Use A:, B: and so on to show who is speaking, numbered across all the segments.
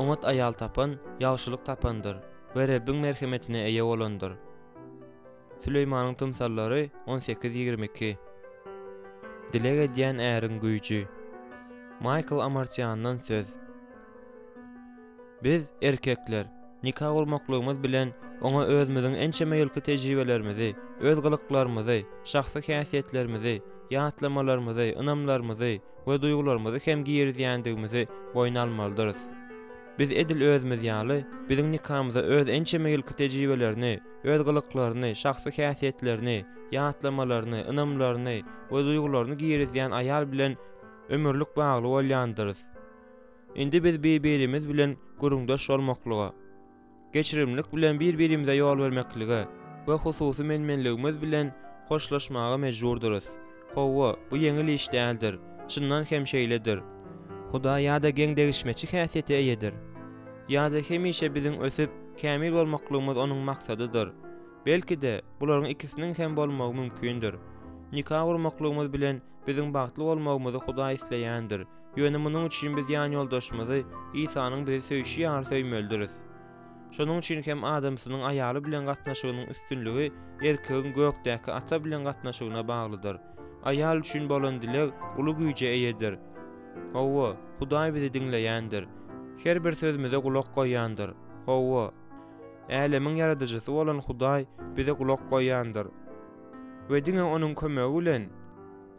A: Oňat aýal tapan, ýagşylyk tapandyr we Rebbiň merhemetine eýe bolandyr. Süleýmanyň tymsallary 18 22. Dileg edýän äriň güýji. Maýkl Amartýandan söz. Biz, erkekler, nika gurmaklygymyz bilen oňa özümiziň ençeme ýylky tejribelerimizi, öz gylyklarymyzy, şahsy häsiýetlerimizi, ýatlamalarymyzy, ynamlarymyzy we duýgularymyzy hem girizýändigimizi boýun almalydyrys. Biz edil özümiz ýaly, biziň nikamyza öz ençeme ýylky tejribelerini, öz gylyklaryny, şahsy häsiýetlerini, ýatlamalaryny, ynamlaryny we duýgularyny girizýän aýal bilen ömürlik bagly bolýandyrys. Indi biz bir-birimiz bilen gürrüňdeş bolmaklyga, geçirimlilik bilen bir-birimize ýol bermeklige we hususy men-menligimiz bilen hoşlaşmaga mejburdyrys. Hawa, bu ýeňil iş däldir. Çyndan hem şeýledir. Hudaý ýa-da geň degişmeçi häsiýete eýedir, ýa-da hemişe biziň ösüp, kämil bolmaklygymyz onuň maksadydyr. Belki-de, bularyň ikisiniň hem bolmagy mümkindir. Nika gurmaklygymyz bilen biziň bagtly bolmagymyzy Hudaý isleýändir. Ýöne munuň üçin biz ýanýoldaşymyzy Isanyň bizi söýşi ýaly söýmelidiris. Şonuň üçin hem adamsynyň aýaly bilen gatnaşygynyň üstünligi erkegiň gökdäki Ata bilen gatnaşygyna baglydyr. Aýal üçin bolan dileg uly güýje eýedir. Hawa, Hudaý bizi diňleýändir. Her bir sözümize gulak goýýandyr. Hawa, Älemiň Ýaradyjysy bolan Hudaý bize gulak goýýandyr. We diňe Onuň kömegi bilen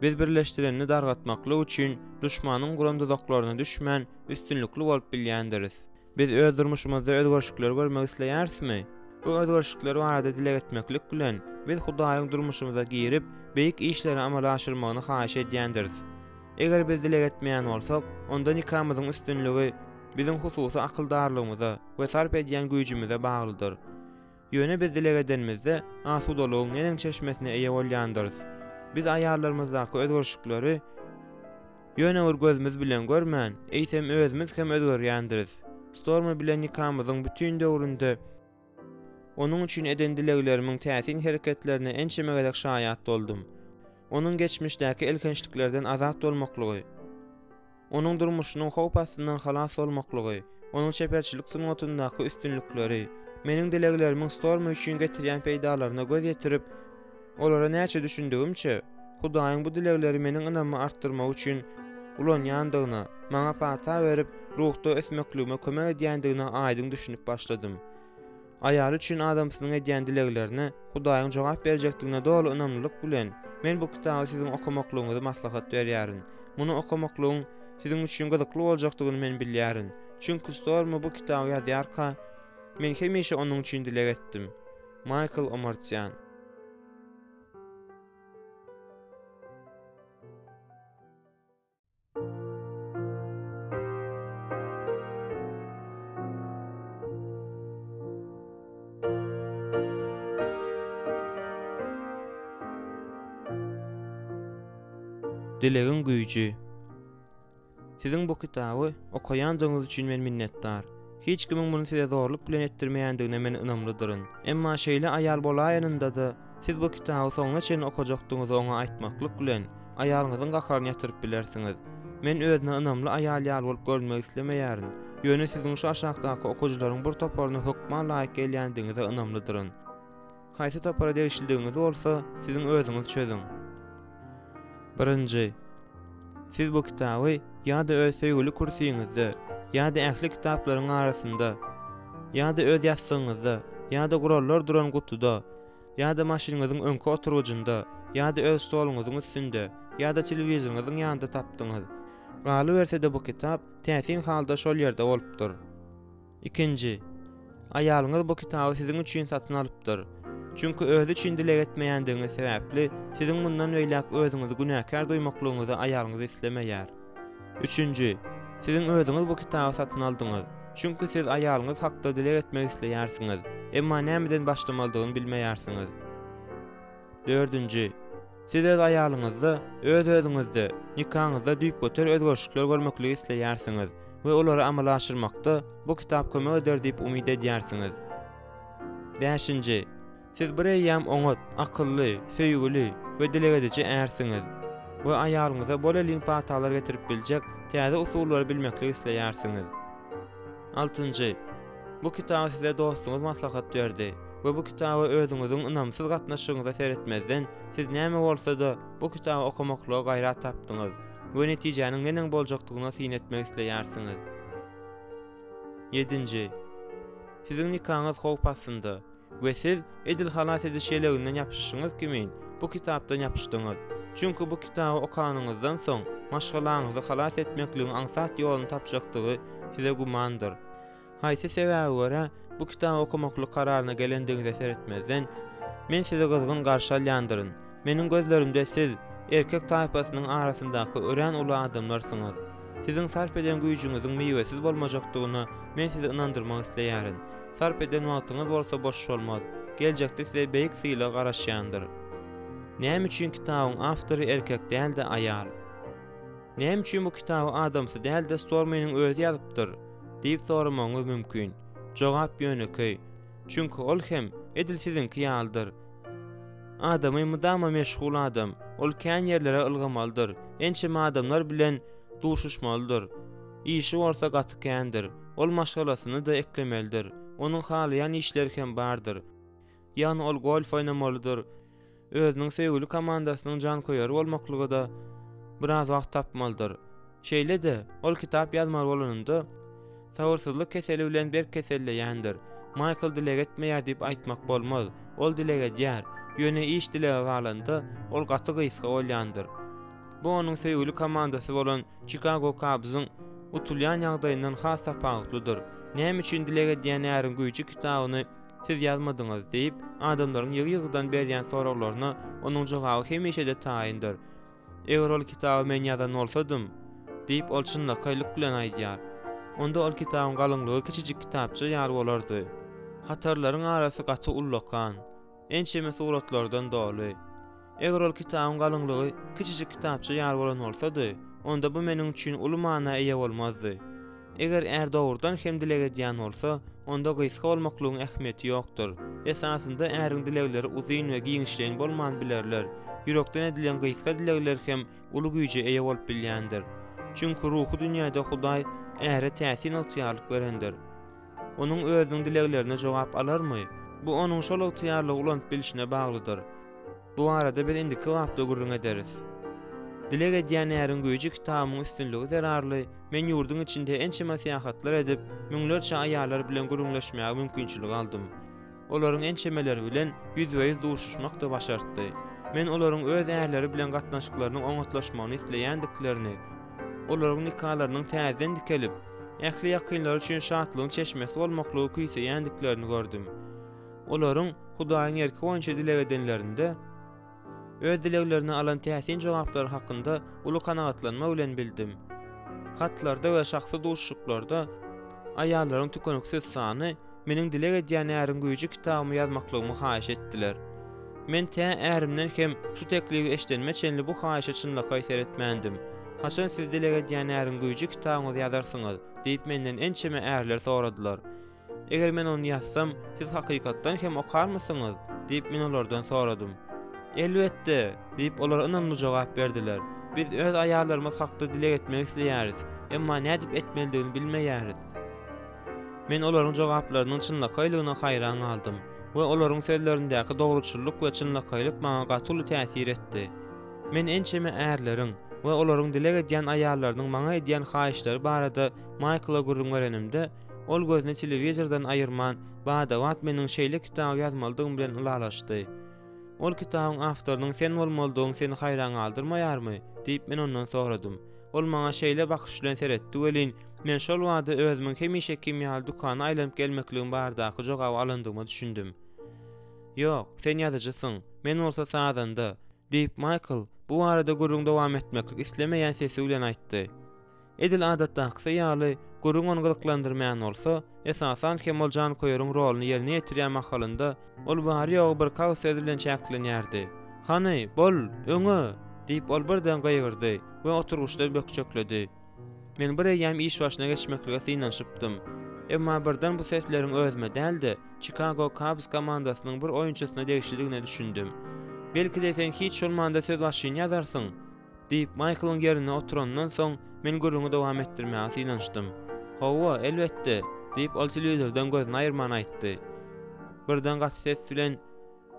A: biz birleşdirenini dargatmaklyk üçin duşmanyň guran duzaklaryna düşmän, üstünlikli bolup bilýändiris. Biz öz durmuşymyzda özgerişlikleri görmek isleýärismi? Bu özgerişlikler barada dileg etmeklik bilen, biz Hudaýyň durmuşymyza girip, beýik işleri amala aşyrmagyny haýyş edýändiris. Eger biz dileg etmeýän bolsak, onda nikamyzyň üstünligi biziň hususy akyldarlygymyza we sarp edýän güýjümize baglydyr. Ýöne biz dileg edenimizde, asudalygyň neneň çeşmesine eýe bolýandyrys. Biz aýallarymyzdaky özgerişlikleri ýöne bir gözümiz bilen görmän, eýsem özümiz hem özgerýändiris. Stormy bilen nikamyzyň bütin döwründe onuň üçin eden dileglerimiň täsin hereketlerine ençeme gezek şaýat boldum. Onuň geçmişdäki elhençliklerden azat bolmaklygy, Onuň durmuşynyň howp astyndan halas bolmaklygy, onuň çeperçilik sungatyndaky üstünlikleri, meniň dileglerimiň Stormy üçin getirýän peýdalaryna göz ýetirip, olara näçe düşündigimçe, Hudaýyň bu dilegleri meniň ynamymy artdyrmak üçin ulanýandygyna, maňa pata berip, ruhda ösmekligime kömek edýändigine aýdyň düşünip başladym. Aýaly üçin adamsynyň edýän dileglerine Hudaýyň jogap berjekdigine doly ynamlylyk bilen, men bu kitaby siziň okamaklygyňyzy maslahat berýärin. Muny okamaklygyň siziň üçin gyzykly boljakdygyny men bilýärin. Çünki Stormy bu kitaby ýazýarka, men hemişe onuň üçin dileg etdim. Maýkl Omartian. Dilegiň güýji. Siziň bu kitaby okaýandygyňyz üçin men minnetdar. Hiç kimiň muny size zorluk bilen etdirmeýändigine men ynamlydyryn. Emma şeýle aýal bolaýanynda-da, siz bu kitaby soňuna çenli okajakdygyňyzy oňa aýtmaklyk bilen, aýalyňyzyň gaharyny ýatyryp bilersiňiz. Men özüne ynamly aýal ýaly bolup görünmek islemeýärin, ýöne siziň şu aşakdaky okyjylaryň bir toparyna hökman laýyk gelýändigiňize ynamlydyryn. Haýsy topara degişlidigiňizi bolsa, siziň özüňiz çözüň. Birinji. Siz bu kitaby ýa-da öz söýgüli kürsüňizde, ýa-da ähli kitaplaryň arasynda, ýa-da öz ýassygyňyzda, ýa-da gurallar duran gutuda, ýa-da maşynyňyzyň öňki oturgyjynda, ýa-da öz stoluňyzyň üstünde, ýa-da telewizoryňyzyň ýanynda tapdyňyz. Galyberse-de bu kitap täsin halda şol ýerde bolupdyr. Ikinji, aýalyňyz bu kitaby siziň üçin satyn alypdyr. Çünki özi üçin dileg etmeýändigiňiz sebäpli, siziň mundan beýläk özüňizi günäkär duýmaklygyňyzy aýalyňyz islemeýär. Üçünji, siziň özüňiz bu kitaby satyn aldyňyz. Çünki siz aýalyňyz hakda dileg etmek isleýärsiňiz, emma nämeden başlamalydygyny bilmeýärsiňiz. Dördünji, siz öz aýalyňyzda, öz-özüňizde, nikaňyzda düýpgöter özgerişlikler görmekligi isleýärsiňiz we olary amala aşyrmakda bu kitap kömek eder diýip umyt edýärsiňiz. Bäşinji, siz bir eýýäm oňat, akylly, söýgüli we dileg ediji ärsiňiz we aýalyňyza bolelin patalar getirip biljek täze usullary bilmekligi isleýärsiňiz. Altynjy. Bu kitaby size dostuňyz maslahat berdi we bu kitaba özüňiziň ynamsyz gatnaşygyňyza seretmezden, siz näme bolsa-da, bu kitaby okamaklyga gaýrat tapdyňyz we netijäniň neneň boljakdygyna syn etmek isleýärsiňiz. Ýedinji. Siziň nikaňyz howp astynda we siz edil halas ediş ýeleginden ýapyşyşyňyz kimin, bu kitapdan ýapyşdyňyz. Çünki bu kitaby okanyňyzdan soň, maşgalaňyzy halas etmekligiň aňsat ýoluny tapjakdygy size gümandyr. Haýsy sebäbe görä bu kitaby okamaklyk kararyna gelendigiňize seretmezden, men sizi gyzgyn garşy alýandyryn. Meniň gözlerimde siz, erkek taýpasynyň arasyndaky örän uly adamlarsyňyz. Siziň sarp eden güýjüňiziň miwesiz bolmajakdygyna men sizi ynandyrmak isleýärin. Sarp eden wagtyňyz bolsa boş bolmaz. Geljekde size beýik sylag garaşýandyr. Näme üçin kitabyň awtory erkek däl-de aýal? Näme üçin bu kitaby adamsy däl-de Stormynyň özi ýazypdyr? diýip soramagyňyz mümkin. Jogap ýönekeý. Çünki ol hem edil siziňki ýalydyr. Adamy mydama meşgul adam. Ol kän ýerlere ylgamalydyr, ençeme adamlar bilen duşuşmalydyr. Işi bolsa gaty kändir. Ol maşgalasyny-da eklemelidir. Onuň halaýan işleri hem bardyr. Ýagny ol golf oýnamalydyr. Özüniň söýgüli komandasynyň janköýeri bolmaklyga-da biraz wagt tapmalydyr. Şeýle-de, ol kitap ýazmaly bolanynda, sabyrsyzlyk keseli bilen berk keselleýändir. Maýkl dileg etmeýär diýip aýtmak bolmaz. Ol dileg edýär. Ýöne iş dilege galanda, ol gaty gysga bolýandyr. Bu onuň söýgüli komandasy bolan Çikago Kabzyň utulýan ýagdaýyndan has tapawutlydyr. Näme üçin Dileg edýän äriň güýji kitabyny siz ýazmadyňyz? diýip, adamlaryň ýygy-ýygydan berýän soraglaryna onuň jogaby hemişe-de taýyndyr. Eger ol kitaby men ýazan bolsadym, diýip, ol çynlakaýlyk bilen aýdýar, onda ol kitabyň galyňlygy kiçijik kitapça ýaly bolardy. Hatarlaryň arasy gaty ullakan. Ençeme suratlardan doly. Eger ol kitabyň galyňlygy kiçijik kitapça ýaly bolan bolsady, onda bu meniň üçin uly mana eýe bolmazdy. Eger är dogrudan hem dileg edýän bolsa, onda gysga bolmaklygyň ähmiýeti ýokdur. Esasynda äriň dilegleri uzyn we giňişleýin bolman bilerler. Ýürekden edilen gysga dilegler hem uly güýje eýe bolup bilýändir. Çünki ruhy dünýäde Hudaý äre täsin ygtyýarlyk berendir. Onuň özüniň dileglerine jogap alarmy? Bu onuň şol ygtyýarlygy ulanyp bilşine baglydyr. Bu barada biz indiki bapda gürrüň ederis. Dileg edýän äriň güýji kitabymyň üstünligi zerarly, men ýurduň içinde ençeme syýahatlar edip, müňlerçe aýallar bilen gürrüňleşmäge mümkinçilik aldym. Olaryň ençemeleri bilen ýüzbe-ýüz duşuşmak-da başartdy. Men olaryň öz ärleri bilen gatnaşyklarynyň oňatlaşmagyny isleýändiklerini, olaryň nikalarynyň täzeden dikelip, ähli ýakynlary üçin şatlygyň çeşmesi bolmaklygy küýseýändiklerini gördüm. Olaryň Hudaýyň erki boýunça dileg edenlerinde, öz dileglerine alan täsin jogaplary hakynda uly kanagatlanma bilen bildim. Hatlarda we şahsy duşuşyklarda aýallaryň tükeniksiz sany meniň Dileg edýän äriň güýji kitabymy ýazmaklygymy haýyş etdiler. Men tä ärimden hem şu teklibi eşidenime çenli bu haýyşa çynlakaý seretmändim. Haçan siz Dileg edýän äriň güýji kitabyňyzy ýazarsyňyz? diýip menden ençeme ärler soradylar. Eger men ony ýazsam, siz hakykatdan hem okarmysyňyz? diýip, men olardan soradym. Elbetde! diýip, olar ynamly jogap berdiler. Biz öz aýallarymyz hakda dileg etmek isleýäris, emma nädip etmelidigini bilmeýäris. Men olaryň jogaplarynyň çynlakaýlygyna haýran galdym we olaryň sözlerindäki dogruçyllyk we çynlakaýlyk maňa gaty uly täsir etdi. Men ençeme ärleriň we olaryň dileg edýän aýallarynyň maňa edýän haýyşlary barada Maýkla gürrüň berenimde, ol gözüni telewizordan aýyrman, bada-bat meniň şeýle kitaby ýazmalydygym bilen ylalaşdy. Ol kitabyň awtorynyň sen bolmalydygyň seni haýran galdyrmaýarmy? diýip, men ondan soradym. Ol maňa şeýle bakyş bilen seretdi welin, men şol bada özümiň hemişekim ýaly dükana aýlanyp gelmekligim baradaky jogaby alandygyma düşündim. Ýok, sen ýazyjysyň, men bolsa sazanda, diýip, Maýkl bu barada gürrüň dowam etmeklik islemeýän sesi bilen aýtdy. Edil adatdakysy ýaly, gürrüň ony gyzyklandyrmaýan bolsa, esasan hem ol janköýeriň roluny ýerine ýetirýän mahalynda, ol bary-ýogy birki agyz söz bilen çäklenýärdi. Hany, bol, öňe! diýip, ol birden gygyrdy we oturgyçdan bökjekledi. Men bir eýýäm iş başyna geçmeklige synanyşypdym. Emma birden bu sesleriň özüme däl-de, Çikago Kabs komandasynyň bir oýunçysyna degişlidigine düşündim. Belki-de sen hiç bolmanda sözbaşyny ýazarsyň? Diýip, Maýklyň ýerinde oturanyndan soň, men gürrüňi dowam etdirmäge synanyşdym. Hawa, elbetde. Diýip, ol telewizordan gözüni aýyrman aýtdy. Birden gaty ses bilen,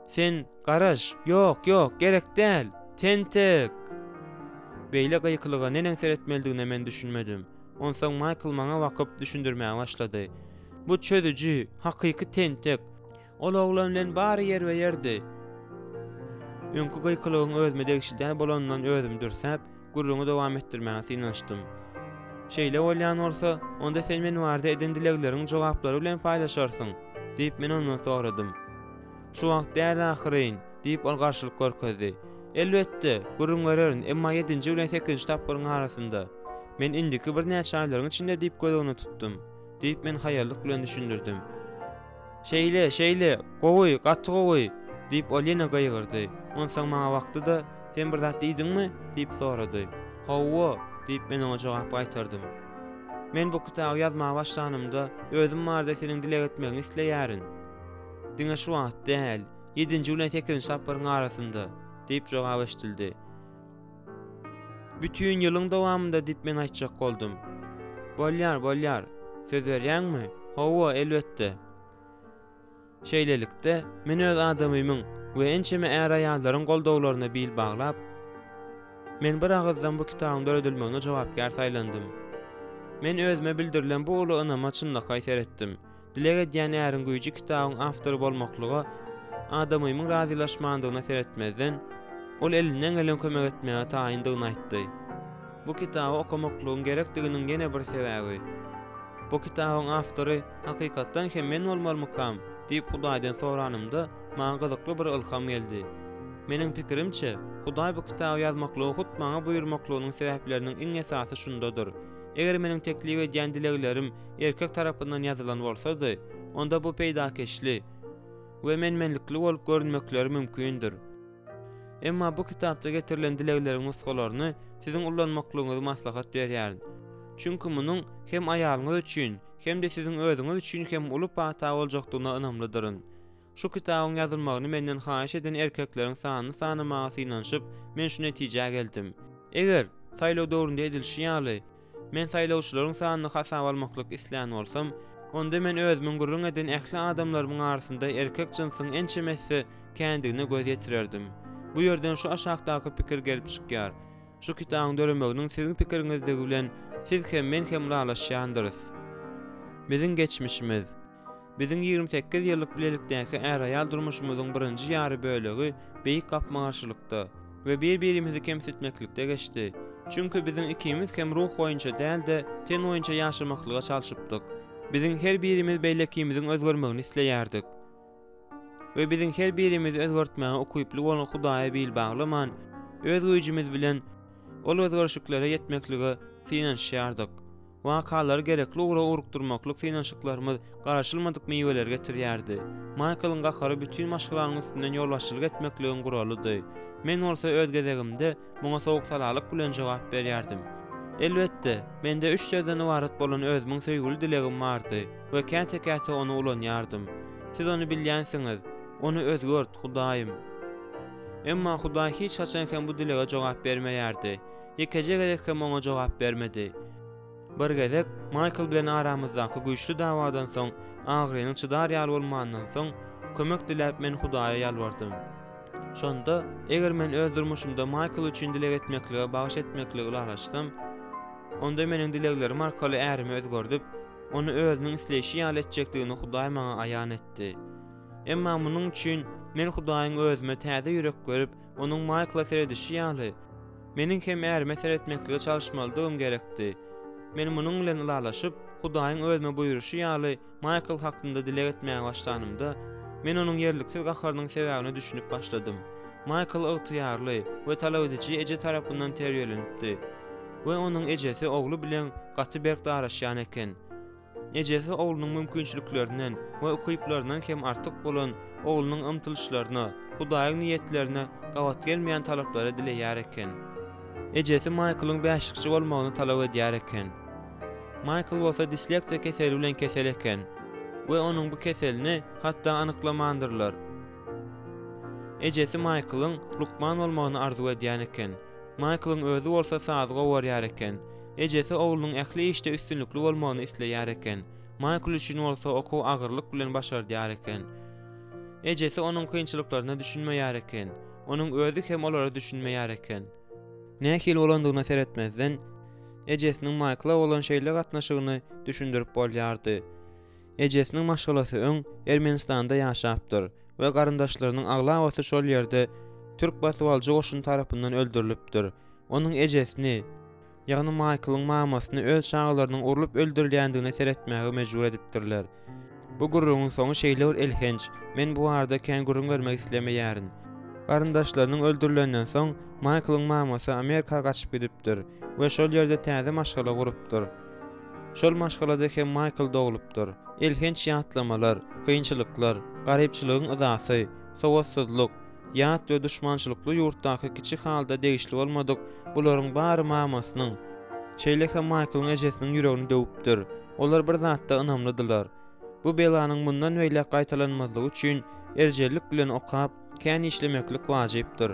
A: Sen, garaş, ýok, ýok, gerek däl! Tentek! Beýle gykylyga neneň seretmelidigine men düşünmedim. Onsoň Maýkl maňa bakyp, düşündirmäge başlady. Bu çözüji, hakyky tentek. Ol oglan bilen bary ýerbe-ýerdi. Öňki gykylygyň özüme degişli däl bolanyndan özümi dürsäp, gürrüňi dowam etdirmäge synanyşdym. Şeýle bolýan bolsa, onda sen men barada eden dilegleriňi jogaplary bilen paýlaşarsyň, diýip, men ondan soradym. Şu wagt däl ahyryn, diýip, ol garşylyk görkezdi. Elbetde, gürrüň bererin, emma ýedinji bilen sekizinji tapgyryň arasynda. Men indiki birnäçe aýlaryň içinde diýip göz öňünde tutdum, diýip, men haýallyk bilen düşündirdim. Şeýle, şeýle, gowy, gaty gowy! diýip, ol ýene gygyrdy. Onsoň maňa bakdy-da, Sen bir zat diýdiňmi? diýip sorady. Hawa, diýip, men oňa jogap gaýtardym. Men bu kitaby ýazmaga başlanymda, özüm barada seniň dileg etmegiňi isleýärin. Diňe şu wagt däl, ýedinji bilen sekizinji tapgyryň arasynda, diýip jogap eşidildi. Bütin ýylyň dowamynda diýip men aýtjak boldum. Bolýar, bolýar. Söz berýäňmi? Hawa, elbetde. Şeýlelikde, men öz adamymyň we ençeme är-aýallaryň goldawlaryna bil baglap, men bir agyzdan bu kitabyň döredilmegine jogapkär saýlandym. Men özüme bildirilen bu uly ynama çynlakaý seretdim. Dileg edýän äriň güýji kitabyň awtory bolmaklyga adamymyň razylaşmandygyna seretmezden, ol elinden gelen kömek etmäge taýyndygyny aýtdy. Bu kitaby okamaklygyň gerekdiginiň ýene bir sebäbi, bu kitabyň awtory hakykatdan hem men bolmalymykam diýip Hudaýdan soranymda, maňa gyzykly bir ylham geldi. Meniň pikirimçe, Hudaý bu kitaby ýazmaklygy hut maňa buýurmaklygynyň sebäpleriniň iň esasy şundadyr. Eger meniň teklip edýän dileglerim erkek tarapyndan ýazylan bolsady, onda bu peýdakeşli we men-menlikli bolup görünmekleri mümkindir. Emma bu kitapda getirilen dilegleriň nusgalaryny siziň ullanmaklygyňyzy maslahat berýärin. Çünki munuň hem aýalyňyz üçin, hem-de siziň özüňiz üçin hem uly pata boljakdygyna ynamlydyryn. Şu kitabyň ýazylmagyny menden haýyş eden erkekleriň sanyny sanamaga synanyşyp, men şu netijä geldim. Eger, saýlaw döwründe edilişi ýaly, men saýlawçylaryň sanyny hasaba almaklyk islän bolsam, onda men özümiň gürrüň eden ähli adamlarymyň arasynda erkek jynsyň ençeme esse kändigine göz ýetirerdim. Bu ýerden şu aşakdaky pikir gelip çykýar, Şu kitabyň döremeginiň siziň pikiriňizdigi bilen siz hem, men hem ylalaşýandyrys. Biziň geçmişimiz. Biziň 28 ýyllyk bilelikdäki är-aýal durmuşymyzyň birinji ýary bölegi beýik gapma-garşylykda we bir-birimizi kemsitmeklikde geçdi. Çünki biziň ikimiz hem ruh boýunça däl-de, ten boýunça ýaşamaklyga çalşypdyk. Biziň her birimiz beýlekimiziň özgermegini isleýärdik. We biziň her birimizi özgertmäge ukyply bolan Hudaýa bil baglaman, öz güýjümiz bilen ol özgerişiklere ýetmeklige synanyşýardyk. Wakalary gerekli ugra ugrukdyrmaklyk synanyşyklarymyz garaşylmadyk miweleri getirýärdi. Maýklyň gahary bütin maşgalanyň üstünden ýolbaşçylyk etmekligiň guralydy. Men bolsa öz gezegimde muňa sowuk-salalyk bilen jogap berýärdim. Elbetde, mende üç sözden ybarat bolan özümiň söýgüli dilegim bardy we käte-käte ony ulanýardym. Siz ony bilýänsiňiz, Ony özgert, Hudaýym! Emma Hudaý hiç haçan hem bu dilege jogap bermeýärdi. Ýekeje gezek hem oňa jogap bermedi. Bir gezek Maýkl bilen aramyzdaky güýçli dawadan soň, agyrynyň çydar ýaly bolmanyndan soň, kömek diläp men Hudaýa ýalbardym. Şonda, eger men öz durmuşymda Maýkl üçin dileg etmeklige bagyş etmekligi ylalaşsam, onda meniň dileglerim arkaly ärimi özgerdip, ony özüniň isleýşi ýaly etjekdigini Hudaý maňa aýan etdi. Emma munuň üçin men Hudaýyň özüme täze ýürek berip, onuň Maýkla seredişi ýaly, meniň hem ärime seretmeklige çalyşmalydygym gerekdi. Men munuň bilen ylalaşyp, Hudaýyň özüme buýruşy ýaly, Maýkl hakynda dileg etmäge başlanymda, men onuň ýerliksiz gaharynyň sebäbine düşünip başladym. Maýkl ygtyýarly we talabediji eje tarapyndan terbiýelenipdi we onuň ejesi ogly bilen gaty berk daraşýan eken. Ejesi oglunyň mümkinçiliklerinden we ukyplaryndan hem artyk bolan oglunyň ymtylyşlaryna, Hudaýyň niýetlerine gabat gelmeýän talaplary dileýär eken. Ejesi Maýklyň bäşlikçi bolmagyny talap edýär eken. Maýkl bolsa disleksiýa keseli bilen kesel eken we onuň bu keselini hatda anyklamandyrlar. Ejesi Maýklyň lukman bolmagyny arzuw edýän eken. Maýklyň özi bolsa sazy gowarýar eken. Ejesi oglunyň ähli işde üstünlikli bolmagyny isleýär eken. Maýkl üçin bolsa okuw agyrlyk bilen başardýar eken. Ejesi onuň kynçylyklaryna düşünmeýär eken. Onuň özi hem olara düşünmeýär eken. Nähili bolandygyna seretmezden, ejesiniň Maýkla bolan şeýle gatnaşygyny düşündirip bolýardy. Ejesiniň maşgalasy öň Ermenistanda ýaşapdyr we garyndaşlarynyň aglabasy şol ýerde türk basybalyjy goşuny tarapyndan öldürilipdir. Onuň ejesini, ýagny Maýklyň mamasyny öz çagalarynyň urlup öldürilýändigine seretmäge mejbur edipdirler. Bu gürrüňiň soňy şeýle bir elhenç, men bu barada kän gürrüň bermek islemeýärin. Garyndaşlarynyň öldürilenden soň, Maýklyň mamasy Amerika gaçyp gidipdir we şol ýerde täze maşgala gurupdyr. Şol maşgalada hem Maýkl doglupdyr. Elhenç ýatlamalar, kynçylyklar, garypçylygyň yzasy, sowatsyzlyk, ýat we duşmançylykly ýurtdaky kiçi halda degişli bolmadyk bularyň bary mamasynyň, şeýle hem Maýklyň ejesiniň ýüregini döwüpdir. Olar bir zatda ynamlydylar. Bu belanyň mundan beýläk gaýtalanmazlygy üçin erjellik bilen okap, kän işlemeklik wajypdyr.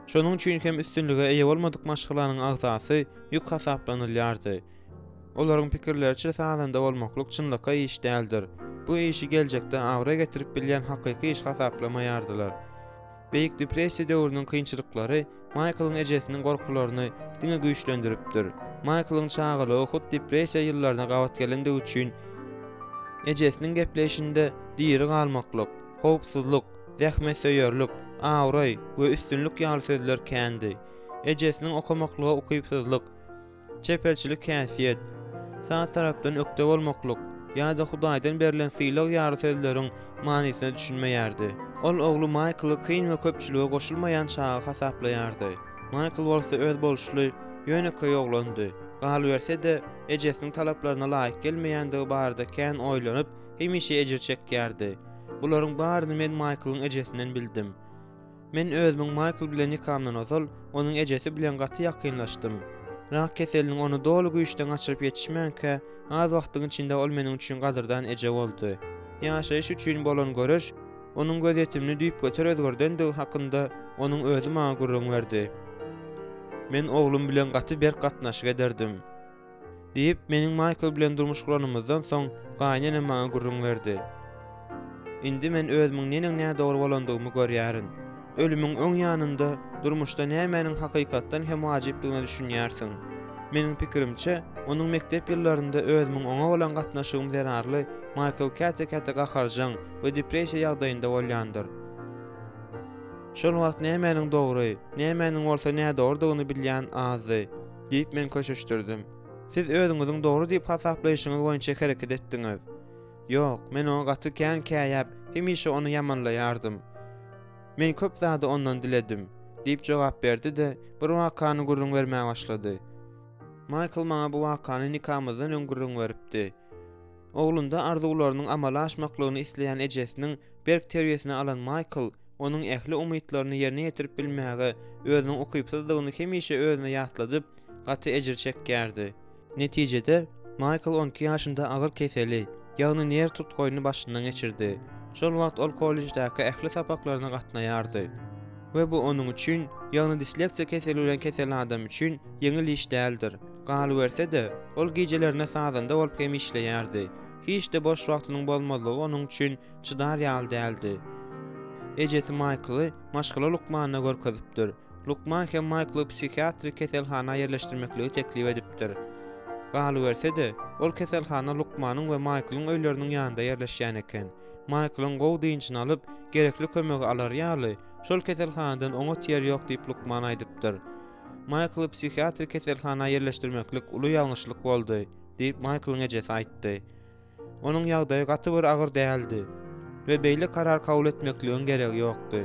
A: Şonuň üçin hem üstünlige eýe bolmadyk maşgalanyň agzasy ýük hasaplanylýardy. Olaryň pikirleriçe sazanda bolmaklyk çynlakaý iş däldir. Bu işi geljekde abraý getirip bilýän hakyky iş hasaplamaýardylar. Beýik depressiýa döwrüniň kynçylyklary Maýklyň ejesiniň gorkularyny diňe güýçlendiripdir. Maýklyň çagalygy hut depressiýa ýyllaryna gabat gelendigi üçin, ejesiniň gepleýşinde diri galmaklyk, howpsuzlyk, zähmetsöýerlik, abraý we üstünlik ýaly sözler kändi. Ejesiniň okamaklyga ukypsyzlyk, Çeperçilik häsiýet, saz tarapdan ökde bolmaklyk ýa-da Hudaýdan berlen sylag ýaly sözleriň manysyna düşünmeýärdi. Ol ogly Maýkly kyn we köpçülige goşulmaýan çaga hasaplaýardy. Maýkl bolsa özboluşly, ýönekeý oglandy. Galyberse-de, ejesiniň talaplaryna laýyk gelmeýändigi barada kän oýlanyp, hemişe ejir çekýärdi. Bularyň baryny men Maýklyň ejesinden bildim. Men özümiň Maýkl bilen nikamdan ozal, onuň ejesi bilen gaty ýakynlaşdym. Rak keseliniň ony doly güýçden gaçyryp ýetişmänkä, az wagtyň içinde ol meniň üçin gadyrdan eje boldy. Ýaşaýyş üçin bolan göreş onuň gözýetimini düýpgöter özgerdendigi hakynda onuň özi maňa gürrüň berdi. Men oglum bilen gaty berk gatnaşyk ederdim. Diýip, meniň Maýkl bilen durmuş guranymyzdan soň, gaýynenem maňa gürrüň berdi. Indi men özümiň neneň nädogry bolandygymy görýärin. Ölümiň öň ýanynda durmuşda nämäniň hakykatdan hem wajypdygyna düşünýärsiň. Meniň pikirimçe, onuň mekdep ýyllarynda özümiň oňa bolan gatnaşygym zerarly Maýkl käte-käte gaharjaň we depressiýa ýagdaýynda bolýandyr. Şol wagt nämäniň dogry, nämäniň bolsa nädogrudygyny bilýän azdy. Diýip, men köşeşdirdim. Siz özüňiziň dogry diýip hasaplaýşyňyz boýunça hereket etdiňiz. Ýok, men oňa gaty kän käýäp, hemişe ony ýamanlaýardym. Men köp zady ondan diledim, diýip jogap berdi-de, bir wakany gürrüň bermäge başlady. Maýkl maňa bu wakany nikamyzdan öň gürrüň beripdi. Oglunda arzuwlarynyň amala aşmaklygyny isleýän ejesiniň berk terbiýesini alan Maýkl onuň ähli umytlaryny ýerine ýetirip bilmäge özüniň ukypsyzdygyny hemişe özüne ýatladyp, gaty ejir çekýärdi. Netijede, Maýkl on iki ýaşynda agyr keseli, ýagny nerw tutgaýyny başyndan geçirdi. Şol wagt ol kollejdäki ähli sapaklaryna gatnaýardy. We bu onuň üçin, ýagny disleksiýa keseli bilen kesel adam üçin ýeňil iş däldir. Galyberse-de, ol gijelerine sazanda bolup hem işleýärdi. Hiç-de boş wagtynyň bolmazlygy onuň üçin çydar ýaly däldi. Ejesi Maýkly maşgala lukmanyna görkezipdir. Lukman hem Maýkly psihiatrik keselhana ýerleşdirmekligi teklip edipdir. Galyberse-de, ol keselhana lukmanyň we Maýklyň öýleriniň ýanynda ýerleşýän eken. Maýklyň gowy dynjyny alyp, gerekli kömegi alary ýaly, şol keselhanadan oňat ýer ýok diýip lukman aýdypdyr. Maýkly psihiatrik keselhana ýerleşdirmeklik uly ýalňyşlyk boldy, diýip, Maýklyň ejesi aýtdy. Onuň ýagdaýy gaty bir agyr däldi we beýle karar kabul etmekligiň geregi ýokdy.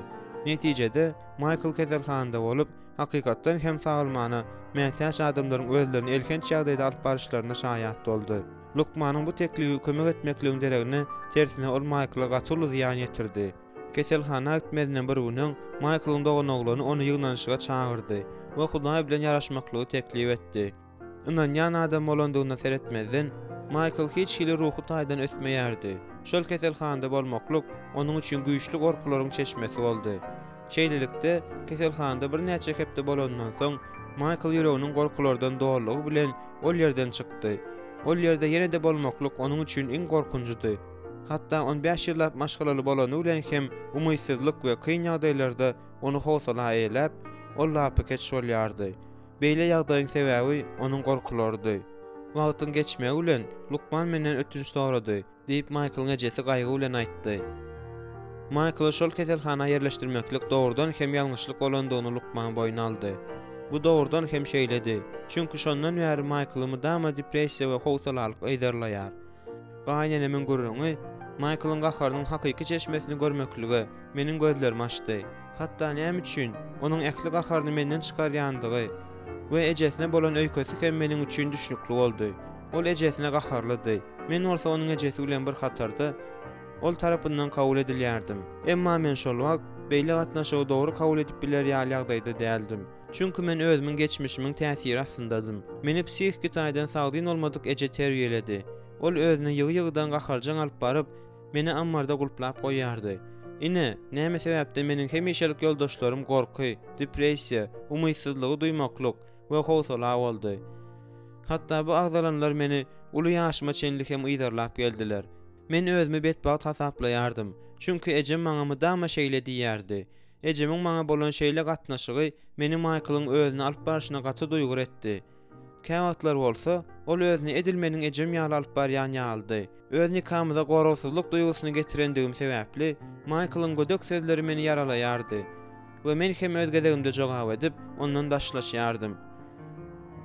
A: Netijede, Maýkl keselhanada bolup, hakykatdan hem sagalmana mätäç adamlaryň özlerini elhenç ýagdaýda alyp baryşlaryna şaýat boldy. Lukmanyň bu teklibi kömek etmekligiň deregine, tersine ol Maýkla gaty uly zyýan ýetirdi. Keselhana gitmezinden bir gün öň, Maýklyň doganoglany ony ýygnanyşyga çagyrdy we Hudaý bilen ýaraşmaklygy teklip etdi. Ynanýan adam bolandygyna seretmezden, Maýkl hiç hili ruhy taýdan ösmeýärdi. Şol keselhanada bolmaklyk onuň üçin güýçli gorkularyň çeşmesi boldy. Şeýlelikde, keselhanada birnäçe hepde bolanyndan soň, Maýkl ýüreginiň gorkulardan dolulygy bilen ol ýerden çykdy. Ol ýerde ýene-de bolmaklyk onuň üçin iň gorkunjydy. Hatda on bäş ýyllap maşgalaly bolany bilen hem umytsyzlyk we kyn ýagdaýlarda ony howsala eýläp, ol lapykeç bolýardy. Beýle ýagdaýyň sebäbi onuň gorkularydy. Wagtyň geçmegi bilen, lukman menden ötünç sorady, diýip, Maýklyň ejesi gaýgy bilen aýtdy. Maýkly şol keselhana ýerleşdirmeklik dogrudan hem ýalňyşlyk bolandygyny lukman boýun aldy. Bu dogrudan hem şeýledi, çünki şondan bäri Maýkly mydama depressiýa we howsalalyk yzarlaýar. Gaýynenemiň gürrüňi Maýklyň gaharynyň hakyky çeşmesini görmeklige meniň gözlerimi açdy. Hatda näme üçin onuň ähli gaharyny menden çykarýandygy we ejesine bolan öýkesi hem meniň üçin düşnükli boldy. Ol ejesine gaharlydy, men bolsa onuň ejesi bilen bir hatarda ol tarapyndan kabul edilýärdim. Emma men şol wagt beýle gatnaşygy dogry kabul edip biler ýaly ýagdaýda däldim. Çünki men özümiň geçmişimiň täsiri astyndadym. Meni psihiki taýdan sagdyn bolmadyk eje terbiýeledi. Ol özüni ýygy-ýygydan gaharjaň alyp baryp, meni ammarda gulplap goýýardy. Ine, näme sebäpden meniň hemişelik ýoldaşlarym gorky, depressiýa, umytsyzlygy duýmaklyk we howsala boldy. Hatda bu agzalanlar meni uly ýaşyma çenli hem yzarlap geldiler. Men özümi betbagt hasaplaýardym, çünki ejem maňa mydama şeýle diýýärdi, Ejemiň maňa bolan şeýle gatnaşygy meni Maýklyň özüni alyp barşyna gaty duýgur etdi. Käwagtlar bolsa, ol özüni edil meniň ejem ýaly alyp barýan ýalydy. Öz nikamyza goragsyzlyk duýgusyny getirendigim sebäpli, Maýklyň gödek sözleri meni ýaralaýardy we men hem öz gezegimde jogap edip, ondan daşlaşýardym.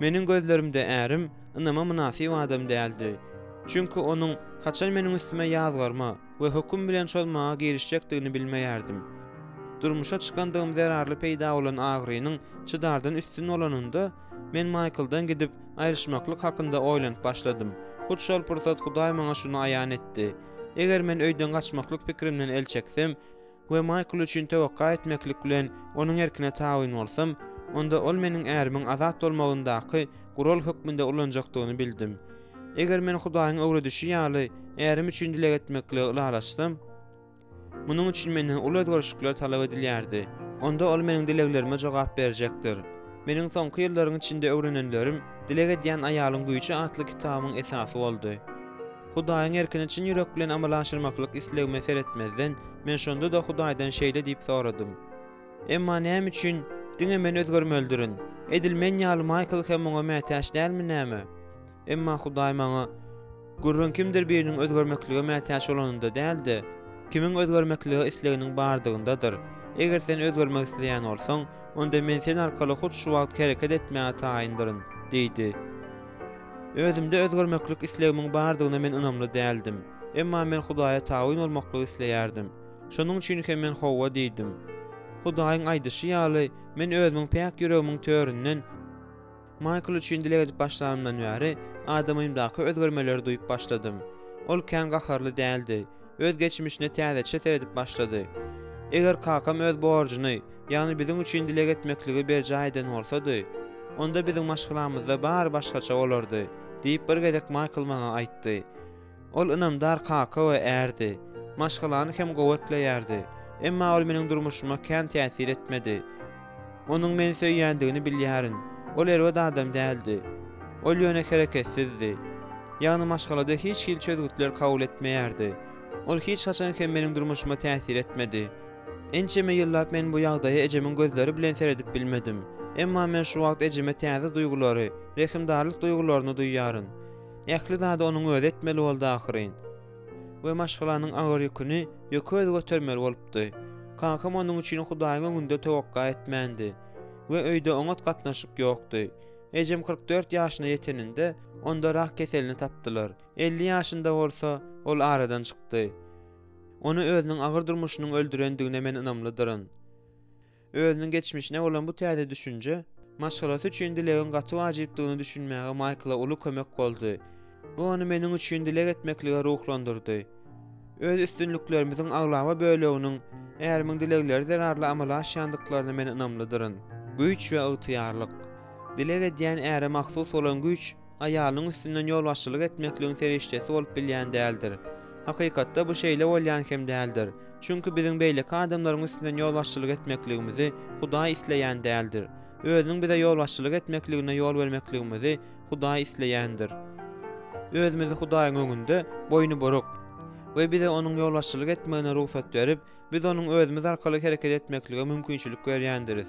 A: Meniň gözlerimde ärim ynama mynasyp adam däldi. Çünki onuň haçan meniň üstüme ýazgarma, we höküm bilen çozmaga girişjekdigini bilmeýärdim. Durmuşa çykandygym zerarly peýda bolan agyrynyň çydardan üstün bolanynda, men Maýkldan gidip, aýryşmaklyk hakynda oýlanyp başladym. Hut şol pursat Hudaý maňa şuny aýan etdi, Eger men öýden gaçmaklyk pikirimden el çeksem we Maýkl üçin töwekga etmeklik bilen onuň erkine tabyn bolsam, onda ol meniň ärimiň azat bolmagyndaky gural hökmünde ulanjakdygyny bildim. Eger men Hudaýyň öwredişi ýaly ärim üçin dileg etmeklige ylalaşsam, munuň üçin menden uly özgerişlikler talap edilýärdi. Onda ol meniň dileglerime jogap berjekdir. Meniň soňky ýyllaryň içinde öwrenenlerim Dileg edýän aýalyň güýji atly kitabymyň esasy boldy. Hudaýyň erkini çyn ýürek bilen amala aşyrmaklyk islegime seretmezden, men şonda-da Hudaýdan şeýle diýip soradym, Emma näme üçin diňe men özgermelidirin? Edil men ýaly Maýkl hem muňa mätäç dälmi näme? Emma Hudaý maňa, Gürrüň kimdir biriniň özgermeklige mätäç bolanynda däl-de, kimiň özgermeklige isleginiň bardygyndadyr. Eger sen özgermek isleýän bolsaň, onda men sen arkaly hut şu wagt hereket etmäge taýyndyryn diýdi. Özümde özgermeklik islegimiň bardygyna men ynamly däldim. Emma men Hudaýa tabyn bolmaklygy isleýärdim. Şonuň üçin hem men hawa diýdim. Hudaýyň aýdyşy ýaly, men özümiň päk ýüregimiň töründen Maýkl üçin dileg edip başlanymdan bäri, adamymdaky özgermeleri duýup başladym. Ol kän gaharly däldi. Öz geçmişine täzeçe seredip başlady. Eger kakam öz borjuny, ýagny biziň üçin dileg etmekligi berjaý eden bolsady, onda biziň maşgalamyzda bary başgaça bolardy, diýip bir gezek Maýkl maňa aýtdy. Ol ynamdar kaka we ärdi. Maşgalany hem gowy ekleýärdi. Emma ol meniň durmuşyma kän täsir etmedi. Onuň meni söýýändigini bilýärin. Ol erbet adam däldi. Ol ýöne hereketsizdi. Ýagny maşgalada hiç hili çözgütler kabul etmeýärdi. Ol hiç haçan hem meniň durmuşyma täsir etmedi. Ençeme ýyllap men bu ýagdaýa ejemiň gözleri bilen seredip bilmedim. Emma men şu wagt ejeme täze duýgulary, rehimdarlyk duýgularyny duýýaryn. Ähli zady onuň özi etmeli boldy ahyryn. We maşgalanyň agyr ýüküni ýeke özi götermeli bolupdy. Kakam onuň üçin Hudaýyň öňünde towakga etmändi. We öýde oňat gatnaşyk ýokdy. Ejem 44 ýaşyna ýeteninde, onda rak keselini tapdylar. 50 ýaşynda bolsa, ol aradan çykdy. Ony özüniň agyr durmuşynyň öldürendigine men ynamlydyryn. Özüniň geçmişine bolan bu täze düşünje, maşgalasy üçin dilegiň gaty wajypdygyny düşünmäge Maýkla uly kömek boldy. Bu ony meniň üçin dileg etmeklige ruhlandyrdy. Öz üstünliklerimiziň aglaba böleginiň ärimiň dilegleri zerarly amala aşýandyklaryna men ynamlydyryn. Güýç we ygtyýarlyk. Dileg edýän äre mahsus bolan güýç aýalynyň üstünden ýolbaşçylyk etmekligiň serişdesi bolup bilýän däldir. Hakykatda bu şeýle bolýan hem däldir. Çünki biziň beýleki adamlaryň üstünden ýolbaşçylyk etmekligimizi Hudaý isleýän däldir. Özüniň bize ýolbaşçylyk etmekligine ýol bermekligimizi Hudaý isleýändir. Özümizi Hudaýyň öňünde boýny buruk we bize Onuň ýolbaşçylyk etmegine rugsat berip, biz Onuň özümiz arkaly hereket etmeklige mümkinçilik berýändiris.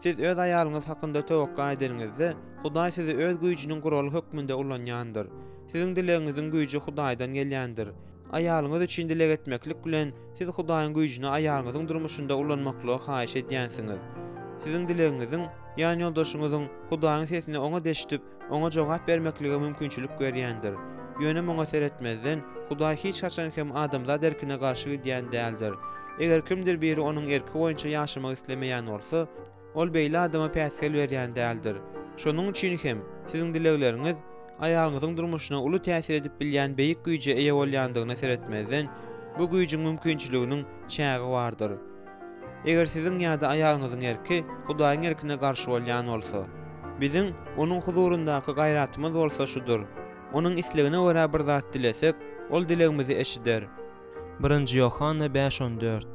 A: Siz öz aýalyňyz hakynda towakga edeniňizde, Hudaý sizi Öz güýjüniň guraly hökmünde ulanýandyr. Siziň dilegiňiziň güýji Hudaýdan gelýändir. Aýalyňyz üçin dileg etmeklik bilen, siz Hudaýyň güýjüni aýalyňyzyň durmuşynda ulanmaklygy haýyş edýänsiňiz. Siziň dilegiňiziň, ýanýoldaşyňyzyň Hudaýyň sesini oňat eşidip, oňa jogap bermeklige mümkinçilik berýändir. Ýöne muňa seretmezden, Hudaý hiç haçan hem adamzat erkine garşy gidýän däldir. Eger kimdir biri Onuň erki boýunça ýaşamak islemeýän bolsa, Ol beýle adama päsgel berýän däldir. Şonuň üçin hem, siziň dilegleriňiz aýalyňyzyň durmuşyna uly täsir edip bilýän beýik güýje eýe bolýandygyna seretmezden, bu güýjüň mümkinçiliginiň çägi bardyr. Eger siziň ýa-da aýalyňyzyň erki Hudaýyň erkine garşy bolýan bolsa. Biziň Onuň huzuryndaky gaýratymyz bolsa şudur, Onuň islegine görä bir zat dilesek, Ol dilegimizi eşider. Birinji Ýohanna bäş on dört.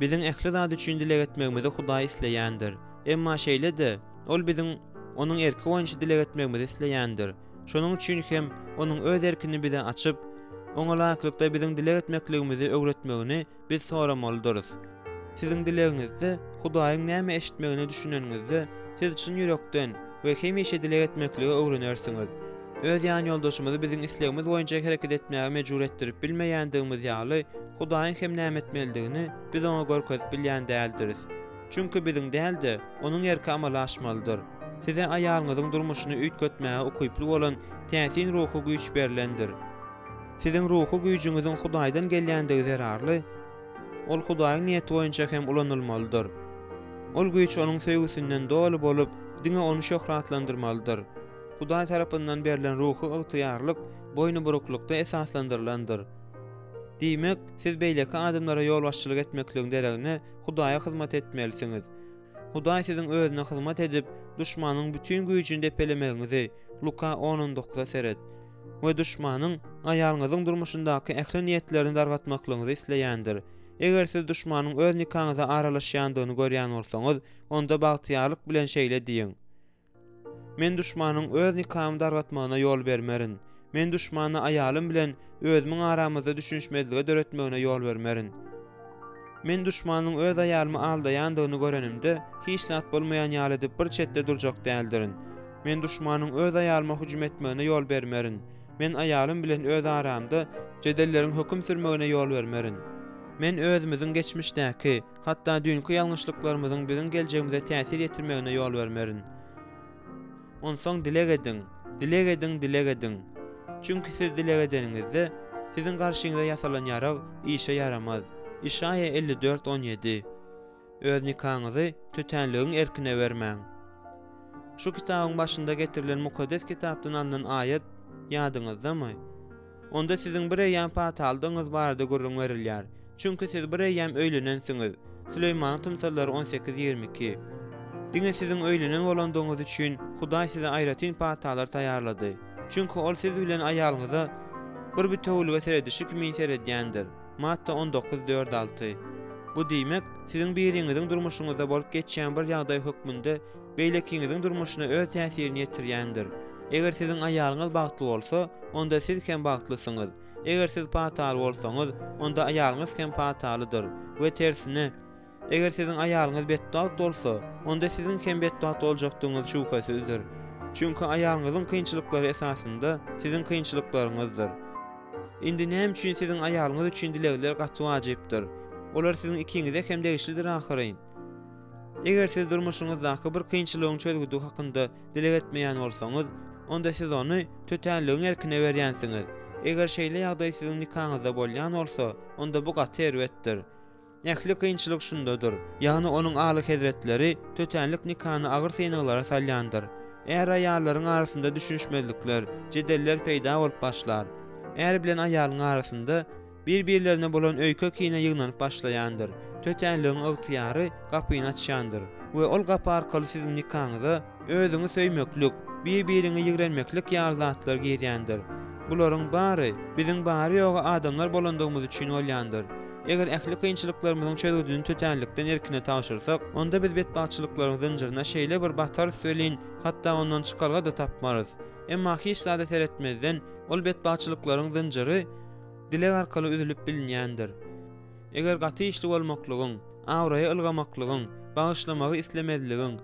A: Biziň ähli zat üçin dileg etmegimizi Hudaý isleýändir. Emma şeýle-de, Ol biziň Onuň erki boýunça dileg etmegimizi isleýändir. Şonuň üçin hem Onuň Öz erkini bize açyp, oňa laýyklykda biziň dileg etmekligimizi öwretmegini biz soramalydyrys. Siziň dilegiňizde Hudaýyň näme eşitmegine düşüneniňizde, siz çyn ýürekden we hemişe dileg etmekligi öwrenersiňiz. Öz ýanýoldaşymyzy biziň islegimiz boýunça hereket etmäge mejbur etdirip bilmeýändigimiz ýaly, Hudaýyň hem näme etmelidigini biz oňa görkezip bilýän däldiris. Çünki biziň däl-de, Onuň erki amala aşmalydyr. Size aýalyňyzyň durmuşyny üýtgetmäge ukyply bolan täsin ruhy güýç berlendir. Siziň ruhy güýjüňiziň Hudaýdan gelýändigi zerarly, ol Hudaýyň niýeti boýunça hem ulanylmalydyr. Ol güýç Onuň söýgüsinden doly bolup, diňe Ony şöhratlandyrmalydyr. Hudaý tarapyndan berlen ruhy ygtyýarlyk boýnuburuklykda esaslandyrylandyr. Diýmek, siz beýleki adamlara ýolbaşçylyk etmekligiň deregine Hudaýa hyzmat etmelisiňiz. Hudaý siziň Özüne hyzmat edip, duşmanyň bütin güýjüni depelemegiňizi, Luka on on dokuza seret, we duşmanyň aýalyňyzyň durmuşyndaky ähli niýetlerini dargatmaklygyňyzy isleýändir. Eger siz duşmanyň öz nikaňyza aralaşýandygyny görýän bolsaňyz, onda bagtyýarlyk bilen şeýle diýiň, Men duşmanyň öz nikamy dargatmagyna ýol bermerin. Men duşmana aýalym bilen özümiň aramyzda düşünişmezlige döretmegine ýol bermerin. Men duşmanyň öz aýalymy aldaýandygyny görenimde, hiç zat bolmaýan ýaly edip bir çetde durjak däldirin. Men duşmanyň öz aýalyma hüjüm etmegine ýol bermerin. Men aýalym bilen öz aramda jedelleriň höküm sürmegine ýol bermerin. Men özümiziň geçmişdäki, Hatda düýnki ýalňyşlyklarymyzyň biziň geljegimize täsir ýetirmegine ýol bermerin. Onsoň dileg ediň, dileg ediň, dileg ediň. Çünki siz dileg edeniňizde, siziň garşyňyza ýasalan ýarag işe ýaramaz. Işaýa 54, 17. Öz nikaňyzy tötänligiň erkine bermäň. Şu kitabyň başynda getirilen Mukaddes Kitapdan alnan aýat ýadyňyzdamy? Onda siziň bir eýýäm patalydygyňyz barada gürrüň berilýär. Çünki siz bir eýýäm öýlenensiňiz. Süleýmanyň tymsallary 18, 22. Diňe siziň öýlenen bolandygyňyz üçin Hudaý size aýratyn patalar taýýarlady. Çünki Ol siz bilen aýalyňyza bir bitewülige seredişi kimin seredýändir. Matta 19, 4, 6. Bu diýmek, siziň biriňiziň durmuşyňyzda bolup geçýän bir ýagdaý hökmünde beýlekiňiziň durmuşyna öz täsirini ýetirýändir. Eger siziň aýalyňyz bagtly bolsa, onda siz hem bagtlysyňyz. Eger siz pataly bolsaňyz, onda aýalyňyz hem patalydyr. We tersine, eger siziň aýalyňyz betbagt bolsa, onda siziň hem betbagt boljakdygyňyz şübhesizdir. Çünki aýalyňyzyň kynçylyklary esasynda siziň kynçylyklaryňyzdyr. Indi näme üçin siziň aýalyňyz üçin dilegler gaty wajypdyr? Olar siziň ikiňize hem degişlidir ahyryn. Eger siz durmuşyňyzdaky bir kynçylygyň çözgüdi hakynda dileg etmeýän bolsaňyz, onda siz ony tötänligiň erkine berýänsiňiz. Eger şeýle ýagdaý siziň nikaňyzda bolýan bolsa, onda bu gaty erbetdir. Ähli kynçylyk şundadyr, ýagny onuň alyhezretleri tötänlik nikany agyr synaglara salýandyr. Är-aýallaryň arasynda düşünişmezlikler, jedeller peýda bolup başlar. Är bilen aýalyň arasynda Bir-birlerine bolan öýke-kine ýygnanyp başlaýandyr. Tötänligiň ygtyýary gapyny açýandyr we ol gapy arkaly siziň nikaňyza özüňi söýmeklik, bir-biriňi ýigrenmeklik ýaly zatlar girýändir. Bularyň bary biziň bary-ýogy adamlar bolandygymyz üçin bolýandyr. Eger ähli kynçylyklarymyzyň çözgüdini tötänlikden erkine tabşyrsak, onda biz betbagtçylyklaryň zynjyryna şeýle bir batarys welin, hatda ondan çykalga-da tapmarys. Emma hiç zada seretmezden, ol betbagtçylyklaryň zynjyry dileg arkaly üzülip bilinýändir. Eger gaty işli bolmaklygyň, abraýa ylgamaklygyň, bagyşlamagy islemezligiň,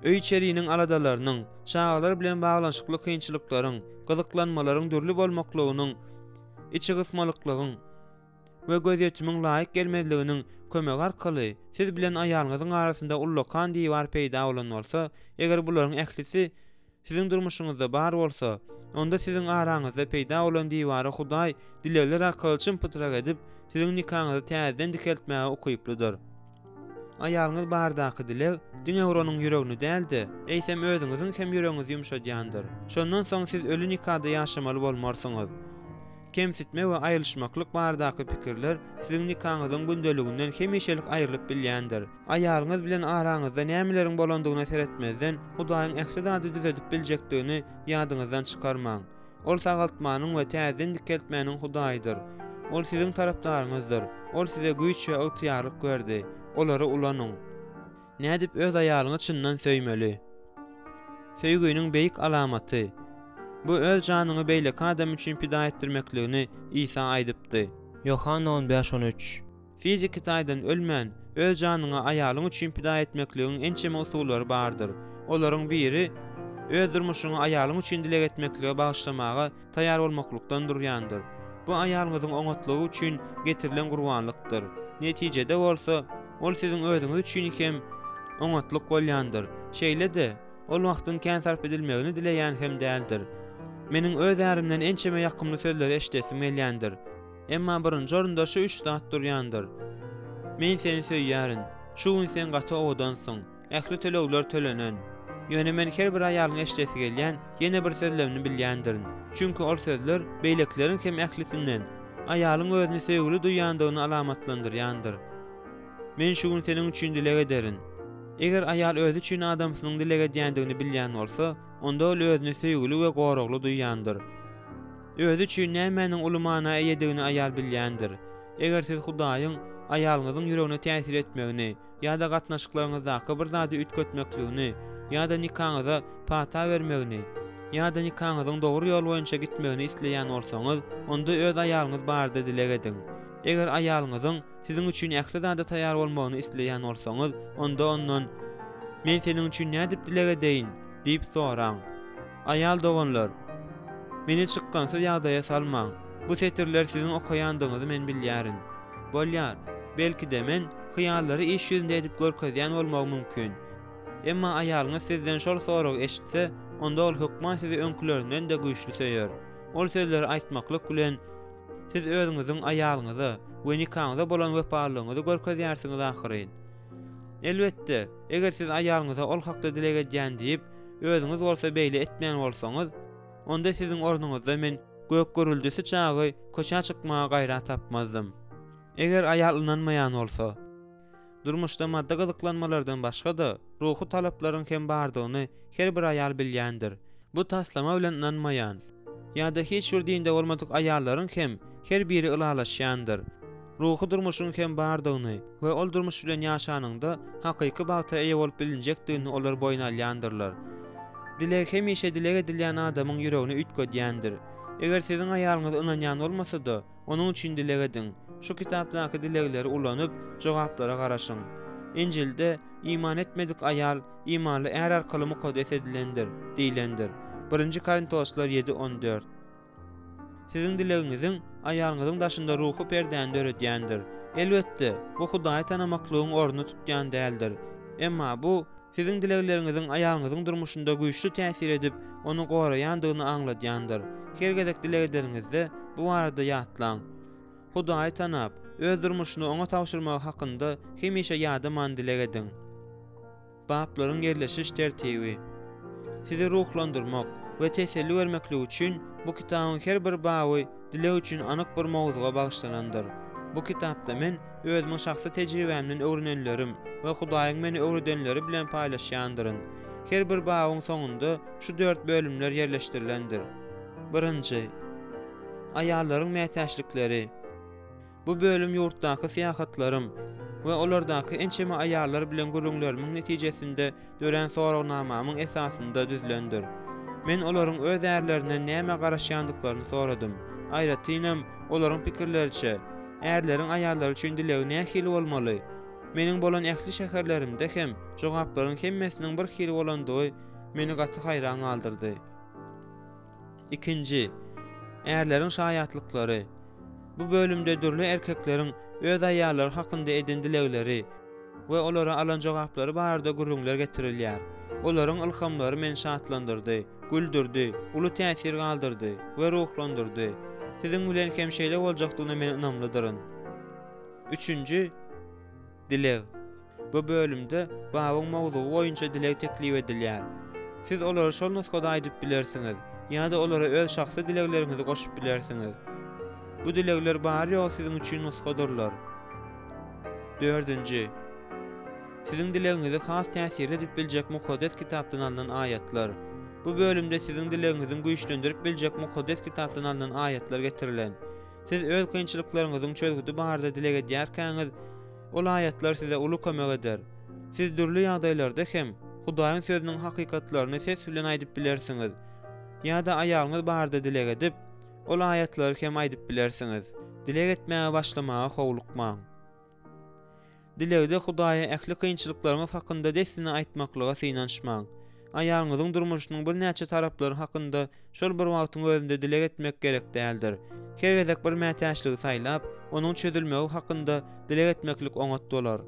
A: öý-içeriniň aladalarynyň, çagalar bilen baglanyşykly kynçylyklaryň, gyzyklanmalaryň dürli bolmaklygynyň, içigysmalyklygyň we gözýetimiň laýyk gelmezliginiň kömegi arkaly siz bilen aýalyňyzyň arasynda ullakan diwar peýda bolan bolsa, eger bularyň ählisi siziň durmuşyňyzda bar bolsa, onda siziň araňyzda peýda bolan diwary Hudaý dilegler arkaly çym-pytrak edip, siziň nikaňyzy täzeden dikeltmäge ukyplydyr. Aýalyňyz baradaky dileg diňe bir onuň ýüregini däl-de, eýsem özüňiziň hem ýüregiňizi ýumşadýandyr. Şondan soň siz öli nikada ýaşamaly bolmarsyňyz. Kemsitme we aýrylyşmaklyk baradaky pikirler siziň nikaňyzyň gündeliginden hemişelik aýrylyp bilýändir. Aýalyňyz bilen araňyzda nämeleriň bolandygyna seretmezden, Hudaýyň ähli zady düzedip biljekdigini ýadyňyzdan çykarmaň. Ol sagaltmanyň we täzeden dikeltmäniň Hudaýydyr. Ol siziň tarapdaryňyzdyr. Ol size güýç we ygtyýarlyk berdi. Olary ulanyň. Nädip öz aýalyňy çyndan söýmeli? Söýginiň beýik alamaty, bu öz janyňy beýleki adam üçin pida etdirmekligini Isa aýdypdy. Ýohanna on bäş on üç. Fiziki taýdan ölmän, öz janyňy aýalyň üçin pida etmekligiň ençeme usullary bardyr. Olaryň biri, öz durmuşyňy aýalyň üçin dileg etmeklige bagyşlamaga taýýar bolmaklykdan durýandyr. Bu aýalyňyzyň oňatlygy üçin getirilen gurbanlykdyr. Netijede bolsa, ol siziň özüňiz üçin hem oňatlyk bolýandyr. Şeýle-de, ol wagtyň kän sarp edilmegini dileýän hem däldir. Meniň öz ärimden ençeme ýakymly sözleri eşidesim gelýändir. Emma birinji orunda şu üç zat durýandyr, Men seni söýýärin. Şu gün sen gaty owadansyň. Ähli tölegler tölenen. Ýöne men her bir aýalyň eşidesi gelýän ýene bir sözlemini bilýändirin. Çünki ol sözler beýlekileriň hem ählisinden aýalyň özüni söýgüli duýýandygyny alamatlandyrýandyr. Men şu gün seniň üçin dileg ederin. Eger aýal özi üçin adamsynyň dileg edýändigini bilýän bolsa, onda ol özüni söýgüli we goragly duýýandyr. Özi üçin nämäniň uly mana eýedigini aýal bilýändir. Eger siz Hudaýyň aýalyňyzyň ýüregine täsir etmegini ýa-da gatnaşyklaryňyzdaky bir zady üýtgetmekligini ýa-da nikaňyza pata bermegini ýa-da nikaňyzyň dogry ýol boýunça gitmegini isleýän bolsaňyz, onda öz aýalyňyz barada dileg ediň. Eger aýalyňyzyň siziň üçin ähli zada taýýar bolmagyny isleýän bolsaňyz, onda ondan, Men seniň üçin nädip dileg edeýin? diýip soraň. Aýal doganlar, meni çykgynsyz ýagdaýa salmaň. Bu setirleri siziň okaýandygyňyzy men bilýärin. Bolýar, belki-de men hyýallary iş ýüzünde edip görkezýän bolmagym mümkin. Emma aýalyňyz sizden şol soragy eşitse, onda ol hökman sizi öňkülerinden-de güýçli söýer. Ol sözleri aýtmaklyk bilen, siz özüňiziň aýalyňyza we nikaňyza bolan wepalylygyňyzy görkezýärsiňiz ahyryn. Elbetde, eger siz aýalyňyza ol hakda dileg edýän diýip, özüňiz bolsa beýle etmeýän bolsaňyz, onda siziň ornuňyzda men gök gürrüldisi çagy köçä çykmaga gaýrat tapmazdym. Eger aýal ynanmaýan bolsa. Durmuşda maddy gyzyklanmalardan başga-da, ruhy talaplaryň hem bardygyny her bir aýal bilýändir. Bu taslama bilen ynanmaýan ýa-da hiç bir dinde bolmadyk aýallaryň hem her biri ylalaşýandyr. Ruhy durmuşyň hem bardygyny we ol durmuş bilen ýaşanyňda hakyky bagta eýe bolup bilinjekdigini olar boýun alýandyrlar. Dileg hemişe dileg edilýän adamyň ýüregini üýtgedýändir. Eger siziň aýalyňyz ynanýan bolmasa-da, onuň üçin dileg ediň. Şu kitapdaky dilegleri ulanyp, jogaplara garaşyň. Injilde, Iman etmedik aýal imanly är arkaly mukaddes edilendir diýlendir. Birinji Korintoslar ýedi, 14. Siziň dilegiňiziň aýalyňyzyň daşynda ruhy perdäni döredýändir. Elbetde, bu Hudaýy tanamaklygyň ornuny tutýan däldir. Emma bu, siziň dilegleriňiziň aýalyňyzyň durmuşynda güýçli täsir edip, ony goraýandygyny aňladýandyr. Her gezek dileg edeniňizde, bu barada ýatlaň. Hudaýy tanap, öz durmuşyny Oňa tabşyrmagy hakynda hemişe ýadaman dileg ediň. Baplaryň ýerleşiş tertibi. Sizi ruhlandyrmak we teselli bermeklik üçin bu kitabyň her bir baby dileg üçin anyk bir mowzuga bagyşlanandyr. Bu kitapda men özümiň şahsy tejribämden öwrenenlerim we Hudaýyň meni öwredenleri bilen paýlaşýandyryn. Her bir babyň soňunda şu dört bölümler ýerleşdirilendir. Birinji. Aýallaryň mätäçlikleri. Bu bölüm ýurtdaky syýahatlarym we olardaky ençeme aýallar bilen gürrüňlerimiň netijesinde dörän soragnamamyň esasynda düzülendir. Men olaryň öz ärlerinden nämä garaşýandyklaryny soradym. Aýratynam, olaryň pikirleriçe, ärleriň aýallary üçin dilegi nähili bolmaly? Meniň bolan ähli şäherlerimde hem jogaplaryň hemmesiniň bir hili bolandygy meni gaty haýran galdyrdy. Ikinji, ärleriň şaýatlyklary. Bu bölümde dürli erkekleriň öz aýallary hakynda eden dilegleri we olara alan jogaplary barada gürrüňler getirilýär. Olaryň ylhamlary meni şatlandyrdy, güldürdi, uly täsir galdyrdy we ruhlandyrdy. Siziň bilen hem şeýle boljakdygyna men ynamlydyryn. Üçünji, dileg. Bu bölümde babyň mowzugy boýunça dileg teklip edilýär. Siz olary şol nusgada aýdyp bilersiňiz ýa-da olara öz şahsy dilegleriňizi goşup bilersiňiz. Bu dilegler bary-ýogy siziň üçin nusgadyrlar. Dördünji. Siziň dilegiňizi has täsirli edip biljek Mukaddes Kitapdan alnan aýatlar. Bu bölümde siziň dilegiňiziň güýçlendirip biljek Mukaddes Kitapdan alnan aýatlar getirilen. Siz öz kynçylyklaryňyzyň çözgüdi barada dileg edýärkäňiz, ol aýatlar size uly kömek eder. Siz dürli ýagdaýlarda hem Hudaýyň Sözüniň hakykatlaryny ses bilen aýdyp bilersiňiz. Ýa-da aýalyňyz barada dileg edip, ol aýatlary hem aýdyp bilersiňiz. Dileg etmäge başlamaga howlukmaň. Dilegde Hudaýa ähli kynçylyklaryňyz hakynda dessine aýtmaklyga synanyşmaň. Aýalyňyzyň durmuşynyň birnäçe taraplary hakynda şol bir wagtyň özünde dileg etmek gerek däldir. Her gezek bir mätäçligi saýlap, onuň çözülmegi hakynda dileg etmeklik oňat bolar.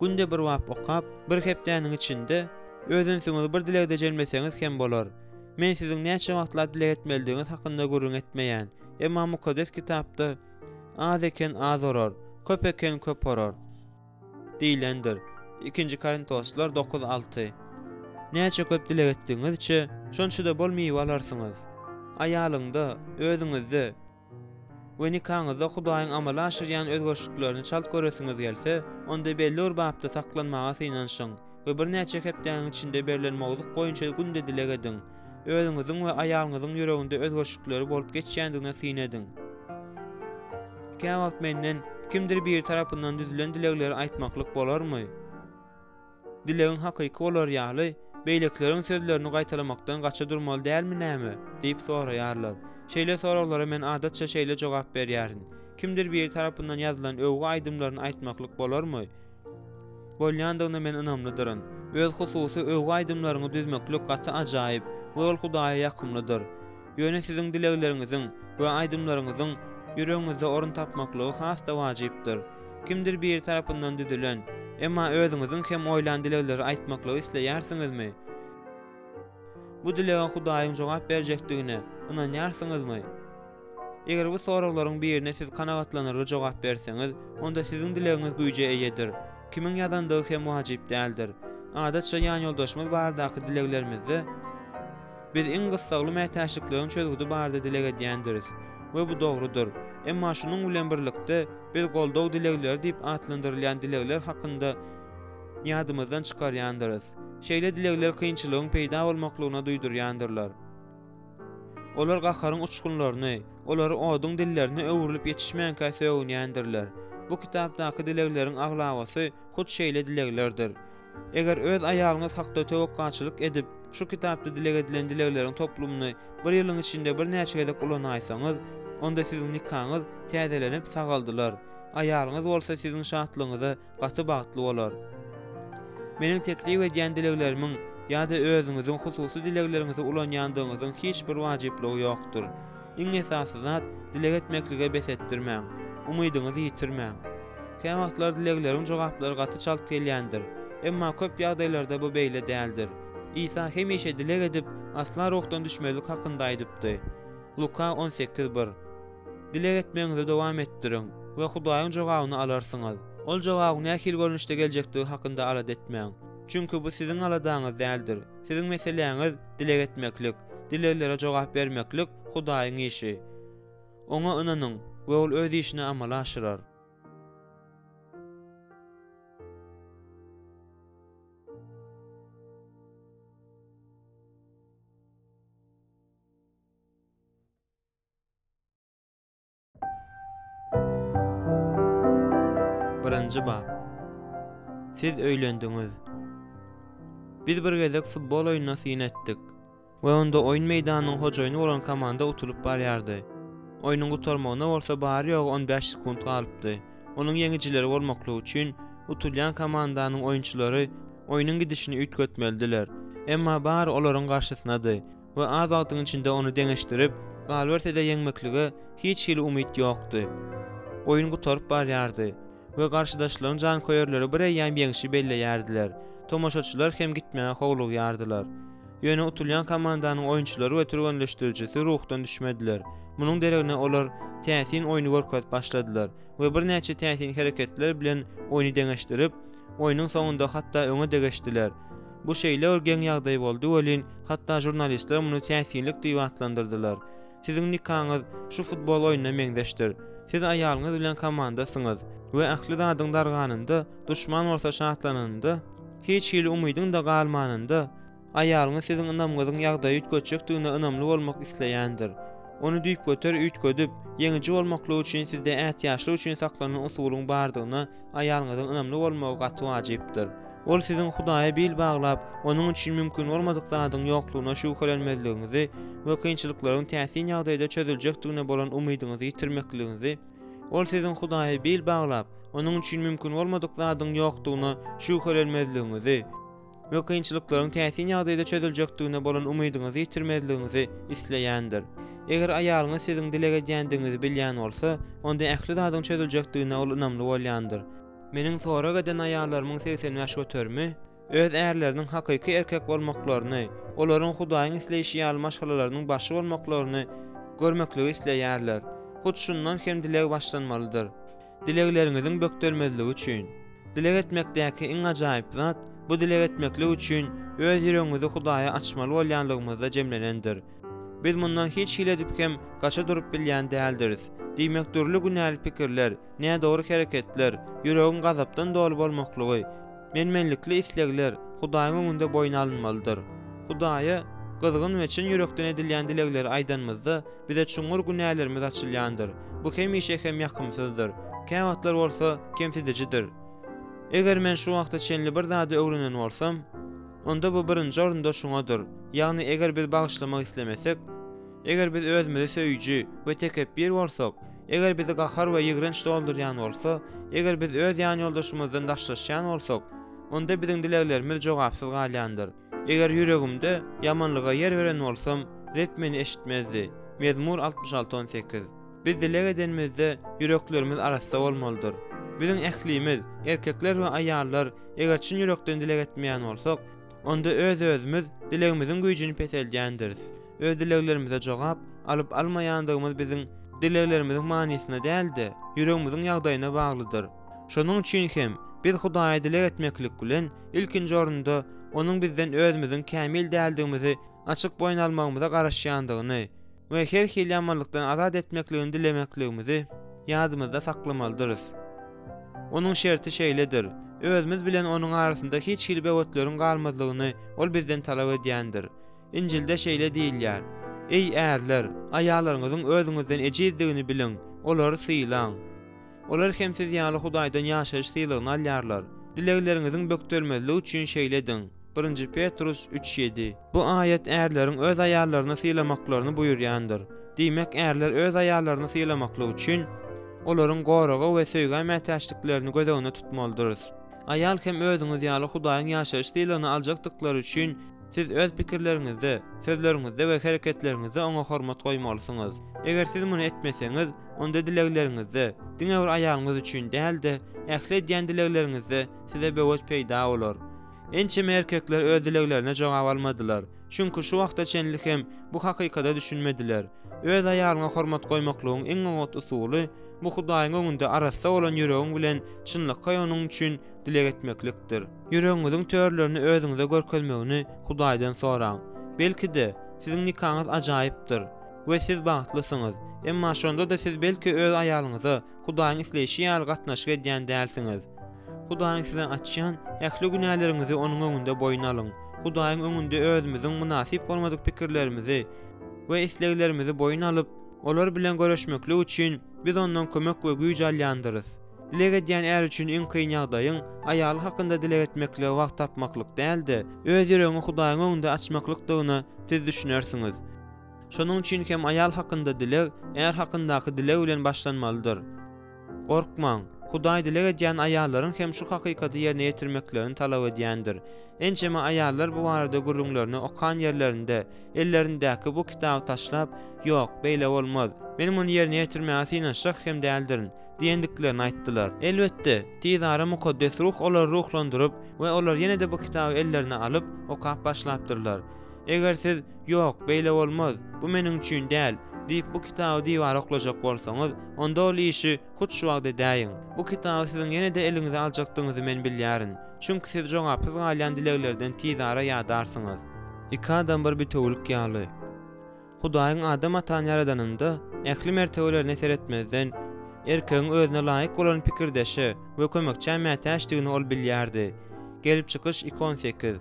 A: Günde bir bap okap, bir hepdäniň içinde öz ünsüňizi bir dilegde jemleseňiz hem bolar. Men siziň näçe wagtlap dileg etmelidigiňiz hakynda gürrüň etmeýän. Emma Mukaddes Kitapda Az eken az orar, köp eken köp orar. Diýlendir. Ikinji Korintoslar 9, 6. Näçe köp dileg etdigiňizçe, şonça-da bol miwe alarsyňyz. Aýalyňda, özüňizde we nikaňyzda Hudaýyň amala aşyrýan özgerişliklerini çalt göresiňiz gelse, onda belli bir bapda saklanmaga synanyşyň we birnäçe hepdäniň içinde berlen mowzuk boýunça günde dileg ediň. Özüňiziň we aýalyňyzyň ýüreginde özgerişlikleri bolup geçýändigine syn ediň. Käwagt menden kimdir biri tarapyndan düzülen dilegleri aýtmaklyk bolarmy? Dilegiň hakyky bolar ýaly, beýlekileriň sözlerini gaýtalamakdan gaça durmaly dälmi näme? diýip soraýarlar. Şeýle soraglara men adatça şeýle jogap berýärin, Kimdir biri tarapyndan ýazylan öwgi aýdymlaryny aýtmaklyk bolarmy? Bolýandygyna men ynamlydyryn. Öz hususy öwgi aýdymlaryňy düzmeklik gaty ajaýyp we ol Hudaýa ýakymlydyr. Ýöne siziň dilegleriňiziň we aýdymlaryňyzyň ýüregiňizde orun tapmaklygy has-da wajypdyr. Kimdir biri tarapyndan düzülen, emma özüňiziň hem oýlan dilegleri aýtmaklygy isleýärsiňizmi? Bu dilege Hudaýyň jogap berjekdigine ynanýarsyňyzmy? Eger bu soraglaryň birine siz kanagatlanarly jogap berseňiz, onda siziň dilegiňiz güýje eýedir. Kimiň ýazandygy hem wajyp däldir. Adatça ýanýoldaşymyz baradaky dileglerimizde biz iň gyssagly mätäçlikleriň çözgüdi barada dileg edýändiris we bu dogrudyr. Emma şunuň bilen birlikde biz goldaw dilegleri diýip atlandyrylýan dilegler hakynda ýadymyzdan çykarýandyrys. Şeýle dilegler kynçylygyň peýda bolmaklygyna duýdurýandyrlar. Olar gaharyň uçgunlaryny, olary oduň dillerine öwrülip ýetişmänkä sögünýändirler. Bu kitapdaky dilegleriň aglabasy hut şeýle dileglerdir. Eger öz aýalyňyz hakda töwekgaçylyk edip, şu kitapda dileg edilen dilegleriň toplumyny bir ýylyň içinde birnäçe gezek ulanaýsaňyz, onda siziň nikaňyz täzelenip sagaldylar, aýalyňyz bolsa siziň şatlygyňyza gaty bagtly bolar. Meniň teklip edýän dileglerimiň ýa-da özüňiziň hususy dilegleriňizi ulanýandygyňyzyň hiç bir wajyplygy ýokdur. Iň esasy zat, dileg etmekligi bes etdirmäň. Umydyňyzy ýitirmäň. Käwagtlar dilegleriň jogaplary gaty çalt gelýändir. Emma köp ýagdaýlarda bu beýle däldir. Isa hemişe dileg edip, asla ruhdan düşmezlik hakynda aýdypdy. Luka 18, bir. Dileg etmegiňizi dowam etdiriň we Hudaýyň jogabyny alarsyňyz. Ol jogabyň nähili görnüşde geljekdigi hakynda alada etmäň. Çünki bu siziň aladaňyz däldir. Siziň meseläňiz dileg etmeklik, dileglere jogap bermeklik Hudaýyň işi. Oňa ynanyň we Ol öz işini amala aşyrar. Birinji bap. Siz öýlendiňiz. Biz bir gezek futbol oýnuna syn etdik. We onda oýun meýdanynyň hojaýyny bolan komanda utulyp barýardy. Oýnuň gutarmagyna bolsa bary-ýogy on bäş sekunt galypdy. Onuň ýeňijileri bolmaklygy üçin, utulýan komandanyň oýunçylary oýnuň gidişini üýtgetmelidiler. Emma bary olaryň garşysynady we az wagtyň içinde ony deňeşdirip, galyberse-de ýeňmeklige hiç hili umyt ýokdy. Oýun gutaryp barýardy. We garşydaşlaryň janköýerleri bireýýäm ýeňşi belleýärdiler. Tomaşaçylar hem gitmäge howlugýardylar. Ýöne utulýan komandanyň oýunçylary we türgenleşdirijisi ruhdan düşmediler. Munuň deregine olar täsin oýny görkezip başladylar we birnäçe täsin hereketler bilen oýny deňeşdirip, oýnuň soňunda hatda öňe-de geçdiler. Bu şeýle bir geň ýagdaý boldy welin, hatda žurnalistler muny täsinlik diýip atlandyrdylar. Siziň nikaňyz şu futbol oýnuna meňzeşdir. Siz aýalyňyz bilen komandasyňyz we ähli zadyň darganynda, duşman bolsa şatlananynda, hiç hili umydyň-da galmanynda, aýalyňyz siziň ynamyňyzyň ýagdaýy üýtgetjekdigine ynamly bolmak isleýändir. Ony düýpgöter üýtgedip, ýeňiji bolmaklyk üçin sizde ätiýaçlyk üçin saklanan usulyň bardygyna aýalyňyzyň ynamly bolmagy gaty wajypdyr. Ol siziň Hudaýa bil baglap, Onuň üçin mümkin bolmadyk zadyň ýoklugyna şübhelenmezligiňizi we kynçylyklaryň täsin ýagdaýda çözüljekdigine bolan umydyňyzy ýitirmekligiňizi, Ol siziň Hudaýa bil baglap, Onuň üçin mümkin bolmadyk zadyň ýokdugyna şübhelenmezligiňizi we kynçylyklaryň täsin ýagdaýda çözüljekdigine bolan umydyňyzy ýitirmezligiňizi isleýändir. Eger aýalyňyz siziň dileg edýändigiňizi bilýän bolsa, onda ähli zadyň çözüljekdigine ol ynamly bolýandyr. Meniň sorag eden aýallarymyň 85 göterimi öz ärleriniň hakyky erkek bolmaklaryny, olaryň Hudaýyň isleýşi ýaly maşgalalarynyň başy bolmaklaryny görmekligi isleýärler. Hut şundan hem dileg başlanmalydyr. Dilegleriňiziň bökdelmezligi üçin. Dileg etmekdäki iň ajaýyp zat, bu dileg etmeklik üçin öz ýüregiňizi Hudaýa açmaly bolýanlygymyzda jemlenendir. Biz mundan hiç hili edip hem gaça durup bilýän däldiris. Diýmek dürli günäli pikirler, nädogry hereketler, ýüregiň gazapdan doly bolmaklygy, men-menlikli islegler Hudaýyň öňünde boýun alynmalydyr. Hudaýa gyzgyn we çyn ýürekden edilýän dilegleri aýdanymyzda, bize çuňňur günälerimiz açylýandyr. Bu hemişe hem ýakymsyzdyr, käwagtlar bolsa kemsidijidir. Eger men şu wagta çenli bir zady öwrenen bolsam, onda bu birinji orunda şuňadyr, ýagny eger biz bagyşlamak islemesek, Eger biz özümizi söýüji we tekepbir bolsak, eger bizi gahar we ýigrenç doldurýan bolsa, eger biz öz ýanýoldaşymyzdan daşlaşýan bolsak, onda biziň dileglerimiz jogapsyz galýandyr. Eger ýüregimde ýamanlyga ýer beren bolsam, Reb meni eşitmezdi. Mezmur 66, 18. Biz dileg edenimizde, ýüreklerimiz arassa bolmalydyr. Biziň ählimiz, erkekler we aýallar, eger çyn ýürekden dileg etmeýän bolsak, onda öz-özümiz dilegimiziň güýjüni peseldýändiris. Öz dileglerimize jogap alyp-almaýandygymyz biziň dileglerimiziň manysyna däl-de, ýüregimiziň ýagdaýyna baglydyr. Şonuň üçin hem, biz Hudaýa dileg etmeklik bilen, ilkinji orunda, Onuň bizden özümiziň kämil däldigimizi açyk boýun almagymyza garaşýandygyny we her hili ýamanlykdan azat etmekligini dilemekligimizi ýadymyzda saklamalydyrys. Onuň şerti şeýledir, özümiz bilen Onuň arasynda hiç hili böwetleriň galmazlygyny Ol bizden talap edýändir. Injilde şeýle diýilýär, Eý, ärler, aýallaryňyzyň özüňizden ejizdigini biliň, olary sylaň. Olar hem siz ýaly Hudaýdan ýaşaýyş sylagyny alýarlar. Dilegleriňiziň bökdelmezligi üçin şeýle ediň. Birinji Petrus üç, ýedi. Bu aýat ärleriň öz aýallaryny sylamaklaryny buýurýandyr. Diýmek, ärler öz aýallaryny sylamaklyk üçin, olaryň goraga we söýgä mätäçliklerini göz öňünde tutmalydyrys. Aýal hem özüňiz ýaly Hudaýyň ýaşaýyş sylagyny aljakdyklary üçin, Siz öz pikirleriňizde, sözleriňizde we hereketleriňizde oňa hormat goýmalysyňyz. Eger siz muny etmeseňiz, onda dilegleriňizde, diňe bir aýalyňyz üçin däl-de, ähli edýän dilegleriňizde size böwet peýda bolar. Ençeme erkekler öz dileglerine jogap almadylar, çünki şu wagta çenli hem bu hakykata düşünmediler. Öz aýalyňa hormat goýmaklygyň iň oňat usuly, bu Hudaýyň öňünde arassa bolan ýüregiň bilen çynlakaý onuň üçin dileg etmeklikdir. Ýüregiňiziň törlerini özüňize görkezmegini Hudaýdan soraň. Belki-de, siziň nikaňyz ajaýypdyr we siz bagtlysyňyz, emma şonda-da siz belki öz aýalyňyza Hudaýyň isleýşi ýaly gatnaşyk edýän dälsiňiz. Hudaýyň size açýan ähli günäleriňizi Onuň öňünde boýun alyň. Hudaýyň öňünde özümiziň mynasyp bolmadyk pikirlerimizi we isleglerimizi boýun alyp, olar bilen göreşmeklik üçin biz Ondan kömek we güýç alýandyrys. Dileg edýän är üçin iň kyn ýagdaýyň, aýaly hakynda dileg etmeklige wagt tapmaklyk däl-de, öz ýüregiňi Hudaýyň öňünde açmaklykdygyna siz düşünersiňiz. Şonuň üçin hem aýal hakynda dileg, är hakyndaky dileg bilen başlanmalydyr. Gorkmaň, Hudaý dileg edýän aýallaryň hem şu hakykaty ýerine ýetirmeklerini talap edýändir. Ençeme aýallar bu barada gürrüňlerini okan ýerlerinde, ellerindäki bu kitaby taşlap, Ýok, beýle bolmaz. Men muny ýerine ýetirmäge synanyşjak hem däldirin diýendiklerini aýtdylar. Elbetde, tizara Mukaddes Ruh olary ruhlandyryp we olar ýene-de bu kitaby ellerine alyp, okap başlapdyrlar. Eger siz, Ýok, beýle bolmaz, bu meniň üçin däl diýip bu kitaby diwara oklajak bolsaňyz, onda ol işi hut şu wagt edäýiň. Bu kitaby siziň ýene-de eliňize aljakdygyňyzy men bilýärin. Çünki siz jogapsyz galýan dileglerden tizara ýadarsyňyz. Iki adam bir bitewülik ýaly. Hudaýyň Adam atany ýaradanynda, ähli mertebelerine seretmezden, erkegiň özüne laýyk bolan pikirdeşe we kömekçä mätäçdigini ol bilýärdi. Gelip çykyş iki 18.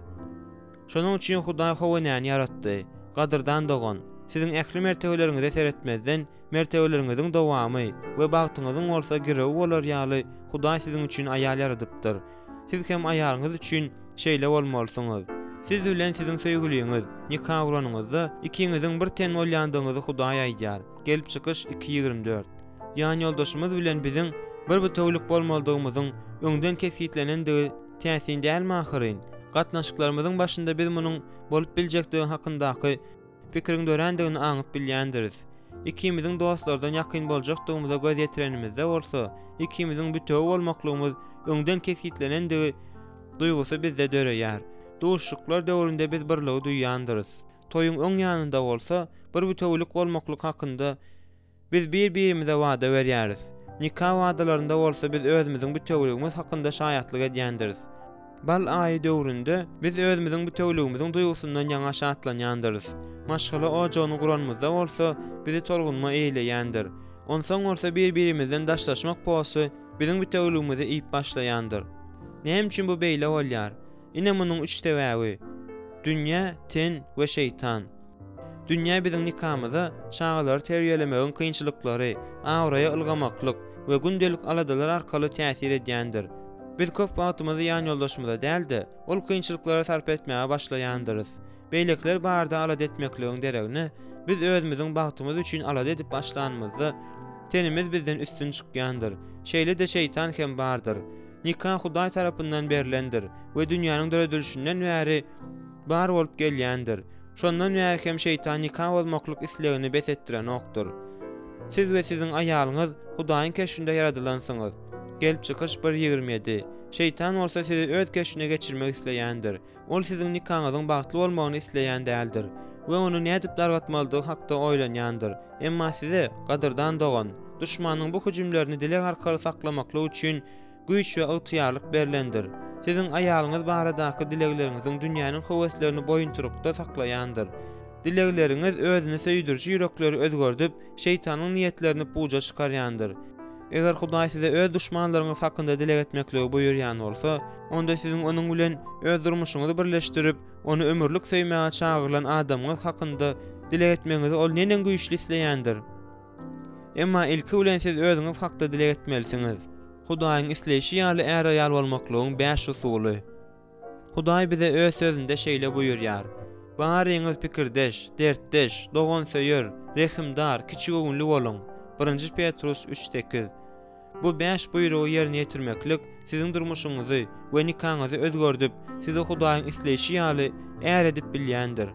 A: Şonuň üçin Hudaý How enäni ýaratdy. Gadyrdan dogan, siziň ähli mertebeleriňize seretmezden, mertebeleriňiziň dowamy we bagtyňyzyň bolsa girewi bolar ýaly Hudaý siziň üçin aýal ýaradypdyr. Siz hem aýalyňyz üçin şeýle bolmalysyňyz. Siz bilen siziň söýgüliňiz nika guranyňyzda, ikiňiziň bir ten bolýandygyňyzy Hudaý aýdýar, Gelip çykyş iki 24. Ýanýoldaşymyz bilen biziň bir bitewülik bolmalydygymyzyň öňden kesgitlenendigi täsin dälmi ahyryn? Gatnaşyklarymyzyň başynda biz munuň bolup biljekdigi hakyndaky pikiriň dörändigini aňyp bilýändiris. Ikimiziň dostlardan ýakyn boljakdygymyza göz ýetirenimizde bolsa, ikimiziň bütewi bolmaklygymyz öňden kesgitlenendigi duýgusy bizde döreýär. Duşuşyklar döwründe biz birligi duýýandyrys. Toýuň öň ýanynda bolsa, bir bütewülik bolmaklyk hakynda Biz bir-birimize wada berýäris. Nika wadalarynda bolsa biz özümiziň bitewüligimiz hakynda şaýatlyk edýändiris. Bal aýy döwründe biz özümiziň bitewüligimiziň duýgusyndan ýaňa şatlanýandyrys. Maşgala ojagyny guranymyzda bolsa bizi tolgunma eýleýändir. Onsoň bolsa bir-birimizden daşlaşmak posy biziň bitewüligimizi iýip başlaýandyr. Näme üçin bu beýle bolýar? Ine munuň üç sebäbi, Dünýä, ten we şeýtan. Dünýä biziň nikamyza çagalary terbiýelemegiň kynçylyklary, abraýa ylgamaklyk we gündelik aladalar arkaly täsir edýändir. Biz köp wagtymyzy ýanýoldaşymyza däl-de, ol kynçylyklara sarp etmäge başlaýandyrys. Beýlekiler barada alada etmekligiň deregine, biz özümiziň bagtymyz üçin alada edip başlanymyzda, tenimiz bizden üstün çykýandyr. Şeýle-de şeýtan hem bardyr. Nika Hudaý tarapyndan berlendir we dünýäniň döredilişinden bäri bar bolup gelýändir. Şondan bäri hem şeýtan nika bozmaklyk islegini bes etdirenokdyr. Siz we siziň aýalyňyz Hudaýyň keşbinde ýaradylansyňyz. Gelip çykyş bir 27. Şeýtan bolsa sizi öz keşbine geçirmek isleýändir. Ol siziň nikaňyzyň bagtly bolmagyny isleýän däldir we ony nädip dargatmalydygy hakda oýlanýandyr. Emma size, gadyrdan dogan, duşmanyň bu hüjümlerini dileg arkaly saklamaklyk üçin güýç we ygtyýarlyk berlendir. Siziň aýalyňyz baradaky dilegleriňiziň dünýäniň höweslerini boýunturykda saklaýandyr. Dilegleriňiz özüni söýdüriji ýürekleri özgerdip, şeýtanyň niýetlerini puja çykarýandyr. Eger Hudaý size öz duşmanlaryňyz hakynda dileg etmekligi buýurýan bolsa, onda siziň onuň bilen öz durmuşyňyzy birleşdirip, ony ömürlik söýmäge çagyrylan adamyňyz hakynda dileg etmegiňizi ol neneň güýçli isleýändir! Emma ilki bilen siz özüňiz hakda dileg etmelisiňiz. Hudaýyň isleýşi ýaly är-aýal bolmaklygyň bäş usuly. Hudaý bize Öz Sözünde şeýle buýurýar, Baryňyz pikirdeş, dertdeş, dogansöýer, rehimdar, kiçigöwünli boluň. Birinji Petrus üç sekiz. Bu bäş buýrugy ýerine ýetirmeklik siziň durmuşyňyzy we nikaňyzy özgerdip, sizi Hudaýyň isleýşi ýaly är edip bilýändir.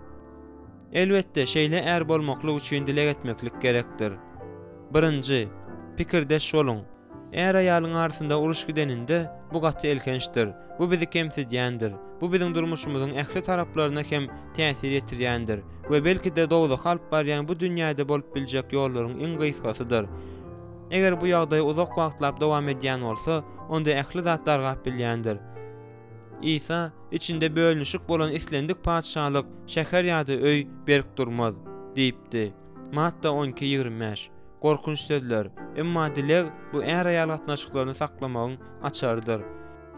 A: Elbetde, şeýle är bolmaklyk üçin dileg etmeklik gerekdir. Birinji, pikirdeş boluň. Är-aýalyň arasynda uruş gideninde, bu gaty elhençdir. Bu bizi kemsidýändir. Bu biziň durmuşymyzyň ähli taraplaryna hem täsir ýetirýändir we belki-de dowzaha alyp barýan bu dünýäde bolup biljek ýollaryň iň gysgasydyr. Eger bu ýagdaý uzak wagtlap dowam edýän bolsa, onda ähli zat dargap bilýändir. Isa, Içinde bölünişik bolan islendik patyşalyk, şäher ýa-da öý berk durmaz diýipdi. Matta 12, 25. Gorkunç sözler. Emma dileg, bu är-aýal gatnaşyklaryny saklamagyň açarydyr.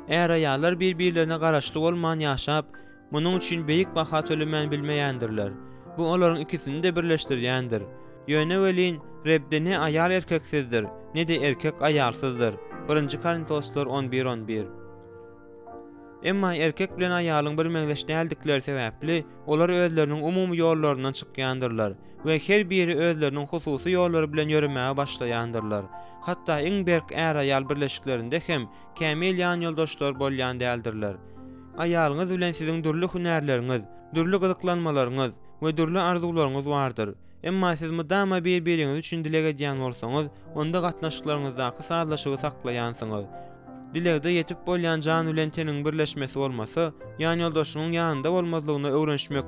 A: Är-aýallar bir-birlerine garaşly bolman ýaşap, munuň üçin beýik baha tölemän bilmeýändirler. Bu olaryň ikisini-de birleşdirýändir. Ýöne welin, Rebde ne aýal erkeksizdir, ne-de erkek aýalsyzdyr. Birinji Korintoslylar on bir on bir. Emma erkek bilen aýalyň birmeňzeş däldikleri sebäpli, olar özleriniň umumy ýollaryndan çykýandyrlar we her biri özleriniň hususy ýollary bilen ýöremäge başlaýandyrlar. Hatda iň berk är-aýal birleşiklerinde hem kämil ýanýoldaşlar bolýan däldirler. Aýalyňyz bilen siziň dürli hünärleriňiz, dürli gyzyklanmalaryňyz we dürli arzuwlaryňyz bardyr. Emma siz mydama bir-biriňiz üçin dileg edýän bolsaňyz, onda gatnaşyklaryňyzdaky sazlaşygy saklaýansyňyz. Dilegde ýetip bolýan jan bilen teniň birleşmesi bolmasa, ýanýoldaşyňyň ýanynda bolmazlygyna öwrenişmek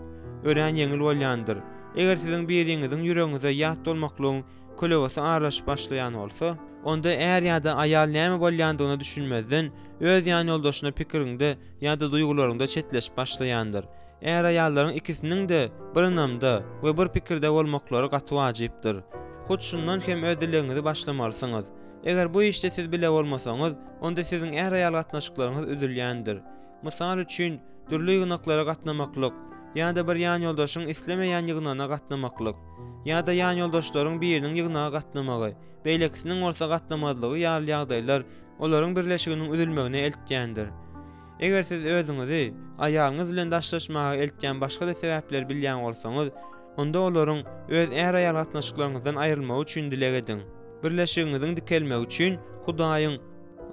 A: örän ýeňil bolýandyr. Eger siziň biriňiziň ýüregiňize ýat bolmaklygyň kölegesi aralaşyp başlaýan bolsa, onda är ýa-da aýal näme bolýandygyna düşünmezden, öz ýanýoldaşyna pikiriňde ýa-da duýgularyňda çetleşip başlaýandyr. Är-aýallaryň ikisiniň-de bir ynamda we bir pikirde bolmaklary gaty wajypdyr. Hut şundan hem öz dilegiňizi başlamalysyňyz. Eger bu işde siz bile bolmasaňyz, onda siziň är-aýal gatnaşyklaryňyz üzülýändir. Mysal üçin, dürli ýygnaklara gatnamaklyk, ýa-da bir ýanýoldaşyň islemeýän ýygnagyna gatnamaklyk, ýa-da ýanýoldaşlaryň biriniň ýygnaga gatnamagy, beýlekisiniň bolsa gatnamazlygy ýaly ýagdaýlar olaryň birleşiginiň üzülmegine eltýändir. Eger siz özüňizi aýalyňyz bilen daşlaşmaga eltýän başga-da sebäpleri bilýän bolsaňyz, onda olaryň öz är-aýal gatnaşyklaryňyzdan aýrylmagy üçin dileg ediň. Birleşigiňiziň dikelmegi üçin Hudaýyň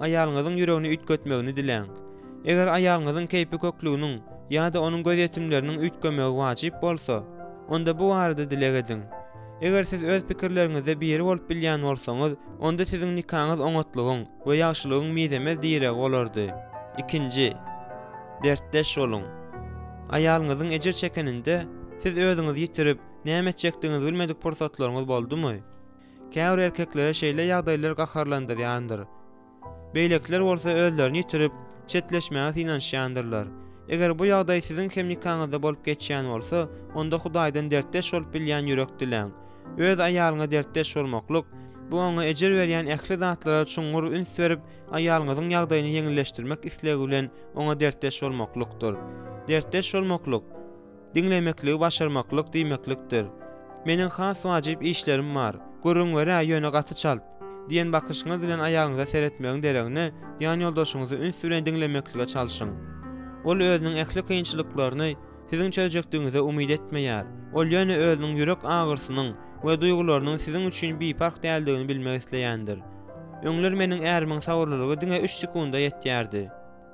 A: aýalyňyzyň ýüregini üýtgetmegini diläň. Eger aýalyňyzyň keýpi köklüginiň ýa-da onuň gözýetimleriniň üýtgemegi wajyp bolsa, onda bu barada dileg ediň. Eger siz öz pikirleriňizde biri bolup bilýän bolsaňyz, onda siziň nikaňyz oňatlygyň we ýagşylygyň mizemez diregi bolardy. Ikinji, dertdeş boluň. Aýalyňyzyň ejir çekeninde, siz özüňizi ýitirip, näme etjekdigiňizi bilmedik pursatlaryňyz boldumy? Käbir erkeklere şeýle ýagdaýlar gaharlandyrýandyr. Beýlekiler bolsa özlerini ýitirip, çetleşmäge synanyşýandyrlar. Eger bu ýagdaý siziň hem nikaňyzda bolup geçýän bolsa, onda Hudaýdan dertdeş bolup bilýän ýürek diläň. Öz aýalyňa dertdeş bolmaklyk, bu oňa ejir berýän ähli zatlara çuňňur üns berip, aýalyňyzyň ýagdaýyny ýeňilleşdirmek islegi bilen oňa dertdeş bolmaklykdyr. Dertdeş bolmaklyk, Diňlemekligi başarmaklyk diýmeklikdir. Meniň has wajyp işlerim bar. Gürrüň beräý, ýöne gaty çalt! Diýen bakyşyňyz bilen aýalyňyza seretmegiň deregine, ýanýoldaşyňyzy üns bilen diňlemeklige çalşyň. Ol özüniň ähli kynçylyklaryny siziň çözjekdigiňize umyt etmeýär. Ol ýöne özüniň ýürek agyrsynyň we duýgularynyň siziň üçin biparh däldigini bilmek isleýändir. Öňler meniň ärimiň sabyrlylygy diňe üç sekunda ýetýärdi.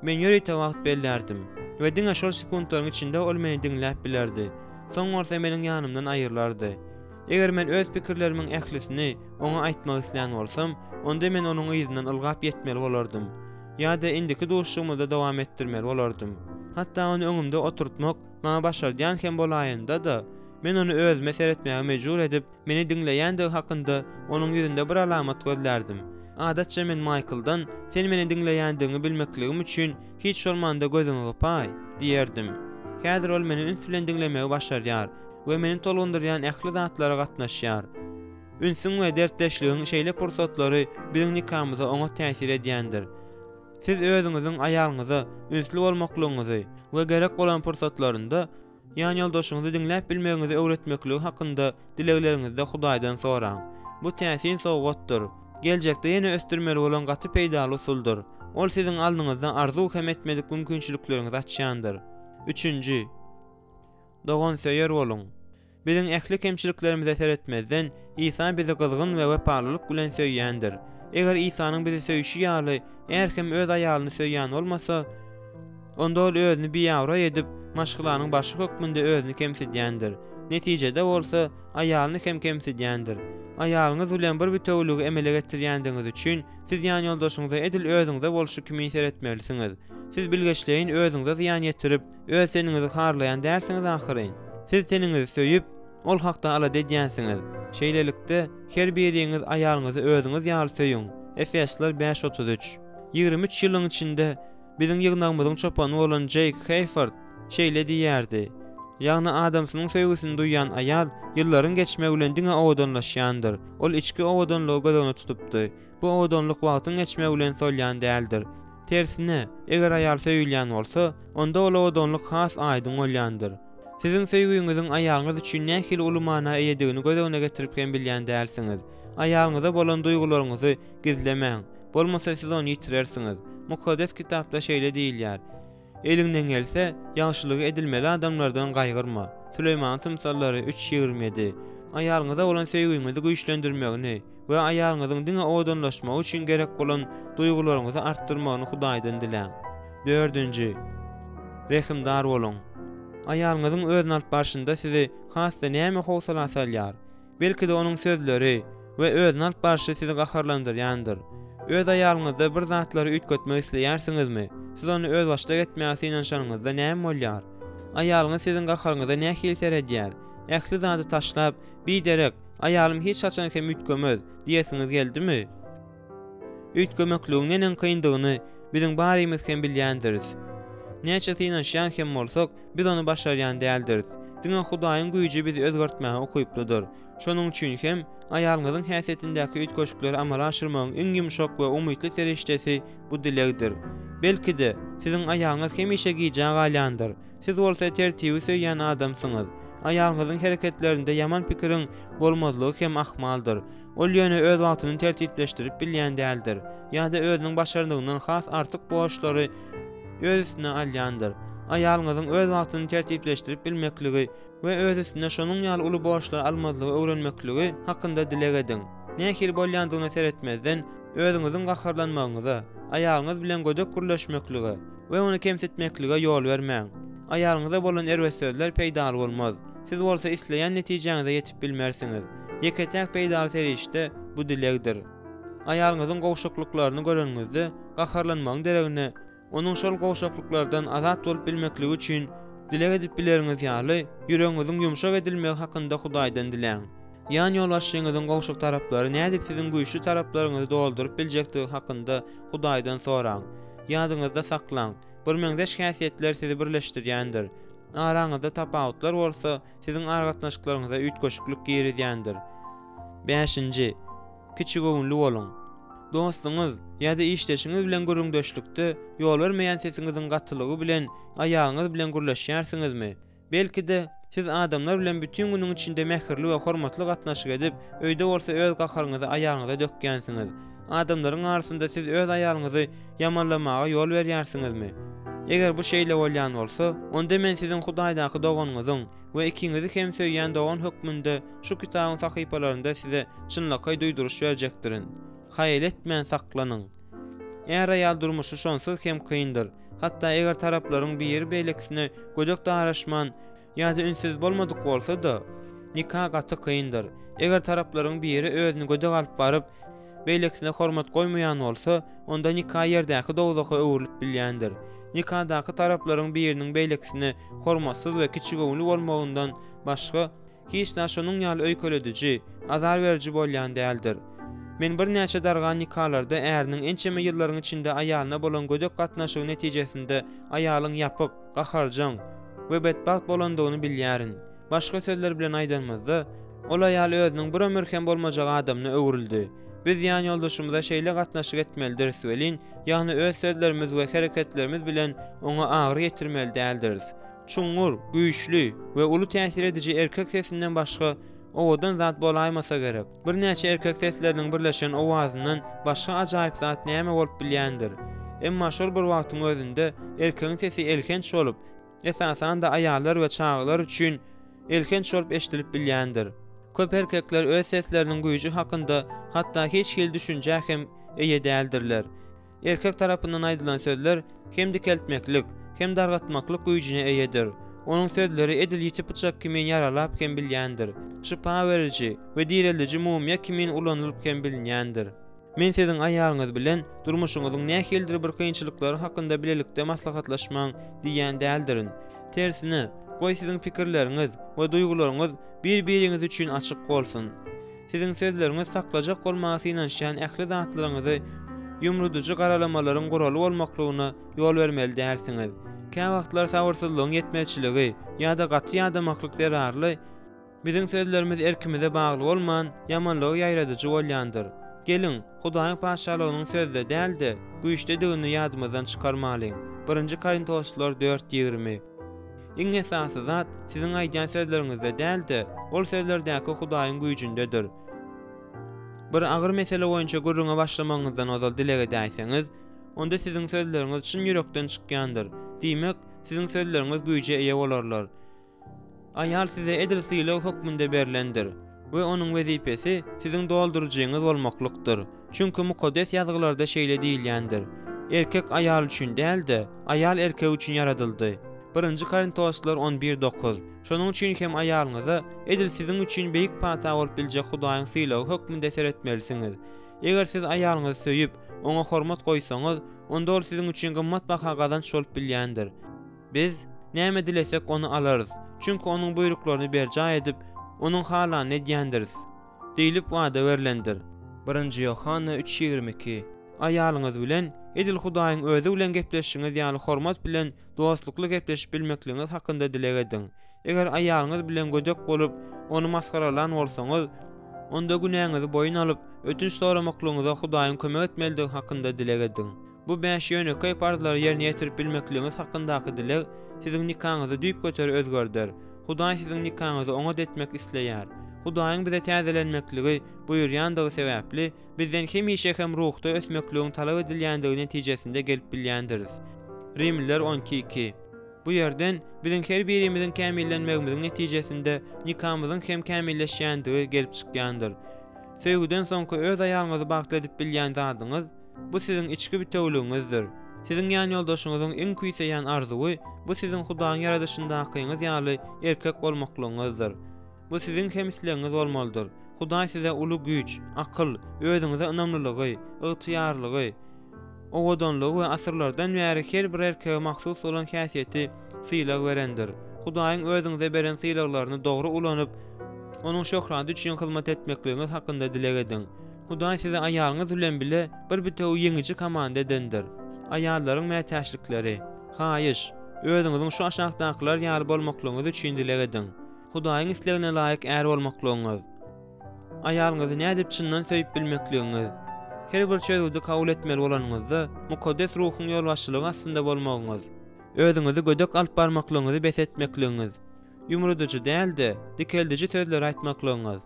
A: Men ýörite wagt bellärdim we diňe şol sekuntlaryň içinde ol meni diňläp bilerdi. Soň bolsa meniň ýanymdan aýrylardy. Eger men öz pikirlerimiň ählisini oňa aýtmak islän bolsam, onda men onuň yzyndan ylgap ýetmeli bolardym. Ýa-da indiki duşuşygymyzda dowam etdirmeli bolardym. Hatda ony öňümde oturtmak maňa başardýan hem bolaýanda-da, men ony özüme seretmäge mejbur edip, Meni diňleýändigi hakynda onuň ýüzünde bir alamat gözlärdim. Adatça men Maýkldan, Sen meni diňleýändigiňi bilmekligim üçin hiç bolmanda gözüňi gypaý! diýerdim. Häzir ol meni üns bilen diňlemegi başarýar we meni tolgundyrýan ähli zatlara gatnaşýar. Ünsüň we dertdeşligiň şeýle pursatlary biziň nikamyza oňat täsir edýändir. Siz özüňiziň aýalyňyza ünsli bolmaklygyňyzy we gerek bolan pursatlarynda Ýanýoldaşyňyzy diňläp bilmegiňizi öwretmekligi hakynda dilegleriňizde Hudaýdan soraň. Bu täsin sowgatdyr. Geljekde ýene ösdürmeli bolan gaty peýdaly usuldyr. Ol siziň alnyňyzda arzuw hem etmedik mümkinçilikleriňizi açýandyr. Üçünji. Dogansöýer boluň. Biziň ähli kemçiliklerimize seretmezden, Isa bizi gyzgyn we wepalylyk bilen söýýändir. Eger Isanyň bizi söýşi ýaly, är hem öz aýalyny söýýän bolmasa, onda ol özüni biabraý edip, maşgalanyň başy hökmünde özüni kemsidýändir. Netijede bolsa, aýalyny hem kemsidýändir. Aýalyňyz bilen bir bitewüligi emele getirýändigiňiz üçin, siz ýanýoldaşyňyza edil özüňize bolşy kimin seretmelisiňiz. Siz bilgeşleýin özüňize zyýan ýetirip, Öz teniňizi harlaýan dälsiňiz ahyryn. Siz teniňizi söýüp, ol hakda alada edýänsiňiz. Şeýlelikde, her biriňiz aýalyňyzy özüňiz ýaly söýüň. Efesler bäş 33. 23 ýylyň içinde biziň ýygnagymyzyň çopany bolan Jeýk Heýford şeýle diýýärdi, Ýagny adamsynyň söýgüsini duýýan aýal ýyllaryň geçmegi bilen diňe owadanlaşýandyr. Ol içki owadanlygy göz öňünde tutupdy. Bu owadanlyk wagtyň geçmegi bilen solýan däldir. Tersine, eger aýal söýülýän bolsa, onda ol owadanlyk has aýdyň bolýandyr. Siziň söýgüňiziň aýalyňyz üçin nähili uly mana eýedigini göz öňüne getirip hem bilýän dälsiňiz. Aýalyňyza bolan duýgularyňyzy gizlemäň. Bolmasa siz ony ýitirersiňiz. Mukaddes Kitapda şeýle diýilýär, Eliňden gelse, ýagşylygy edilmeli adamlardan gaýgyrma. Süleýmanyň tymsallary üç, 27. Aýalyňyza bolan söýgiňizi güýçlendirmegini we aýalyňyzyň diňe owadanlaşmagy üçin gerek bolan duýgularyňyzy artdyrmagyny Hudaýdan diläň. Dördünji, rehimdar boluň. Aýalyňyzyň özüni alyp barşynda sizi has-da näme howsala salýar? Belki-de onuň sözleri we özüni alyp barşy sizi gaharlandyrýandyr. Öz aýalyňyzda bir zatlary üýtgetmek isleýärsiňizmi? Siz ony özbaşdak etmäge synanyşanyňyzda näme bolýar? Aýalyňyz siziň gaharyňyza nähili seredýär? Ähli zady taşlap, Biderek, aýalym hiç haçan hem üýtgemez diýesiňiz geldimi? Üýtgemekligiň neneň kyndygyny biziň barymyz hem bilýändiris. Näçe synanyşýan hem bolsak, biz ony başarýan däldiris. Diňe Hudaýyň güýji bizi özgertmäge ukyplydyr. Şonuň üçin hem, aýalyňyzyň häsiýetindäki üýtgeşikleri amala aşyrmagyň iň ýumşak we umytly serişdesi bu dilegdir. Belki-de, siziň aýalyňyz hemişe gijä galýandyr. Siz bolsa tertibi söýýän adamsyňyz. Aýalyňyzyň hereketlerinde ýaman pikiriň bolmazlygy hem ahmaldyr. Ol ýöne öz wagtyny tertipleşdirip bilýän däldir ýa-da özüniň başarnygyndan has artyk borçlary öz üstüne alýandyr. Aýalyňyzyň öz wagtyny tertipleşdirip bilmekligi we öz üstüne şonuň ýaly uly borçlary almazlygy öwrenmekligi hakynda dileg ediň. Nähili bolýandygyna seretmezden, özüňiziň gaharlanmagyňyza, aýalyňyz bilen gödek gürleşmeklige we ony kemsitmeklige ýol bermäň. Aýalyňyza bolan erbet sözler peýdaly bolmaz. Siz bolsa isleýän netijäňize ýetip bilmersiňiz. Ýeke-täk peýdaly serişde, bu dilegdir. Aýalyňyzyň gowşaklyklaryny göreniňizde, gaharlanmagyň deregine, onuň şol gowşaklyklardan azat bolup bilmekligi üçin dileg edip bileriňiz ýaly, ýüregiňiziň ýumşak edilmegi hakynda Hudaýdan diläň. Ýan ýolbaşçyňyzyň gowşak taraplary nädip siziň güýçli taraplaryňyzy dolduryp biljekdigi hakynda Hudaýdan soraň. Ýadyňyzda saklaň, birmeňzeş häsiýetler sizi birleşdirýändir. Araňyzda tapawutlar bolsa, siziň aragatnaşyklaryňyza üýtgeşiklik girizýändir. Bäşinji, kiçigöwünli boluň. Dostuňyz ýa-da işdeşiňiz bilen gürrüňdeşlikde ýol bermeýän sesiňiziň gatylygy bilen aýalyňyz bilen gürleşýärsiňizmi? Belki-de, siz adamlar bilen bütin günüň içinde mähirli we hormatly gatnaşyk edip, öýde bolsa öz gaharyňyzy aýalyňyza dökýänsiňiz. Adamlaryň arasynda siz öz aýalyňyzy ýamanlamaga ýol berýärsiňizmi? Eger bu şeýle bolýan bolsa, onda men siziň Hudaýdaky doganyňyzyň we ikiňizi hem söýýän dogan hökmünde şu kitabyň sahypalarynda size çynlakaý duýduryş berjekdirin. Haýal etmän saklanyň! Är-aýal durmuşy şonsuz hem kyndyr. Hatda eger taraplaryň biri beýlekisine gödek daraşman ýa-da ünssüz bolmadyk bolsa-da, nika gaty kyndyr. Eger taraplaryň biri özüni gödek alyp baryp, beýlekisine hormat goýmaýan bolsa, onda nika ýerdäki dowzaha öwrülip bilýändir. Nikadaky taraplaryň biriniň beýlekisine hormatsyz we kiçigöwünli bolmagyndan başga hiç zat şonuň ýaly öýkelediji, azar beriji bolýan däldir. Men birnäçe dargan nikalarda äriniň ençeme ýyllaryň içinde aýalyna bolan gödek gatnaşygy netijesinde aýalyň ýapyk, gaharjaň we betbagt bolandygyny bilýärin. Başga sözler bilen aýdanymyzda, ol aýal özüniň bir ömür hem bolmajak adamyna öwrüldi. Biz ýanýoldaşymyza şeýle gatnaşyk etmelidiris welin, ýagny öz sözlerimiz we hereketlerimiz bilen oňa agyry ýetirmeli däldiris. Çuňňur, güýçli we uly täsir ediji erkek sesinden başga owadan zat bolaýmasa gerek. Birnäçe erkek sesleriniň birleşen owazyndan başga ajaýyp zat näme bolup bilýändir? Emma şol bir wagtyň özünde erkegiň sesi elhenç bolup, esasan-da aýallar we çagalar üçin elhenç bolup eşidilip bilýändir. Köp erkekler öz sesleriniň güýji hakynda hatda hiç hili düşünjä hem eýe däldirler. Erkek tarapyndan aýdylan sözler hem dikeltmeklik, hem dargatmaklyk güýjüne eýedir. Onuň sözleri edil ýiti pyçak kimin ýaralap hem bilýändir. Şypa beriji we direldiji mumyýa kimin ulanylyp hem bilinýändir. Men siziň aýalyňyz bilen durmuşyňyzyň nähilidir bir kynçylyklary hakynda bilelikde maslahatlaşmaň diýýän däldirin. Tersine, goý siziň pikirleriňiz we duýgularyňyz bir-biriňiz üçin açyk bolsun. Siziň sözleriňiz saklajak bolmaga synanyşýan ähli zatlaryňyzy ýumrudyjy garalamalaryň guraly bolmaklygyna ýol bermeli dälsiňiz. Käwagtlar sabyrsyzlygyň ýetmezçiligi ýa-da gaty ýadamaklyk zerarly Biziň sözlerimiz erkimize bagly bolman, ýamanlygy ýaýradyjy bolýandyr. Geliň, Hudaýyň Patyşalygynyň sözde däl-de, güýçdedigini ýadymyzdan çykarmalyň. Birinji Korintoslylar dört, 20. Iň esasy zat, siziň aýdýan sözleriňizde däl-de, ol sözlerdäki Hudaýyň güýjündedir. Bir agyr mesele boýunça gürrüňe başlamagyňyzdan ozal dileg edäýseňiz, onda siziň sözleriňiz çyn ýürekden çykýandyr. Diýmek, siziň sözleriňiz güýje eýe bolarlar. Aýal size edil sylag hökmünde berlendir we onuň wezipesi siziň dolduryjyňyz bolmaklykdyr. Çünki Mukaddes Ýazgylarda şeýle diýilýändir, Erkek aýal üçin däl-de, aýal erkek üçin ýaradyldy. Birinji Korintoslylar on bir, dokuz. Şonuň üçin hem aýalyňyza edil siziň üçin beýik pata bolup biljek Hudaýyň sylagy hökmünde seretmelisiňiz. Eger siz aýalyňyzy söýüp, oňa hormat goýsaňyz, onda ol siziň üçin gymmat baha gazanç bolup bilýändir. Biz, näme dilesek, ony alarys, çünki Onuň buýruklaryny berjaý edip, Onuň halanyny edýändiris. Diýlip wada berlendir. Birinji Ýohanna üç 22. Aýalyňyz bilen, edil Hudaýyň Özi bilen gepleşişiňiz ýaly hormat bilen dostlukly gepleşip bilmekligiňiz hakynda dileg ediň. Eger aýalyňyz bilen gödek bolup, ony masgaralan bolsaňyz, onda günäňizi boýun alyp, ötünç soramaklygyňyza Hudaýyň kömek etmelidigi hakynda dileg ediň. Bu bäş ýönekeý parzlary ýerine ýetirip bilmekligiňiz hakyndaky dileg siziň nikaňyzy düýpgöter özgerder. Hudaý siziň nikaňyzy oňat etmek isleýär. Hudaýyň bize täzelenmekligi buýurýandygy sebäpli, bizden hemişe hem ruhda ösmekligiň talap edilýändigi netijesinde gelip bilýändiris. Rimliler 12, 2. Bu ýerden biziň her birimiziň kämillenmegimiziň netijesinde nikamyzyň hem kämilleşýändigi gelip çykýandyr. Söýgüden soňky öz aýalyňyzy bagtly edip bilýän zadyňyz, bu siziň içki bitewüligiňizdir. Siziň ýanýoldaşyňyzyň iň küýseýän arzuwy, bu siziň Hudaýyň ýaradyşyndakyňyz ýaly erkek bolmaklygyňyzdyr. Bu siziň hem islegiňiz bolmalydyr. Hudaý size uly güýç, akyl, özüňize ynamlylygy, ygtyýarlygy, owadanlygy we asyrlardan bäri her bir erkege mahsus bolan häsiýeti sylag berendir. Hudaýyň özüňize beren sylaglaryny dogry ulanyp, Onuň şöhraty üçin hyzmat etmekligiňiz hakynda dileg ediň. Hudaý sizi aýalyňyz bilen bile bir bitewi ýeňiji komanda edendir. Aýallaryň mätäçlikleri. Haýyş, özüňiziň şu aşakdakylar ýaly bolmaklygyňyz üçin dileg ediň. Hudaýyň islegine laýyk är bolmaklygyňyz. Aýalyňyzy nädip çyndan söýüp bilmekligiňiz. Her bir çözgüdi kabul etmeli bolanyňyzda, Mukaddes Ruhuň ýolbaşçylygy astynda bolmagyňyz. Özüňizi gödek alyp barmaklygyňyzy bes etmekligiňiz. Ýumrudyjy däl-de, dikeldiji sözleri aýtmaklygyňyz.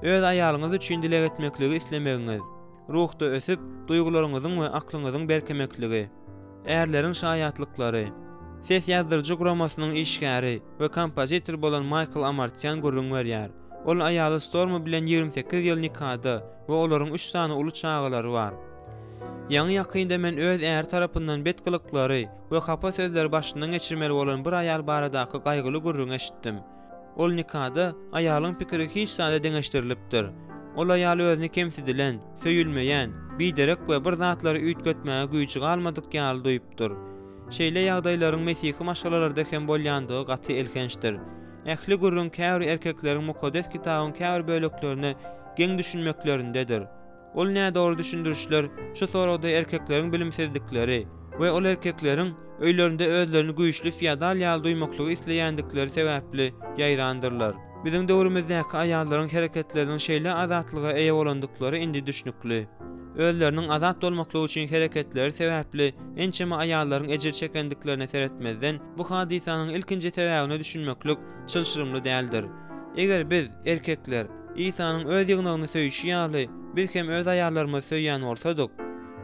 A: Öz aýalyňyz üçin dileg etmekligi islemegiňiz. Ruhda ösüp, duýgularyňyzyň we aklyňyzyň berkemekligi. Ärleriň şaýatlyklary. Ses ýazdyryjy guramasynyň işgäri we kompozitor bolan Maýkl Amartýan gürrüň berýär. Ol aýaly Stormy bilen 28 ýyl nikada we olaryň üç sany uly çagalary bar. Ýaňy-ýakynda men öz äri tarapyndan bet gylyklary we hapa sözleri başyndan geçirmeli bolan bir aýal baradaky gaýgyly gürrüňi eşitdim. Ol nikada aýalyň pikiri hiç zada deňeşdirilipdir. Ol aýal özüni kemsidilen, söýülmeýän, biderek we bir zatlary üýtgetmäge güýji galmadyk ýaly duýupdyr. Şeýle ýagdaýlaryň mesihi maşgalalarda hem bolýandygy gaty elhençdir. Ähli gürrüň käbir erkekleriň Mukaddes Kitabyň käbir böleklerine geň düşünmeklerindedir. Ol nädogry düşündirişler şu soragda erkekleriň bilimsizlikleri we ol erkekleriň öýlerinde özlerini güýçli feodal ýaly duýmaklygy isleýändikleri sebäpli ýaýrandyrlar. Biziň döwrümizdäki aýallaryň hereketleriniň şeýle azatlyga eýe bolandyklary indi düşnükli. Özleriniň azat bolmaklygy üçin hereketleri sebäpli ençeme aýallaryň ejir çekendiklerine seretmezden, bu hadysanyň ilkinji sebäbine düşünmeklik çylşyrymly däldir. Eger biz, erkekler, Isanyň öz ýygnagyny söýşi ýaly, biz hem öz aýallarymyzy söýýän bolsadyk,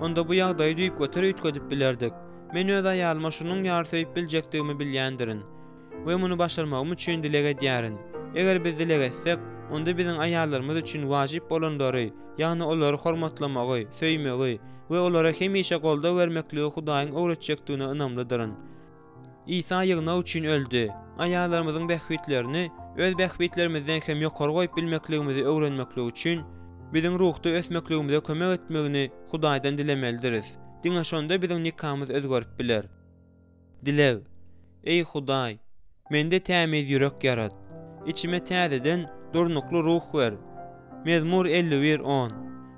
A: onda bu ýagdaýy düýpgöter üýtgedip bilerdik. Men öz aýalyma şunuň ýaly söýüp biljekdigimi bilýändirin we muny başarmagym üçin dileg edýärin. Eger biz dileg etsek, onda biziň aýallarymyz üçin wajyp bolanlary, ýagny olary hormatlamagy, söýmegi we olara hemişe goldaw bermekligi Hudaýyň öwretjekdigine ynamlydyryn. Isa ýygnak üçin öldi. Aýallarymyzyň bähbitlerini öz bähbitlerimizden hem ýokary goýup bilmekligimizi öwrenmeklik üçin, biziň ruhda ösmekligimize kömek etmegini Hudaýdan dilemelidiris. Diňe şonda biziň nikamyz özgerip biler. Dileg. Eý Hudaý, mende tämiz ýürek ýarat. Içime täzeden durnukly ruh ber. Mezmur 51, on.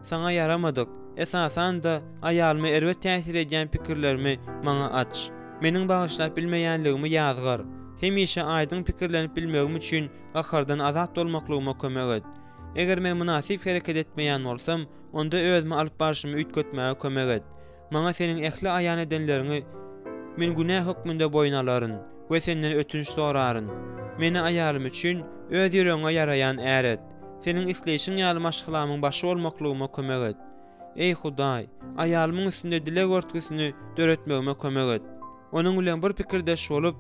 A: Saňa ýaramadyk, esasan-da, aýalyma erbet täsir edýän pikirlerimi maňa aç. Meniň bagyşlap bilmeýänligimi ýazgar. Hemişe aýdyň pikirlenip bilmegim üçin gahardan azat bolmaklygyma kömek et. Eger men mynasyp hereket etmeýän bolsam, onda özümi alyp barşymy üýtgetmäge kömek et. Maňa seniň ähli aýan edenleriňi men günä hökmünde boýun alaryn we senden ötünç soraryn. Meni aýalym üçin öz ýüregiňe ýaraýan är et. Seniň isleýşiň ýaly maşgalamyň başy bolmaklygyma kömek et. Eý Hudaý, aýalymyň üstünde dileg örtgüsini döretmegime kömek et. Onuň bilen bir pikirdeş bolup,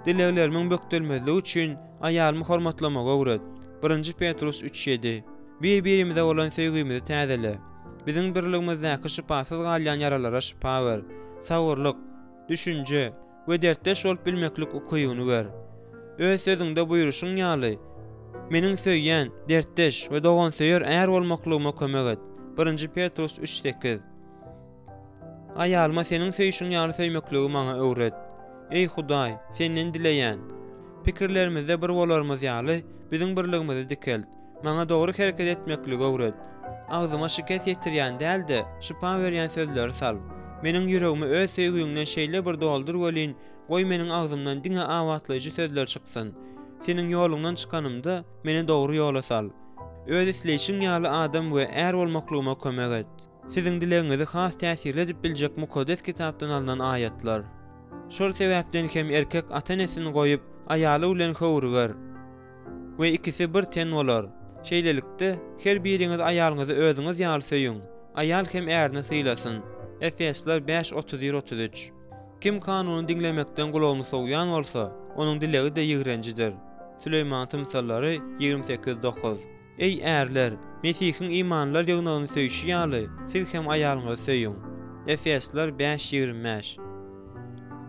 A: dileglerimiň bökdelmezligi üçin aýalymy hormatlamagy öwret. Birinji Petrus üç, ýedi. Bir-birimize bolan söýgimizi täzele. Biziň birligimizdäki şypasyz galýan ýaralara şypa ber. Sabyrlyk, düşünje we dertdeş bolup bilmeklik ukybyny ber. Öz Sözüňde buýruşyň ýaly, meniň söýýän, dertdeş we dogansöýer är bolmaklygyma kömek et. Birinji Petrus üç, sekiz. Aýalyma Seniň söýşüň ýaly söýmekligi maňa öwret. Eý Hudaý, Senden dileýän. Pikirlerimizde bir bolarymyz ýaly, biziň birligimizi dikelt. Maňa dogry hereket etmekligi öwret. Agzyma şikes ýetirýän däl-de, şypa berýän sözleri sal. Meniň ýüregimi öz söýgiňden şeýle bir doldur welin, goý meniň agzymdan diňe abatlaýjy sözler çyksyn. Seniň ýoluňdan çykanymda, meni dogry ýola sal. Öz isleýşiň ýaly adam we är bolmaklygyma kömek et. Siziň dilegiňizi has täsirli edip biljek Mukaddes Kitapdan alnan aýatlar. Şol sebäpden hem erkek ata-enesini goýup, aýaly bilen höwrüger we ikisi bir ten bolar. Şeýlelikde, her biriňiz aýalyňyzy özüňiz ýaly söýüň, aýal hem ärini sylasyn. Efesler bäş 31 33. Kim kanuny diňlemekden gulagyny sowýan bolsa, onuň dilegi-de ýigrenjidir. Süleýman tymsallary 28 dokuz. Eý, ärler, Mesihiň imanlylar ýygnagyny söýşi ýaly, siz hem aýalyňyzy söýüň. Efesler bäş 25.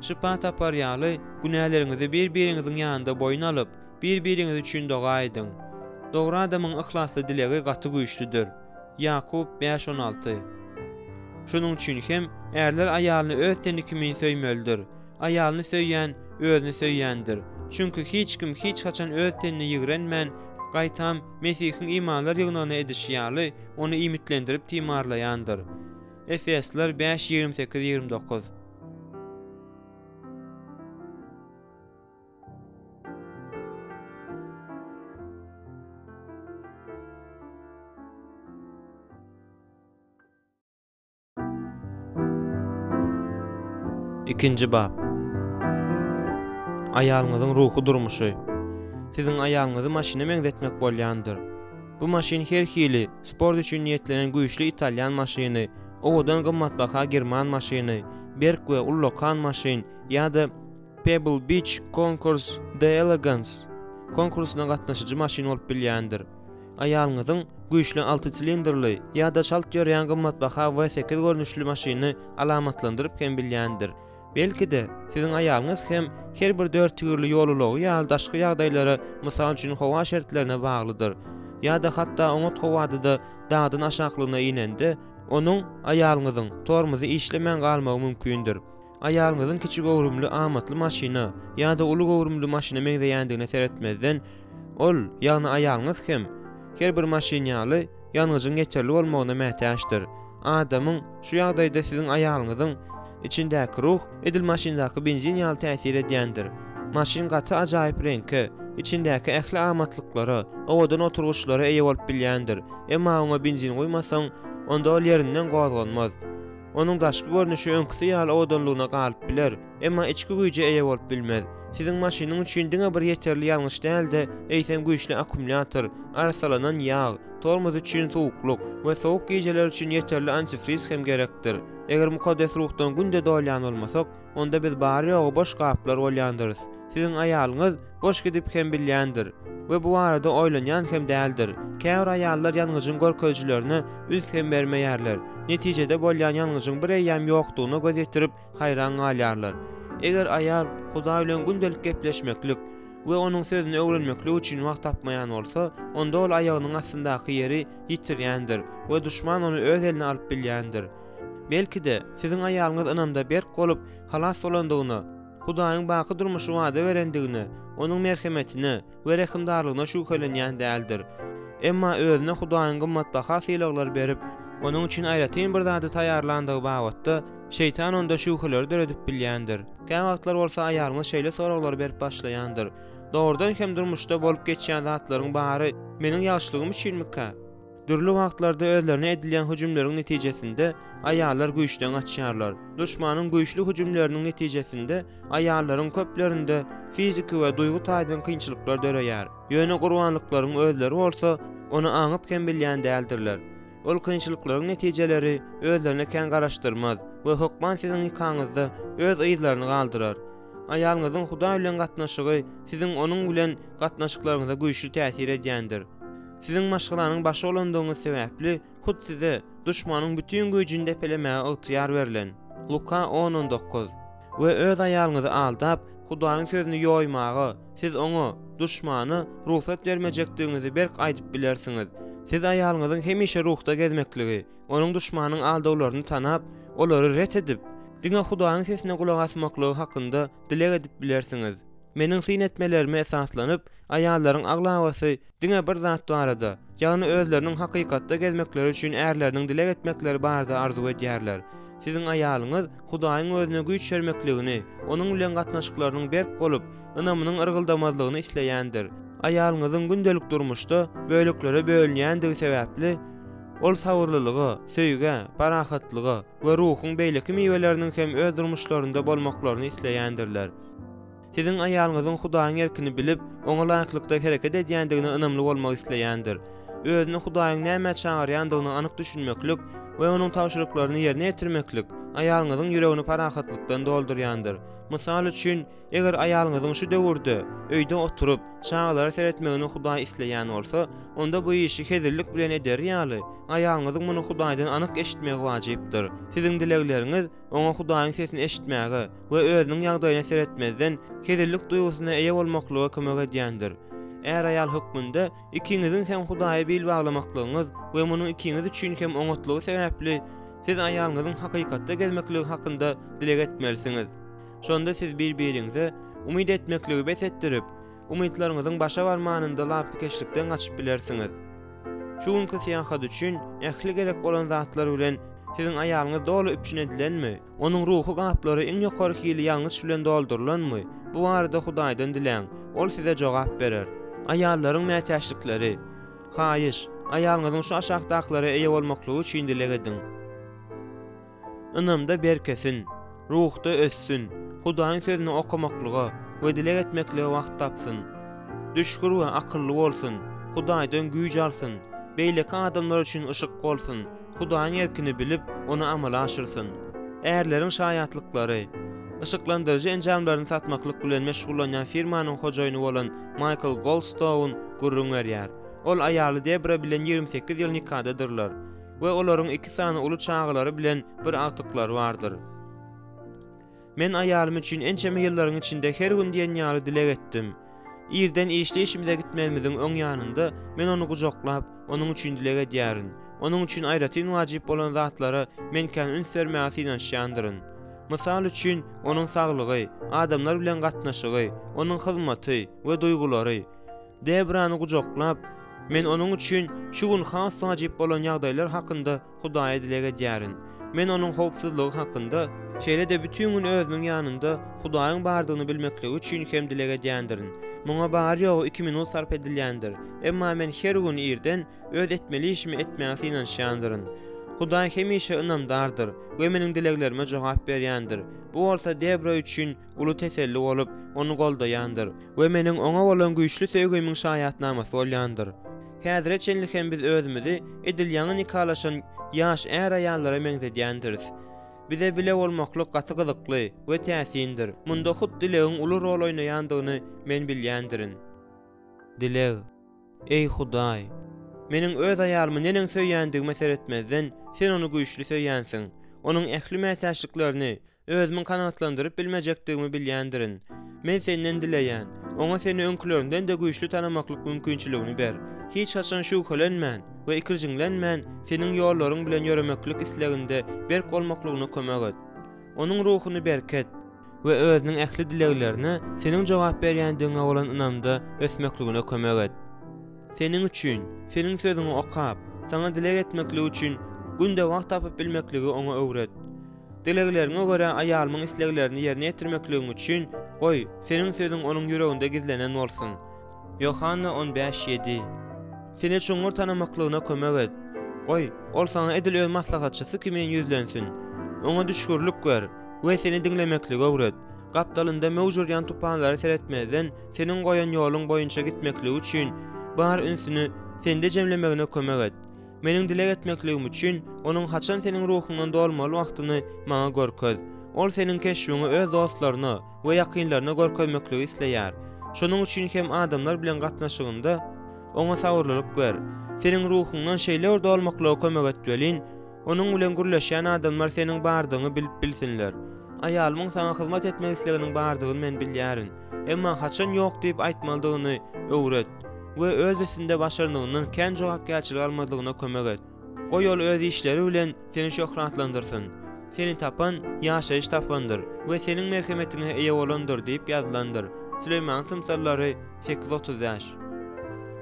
A: Şypa tapar ýaly, günäleriňizi bir-biriňiziň ýanynda boýun alyp, bir-biriňiz üçin doga ediň. Dogry adamyň yhlasly dilegi gaty güýçlüdir. Ýakup bäş 16. Şonuň üçin hem, ärler aýalyny öz teni kimin söýmelidir. Aýalyny söýýän, özüni söýýändir. Çünki hiç kim hiç haçan öz tenini ýigrenmän, gaýtam, Mesihiň imanlar ýygnagyna edişi ýaly, ony iýmitlendirip timarlaýandyr. Efesler bäş 28, 29. Ikinji bap. Aýalyňyzyň ruhy durmuşy. Siziň aýalyňyzy maşyna meňzetmek bolýandyr. Bu maşyn her hili, sport üçin niýetlenen güýçli italýan maşyny, owadan gymmatbaha german maşyny, berk we ullakan maşyn ýa-da Pebble Beach Concours d'Elegance konkursyna gatnaşyjy maşyn bolup bilýändir. Aýalyňyzyň güýçli alty silindrli ýa-da çalt ýörýän gymmatbaha W sekiz görnüşli maşynyny alamatlandyryp hem bilýändir. Belki-de, siziň aýalyňyz hem her bir dört tigirli ýol ulagy ýaly daşky ýagdaýlara, mysal üçin howa şertlerine baglydyr. Ýa-da hatda oňat howada-da dagdan aşaklygyna inende, onuň, aýalyňyzyň, tormozy işlemän galmagy mümkindir. Aýalyňyzyň kiçi göwrümli amatly maşyna ýa-da uly göwrümli maşyna meňzeýändigine seretmezden, ol, ýagny aýalyňyz hem, her bir maşyn ýaly, ýangyjyň ýeterli bolmagyna mätäçdir. Adamyň, şu ýagdaýda siziň aýalyňyzyň, içindäki ruh edil maşyndaky benzin ýaly täsir edýändir. Maşyn gaty ajaýyp reňke, içindäki ähli amatlyklara, owadan oturgyçlara eýe bolup bilýändir, emma oňa benzin guýmasaň, onda ol ýerinden gozganmaz. Onuň daşky görnüşi öňküsi ýaly owadanlygyna galyp biler, emma içki güýje eýe bolup bilmez. Siziň maşynyň üçin diňe bir ýeterli ýangyç däl-de, eýsem güýçli akkumulýator, arassalanan ýag, tormoz üçin suwuklyk we sowuk gijeler üçin ýeterli antifriz hem gerekdir. Eger Mukaddes Ruhdan günde dolýan bolmasak, onda biz bary-ýogy boş gaplar bolýandyrys. Siziň aýalyňyz boş gidip hem bilýändir we bu barada oýlanýan hem däldir. Käbir aýallar ýangyjyň görkezijilerine üns hem bermeýärler. Netijede bolýan ýangyjyň bir eýýäm ýokdugyna göz ýetirip, haýran galýarlar. Eger aýal Hudaý bilen gündelik gepleşmeklik we Onuň Sözüni öwrenmeklik üçin wagt tapmaýan bolsa, onda ol aýagynyň astyndaky ýeri ýitirýändir we duşman ony öz eline alyp bilýändir. Belki-de, siziň aýalyňyz ynamda berk bolup, halas bolandygyna, Hudaýyň baky durmuşy wada berendigine, Onuň merhemetine we rehimdarlygyna şübhelenýän däldir. Emma özüne Hudaýyň gymmatbaha sylaglar berip, onuň üçin aýratyn bir zady taýýarlandygy babatda, şeýtan onda şübheleri döredip bilýändir. Käwagtlar bolsa aýalyňyz şeýle soraglary berip başlaýandyr, Dogrudan hem durmuşda bolup geçýän zatlaryň bary meniň ýagşylygym üçinmikä? Dürli wagtlarda özlerine edilýän hüjümleriň netijesinde aýallar güýçden gaçýarlar. Duşmanyň güýçli hüjümleriniň netijesinde aýallaryň köplerinde fiziki we duýgy taýdan kynçylyklar döreýär. Ýöne gurbanlyklaryň özleri bolsa. ony aňyp hem bilýän däldirler. Ol kynçylyklaryň netijeleri özlerine kän garaşdyrmaz we hökman siziň nikaňyzda öz yzlaryny galdyrar. Aýalyňyzyň Hudaý bilen gatnaşygy siziň onuň bilen gatnaşyklaryňyza güýçli täsir edýändir. Siziň maşgalanyň başy bolandygyňyz sebäpli, hut size duşmanyň bütin güýjüni depelemäge ygtyýar berlen. Luka on on dokuz. We öz aýalyňyzy aldap, Hudaýyň sözüni ýoýmaga, siz oňa, duşmana, rugsat bermejekdigiňizi berk aýdyp bilersiňiz. Siz aýalyňyzyň hemişe ruhda gezmekligi, onuň duşmanyň aldawlaryny tanap, olary ret edip, diňe Hudaýyň sesine gulak asmaklygy hakynda dileg edip bilersiňiz. Meniň syn etmelerime esaslanyp, aýallaryň aglabasy diňe bir zat barada, ýagny özleriniň hakykatda gezmekleri üçin ärleriniň dileg etmekleri barada arzuw edýärler. Siziň aýalyňyz Hudaýyň özüne güýç bermekligini, onuň bilen gatnaşyklarynyň berk bolup, ynamynyň yrgyldamazlygyny isleýändir. Aýalyňyzyň gündelik durmuşda böleklere bölünýändigi sebäpli, ol sabyrlylyga, söýgä, parahatlyga we ruhuň beýleki miweleriniň hem öz durmuşlarynda bolmaklaryny isleýändirler. Siziň aýalyňyzyň Hudaýyň erkini bilip, oňa laýyklykda hereket edýändigine ynamly bolmak isleýändir. Özüni Hudaýyň nämä çagyrýandygyna anyk düşünmeklik we Onuň tabşyryklaryny ýerine ýetirmeklik aýalyňyzyň ýüregini parahatlykdan doldurýandyr. Mysal üçin, eger aýalyňyzyň şu döwürde öýde oturyp, çagalara seretmegini Hudaý isleýän bolsa, onda bu işi hezillik bilen ederi ýaly, aýalyňyzyň muny Hudaýdan anyk eşitmegi wajypdyr. Siziň dilegleriňiz oňa Hudaýyň sesini eşitmäge we özüniň ýagdaýyna seretmezden, hezillik duýgusyna eýe bolmaklyga kömek edýändir. Är-aýal hökmünde ikiňiziň hem Hudaýa bil baglamaklygyňyz we munuň ikiňiz üçin hem oňatlygy sebäpli, siz aýalyňyzyň hakykatda gezmekligi hakynda dileg etmelisiňiz. Şonda siz bir-biriňize umyt etmekligi bes etdirip, umytlaryňyzyň başa barmanynda lapykeçlikden gaçyp bilersiňiz. Şu günki syýahat üçin ähli gerek bolan zatlar bilen siziň aýalyňyz doly üpjün edilenmi? Onuň ruhy gaplary iň ýokary hili ýangyç bilen doldurylanmy? Bu barada Hudaýdan diläň, Ol size jogap berer. Aýallaryň mätäçlikleri. Haýyş, aýalyňyzyň şu aşakdakylara eýe bolmaklygy üçin dileg ediň. Ynamda berkesin, ruhda össün, Hudaýyň Sözüni okamaklyga we dileg etmeklige wagt tapsyn. Düşgür we akylly bolsun, Hudaýdan güýç alsyn, beýleki adamlar üçin yşyk bolsun, Hudaýyň erkini bilip, ony amala aşyrsyn. Ärleriň şaýatlyklary. Yşyklandyryjy enjamlaryny satmaklyk bilen meşgullanýan firmanyň hojaýyny bolan Maýkl Goldstoun gürrüň berýär. Ol aýaly Debra bilen 28 ýyl nikadadyrlar. We olaryň iki sany uly çagalary bilen bir agtyklary bardyr. Men aýalym üçin ençeme ýyllaryň içinde her gün diýen ýaly dileg etdim. Irden işli işimize gitmegimiziň öň ýanynda men ony gujaklap, onuň üçin dileg edýärin. Onuň üçin aýratyn wajyp bolan zatlara men kän üns bermäge synanyşýandyryn. Mysal üçin, onuň saglygy, adamlar bilen gatnaşygy, onuň hyzmaty we duýgulary. Debrany gujaklap, men onuň üçin şu gün has wajyp bolan ýagdaýlar hakynda Hudaýa dileg edýärin. Men onuň howpsuzlygy hakynda, şeýle-de bütin gün özüniň ýanynda Hudaýyň bardygyny bilmekligi üçin hem dileg edýändirin. Muňa bary-ýogy iki minut sarp edilýändir, emma men her gün irden öz etmeli işimi etmäge synanyşýandyryn. Hudaý hemişe ynamdardyr we meniň dileglerime jogap berýändir. Bu bolsa Debra üçin uly teselli bolup, ony goldaýandyr. We meniň Oňa bolan güýçli söýgimiň şaýatnamasy bolýandyr. Häzire çenli hem biz özümizi edil ýaňy nikalaşan ýaş är-aýallara meňzedýändiris. Bize bile bolmaklyk gaty gyzykly we täsindir. Munda hut dilegiň uly rol oýnaýandygyny men bilýändirin. Dileg. Eý Hudaý! Meniň öz aýalymy neneň söýýändigime seretmezden, Sen ony güýçli söýýänsiň. Onuň ähli mätäçliklerini Özümiň kanagatlandyryp bilmejekdigimi bilýändirin. Men Senden dileýän, oňa Seni öňkülerinden-de güýçli tanamaklyk mümkinçiligini ber. Hiç haçan şübhelenmän we ikirjiňlenmän Seniň ýollaryň bilen ýöremeklik isleginde berk bolmaklygyna kömek et. Onuň ruhuny berket we özüniň ähli dileglerine Seniň jogap berýändigiňe bolan ynamda ösmekligine kömek et. Seniň üçin, Seniň Sözüňi okap, Saňa dileg etmekligi üçin günde wagt tapyp bilmekligi oňa öwret. Dilegleriňe görä aýalymyň isleglerini ýerine ýetirmekligiň üçin, goý, Seniň sözüň onuň ýüreginde gizlenen bolsun. Ýohanna 15, 7. Seni çuňňur tanamaklygyna kömek et. Goý, ol saňa edil öz maslahatçysy kimin ýüzlensin. Oňa düşgürlik ber we seni diňlemekligi öwret. Gapdalynda möwç urýan tupanlara seretmezden, seniň goýan ýoluň boýunça gitmekligi üçin, bar ünsüni. Sende jemlemegine kömek et. Meniň dileg etmekligim üçin, onuň haçan Seniň Ruhuňdan dolmaly wagtyny maňa görkez. Ol Seniň keşbiňi öz dostlaryna we ýakynlaryna görkezmekligi isleýär. Şonuň üçin hem adamlar bilen gatnaşygynda oňa sabyrlylyk ber. Seniň Ruhuňdan şeýle bir dolmaklyga kömek et welin, onuň bilen gürleşýän adamlar Seniň bardygyňy bilip bilsinler. Aýalymyň Saňa hyzmat etmek isleginiň bardygyny men bilýärin. Emma haçan ýok diýip aýtmalydygyny öwret we öz üstünde başarnygyndan kän jogapkärçilik almazlygyna kömek et. Goý ol öz işleri bilen Seni şöhratlandyrsyn. Seni tapan, ýaşaýyş tapandyr we Seniň merhemetiňe eýe bolandyr diýip ýazylandyr. Süleýmanyň tymsallary sekiz 35.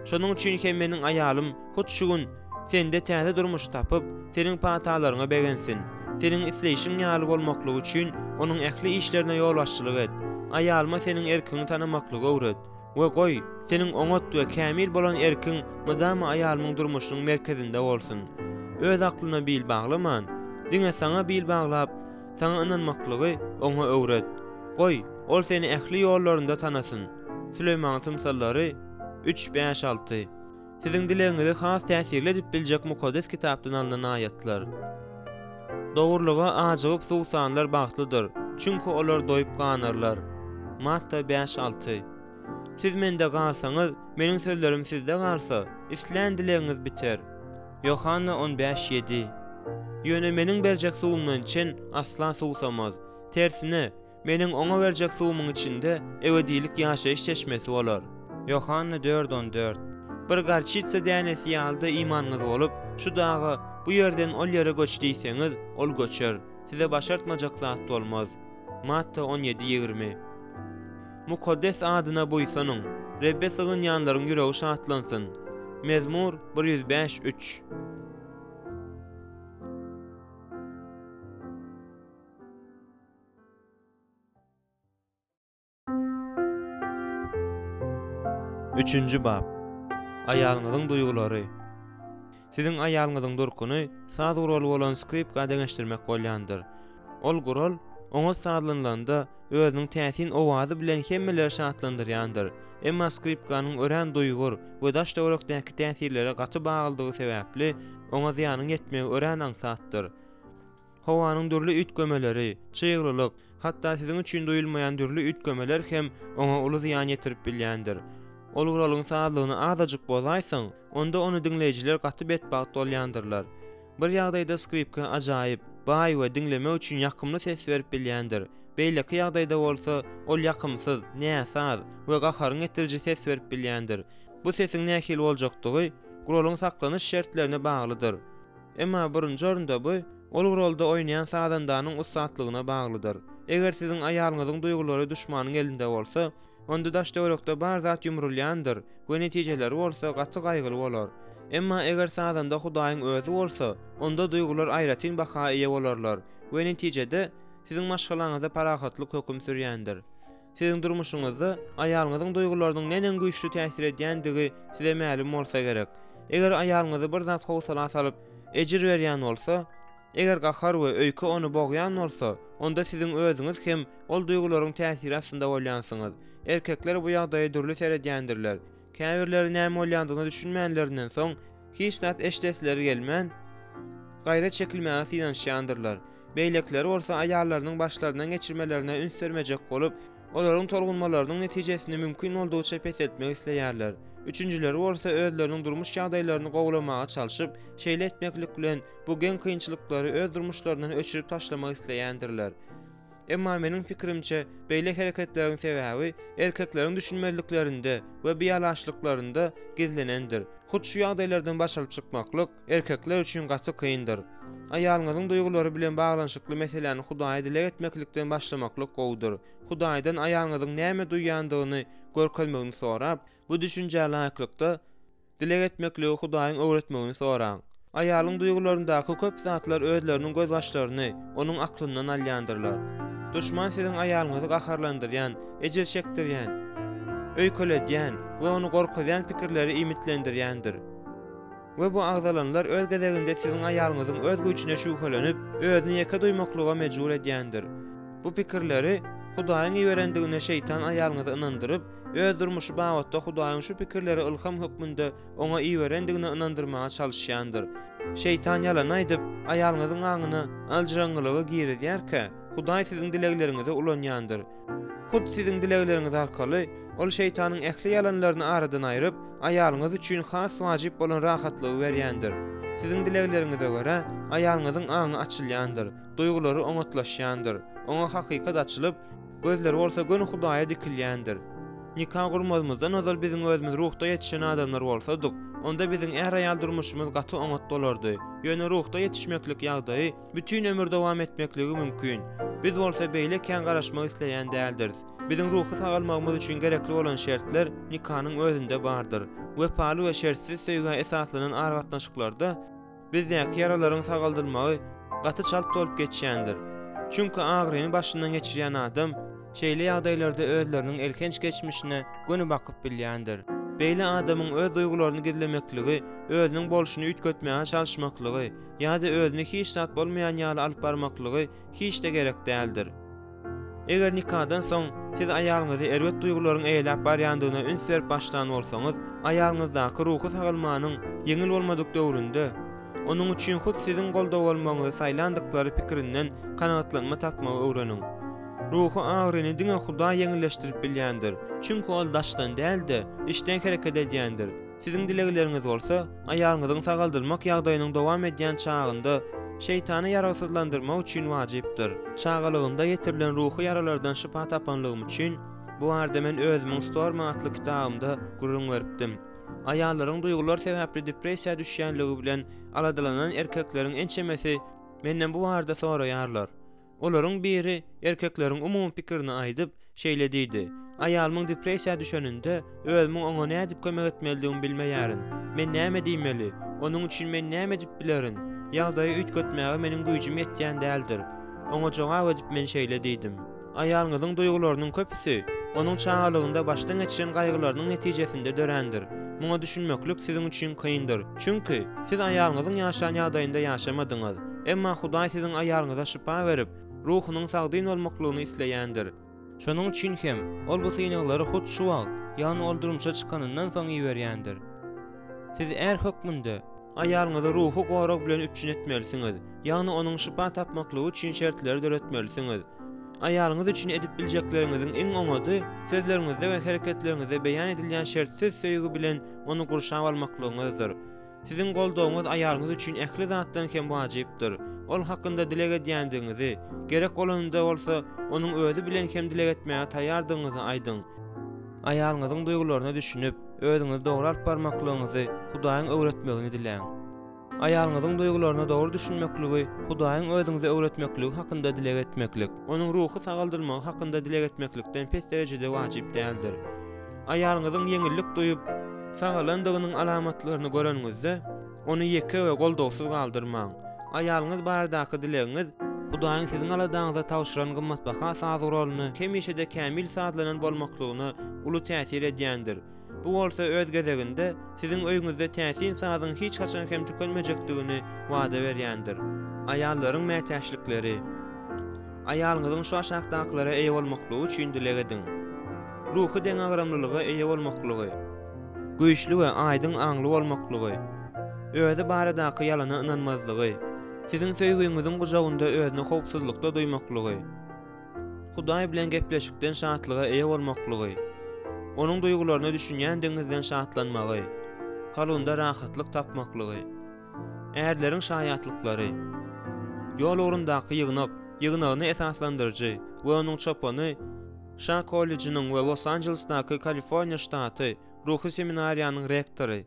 A: Şonuň üçin hem meniň aýalym hut şu gün Sende täze durmuşy tapyp, Seniň patalaryňa begensin. Seniň isleýşiň ýaly bolmaklygy üçin onuň ähli işlerine ýolbaşçylyk et. Aýalyma Seniň erkiňi tanamaklygy öwret we goý, Seniň oňat we kämil bolan erkiň mydama aýalymyň durmuşynyň merkezinde bolsun. Öz aklyna bil baglaman, diňe Saňa bil baglap, Saňa ynanmaklygy oňa öwret. Goý, ol Seni ähli ýollarynda tanasyn. Süleýmanyň tymsallary üç, bäş, alty. Siziň dilegiňizi has täsirli edip biljek Mukaddes Kitapdan alnan aýatlar. Dogrulyga ajygyp suwsanlar bagtlydyr, çünki olar doýup ganarlar. Matta bäş, alty. Siz Mende galsaňyz, Meniň sözlerim sizde galsa, islän dilegiňiz biter. Ýohanna 15, ýedi. Ýöne Meniň berjek suwumdan içen asla suwsamaz. Tersine, Meniň oňa berjek suwumyň içinde ebedilik ýaşaýyş çeşmesi bolar. Ýohanna dört 14. Bir gorçitsa dänesi ýaly-da imanyňyz bolup, şu daga, Bu ýerden ol ýere göç diýseňiz, ol göçer. Size başartmajak zat bolmaz. Matta 17 20. Mukaddes adyna buýsanyň, Rebbe sygynýanlaryň ýüregi şatlansyn. Mezmur 105 3. Üçünji bap. Aýalyňyzyň duýgulary. Siziň aýalyňyzyň durkuny saz guraly bolan skripka deňeşdirmek bolýandyr. Ol gural oňat sazlanylanda özüniň täsin owazy bilen hemmeleri şatlandyrýandyr. Emma skripkanyň örän duýgur we daş-töwerekdäki täsirlere gaty baglydygy sebäpli, oňa zyýanyň ýetmegi örän aňsatdyr. Howanyň dürli üýtgemeleri, çyglylyk, hatda siziň üçin duýulmaýan dürli üýtgemeler hem oňa uly zyýan ýetirip bilýändir. Ol guralyň sazlygyny azajyk bozaýsaň, onda ony diňleýjiler gaty betbagt bolýandyrlar. Bir ýagdaýda skripka ajaýyp, baý we diňlemek üçin ýakymly ses berip bilýändir. Beýleki ýagdaýda bolsa, ol ýakymsyz, näsaz we gaharyňy getiriji ses berip bilýändir. Bu sesiň nähili boljakdygy guralyň saklanyş şertlerine baglydyr. Emma birinji orunda bu, ol rolda oýnaýan sazandanyň ussatlygyna baglydyr. Eger siziň aýalyňyzyň duýgulary duşmanyň elinde bolsa, onda daş-töwerekde bar zat ýumrulýandyr we netijeleri bolsa gaty gaýgyly bolar. Emma eger sazanda Hudaýyň özi bolsa, onda duýgular aýratyn baha eýe bolarlar we netijede, siziň maşgalaňyzda parahatlyk höküm sürýändir. Siziň durmuşyňyzda aýalyňyzyň duýgularynyň neneň güýçli täsir edýändigi size mälim bolsa gerek. Eger aýalyňyzy bir zat howsala salyp, ejir berýän bolsa, eger gahar we öýke ony bogýan bolsa, onda siziň özüňiz hem ol duýgularyň täsiri astynda bolýansyňyz. Erkekler bu ýagdaýa dürli seredýändirler. Käbirleri näme bolýandygyna düşünmänlerinden soň, hiç zat eşidesleri gelmän, gaýra çekilmäge synanyşýandyrlar. Beýlekileri bolsa aýallarynyň başlaryndan geçirmelerine üns bermejek bolup, olaryň tolgunmalarynyň netijesini mümkin boldugyça peseltmek isleýärler. Üçünjileri bolsa özleriniň durmuş ýagdaýlaryny gowulamaga çalşyp, şeýle etmeklik bilen bu geň kynçylyklary öz durmuşlaryndan öçürip taşlamak isleýändirler. Emma meniň pikirimçe, beýle hereketleriň sebäbi erkekleriň düşünmezliklerinde we bialaçlyklarynda gizlenendir. Hut şu ýagdaýlardan baş alyp çykmaklyk erkekler üçin gaty kyndyr. Aýalyňyzyň duýgulary bilen baglanyşykly meseläni Hudaýa dileg etmeklikden başlamaklyk gowudyr. Hudaýdan aýalyňyzyň näme duýýandygyny görkezmegini sorap, bu düşünjä laýyklykda dileg etmekligi Hudaýyň öwretmegini soraň. Aýalyň duýgularyndaky köp zatlar özleriniň gözbaşlaryny onuň aklyndan alýandyrlar. Duşman siziň aýalyňyzy gaharlandyrýan, ejir çekdirýän, öýkeledýän we ony gorkuzýan pikirleri iýmitlendirýändir. We bu agzalanlar öz gezeginde siziň aýalyňyzyň öz güýjüne şübhelenip, özüni ýeke duýmaklyga mejbur edýändir. Bu pikirleri Hudaýyň iberendigine şeýtan aýalyňyzy ynandyryp, öz durmuşy babatda Hudaýyň şu pikirleri ylham hökmünde oňa iberendigine ynandyrmaga çalyşýandyr. Şeýtan ýalan aýdyp, aýalyňyzyň aňyna aljyraňňylygy girizýärkä, Hudaý siziň dilegleriňizi ulanýandyr. Hut siziň dilegleriňiz arkaly ol şeýtanyň ähli ýalanlaryny aradan aýryp, aýalyňyz üçin has wajyp bolan rahatlygy berýändir. Siziň dilegleriňize görä, aýalyňyzyň aňy açylýandyr, duýgulary oňatlaşýandyr, oňa hakykat açylyp, gözleri bolsa göni Hudaýa dikilýändir. Nika gurmazymyzdan ozal biziň özümiz ruhda ýetişen adamlar bolsadyk, onda biziň är-aýal durmuşymyz gaty oňat bolardy. Ýöne ruhda ýetişmeklik ýagdaýy bütin ömür dowam etmekligi mümkin. Biz bolsa beýle kän garaşmak isleýän däldiris. Biziň ruhy sagalmagymyz üçin gerekli bolan şertler nikanyň özünde bardyr. Wepaly we şertsiz söýgä esaslanan aragatnaşyklarda bizdäki ýaralaryň sagaldylmagy gaty çalt bolup geçýändir. Çünki agyryny başyndan geçirýän adam şeýle ýagdaýlarda özleriniň elhenç geçmişine göni bakyp bilýändir. Beýle adamyň öz duýgularyny gizlemekligi, özüniň bolşuny üýtgetmäge çalyşmaklygy ýa-da özüni hiç zat bolmaýan ýaly alyp barmaklygy hiç-de gerek däldir. Eger nikadan soň siz aýalyňyzy erbet duýgularyň eýeläp barýandygyna üns berip başlan bolsaňyz, aýalyňyzdaky ruhy sagalmanyň ýeňil bolmadyk döwründe, onuň üçin hut siziň goldaw bolmagyňyzy saýlandyklary pikirinden kanagatlanma tapmagy öwreniň. Ruhy agyryny diňe Hudaý ýeňilleşdirip bilýändir, çünki Ol daşdan däl-de, içden hereket edýändir. Siziň dilegleriňiz bolsa, aýalyňyzyň sagaldylmak ýagdaýynyň dowam edýän çagynda şeýtany ýaragsyzlandyrmak üçin wajypdyr. Çagalygymda ýetirilen ruhy ýaralardan şypa tapanlygym üçin, bu barada men özümiň Stormy atly kitabymda gürrüň beripdim. Aýallaryň duýgular sebäpli depressiýa düşýänligi bilen aladalanan erkekleriň ençemesi menden bu barada soraýarlar. Olaryň biri erkekleriň umumy pikirini aýdyp, şeýle diýdi, Aýalymyň depressiýa düşeninde, özümiň oňa nädip kömek etmelidigimi bilmeýärin. Men näme diýmeli? Onuň üçin men näme edip bilerin? Ýagdaýy üýtgetmäge meniň güýjüm ýetýän däldir. Oňa jogap edip men şeýle diýdim, Aýalyňyzyň duýgularynyň köpüsi, onuň çagalygynda başdan geçiren gaýgylarynyň netijesinde dörändir. Muňa düşünmeklik siziň üçin kyndyr. Çünki, siz aýalyňyzyň ýaşan ýagdaýynda ýaşamadyňyz. Emma Hudaý siziň aýalyňyza şypa berip, ruhunyň sagdyn bolmaklygyny isleýändir. Şonuň üçin hem, Ol bu synaglary hut şu wagt, ýagny ol durmuşa çykanyndan soň iberýändir. Siz är hökmünde, aýalyňyzy ruhy gorag bilen üpjün etmelisiňiz, ýagny onuň şypa tapmaklygy üçin şertleri döretmelisiňiz. Aýalyňyz üçin edip biljekleriňiziň iň oňady, sözleriňizde we hereketleriňizde beýan edilýän şertsiz söýgi bilen ony gurşap almaklygyňyzdyr. Siziň goldawyňyz aýalyňyz üçin ähli zatdan hem wajypdyr. Ol hakynda dileg edýändigiňizi, gerek bolanynda bolsa, onuň özi bilen hem dileg etmäge taýýardygyňyzy aýdyň. Aýalyňyzyň duýgularyna düşünip, özüňizi dogry alyp barmaklygyňyzy Hudaýyň öwretmegini diläň. Aýalyňyzyň duýgularyna dogry düşünmekligi Hudaýyň özüňize öwretmekligi hakynda dileg etmeklik, onuň ruhy sagaldylmagy hakynda dileg etmeklikden pes derejede wajyp däldir. Aýalyňyzyň ýeňillik duýup, sagalandygynyň alamatlaryny göreniňizde, ony ýeke we goldawsyz galdyrmaň. Aýalyňyz baradaky dilegiňiz, Hudaýyň siziň aladaňyza tabşyran gymmatbaha saz guralyny hemişe-de kämil sazlanan bolmaklygyna uly täsir edýändir. Bu bolsa öz gezeginde siziň öýüňizde täsin sazyň hiç haçan hem tükenmejekdigini wada berýändir. Aýallaryň mätäçlikleri. Aýalyňyzyň şu aşakdakylara eýe bolmaklygy üçin dileg ediň. Ruhy deňagramlylyga eýe bolmaklygy. Güýçli we aýdyň aňly bolmaklygy. Özi baradaky ýalana ynanmazlygy. Siziň söýgüňiziň gujagynda özüni howpsuzlykda duýmaklygy. Hudaý bilen gepleşikden şatlyga eýe bolmaklygy, Onuň duýgularyna düşünýändigiňizden şatlanmagy, kalbynda rahatlyk tapmaklygy. Ärleriň şaýatlyklary. Ýol ugrundaky ýygnak ýygnagyny esaslandyryjy we onuň çopany Şa kollejiniň we Los-Anjelesdaky Kaliforniýa ştaty ruhy seminariýanyň rektory,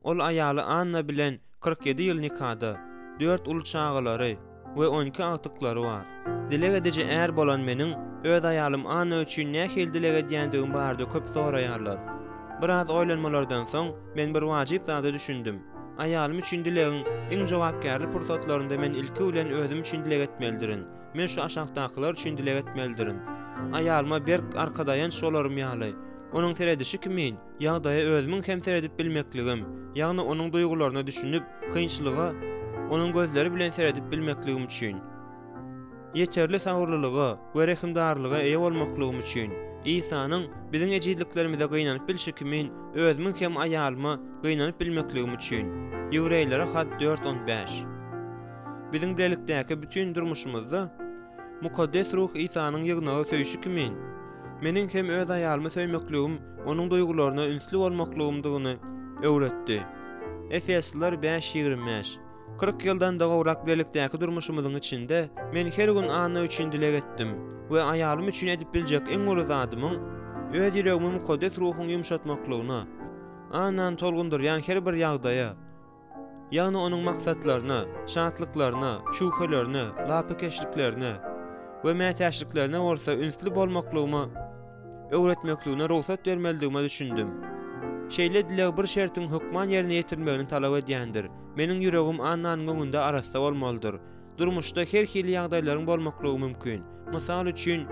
A: Ol aýaly Anna bilen 47 ýyl nikada, dört uly çagalary we on iki agtyklary bar. Dileg ediji är bolan meniň öz aýalym Anna üçin nähili dileg edýändigim barada köp soraýarlar. Biraz oýlanmalardan soň, men bir wajyp zada düşündim. Aýalym üçin dilegiň iň jogapkärli pursatlarynda men ilki bilen özüm üçin dileg etmelidirin. Men şu aşakdakylar üçin dileg etmelidirin. Aýalyma berk arkadaýanç bolarym ýaly, onuň seredişi kimin, Ýagdaýa özümiň hem seredip bilmekligim, ýagny onuň duýgularyna düşünip, kynçylyga onuň gözleri bilen seredip bilmekligim üçin. Ýeterli sabyrlylyga we rehimdarlyga eýe bolmaklygym üçin. Isanyň biziň ejizliklerimize gynanyp bilşi kimin, özümiň hem aýalyma gynanyp bilmekligim üçin. Ýewreýlere hat dört 15. Biziň bilelikdäki bütin durmuşymyzda Mukaddes Ruh Isanyň ýygnagy söýşi kimin, meniň hem öz aýalymy söýmekligim onuň duýgularyna ünsli bolmaklygymdygyny öwretdi. Efesliler bäş 25. 40 ýyldan-da gowrak bilelikdäki durmuşymyzyň içinde men her gün Anna üçin dileg etdim we aýalym üçin edip biljek iň uly zadymyň öz ýüregimi Mukaddes Ruhuň ýumşatmaklygyna, Annany tolgundyrýan her bir ýagdaýa, ýagny onuň maksatlaryna, şatlyklaryna, şübhelerine, lapykeçliklerine we mätäçliklerine bolsa ünsli bolmaklygyma öwretmekligine rugsat bermelidigime düşündim. Şeýle dileg bir şertiň hökman ýerine ýetirilmegini talap edýändir, meniň ýüregim Annanyň öňünde arassa bolmalydyr. Durmuşda her hili ýagdaýlaryň bolmaklygy mümkin. Mysal üçin,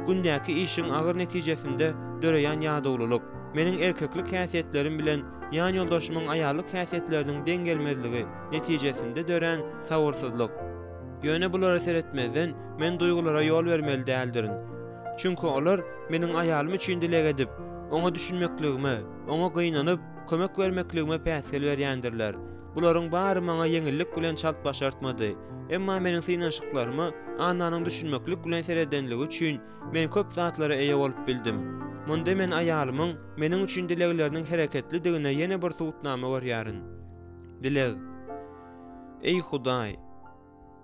A: gündäki işiň agyr netijesinde döreýän ýadawlylyk, meniň erkeklik häsiýetlerim bilen ýan ýoldaşymyň aýallyk häsiýetleriniň deň gelmezligi netijesinde dörän sabyrsyzlyk. Ýöne bulara seretmezden, men duýgulara ýol bermeli däldirin. Çünki olar meniň aýalym üçin dileg edip, oňa düşünmekligime, oňa gynanyp, kömek bermekligime päsgel berýändirler. Bularyň bary maňa ýeňillik bilen çalt başartmady. Emma meniň synanyşyklaryma Annanyň düşünmeklik bilen seredenligi üçin men köp zatlara eýe bolup bildim. Munda men aýalymyň meniň üçin dilegleriniň hereketlidigine ýene bir subutnama görýärin. Dileg. Eý Hudaý!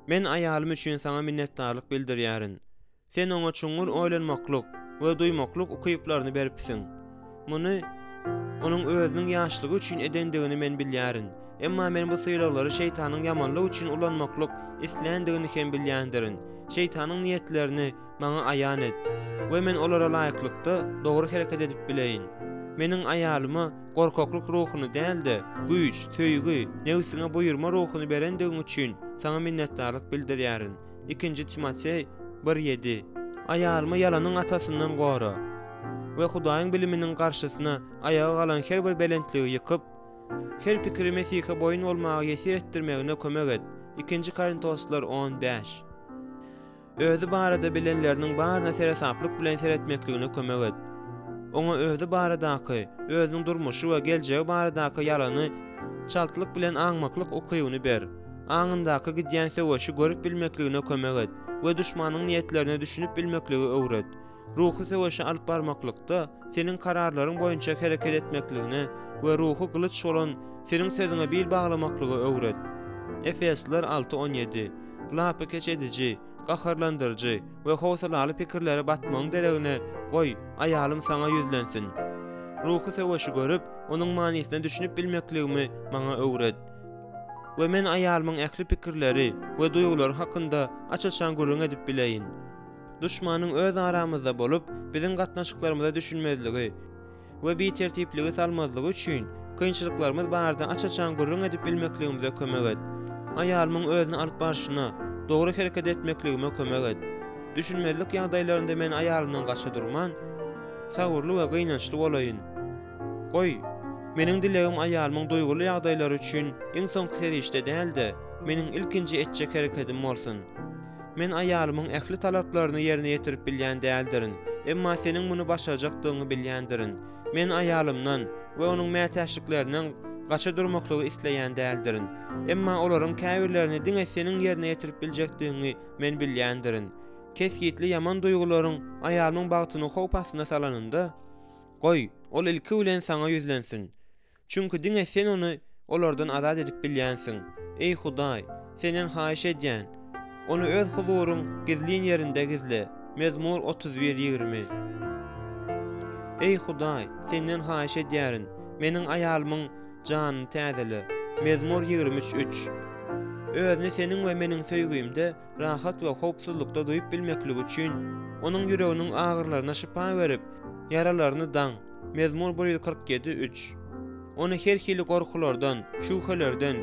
A: Men aýalym üçin Saňa minnetdarlyk bildirýärin. Sen oňa çuňňur oýlanmaklyk we duýmaklyk ukyplaryny beripsiň. Muny onuň özüniň ýaşlygy üçin edendigini men bilýärin. Emma men bu sylaglary şeýtanyň ýamanlyk üçin ulanmaklyk isländigini hem bilýändirin. Şeýtanyň niýetlerini maňa aýan et we men olara laýyklykda dogry hereket edip bileýin. Meniň aýalyma gorkaklyk ruhuny däl-de, güýç, söýgi, nebsiňe buýurma ruhuny berendigiň üçin Saňa minnetdarlyk bildirýärin. Ikinji Timoteý bir ýedi. Aýalymy ýalanyň atasyndan gora we Hudaýyň biliminiň garşysyna aýaga galan her bir belentligi ýykyp, her pikiri Mesihe boýun bolmaga ýesir etdirmegine kömek et. Ikinji Korintoslar 15. Özi barada bilenleriniň baryna seresaplyk bilen seretmekligine kömek et. Oňa özi baradaky, özüniň durmuşy we geljegi baradaky ýalany çaltlyk bilen aňmaklyk ukybyny ber. Aňyndaky gidýän söweşi görüp bilmekligine kömek et we duşmanyň niýetlerine düşünip bilmekligi öwret. Ruhy söweşi alyp barmaklykda seniň kararlaryň boýunça hereket etmekligine we ruhy gylyç bolan seniň sözüňe bil baglamaklygy öwret. Efesliler 6, 17. Lapykeç ediji, gaharlandyryjy we howsalaly pikirlere batmagyň deregine, goý, aýalym saňa ýüzlensin. Ruhy söweşi görüp, onuň manysyna düşünip bilmekligimi maňa öwret. We men aýalymyň ähli pikirleri we duýgulary hakynda aç-açan gürrüň edip bileýin. Duşmanyň öz aramyzda bolup, biziň gatnaşyklarymyza düşünmezligi we bitertipligi salmazlygy üçin, kynçylyklarymyz barada aç-açan gürrüň edip bilmekligimize kömek et. Aýalymyň özüni alyp barşyna, dogry hereket etmekligime kömek et. Düşünmezlik ýagdaýlarynda men aýalymdan gaça durman, sabyrly we gynançly bolaýyn. Goý, meniň dilegim aýalymyň duýguly ýagdaýlary üçin iň soňky serişde däl-de, meniň ilkinji etjek herekedim bolsun. Men aýalymyň ähli talaplaryny ýerine ýetirip bilýän däldirin, emma seniň muny başarjakdygyňy bilýändirin. Men aýalymdan we onuň mätäçliklerinden gaça durmaklygy isleýän däldirin. Emma olaryň käbirlerini diňe seniň ýerine ýetirip biljekdigiňi men bilýändirin. Kesgitli ýaman duýgularyň aýalymyň bagtyny howp astyna salanynda, Goý, ol ilki bilen saňa ýüzlensin. Çünki diňe Sen ony olardan azat edip bilýänsiň. Eý, Hudaý, Senden haýyş edýän, ony Öz huzuryň gizlin ýerinde gizle. Mezmur 31, 20. Eý, Hudaý, Senden haýyş edýärin, meniň aýalymyň janyny täzele. Mezmur 23, 3. Özüni Seniň we meniň söýgimde rahat we howpsuzlykda duýup bilmekligi üçin, onuň ýüreginiň agyrylaryna şypa berip, ýaralaryny daň. Mezmur 147, 3. Ony her hili gorkulardan, şübhelerden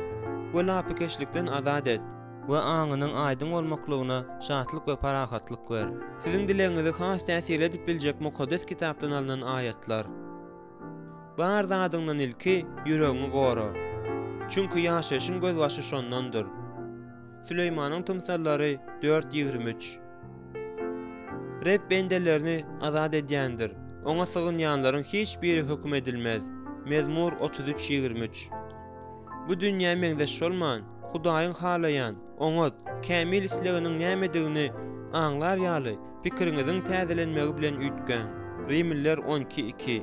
A: we lapykeçlikden azat et we aňynyň aýdyň bolmaklygyna şatlyk we parahatlyk ber. Siziň dilegiňizi has täsirli edip biljek Mukaddes Kitapdan alnan aýatlar. Bar zadyňdan ilki ýüregiňi gora. Çünki ýaşaýşyň gözbaşy şondandyr. Süleýmanyň tymsallary dört 23. Reb bendelerini azat edýändir, Oňa sygynýanlaryň hiç biri höküm edilmez. Mezmur 33, 23. Bu dünýä meňzeş bolman, Hudaýyň halaýan, oňat, kämil isleginiň nämedigini aňlar ýaly, pikiriňiziň täzelenmegi bilen üýtgäň. Rimliler 12, 2.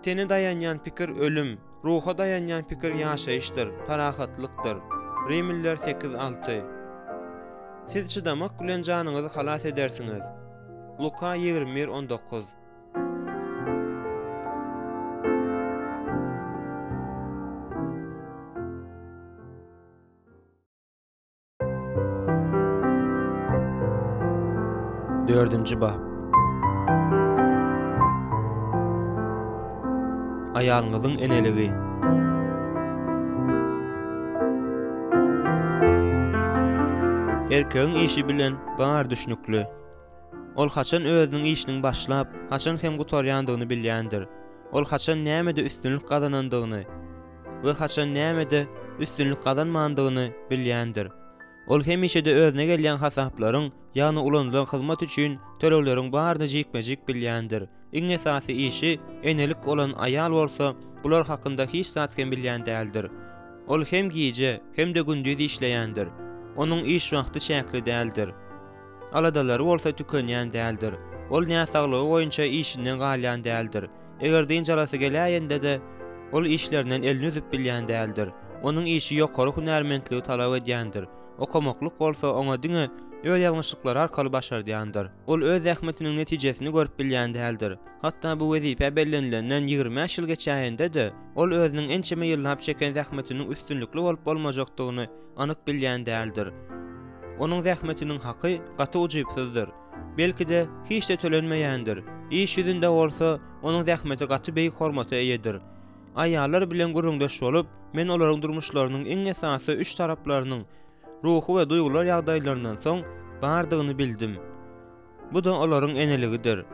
A: Tene daýanýan pikir ölüm, ruha daýanýan pikir ýaşaýyşdyr, parahatlykdyr. Rimliler 8, 6. Siz çydamak bilen janyňyzy halas edersiňiz. Luka 21, 19. Dördünji bap. Aýalyňyzyň eneligi. Erkegiň işi bilen bar düşnükli. Ol haçan özüniň işiniň başlap, haçan hem gutarýandygyny bilýändir. Ol haçan nämede üstünlik gazanandygyny we haçan nämede üstünlik gazanmandygyny bilýändir. Ol hemişe-de özüne gelýän hasaplaryň, ýagny ulanylan hyzmat üçin tölegleriň baryny jikme-jik bilýändir. Iň esasy işi enelik bolan aýal bolsa bular hakynda hiç zat hem bilýän däldir. Ol hem gije, hem-de gündiz işleýändir. Onuň iş wagty çäkli däldir. Aladalary bolsa tükenýän däldir. Ol näsaglygy boýunça işinden galýan däldir. Eger dynç alasy geläýende-de, ol işlerinden elini üzüp bilýän däldir. Onuň işi ýokary hünärmentligi talap edýändir. Okamaklyk bolsa oňa diňe öz ýalňyşlyklary arkaly başardýandyr. Ol öz zähmetiniň netijesini görüp bilýän däldir. Hatda bu wezipä bellenilenden 25 ýyl geçäýende-de, ol özüniň ençeme ýyllap çeken zähmetiniň üstünlikli bolup bolmajakdygyny anyk bilýän däldir. Onuň zähmetiniň haky gaty ujypsyzdyr. Belki-de, hiç-de tölenmeýändir. Iş ýüzünde bolsa, onuň zähmeti gaty beýik hormata eýedir. Aýallar bilen gürrüňdeş bolup, men olaryň durmuşlarynyň iň esasy üç taraplarynyň, ruhy we duýgular ýagdaýlaryndan soň, bardygyny bildim. Bu-da olaryň eneligidir.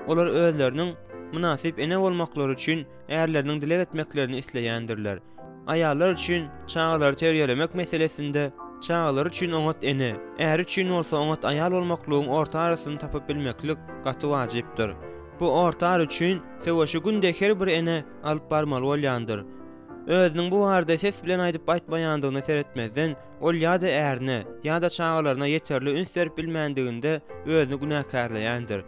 A: Olar özleriniň mynasyp ene bolmaklary üçin ärleriniň dileg etmeklerini isleýändirler. Aýallar üçin çagalary terbiýelemek meselesinde çagalary üçin oňat ene, äri üçin bolsa oňat aýal bolmaklygyň orta arasyny tapyp bilmeklik gaty wajypdyr. Bu orta ara üçin söweşi günde her bir ene alyp barmaly bolýandyr. Özüniň bu barada ses bilen aýdyp-aýtmaýandygyna seretmezden, ol ýa-da ärine, ýa-da çagalaryna ýeterli üns berip bilmändiginde özüni günäkärleýändir.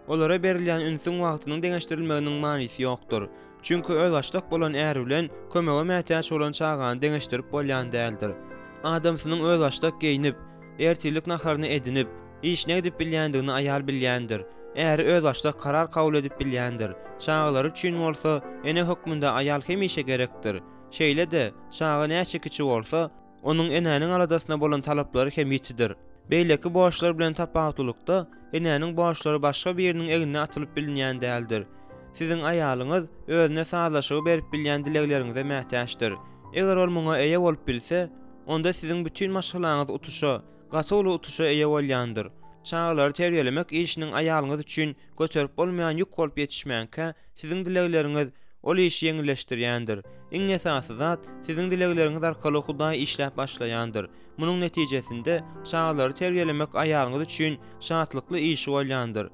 A: Olara berilýän ünsüň wagtynyň deňeşdirilmeginiň manysy ýokdur. Çünki özbaşdak bolan är bilen kömege mätäç bolan çagany deňeşdirip bolýan däldir. Adamsynyň özbaşdak geýnip, ertirlik naharyny edinip, işine gidip bilýändigini aýal bilýändir. Äri özbaşdak karar kabul edip bilýändir. Çagalary üçin bolsa ene hökmünde aýal hemişe gerekdir. Şeýle-de, çaga näçe kiçi bolsa, onuň enäniň aladasyna bolan talaplary hem ýitidir. Beýleki borçlar bilen tapawutlylykda, enäniň borçlary başga biriniň egnine atylyp bilinýän däldir. Siziň aýalyňyz özüne sazlaşygy berip bilýän dilegleriňize mätäçdir. Eger ol muňa eýe bolup bilse, onda siziň bütin maşgalaňyz utuşa, gaty uly utuşa eýe bolýandyr. Çagalary terbiýelemek işiniň aýalyňyz üçin göterip bolmaýan ýük bolup ýetişmänkä, siziň dilegleriňiz ol işi ýeňilleşdirýändir. Iň esasy zat, siziň dilegleriňiz arkaly Hudaý işläp başlaýandyr. Munuň netijesinde, çagalary terbiýelemek aýalyňyz üçin şatlykly işi bolýandyr.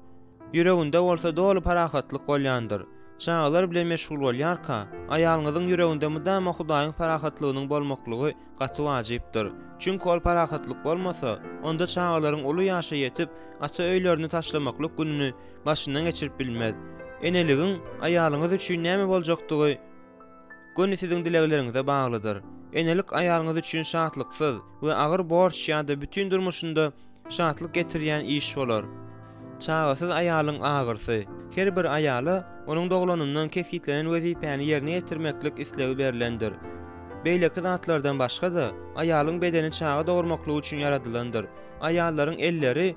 A: Ýüreginde bolsa doly parahatlyk bolýandyr. Çagalar bilen meşgul bolýarka, aýalyňyzyň ýüreginde mydama Hudaýyň parahatlygynyň bolmaklygy gaty wajypdyr. Çünki ol parahatlyk bolmasa, onda çagalaryň uly ýaşa ýetip, ata öýlerini taşlamaklyk gününi başyndan geçirip bilmez. Eneligiň aýalyňyz üçin näme boljakdygy göni siziň dilegleriňize baglydyr. Enelik aýalyňyz üçin şatlyksyz we agyr borç ýa-da bütin durmuşynda şatlyk getirýän iş bolar. Çagasyz aýalyň agyrysy. Her bir aýala onuň doglanyndan kesgitlenen wezipäni ýerine ýetirmeklik islegi berlendir. Beýleki zatlardan başga-da, aýalyň bedeni çaga dogurmaklyk üçin ýaradylandyr. Aýallaryň elleri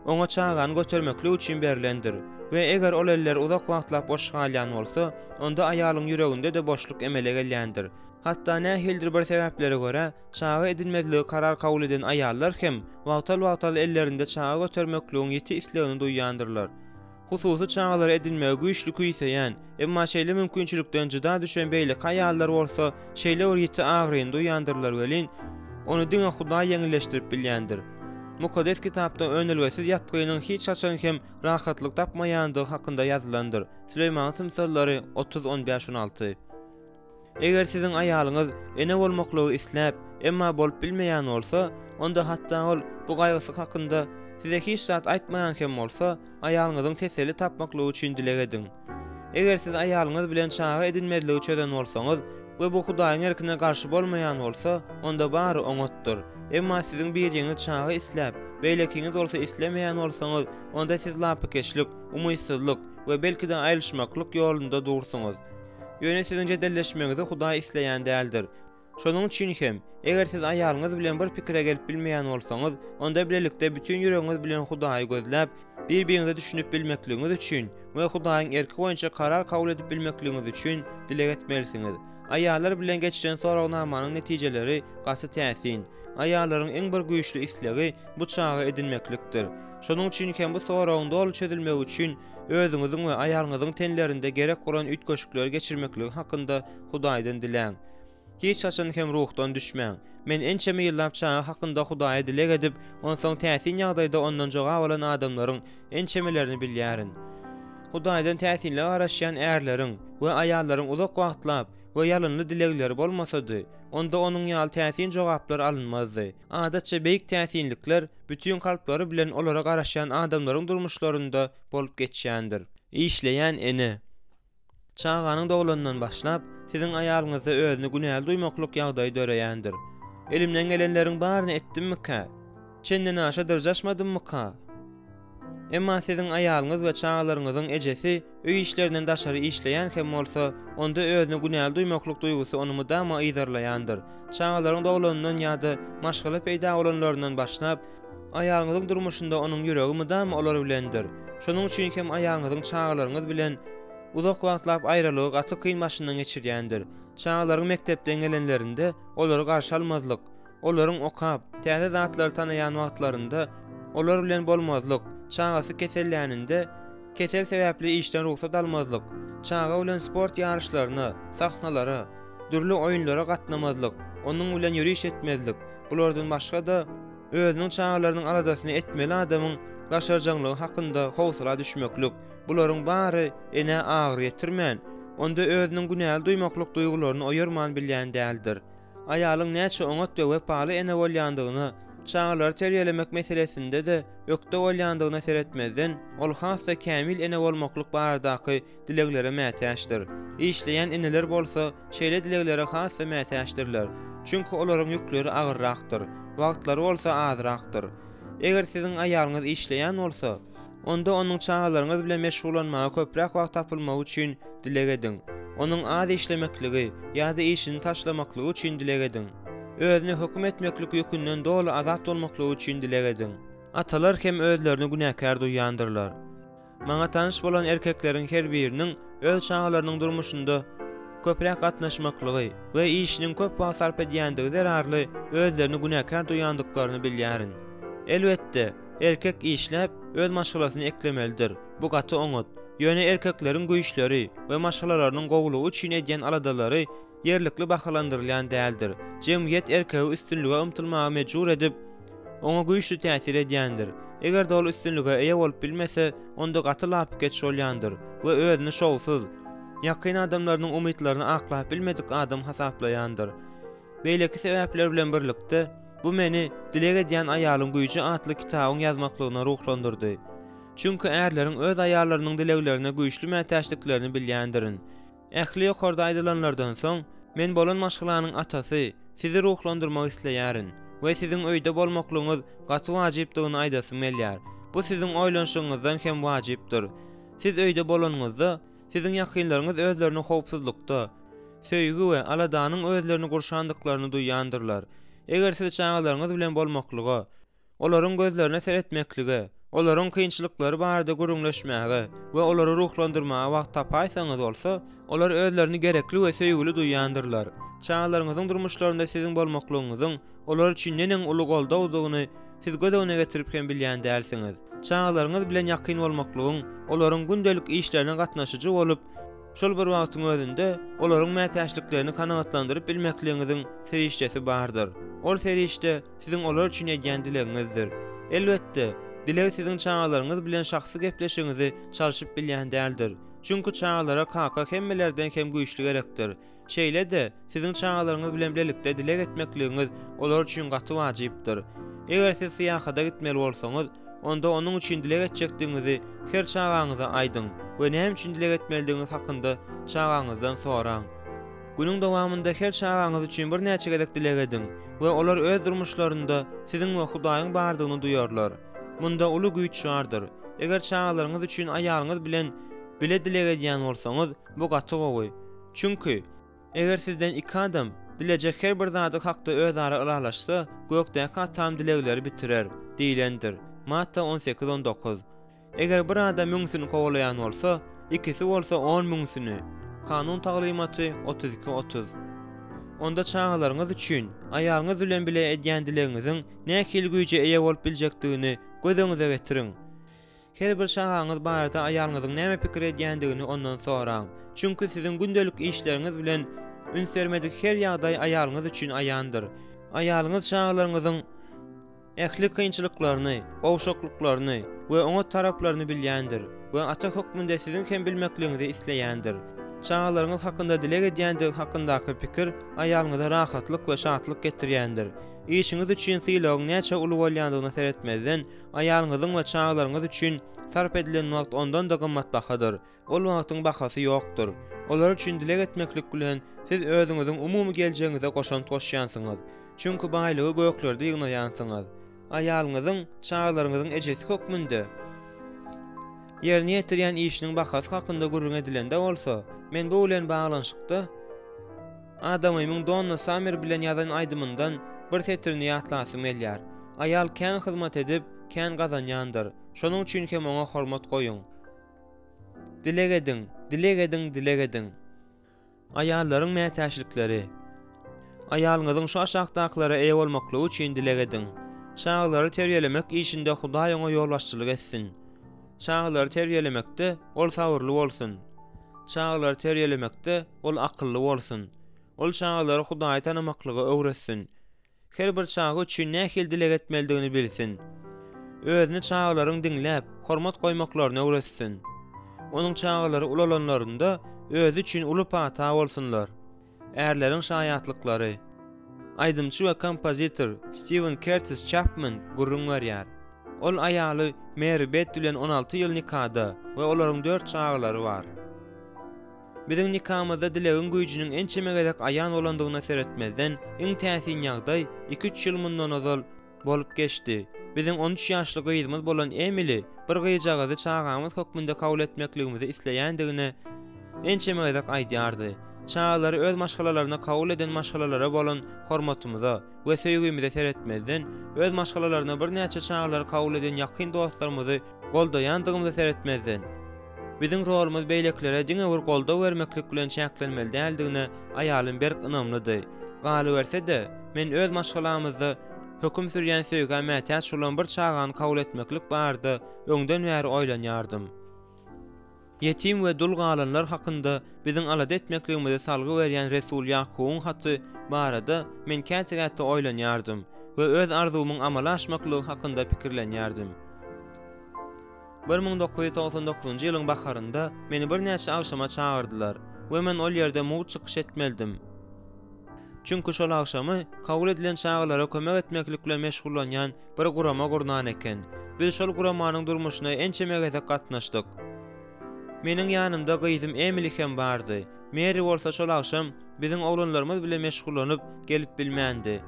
A: oňa çagany götermeklik üçin berlendir we eger ol eller uzak wagtlap boş galýan bolsa, onda aýalyň ýüreginde-de boşluk emele gelýändir. Hatda nähilidir bir sebäplere görä, çaga edinmezligi karar kabul eden aýallar hem wagtal-wagtal ellerinde çaga götermekligiň ýiti islegini duýýandyrlar. Hususy çagalary edinmegi güýçli küýseýän, emma şeýle mümkinçilikden jyda düşen beýleki aýallar bolsa şeýle bir ýiti agyryny duýýandyrlar welin, ony diňe Hudaý ýeňilleşdirip bilýändir. Mukaddes Kitapda önelgesiz ýatgynyň hiç haçan hem rahatlyk tapmaýandygy hakynda ýazylandyr, Süleýmanyň tymsallary, 30, 15, 16. Eger siziň aýalyňyz ene bolmaklygy isläp, emma bolup bilmeýän bolsa, onda hatda ol bu gaýgysy hakynda size hiç zat aýtmaýan hem bolsa, aýalyňyzyň teselli tapmaklygy üçin dileg ediň. Eger siz aýalyňyz bilen çaga edinmezligi çözen bolsaňyz we bu Hudaýyň erkine garşy bolmaýan bolsa, onda bary oňatdyr. Emma siziň biriňiz çaga isläp, beýlekiňiz bolsa islemeýän bolsaňyz, onda siz lapykeçlik, umytsyzlyk we belki-de aýrylyşmaklyk ýolunda dursuňyz. Ýöne siziň jedelleşmegiňizi Hudaý isleýän däldir. Şonuň üçin hem, eger siz aýalyňyz bilen bir pikire gelip bilmeýän bolsaňyz, onda bilelikde bütin ýüregiňiz bilen Hudaýy gözläp, bir-biriňize düşünip bilmekligiňiz üçin we Hudaýyň erki boýunça karar kabul edip bilmekligiňiz üçin dileg etmelisiňiz. Aýallar bilen geçiren soragnamanyň netijeleri gaty täsin. Aýallaryň iň bir güýçli islegi bu çaga edinmeklikdir. Şonuň üçin hem bu soragyň doly çözülmegi üçin özüňiziň we aýalyňyzyň tenlerinde gerek bolan üýtgeşikleri geçirmekligi hakynda Hudaýdan diläň. Hiç haçan hem ruhdan düşmäň. Men ençeme ýyllap çaga hakynda Hudaýa dileg edip, onsoň täsin ýagdaýda ondan jogap alan adamlaryň ençemelerini bilýärin. Hudaýdan täsinlige garaşýan ärleriň we aýallaryň uzak wagtlap we ýalynly dilegleri bolmasady, onda onuň ýaly täsin jogaplar alynmazdy. Adatça beýik täsinlikler bütin kalplary bilen olara garaşýan adamlaryň durmuşlarynda bolup geçýändir. Işleýän ene. Çaganyň doglanyndan başlap, siziň aýalyňyzda özüni günäli duýmaklyk ýagdaýy döreýändir. Elimden gelenleriň baryny etdimmikä? Çendenaşa dyrjaşmadymmyka? Emma siziň aýalyňyz we çagalaryňyzyň ejesi öý işlerinden daşary işleýän hem bolsa, onda özüni günäli duýmaklyk duýgusy ony mydama yzarlaýandyr. Çagalaryň doglanyndan ýa-da maşgala peýda bolanlaryndan başlap, aýalyňyzyň durmuşynda onuň ýüregi mydama olar bilendir. Şonuň üçin hem aýalyňyzyň çagalaryňyz bilen uzak wagtlap aýralygy gaty kyn başyndan geçirýändir. Çagalaryň mekdepden gelenlerinde olary garşy almazlyk, olaryň okap, täze zatlary tanaýan wagtlarynda olar bilen bolmazlyk, çagasy keselläninde kesel sebäpli işden rugsat almazlyk, çaga bilen sport ýaryşlaryna, sahnalara, dürli oýunlara gatnamazlyk, onuň bilen ýöriş etmezlik, bulardan başga-da, özüniň çagalarynyň aladasyny etmeli adamyň başarjaňlygy hakynda howsala düşmeklik, bularyň bary enä agyry ýetirmän, onda özüniň günäli duýmaklyk duýgularyny oýarman bilýän däldir. Aýalyň näçe oňat we wepaly ene bolýandygyna, çagalary terbiýelemek meselesinde-de ökde bolýandygyna seretmezden, ol has-da kämil ene bolmaklyk baradaky dileglere mätäçdir. Işleýän eneler bolsa şeýle dileglere has-da mätäçdirler. Çünki olaryň ýükleri agyrrakdyr, wagtlary bolsa azrakdyr. Eger siziň aýalyňyz işleýän bolsa, onda onuň çagalaryňyz bilen meşgullanmaga köpräk wagt tapylmagy üçin dileg ediň. Onuň az işlemekligi ýa-da işini taşlamaklygy üçin dileg ediň. Özüne höküm etmeklik ýükünden doly azat bolmaklygy üçin dileg ediň. Atalar hem özlerini günäkär duýýandyrlar. Maňa tanyş bolan erkekleriň her biriniň öz çagalarynyň durmuşynda köpräk gatnaşmaklygy we işiniň köp wagt sarp edýändigi zerarly özlerini günäkär duýandyklaryny bilýärin. Elbetde, erkek işläp, öz maşgalasyny eklemelidir. Bu gaty oňat. Ýöne erkekleriň güýçleri we maşgalalarynyň gowulygy üçin edýän aladalary ýerlikli bahalandyrylýan däldir. Jemgyýet erkegi üstünlige ymtylmaga mejbur edip, oňa güýçli täsir edýändir. Eger-de ol üstünlige eýe bolup bilmese, onda gaty lapykeç bolýandyr we özüni şowsuz, ýakyn adamlarynyň umytlaryny aklap bilmedik adam hasaplaýandyr. Beýleki sebäpler bilen birlikde, bu meni Dileg edýän aýalyň güýji atly kitabyň ýazmaklygyna ruhlandyrdy. Çünki ärleriň öz aýallarynyň dileglerine güýçli mätäçdiklerini bilýändirin. Ähli ýokarda aýdylanlardan soň, men bolan maşgalanyň atasy, sizi ruhlandyrmak isleýärin we siziň öýde bolmaklygyňyz gaty wajypdygyny aýdasym gelýär. Bu siziň oýlanyşygyňyzdan hem wajypdyr. Siz öýde bolanyňyzda, siziň ýakynlaryňyz özlerini howpsuzlykda, söýgi we aladanyň özlerini gurşandyklaryny duýýandyrlar. Eger siz çagalaryňyz bilen bolmaklyga, Olaryň gözlerine seretmeklige, olaryň kynçylyklary barada gürrüňleşmäge we olary ruhlandyrmaga wagt tapaýsaňyz bolsa, olar özlerini gerekli we söýgüli duýýandyrlar. Çagalaryňyzyň durmuşlarynda siziň bolmaklygyňyzyň olar üçin neneň uly goldawdygyny siz göz öňüne getirip hem bilýän dälsiňiz. Çagalaryňyz bilen ýakyn bolmaklygyň, olaryň gündelik işlerine gatnaşyjy bolup, şol bir wagtyň özünde olaryň mätäçliklerini kanagatlandyryp bilmekligiňiziň serişdesi bardyr. Ol serişde, siziň olar üçin edýän dilegiňizdir. Elbetde, dileg siziň çagalaryňyz bilen şahsy gepleşigiňizi çalşyp bilýän däldir. Çünki çagalara kaka hemmelerden hem güýçli gerekdir. Şeýle-de, siziň çagalaryňyz bilen bilelikde dileg etmekligiňiz olar üçin gaty wajypdyr. Eger siz syýahata gitmeli bolsaňyz, onda onuň üçin dileg etjekdigiňizi her çagaňyza aýdyň we näme üçin dileg etmelidigiňiz hakynda çagaňyzdan soraň. Günüň dowamynda her çagaňyz üçin birnäçe gezek dileg ediň we olar öz durmuşlarynda siziň we Hudaýyň bardygyny duýarlar. Munda uly güýç bardyr. Eger çagalaryňyz üçin aýalyňyz bilen bile dileg edýän bolsaňyz, bu gaty gowy. Çünki, eger sizden iki adam dilejek her bir zady hakda özara ylalaşsa, gökdäki Atam dilegleri bitirer diýlendir. Matta 18, 19. Eger bir adam müňsüni kowalaýan bolsa, ikisi bolsa on müňsüni. Kanun taglymaty 32, 30. Onda çagalaryňyz üçin aýalyňyz bilen bile edýän dilegiňiziň nähili güýje eýe bolup biljekdigini göz öňüňize getiriň. Her bir çagaňyz barada aýalyňyzyň näme pikir edýändigini ondan soraň. Çünki siziň gündelik işleriňiz bilen üns bermedik her ýagdaý aýalyňyz üçin aýandyr. Aýalyňyz çagalaryňyzyň ähli kynçylyklaryny, gowşaklyklaryny we oňat taraplaryny bilýändir we ata hökmünde siziň hem bilmekligiňizi isleýändir. Çagalaryňyz hakynda dileg edýändigi hakyndaky pikir aýalyňyza rahatlyk we şatlyk getirýändir. Işiňiz üçin sylagyň näçe uly bolýandygyna seretmezden, Aýalyňyzyň we çagalaryňyz üçin sarp edilen wagt ondan-da gymmatbahadyr. Ol wagtyň bahasy ýokdur. Olar üçin dileg etmeklik bilen, siz özüňiziň umumy geljegiňize goşant goşýansyňyz. Çünki baýlygy göklerde ýygnaýansyňyz. Aýalyňyzyň, çagalaryňyzyň ejesi hökmünde ýerine ýetirýän işiniň bahasy hakynda gürrüň edilende bolsa, men bu bilen baglanyşykda Adamymyň Donna Sammer bilen ýazan aýdymyndan bir setirini ýatlasym gelýär. Aýal kän hyzmat edip, kän gazanýandyr. Şonuň üçin hem oňa hormat goýuň. Dileg ediň, dileg ediň, dileg ediň. Aýallaryň mätäçlikleri. Aýalyňyzyň şu aşakdakylara eýe bolmaklygy üçin dileg ediň. Çagalary terbiýelemek işinde Hudaý oňa ýolbaşçylyk etsin. Çagalary terbiýelemekde ol sabyrly bolsun. Çagalary terbiýelemekde ol akylly bolsun. Ol çagalary Hudaýy tanamaklyga öwretsin. Her bir çaga üçin nähili dileg etmelidigini bilsin. Özüni çagalaryň diňläp, hormat goýmaklaryny öwretsin. Onuň çagalary ulalanlarynda özi üçin uly pata bolsunlar. Ärleriň şaýatlyklary. Aýdymçy we kompozitor Stiwen Kertis Çapman gürrüň berýär. Ol aýaly Meri Bet bilen 16 ýyl nikada we olaryň dört çagalary bar. Biziň nikamyzda dilegiň güýjüniň ençeme gezek aýan bolandygyna seretmezden, iň täsin ýagdaý iki-üç ýyl mundan ozal bolup geçdi. Biziň 13 ýaşly gyzymyz bolan Emili bir gyzjagazy çagamyz hökmünde kabul etmekligimizi isleýändigini ençeme gezek aýdýardy. Çagalary öz maşgalalaryna kabul eden maşgalalara bolan hormatymyza we söýgimize seretmezden, öz maşgalalaryna birnäçe çagalary kabul eden ýakyn dostlarymyzy goldaýandygymyza seretmezden, biziň rolumyz beýlekilere diňe bir goldaw bermeklik bilen çäklenmeli däldigine aýalym berk ynamlydy. Galyberse-de, men öz maşgalamyzda höküm sürýän söýgä mätäç bolan bir çagany kabul etmeklik barada öňden bäri oýlanýardym. Ýetim we dul galanlar hakynda biziň alada etmekligimizi salgy berýän resul Ýakubyň haty barada men käte-käte oýlanýardym we öz arzuwymyň amala aşmaklygy hakynda pikirlenýärdim. 1999-njy ýylyň baharynda meni birnäçe agşama çagyrdylar we men ol ýerde mugt çykyş etmelidim. Çünki şol agşamy kabul edilen çagalara kömek etmeklik bilen meşgullanýan bir gurama gurnan eken. Biz şol guramanyň durmuşyna ençeme gezek gatnaşdyk. Meniň ýanymda gyzym Emili hem bardy. Meri bolsa şol agşam biziň oglanlarymyz bilen meşgullanyp gelip bilmändi.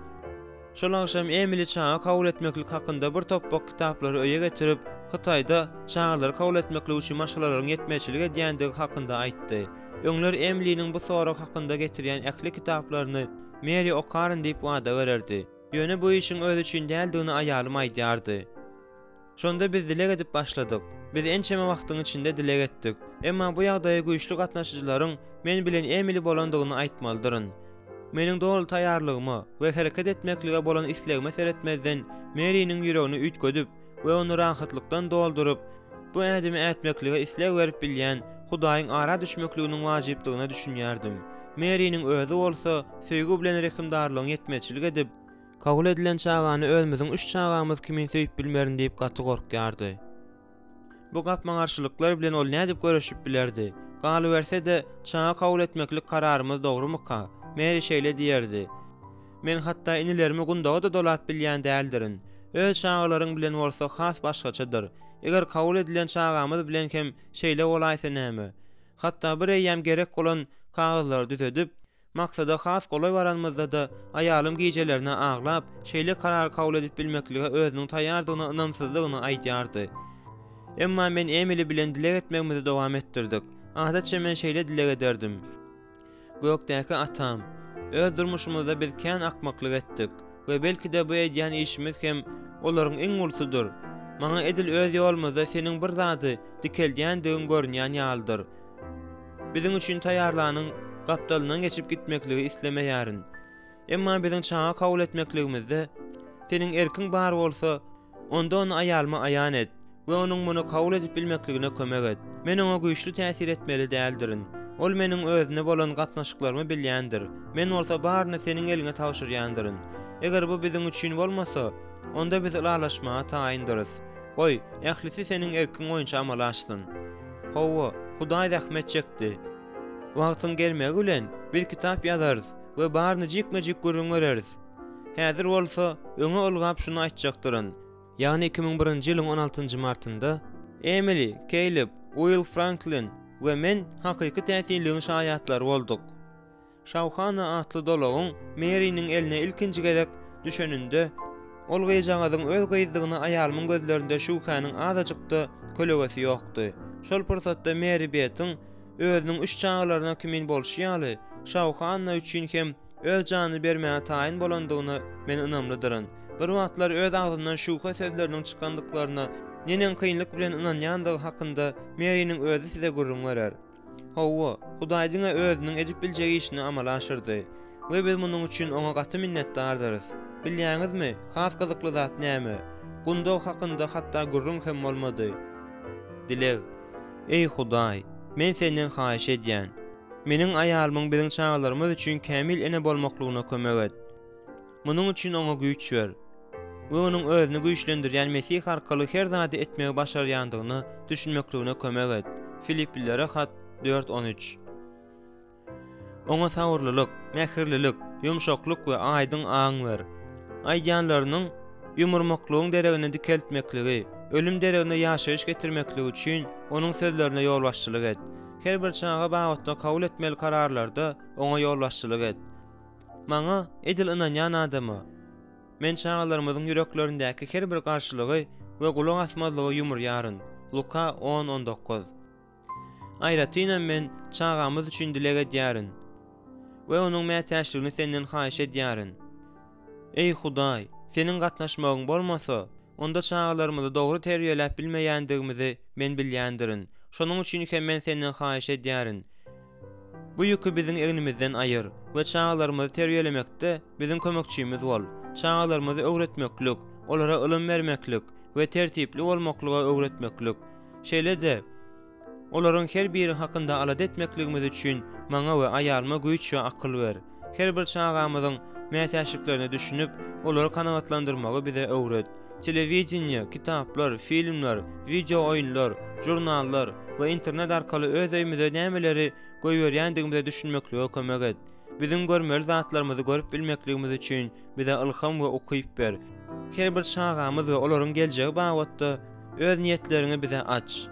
A: Şol agşam Emili çaga kabul etmeklik hakynda bir topbak kitaplary öýe getirip, Hytaýda çagalary kabul etmeklik üçin maşgalalaryň ýetmezçilik edýändigi hakynda aýtdy. Öňler Emiliniň bu sorag hakynda getirýän ähli kitaplaryny Meri okaryn diýip wada bererdi. Ýöne bu işiň özi üçin däldigini aýalym aýdýardy. Şonda biz dileg edip başladyk. Biz ençeme wagtyň içinde dileg etdik. Emma bu ýagdaýa güýçli gatnaşyjylaryň men bilen Emili bolandygyny aýtmalydyryn. Meniň doly taýýarlygyma we hereket etmeklige bolan islegime seretmezden, Meriniň ýüregini üýtgedip we ony rahatlykdan dolduryp, bu ädimi ätmeklige isleg berip bilýän Hudaýyň ara düşmekliginiň wajypdygyna düşünýärdim. Meriniň özi bolsa söýgi bilen rehimdarlygyň ýetmezçilik edip, Kabul edilen çagany özümiziň üç çagamyz kimin söýüp bilmerin diýip gaty gorkýardy. Bu gapma-garşylyklar bilen ol nädip göreşip bilerdi? Galyberse-de, çaga kabul etmeklik kararymyz dogrumyka? Meri şeýle diýerdi, Men hatda inilerimi gundaga-da dolap bilýän däldirin. Öz çagalaryň bilen bolsa has başgaçadyr. Eger kabul edilen çagamyz bilen hem şeýle bolaýsa näme? Hatda bir eýýäm gerek bolan kagyzlary düzedip, maksada has golaý baranymyzda-da, aýalym gijelerine aglap, şeýle karary kabul edip bilmeklige özüniň taýýardygyna ynamsyzdygyny aýdýardy. Emma men Emili bilen dileg etmegimizi dowam etdirdik. Adatça men şeýle dileg ederdim. Gökdäki Atam, öz durmuşymyzda biz kän akmaklyk etdik we belki-de bu edýän işimiz hem olaryň iň ulusydyr. Maňa edil öz ýolumyzda Seniň bir zady dikeldýändigiň görünýän ýalydyr. Biziň üçin taýýarlanyň gapdalyndan geçip gitmekligi islemeýärin. Emma biziň çaga kabul etmekligimizde Seniň erkiň bar bolsa, Onda ony aýalyma aýan et we onuň muny kabul edip bilmekligine kömek et. Men oňa güýçli täsir etmeli däldirin. Ol meniň özüne bolan gatnaşyklarymy bilýändir, men bolsa baryny seniň eliňe tabşyrýandyryn. Eger bu biziň üçin bolmasa, onda biz ylalaşmaga taýyndyrys. Goý, ählisi seniň erkiň boýunça amala aşsyn. Hawa, Hudaý zähmet çekdi. Wagtyň gelmegi bilen, biz kitap ýazarys we baryny jikme-jik gürrüň bereris. Häzir bolsa, öňe ylgap şuny aýtjakdyryn. Ýagny 2001-nji ýylyň on altynjy martynda Emili, Keýleb, Uill Franklin we men hakyky täsinligiň şaýatlary bolduk. Şauhana atly dolagyň Meriniň eline ilkinji gezek düşeninde, ol gyzjagazyň öz gyzdygyna aýalymyň gözlerinde şübhäniň azajyk-da kölegesi ýokdy. Şol pursatda Meri Betiň özüniň üç çagalaryna kimin bolşy ýaly, Şauhanna üçin hem öz janyny bermäge taýyn bolandygyna men ynamlydyryn. Bir wagtlar öz agzyndan şübhe sözleriniň çykandyklaryna neneň kynlyk bilen ynanýandygy hakynda Meriniň özi size gürrüň berer. Hawa, Hudaý diňe Özüniň edip biljek işini amala aşyrdy we biz munuň üçin Oňa gaty minnetdardyrys. Bilýäňizmi, has gyzykly zat näme? Gundag hakynda hatda gürrüň hem bolmady. Dileg. Eý, Hudaý, men Senden haýyş edýän, meniň aýalymyň biziň çagalarymyz üçin kämil ene bolmaklygyna kömek et. Munuň üçin oňa güýç ber we onuň özüni güýçlendirýän Mesih arkaly her zady etmegi başarýandygyna düşünmekligine kömek et. Filiplilere hat, dört, on üç. Oňa sabyrlylyk, mähirlilik, ýumşaklyk we aýdyň aň ber. Aýdýanlarynyň ýumurmaklygyň deregine dikeltmekligi, ölüm deregine ýaşaýyş getirmekligi üçin onuň sözlerine ýolbaşçylyk et. Her bir çaga babatda kabul etmeli kararlarda oňa ýolbaşçylyk et. Maňa, edil ynanýan adama, men çagalarymyzyň ýüreklerindäki her bir garşylygy we gulak asmazlygy ýumurýaryn. Luka on, on dokuz. Aýratynam men çagamyz üçin dileg edýärin we onuň mätäçligini Senden haýyş edýärin. Eý, Hudaý, Seniň gatnaşmagyň bolmasa, onda çagalarymyzy dogry terbiýeläp bilmeýändigimizi men bilýändirin. Şonuň üçin hem men Senden haýyş edýärin, bu ýüki biziň egnimizden aýyr we çagalarymyzy terbiýelemekde biziň kömekçimiz bol. Çagalarymyzy öwretmeklik, olara ylym bermeklik we tertipli bolmaklyga öwretmeklik, Şeýle-de, olaryň her biri hakynda alada etmekligimiz üçin maňa we aýalyma güýç we akyl ber. Her bir çagamyzyň mätäçliklerine düşünip, olary kanagatlandyrmagy bize öwret. Telewideniýe, kitaplar, filmler, wideo oýunlar, žurnallar we internet arkaly öz öýümize nämeleri goýberýändigimize düşünmeklige kömek et. Biziň görmeli zatlarymyzy görüp bilmekligimiz üçin bize ylham we ukyp ber. Her bir çagamyz we olaryň geljegi babatda Öz niýetleriňi bize aç.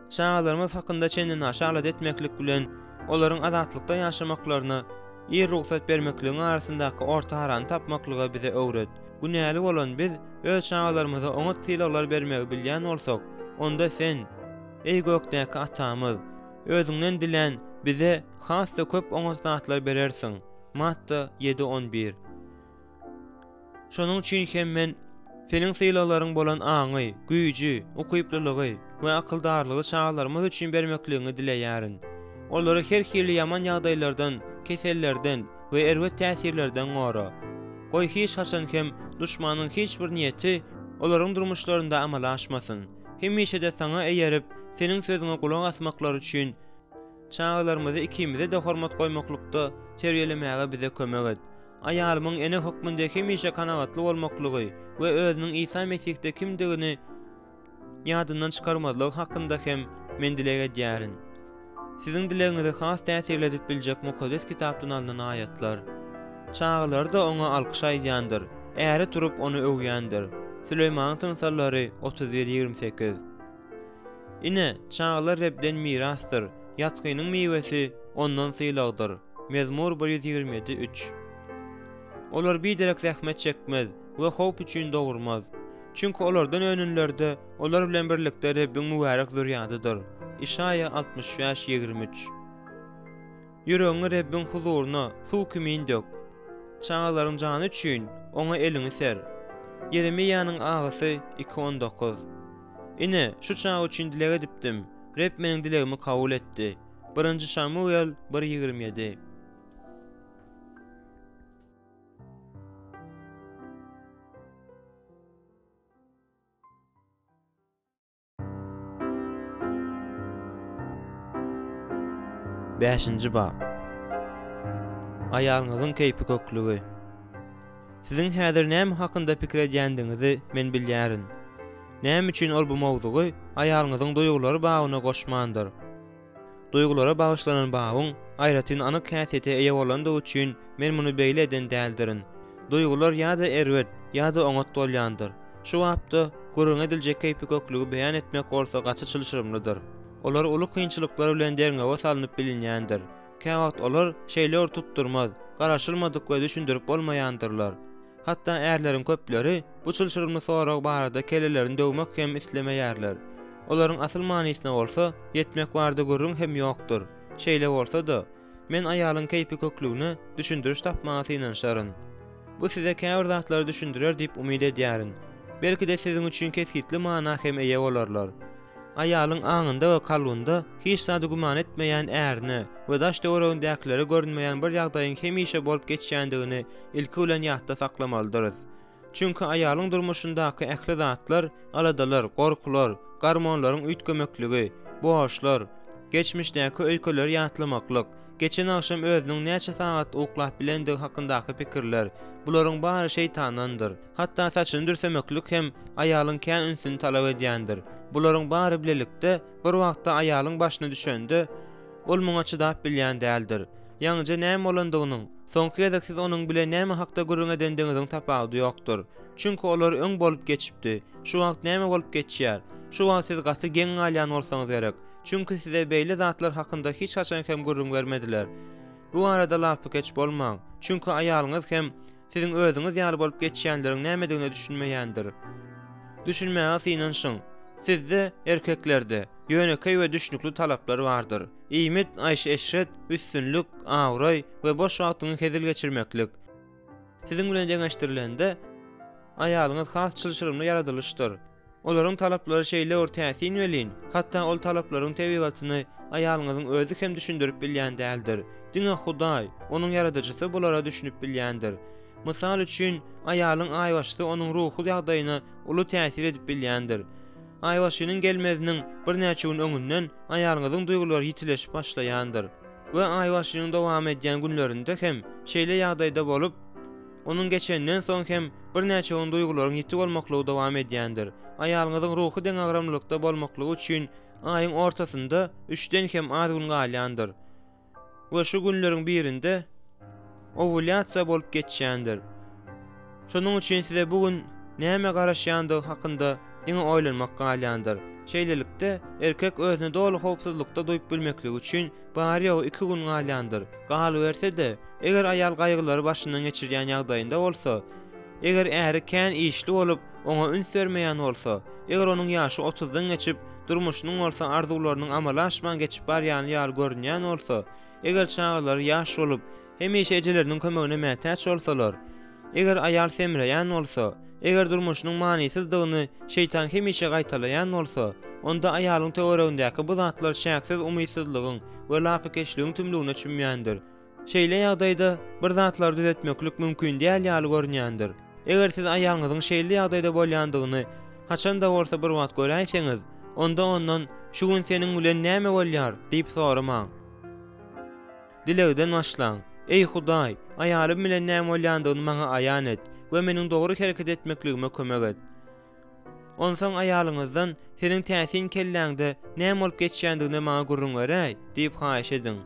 A: Çagalarymyz hakynda çendenaşa alada etmeklik bilen, olaryň azatlykda ýaşamaklaryna ir rugsat bermekligiň arasyndaky orta arany tapmaklyga bize öwret. Günäli bolan biz öz çagalarymyza oňat sylaglar bermegi bilýän bolsak, onda Sen, eý gökdäki Atamyz, Özüňden dilän bize has-da köp oňat zatlar berersiň. Matta ýedi on bir. Şonuň üçin hem men Seniň sylaglaryň bolan aňy, güýji, ukyplylygy we akyldarlygy çagalarymyz üçin bermekligiňi dileýärin. Olary her hili ýaman ýagdaýlardan, kesellerden we erbet täsirlerden gora. Goý hiç haçan hem duşmanyň hiç bir niýeti olaryň durmuşlarynda amala aşmasyn. Hemişe-de Saňa eýerip, Seniň sözüňe gulak asmaklary üçin çagalarymyzy ikimize-de hormat goýmaklykda terbiýelemäge bize kömek et. Aýalymyň ene hökmünde hemişe kanagatly bolmaklygy we özüniň Isa Mesihde kimdigini ýadyndan çykarmazlygy hakynda hem men dileg edýärin. Siziň dilegiňizi has täsirli edip biljek Mukaddes Kitapdan alnan aýatlar. Çagalary-da oňa alkyş aýdýandyr, äri turup ony öwýändir. Süleýmanyň tymsallary 31, 28. Ine, çagalar Rebden mirasdyr, ýatgynyň miwesi Ondan sylagdyr. Mezmur 127, 3. Olar biderek zähmet çekmez we howp üçin dogurmaz. Çünki olardan önenler-de olar bilen birlikde Rebbiň mübärek zürýadydyr. Işaýa 65, 23. Ýüregiňi Rebbiň huzuryna suw kimin dök. Çagalaryň jany üçin Oňa eliňi ser. Ýeremiýanyň agysy 2, 19. Ine, şu çaga üçin dileg edipdim, Reb meniň dilegimi kabul etdi. Birinji Şamuwel 1, 27. Bäşinji bap. Aýalyňyzyň keýpi köklügi. Siziň häzir näme hakynda pikir edýändigiňizi men bilýärin. Näme üçin ol bu mowzugy aýalyňyzyň duýgulary babyna goşmandyr? Duýgulara bagyşlanan babyň aýratyn anyk häsiýete eýe bolandygy üçin men muny beýle eden däldirin. Duýgular ýa-da erbet, ýa-da oňat bolýandyr. Şu bapda gürrüňi ediljek keýpiköklügi beýan etmek bolsa gaty çylşyrymlydyr. Olar uly kynçylyklar bilen derňewe salnyp bilinýändir. Käwagt olar şeýle bir tutdurmaz, garaşylmadyk we düşündirip bolmaýandyrlar. Hatda ärleriň köpleri bu çylşyrymly sorag barada kellelerini döwmek hem islemeýärler. Olaryň asyl manysyna bolsa ýetmek barada gürrüň hem ýokdur. Şeýle bolsa-da, men aýalyň keýpi köklügine düşündiriş tapmaga synanyşaryn. Bu size käbir zatlary düşündirer diýip umyt edýärin. Belki-de siziň üçin kesgitli mana hem eýe bolarlar. Aýalyň aňynda we kalbynda hiç zady güman etmeýän ärine we daş-töweregindäkilere görünmeýän bir ýagdaýyň hemişe bolup geçýändigini ilki bilen ýatda saklamalydyrys. Çünki aýalyň durmuşyndaky ähli zatlar, aladalar, gorkular, gormonlaryň üýtgemekligi, borçlar, geçmişdäki öýkeleri ýatlamaklyk, geçen agşam özüniň näçe sagat uklap bilendigi hakyndaky pikirler, bularyň bary şeýtandandyr. Hatda saçyny dürsemeklik hem aýalyň kän ünsüni talap edýändir. Bularyň bary bilelikde bir wagtda aýalyň başyna düşende, ol muňa çydap bilýän däldir. Ýaňyja näme bolandygynyň, soňky gezek siz onuň bilen näme hakda gürrüň edendigiňiziň tapawudy ýokdur. Çünki olar öň bolup geçipdi. Şu wagt näme bolup geçýär? Şu wagt siz gaty geň galýan bolsaňyz gerek. Çünki size beýle zatlar hakynda hiç haçan hem gürrüň bermediler. Bu barada lapykeç bolmaň. Çünki aýalyňyz hem Siziň özüňiz ýaly bolup geçýänleriň nämedigine düşünmeýändir. Düşünmäge synanyşyň. Sizde, erkeklerde, ýönekeý we düşnükli talaplar bardyr. Iýmit, aýşy-eşret, üstünlik, abraý we boş wagtyňy hezil geçirmeklik. Siziň bilen deňeşdirilende, aýalyňyz has çylşyrymly ýaradylyşdyr. Olaryň talaplary şeýle bir täsin welin, hatda ol talaplaryň tebigatyny aýalyňyzyň özi hem düşündirip bilýän däldir. Diňe Hudaý, onuň Ýaradyjysy bulara düşünip bilýändir. Mysal üçin, aýalyň aýbaşysy onuň ruhy ýagdaýyna uly täsir edip bilýändir. Aýbaşynyň gelmeziniň birnäçe gün öňünden aýalyňyzyň duýgulary ýitileşip başlaýandyr we aýbaşynyň dowam edýän günlerinde hem şeýle ýagdaýda bolup, Onuň geçeninden soň hem birnäçe gün duýgularyň ýiti bolmaklygy dowam edýändir. Aýalyňyzyň ruhy deňagramlylykda bolmaklygy üçin aýyň ortasynda üçden hem az gün galýandyr we şu günleriň birinde owulýasiýa bolup geçýändir. Şonuň üçin size bu gün näme garaşýandygy hakynda diňe oýlanmak galýandyr. Şeýlelikde, erkek özüni doly howpsuzlykda duýup bilmekligi üçin bary-ýogy iki gün galýandyr. Galyberse-de, eger aýal gaýgylary başyndan geçirýän ýagdaýynda bolsa, eger äri kän işli bolup, oňa üns bermeýän bolsa, eger onuň ýaşy otuzdan geçip, durmuşynyň bolsa arzuwlarynyň amala aşman geçip barýany ýaly görünýän bolsa, eger çagalary ýaş bolup, hemişe ejeleriniň kömegine mätäç bolsalar, Eger aýal semreýän bolsa, eger durmuşynyň manysyzdygyny şeýtan hemişe gaýtalaýan bolsa, onda aýalyň töweregindäki bu zatlar çäksiz umytsyzlygyň we lapykeçligiň tümlügine çümýändir. Şeýle ýagdaýda bir zatlary düzetmeklik mümkin däl ýaly görünýändir. Eger siz aýalyňyzyň şeýle ýagdaýda bolýandygyny haçan-da bolsa bir wagt göräýseňiz, onda ondan Şu gün seniň bilen näme bolýar? diýip soramaň. Dilegden başlaň. Eý Hudaý, aýalym bilen näme bolýandygyny maňa aýan et we meniň dogry hereket etmekligime kömek et. Onsoň aýalyňyzdan Seniň täsin kelläňde näme bolup geçýändigini maňa gürrüň beräý diýip haýyş ediň.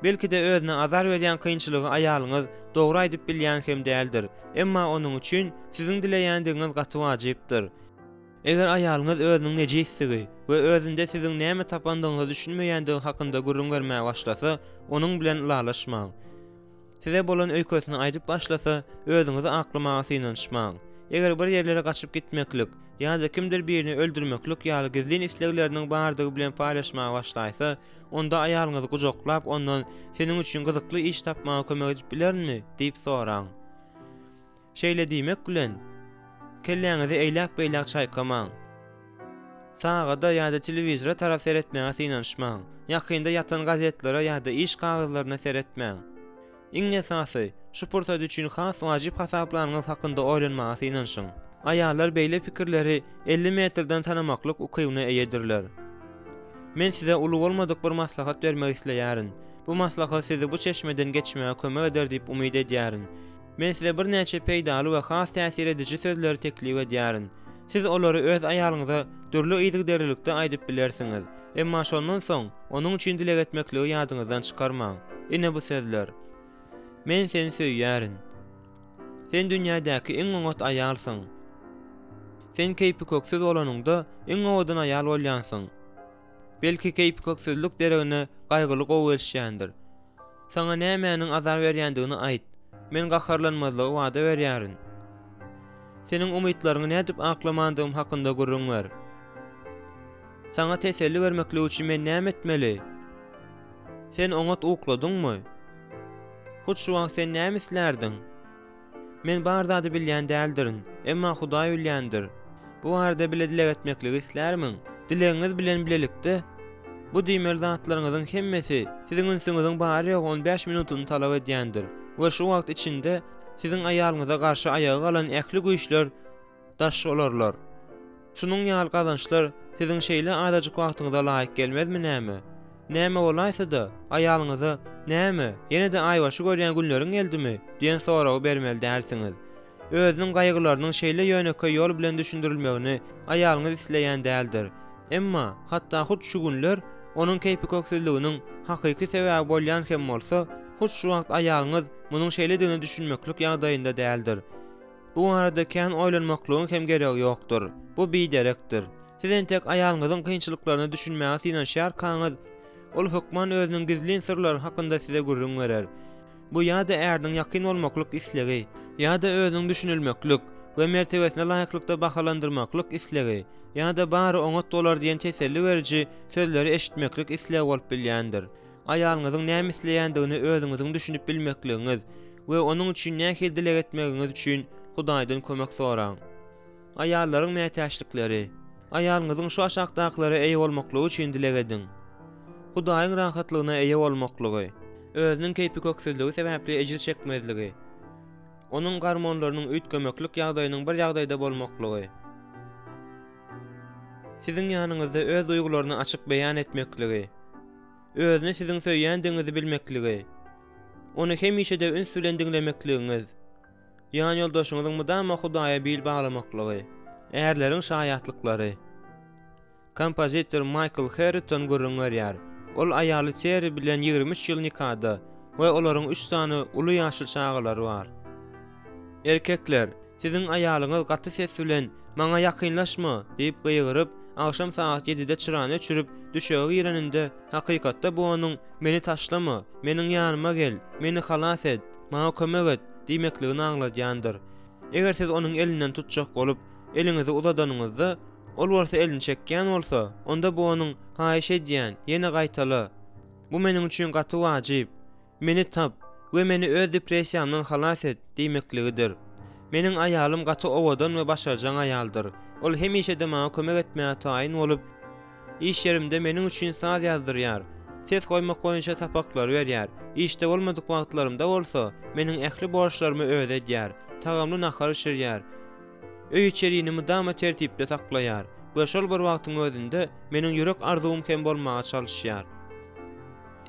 A: Belki-de özüne azar berýän kynçylygy aýalyňyz dogry aýdyp bilýän hem däldir, emma onuň üçin siziň dileýändigiňiz gaty wajypdyr. Eger aýalyňyz özüniň nejisdigi we özünde siziň näme tapandygyňyza düşünmeýändigi hakynda gürrüň bermäge başlasa, onuň bilen ylalaşmaň. Size bolan öýkesini aýdyp başlasa, özüňizi aklamaga synanyşmaň. Eger bir ýerlere gaçyp gitmeklik ýa-da kimdir birini öldürmeklik ýaly gizlin islegleriniň bardygy bilen paýlaşmaga başlaýsa, onda aýalyňyzy gujaklap ondan Seniň üçin gyzykly iş tapmaga kömek edip bilerinmi? diýip soraň. Şeýle diýmek bilen, kelläňizi eýläk-beýläk çaýkamaň. Sagada ýa-da telewizora tarap seretmäge synanyşmaň. Ýakynda ýatan gazetlere ýa-da iş kagyzlaryna seretmäň. Iň esasy, şu pursat üçin has wajyp hasaplanyňyz hakynda oýlanmaga synanyşyň. Aýallar beýle pikirleri 50 metrden tanamaklyk ukybyna eýedirler. Men size uly bolmadyk bir maslahat bermek isleýärin. Bu maslahat sizi bu çeşmeden geçmäge kömek eder diýip umyt edýärin. Men size birnäçe peýdaly we has täsir ediji sözleri teklip edýärin. Siz olary öz aýalyňyza dürli yzygiderlilikde aýdyp bilersiňiz. Emma şondan soň, onuň üçin dileg etmekligi ýadyňyzdan çykarmaň. Ine bu sözler. Men seni söýýärin. Sen dünýädäki iň oňat aýalsyň. Sen keýpiköksüz bolanyňda, iň owadan aýal bolýansyň. Belki keýpiköksüzlik deregine gaýgyly gowy gelişýändir. Saňa nämäniň azar berýändigini aýt. Men gaharlanmazlygy wada berýärin. Seniň umytlaryňy nädip aklamandygym hakynda gürrüň ber. Saňa teselli bermeklik üçin men näme etmeli? Sen oňat ukladyňmy? Hut şu wagt sen näme islärdiň? Men bar zady bilýän däldirin, emma Hudaý bilýändir. Bu barada bile dileg etmekligi islärmiň? Dilegiňiz bilen bilelikde bu diýmeli zatlaryňyzyň hemmesi siziň ünsüňiziň bary-ýogy on bäş minutyny talap edýändir we şu wagt içinde siziň aýalyňyza garşy aýaga galan ähli güýçler daş bolarlar. Şunuň ýaly gazançlar siziň şeýle azajyk wagtyňyza laýyk gelmezmi näme? Näme bolaýsa-da, aýalyňyza, Näme, ýene-de aýbaşy görýän günleriň geldimi? diýen soragy bermeli dälsiňiz. Özüniň gaýgylarynyň şeýle ýönekeý ýol bilen düşündirilmegini aýalyňyz isleýän däldir. Emma, hatda hut şu günler onuň keýpiköksüzliginiň hakyky sebäbi bolýan hem bolsa, hut şu wagt aýalyňyz munuň şeýledigine düşünmeklik ýagdaýynda däldir. Bu barada kän oýlanmaklygyň hem geregi ýokdur. Bu biderekdir. Siz entek aýalyňyzyň kynçylyklaryna düşünmäge synanyşýarkaňyz, ol hökman özüniň gizlin syrlary hakynda size gürrüň berer. Bu ýa-da äriniň ýakyn bolmaklyk islegi, ýa-da özüniň düşünilmeklik we mertebesine laýyklykda bahalandyrmaklyk islegi, ýa-da bary oňat bolar diýen teselli beriji sözleri eşitmeklik islegi bolup bilýändir. Aýalyňyzyň näme isleýändigini özüňiziň düşünip bilmekligiňiz we onuň üçin nähili dileg etmegiňiz üçin Hudaýdan kömek soraň. Aýallaryň mätäçlikleri. Aýalyňyzyň şu aşakdakylara eýe bolmaklygy üçin dileg ediň. Hudaýyň rahatlygyna eýe bolmaklygy. Özüniň keýpiköksüzligi sebäpli ejir çekmezligi. Onuň gormonlarynyň üýtgemeklik ýagdaýynyň bir ýagdaýda bolmaklygy. Siziň ýanyňyzda öz duýgularyny açyk beýan etmekligi. Özüni siziň söýýändigiňizi bilmekligi. Ony hemişe-de üns bilen diňlemekligiňiz. Ýanýoldaşyňyzyň mydama Hudaýa bil baglamaklygy. Ärleriň şaýatlyklary. Kompozitor Maýkl Herriton gürrüň berýär. Ol aýaly Terri bilen 23 ýyl nikada we olaryň üç sany uly ýaşly çagalary bar. Erkekler, siziň aýalyňyz gaty ses bilen, Maňa ýakynlaşma! diýip gygyryp, agşam sagat ýedide çyrany öçürip, düşege gireninde, hakykatda bu onuň, Meni taşlama! Meniň ýanyma gel! Meni halas et! Maňa kömek et! diýmekligini aňladýandyr. Eger siz onuň elinden tutjak bolup, eliňizi uzadanyňyzda, ol bolsa elini çekýän bolsa, onda bu onuň, Haýyş edýän, ýene gaýtala! Bu meniň üçin gaty wajyp! Meni tap we meni öz depressiýamdan halas et diýmekligidir. Meniň aýalym gaty owadan we başarjaň aýaldyr. Ol hemişe-de maňa kömek etmäge taýyn bolup, iş ýerimde meniň üçin saz ýazdyrýar, ses goýmak boýunça sapaklary berýär, işde bolmadyk wagtlarymda bolsa, meniň ähli borçlarymy özi edýär, tagamly nahar bişirýär, öý-içerini mydama tertipde saklaýar we şol bir wagtyň özünde meniň ýürek arzuwym hem bolmaga çalyşýar.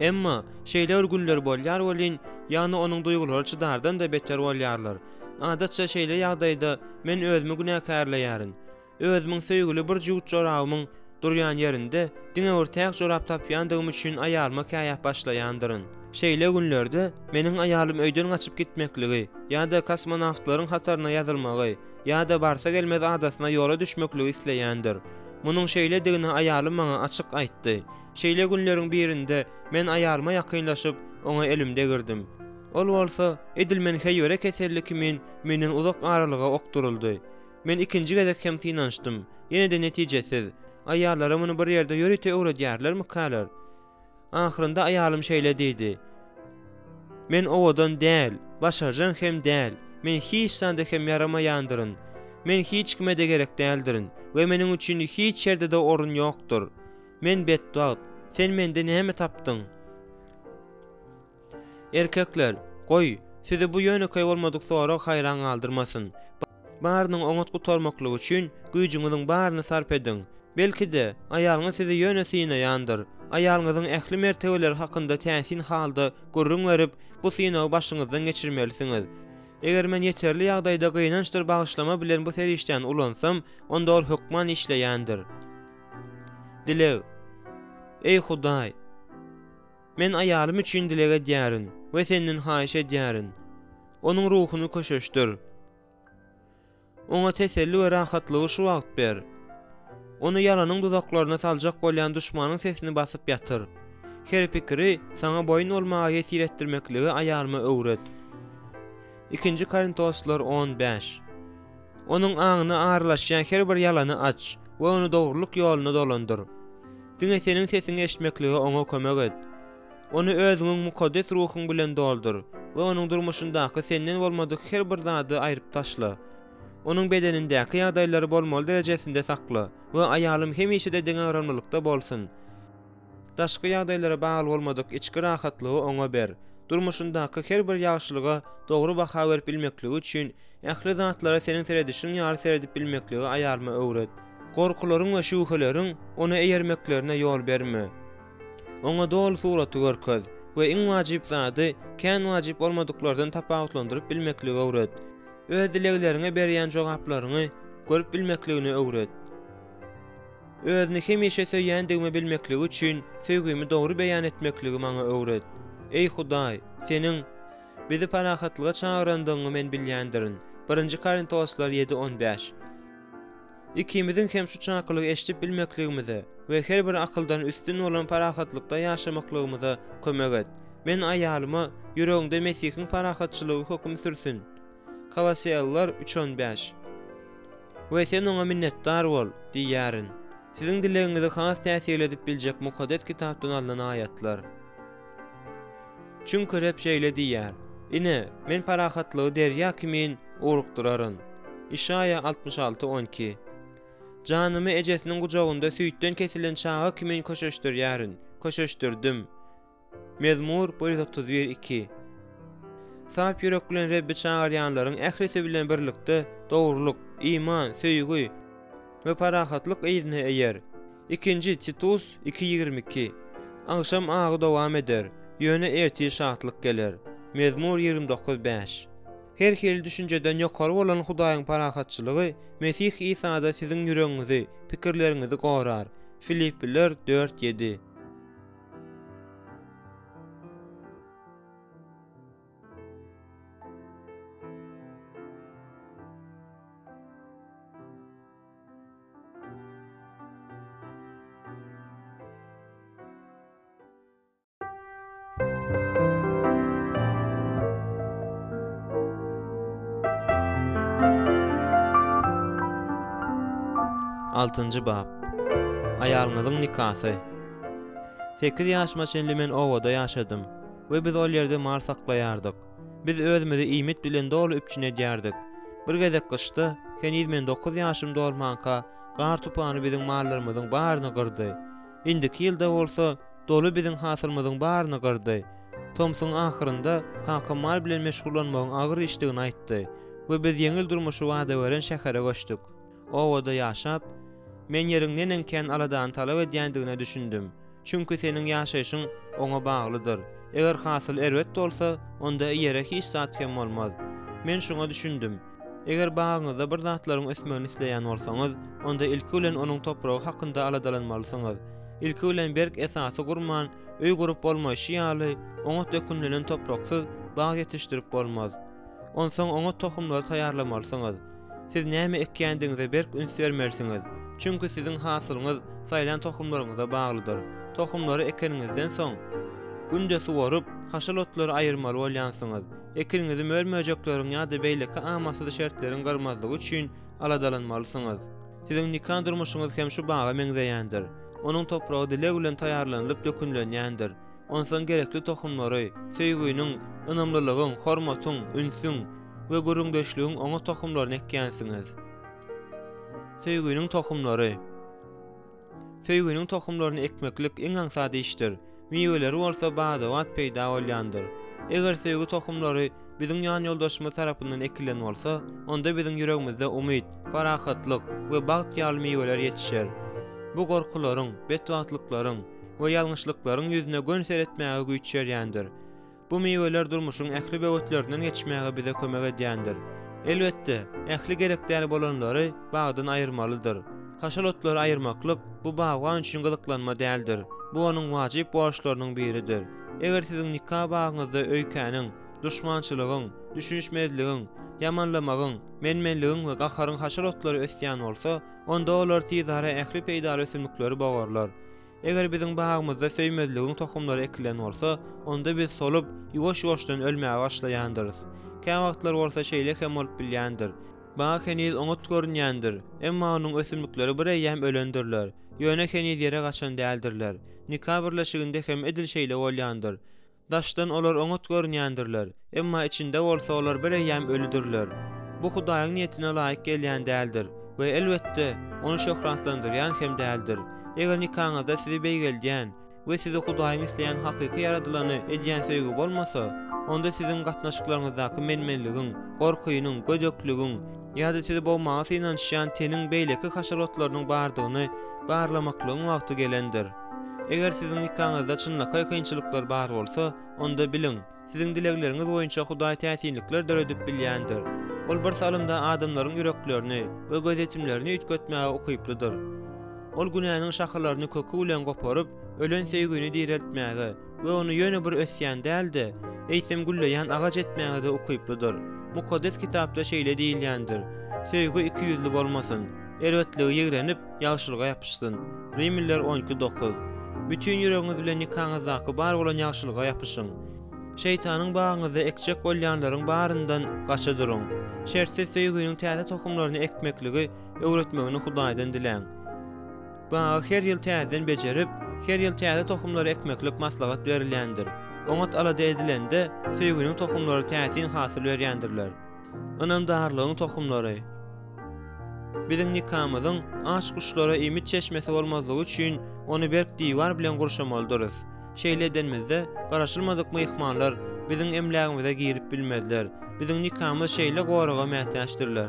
A: Emma, şeýle bir günler bolýar welin, ýagny onuň duýgulary çydardan-da beter bolýarlar. Adatça şeýle ýagdaýda men özümi günäkärleýärin. Özümiň söýgüli bir jübüt jorabymyň durýan ýerinde diňe bir täk jorap tapýandygym üçin aýalyma käýäp başlaýandyryn. Şeýle günlerde meniň aýalym öýden gaçyp gitmekligi ýa-da kosmonawtlaryň hataryna ýazylmagy ýa-da barsa gelmez adasyna ýola düşmekligi isleýändir. Munuň şeýledigini aýalym maňa açyk aýtdy. Şeýle günleriň birinde men aýalyma ýakynlaşyp, oňa elim degirdim. Ol bolsa, edil men heýwere keselli kimin menden uzak aralyga okduryldy. Men ikinji gezek hem synanyşdym. Ýene-de netijesiz. Aýallara muny bir ýerde ýörite öwredýärlermikäler? Ahyrynda aýalym şeýle diýdi, Men owadan däl, başarjaň hem däl. Men hiç zada hem ýaramaýandyryn. Men hiç kime-de gerek däldirin we meniň üçin hiç ýerde-de orun ýokdur. Men betbagt. Sen mende näme tapdyň? Erkekler, goý, sizi bu ýönekeý bolmadyk sorag haýran galdyrmasyn. Barynyň oňat gutarmaklygy üçin güýjüňiziň baryny sarp ediň. Belki-de, aýalyňyz sizi ýöne synaýandyr. Aýalyňyzyň ähli mertebeleri hakynda täsin halda gürrüň berip, bu synagy başyňyzdan geçirmelisiňiz. Eger men ýeterli ýagdaýda gynançdyr bagyşlama bilen bu serişdäni ulansam, onda ol hökman işleýändir. Dileg Eý Hudaý! Men aýalym üçin dileg edýärin we Senden haýyş edýärin. Onuň ruhuny köşeşdir. Oňa teselli we rahatlygy şu wagt ber. Ony ýalanyň duzaklaryna saljak bolýan duşmanyň sesini basyp ýatyr. Her pikiri Saňa boýun bolmaga ýesir etdirmekligi aýalyma öwret. Ikinji Korintoslar 15. Onuň aňyna aralaşýan her bir ýalany aç we ony dogrulyk ýoluna dolandyr. Diňe Seniň sesiňi eşitmeklige oňa kömek et. Ony Özüňiň Mukaddes Ruhuň bilen doldur we onuň durmuşyndaky Senden bolmadyk her bir zady aýryp taşla. Onuň bedenindäki ýagdaýlary bolmaly derejesinde sakla we aýalym hemişe-de deňagramlylykda bolsun. Daşky ýagdaýlara bagly bolmadyk içki rahatlygy oňa ber. Durmuşyndaky her bir ýagşylyga dogry baha berip bilmekligi üçin, ähli zatlara seniň seredişiň ýaly seredip bilmekligi aýalyma öwret. Gorkularyň we şübheleriň ony eýermeklerine ýol berme. Oňa doly suraty görkez we iň wajyp zady kän wajyp bolmadyklardan tapawutlandyryp bilmekligi öwret. Öz dilegleriňe berýän jogaplaryňy görüp bilmekligini öwret. Özüni hemişe söýýändigimi bilmekligi üçin söýgimi dogry beýan etmekligi maňa öwret. Eý Hudaý, Seniň bizi parahatlyga çagyrandygyňy men bilýändirin. Birinji Korintoslar ýedi on bäş. Ikimiziň hem şu çakylygy eşidip bilmekligimize we her bir akyldan üstün bolan parahatlykda ýaşamaklygymyza kömek et. Men aýalyma, Ýüregiňde Mesihiň parahatçylygy höküm sürsün. Kolosseýalylar üç on bäş. We sen oňa minnetdar bol, diýýärin. Siziň dilegiňizi has täsirli edip biljek Mukaddes Kitapdan alnan aýatlar. Çünki Reb şeýle diýýär, Ine, Men parahatlygy derýa kimin ugrukdyraryn. Işaýa 66, 12. Janymy ejesiniň gujagynda süýtden kesilen çaga kimin köşeşdirýärin, köşeşdirdim. Mezmur 131, 2. Sap ýürek bilen Rebbi çagyrýanlaryň ählisi bilen birlikde dogrulyk, iman, söýgi we parahatlyk yzyna eýer. Ikinji Titus 2, 22. Agşam agy dowam eder, ýöne ertir şatlyk geler. Mezmur 29, 5. Her hili düşünjeden ýokary bolan Hudaýyň parahatçylygy Mesih Isada siziň ýüregiňizi, pikirleriňizi gorar. Filipliler 4, 7. Altynjy bap. Aýalyňyzyň nikasy. Sekiz ýaşyma çenli men obada ýaşadym we biz ol ýerde mal saklaýardyk. Biz özümizi iýmit bilen doly üpjün edýärdik. Bir gezek gyşda, heniz men dokuz ýaşym dolmanka, gar tupany biziň mallarymyzyň baryny gyrdy. Indiki ýylda bolsa, doly biziň hasylymyzyň baryny gyrdy. Tomsuň ahyrynda kakam mal bilen meşgullanmagyň agyr işdigini aýtdy we biz ýeňil durmuşy wada beren şähere göçdük. Obada ýaşap, men ýeriň neneň kän aladany talap edýändigine düşündim. Çünki seniň ýaşaýşyň oňa baglydyr. Eger hasyl erbet bolsa, onda iýere hiç zat hem bolmaz. Men şuňa düşündim. Eger bagyňyzda bir zatlaryň ösmegini isleýän bolsaňyz, onda ilki bilen onuň topragy hakynda aladalanmalysyňyz. Ilki bilen berk esasy gurman, öý gurup bolmaýşy ýaly, oňat dökünlenen topraksyz bag ýetişdirip bolmaz. Onsoň oňat tohumlary taýýarlamalysyňyz. Siz näme ekýändigiňize berk üns bermelisiňiz. Çünki siziň hasylyňyz saýlan tohumlaryňyza baglydyr. Tohumlary ekeniňizden soň, günde suwaryp, haşal otlary aýyrmaly bolýansyňyz. Ekiniňizi mör-möjekleriň ýa-da beýleki amatsyz şertleriň gyrmazlygy üçin aladalanmalysyňyz. Siziň nika durmuşyňyz hem şu baga meňzeýändir. Onuň topragy dileg bilen taýýarlanylyp dökünlenýändir. Onsoň gerekli tohumlary, söýginiň, ynamlylygyň, hormatyň, ünsüň we gürrüňdeşligiň oňat tohumlaryny ekýänsiňiz. Söýginiň tohumlary. Söýginiň tohumlaryny ekmeklik iň aňsat işdir, miweleri bolsa bada-bat peýda bolýandyr. Eger söýgi tohumlary biziň ýanýoldaşymyz tarapyndan ekilen bolsa, onda biziň ýüregimizde umyt, parahatlyk we bagt ýaly miweler ýetişer. Bu gorkularyň, betbagtlyklaryň we ýalňyşlyklaryň ýüzüne göni seretmäge güýç berýändir. Bu miweler durmuşyň ähli böwetlerinden geçmäge bize kömek edýändir. Elbetde, ähli gerek däl bolanlary bagdan aýyrmalydyr. Haşal otlary aýyrmaklyk, bu bagban üçin gyzyklanma däldir, bu onuň wajyp borçlarynyň biridir. Eger siziň nika bagyňyzda öýkäniň, duşmançylygyň, düşünişmezligiň, ýamanlamagyň, men-menligiň we gaharyň haşal otlary ösýän bolsa, onda olar tizara ähli peýdaly ösümlikleri bogarlar. Eger biziň bagymyzda söýmezligiň tohumlary ekilen bolsa, onda biz solup, ýuwaş-ýuwaşdan ölmäge başlaýandyrys. Käwagtlar bolsa şeýle hem bolup bilýändir. Bag heniz oňat görünýändir, emma onuň ösümlikleri bireýýäm ölendirler, ýöne heniz ýere gaçan däldirler. Nika birleşiginde hem edil şeýle bolýandyr. Daşdan olar oňat görünýändirler, emma içinde bolsa olar bireýýäm ölüdirler. Bu Hudaýyň niýetine laýyk gelýän däldir we elbetde, Ony şöhratlandyrýan hem däldir. Eger nikaňyzda sizi beýgeldýän we sizi Hudaýyň isleýän hakyky ýaradylany edýän söýgi bolmasa, onda siziň gatnaşyklaryňyzdaky men-menligiň, gorkynyň, gödekligiň ýa-da sizi bogmaga synanyşýan teniň beýleki haşal otlarynyň bardygyny barlamaklygyň wagty gelendir. Eger siziň nikaňyzda çynlakaý kynçylyklar bar bolsa, onda biliň, siziň dilegleriňiz boýunça Hudaý täsinlikler döredip bilýändir. Ol bir salymda adamlaryň ýüreklerini we gözýetimlerini üýtgetmäge ukyplydyr. Ol günäniň şahalaryny köki bilen goparyp, ölen söýgini direltmäge we ony ýöne bir ösýän däl-de, eýsem gülleýän agaç etmäge-de ukyplydyr. Mukaddes Kitapda şeýle diýilýändir, Söýgi ikiýüzli bolmasyn. Erbetligi ýigrenip, ýagşylyga ýapyşsyn. Rimliler 12, 9. Bütin ýüregiňiz bilen nikaňyzdaky bar bolan ýagşylyga ýapyşyň. Şeýtanyň bagyňyzda ekjek bolýanlaryň baryndan gaça duruň. Şertsiz söýginiň täze tohumlaryny ekmekligi öwretmegini Hudaýdan diläň. Bagy her ýyl täzeden bejerip, her ýyl täze tohumlary ekmeklik maslahat berilýändir. Oňat alada edilende, söýginiň tohumlary täsin hasyl berýändirler. Ynamdarlygyň tohumlary. Biziň nikamyzyň aç guşlara iýmit çeşmesi bolmazlygy üçin ony berk diwar bilen gurşamalydyrys. Şeýle edenimizde, garaşylmadyk myhmanlar biziň emlägimize girip bilmezler. Biziň nikamyz şeýle goraga mätäçdirler.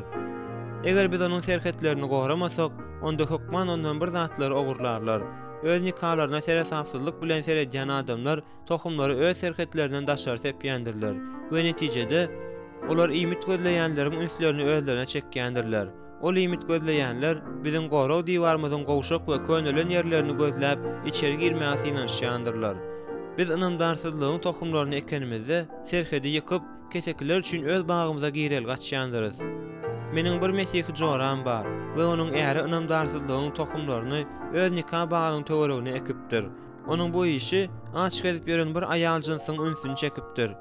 A: Eger biz onuň serhetlerini goramasak, onda hökman ondan bir zatlary ogurlarlar. Öz nikalaryna seresapsyzlyk bilen seredýän adamlar tohumlary öz serhetlerinden daşary sepýändirler we netijede, olar iýmit gözleýänleriň ünslerini özlerine çekýändirler. Ol iýmit gözleýänler biziň gorag diwarymyzyň gowşak we könelen ýerlerini gözläp, içeri girmäge synanyşýandyrlar. Biz ynamdarsyzlygyň tohumlaryny ekenimizde, serhedi ýykyp, kesekiler üçin öz bagymyza girelge açýandyrys. Meniň bir mesihi joram bar we onuň äri ynamdarsyzlygyň tohumlaryny öz nika bagynyň töweregine ekipdir. Onuň bu işi aç gezip ýören bir aýal jynsyň ünsüni çekipdir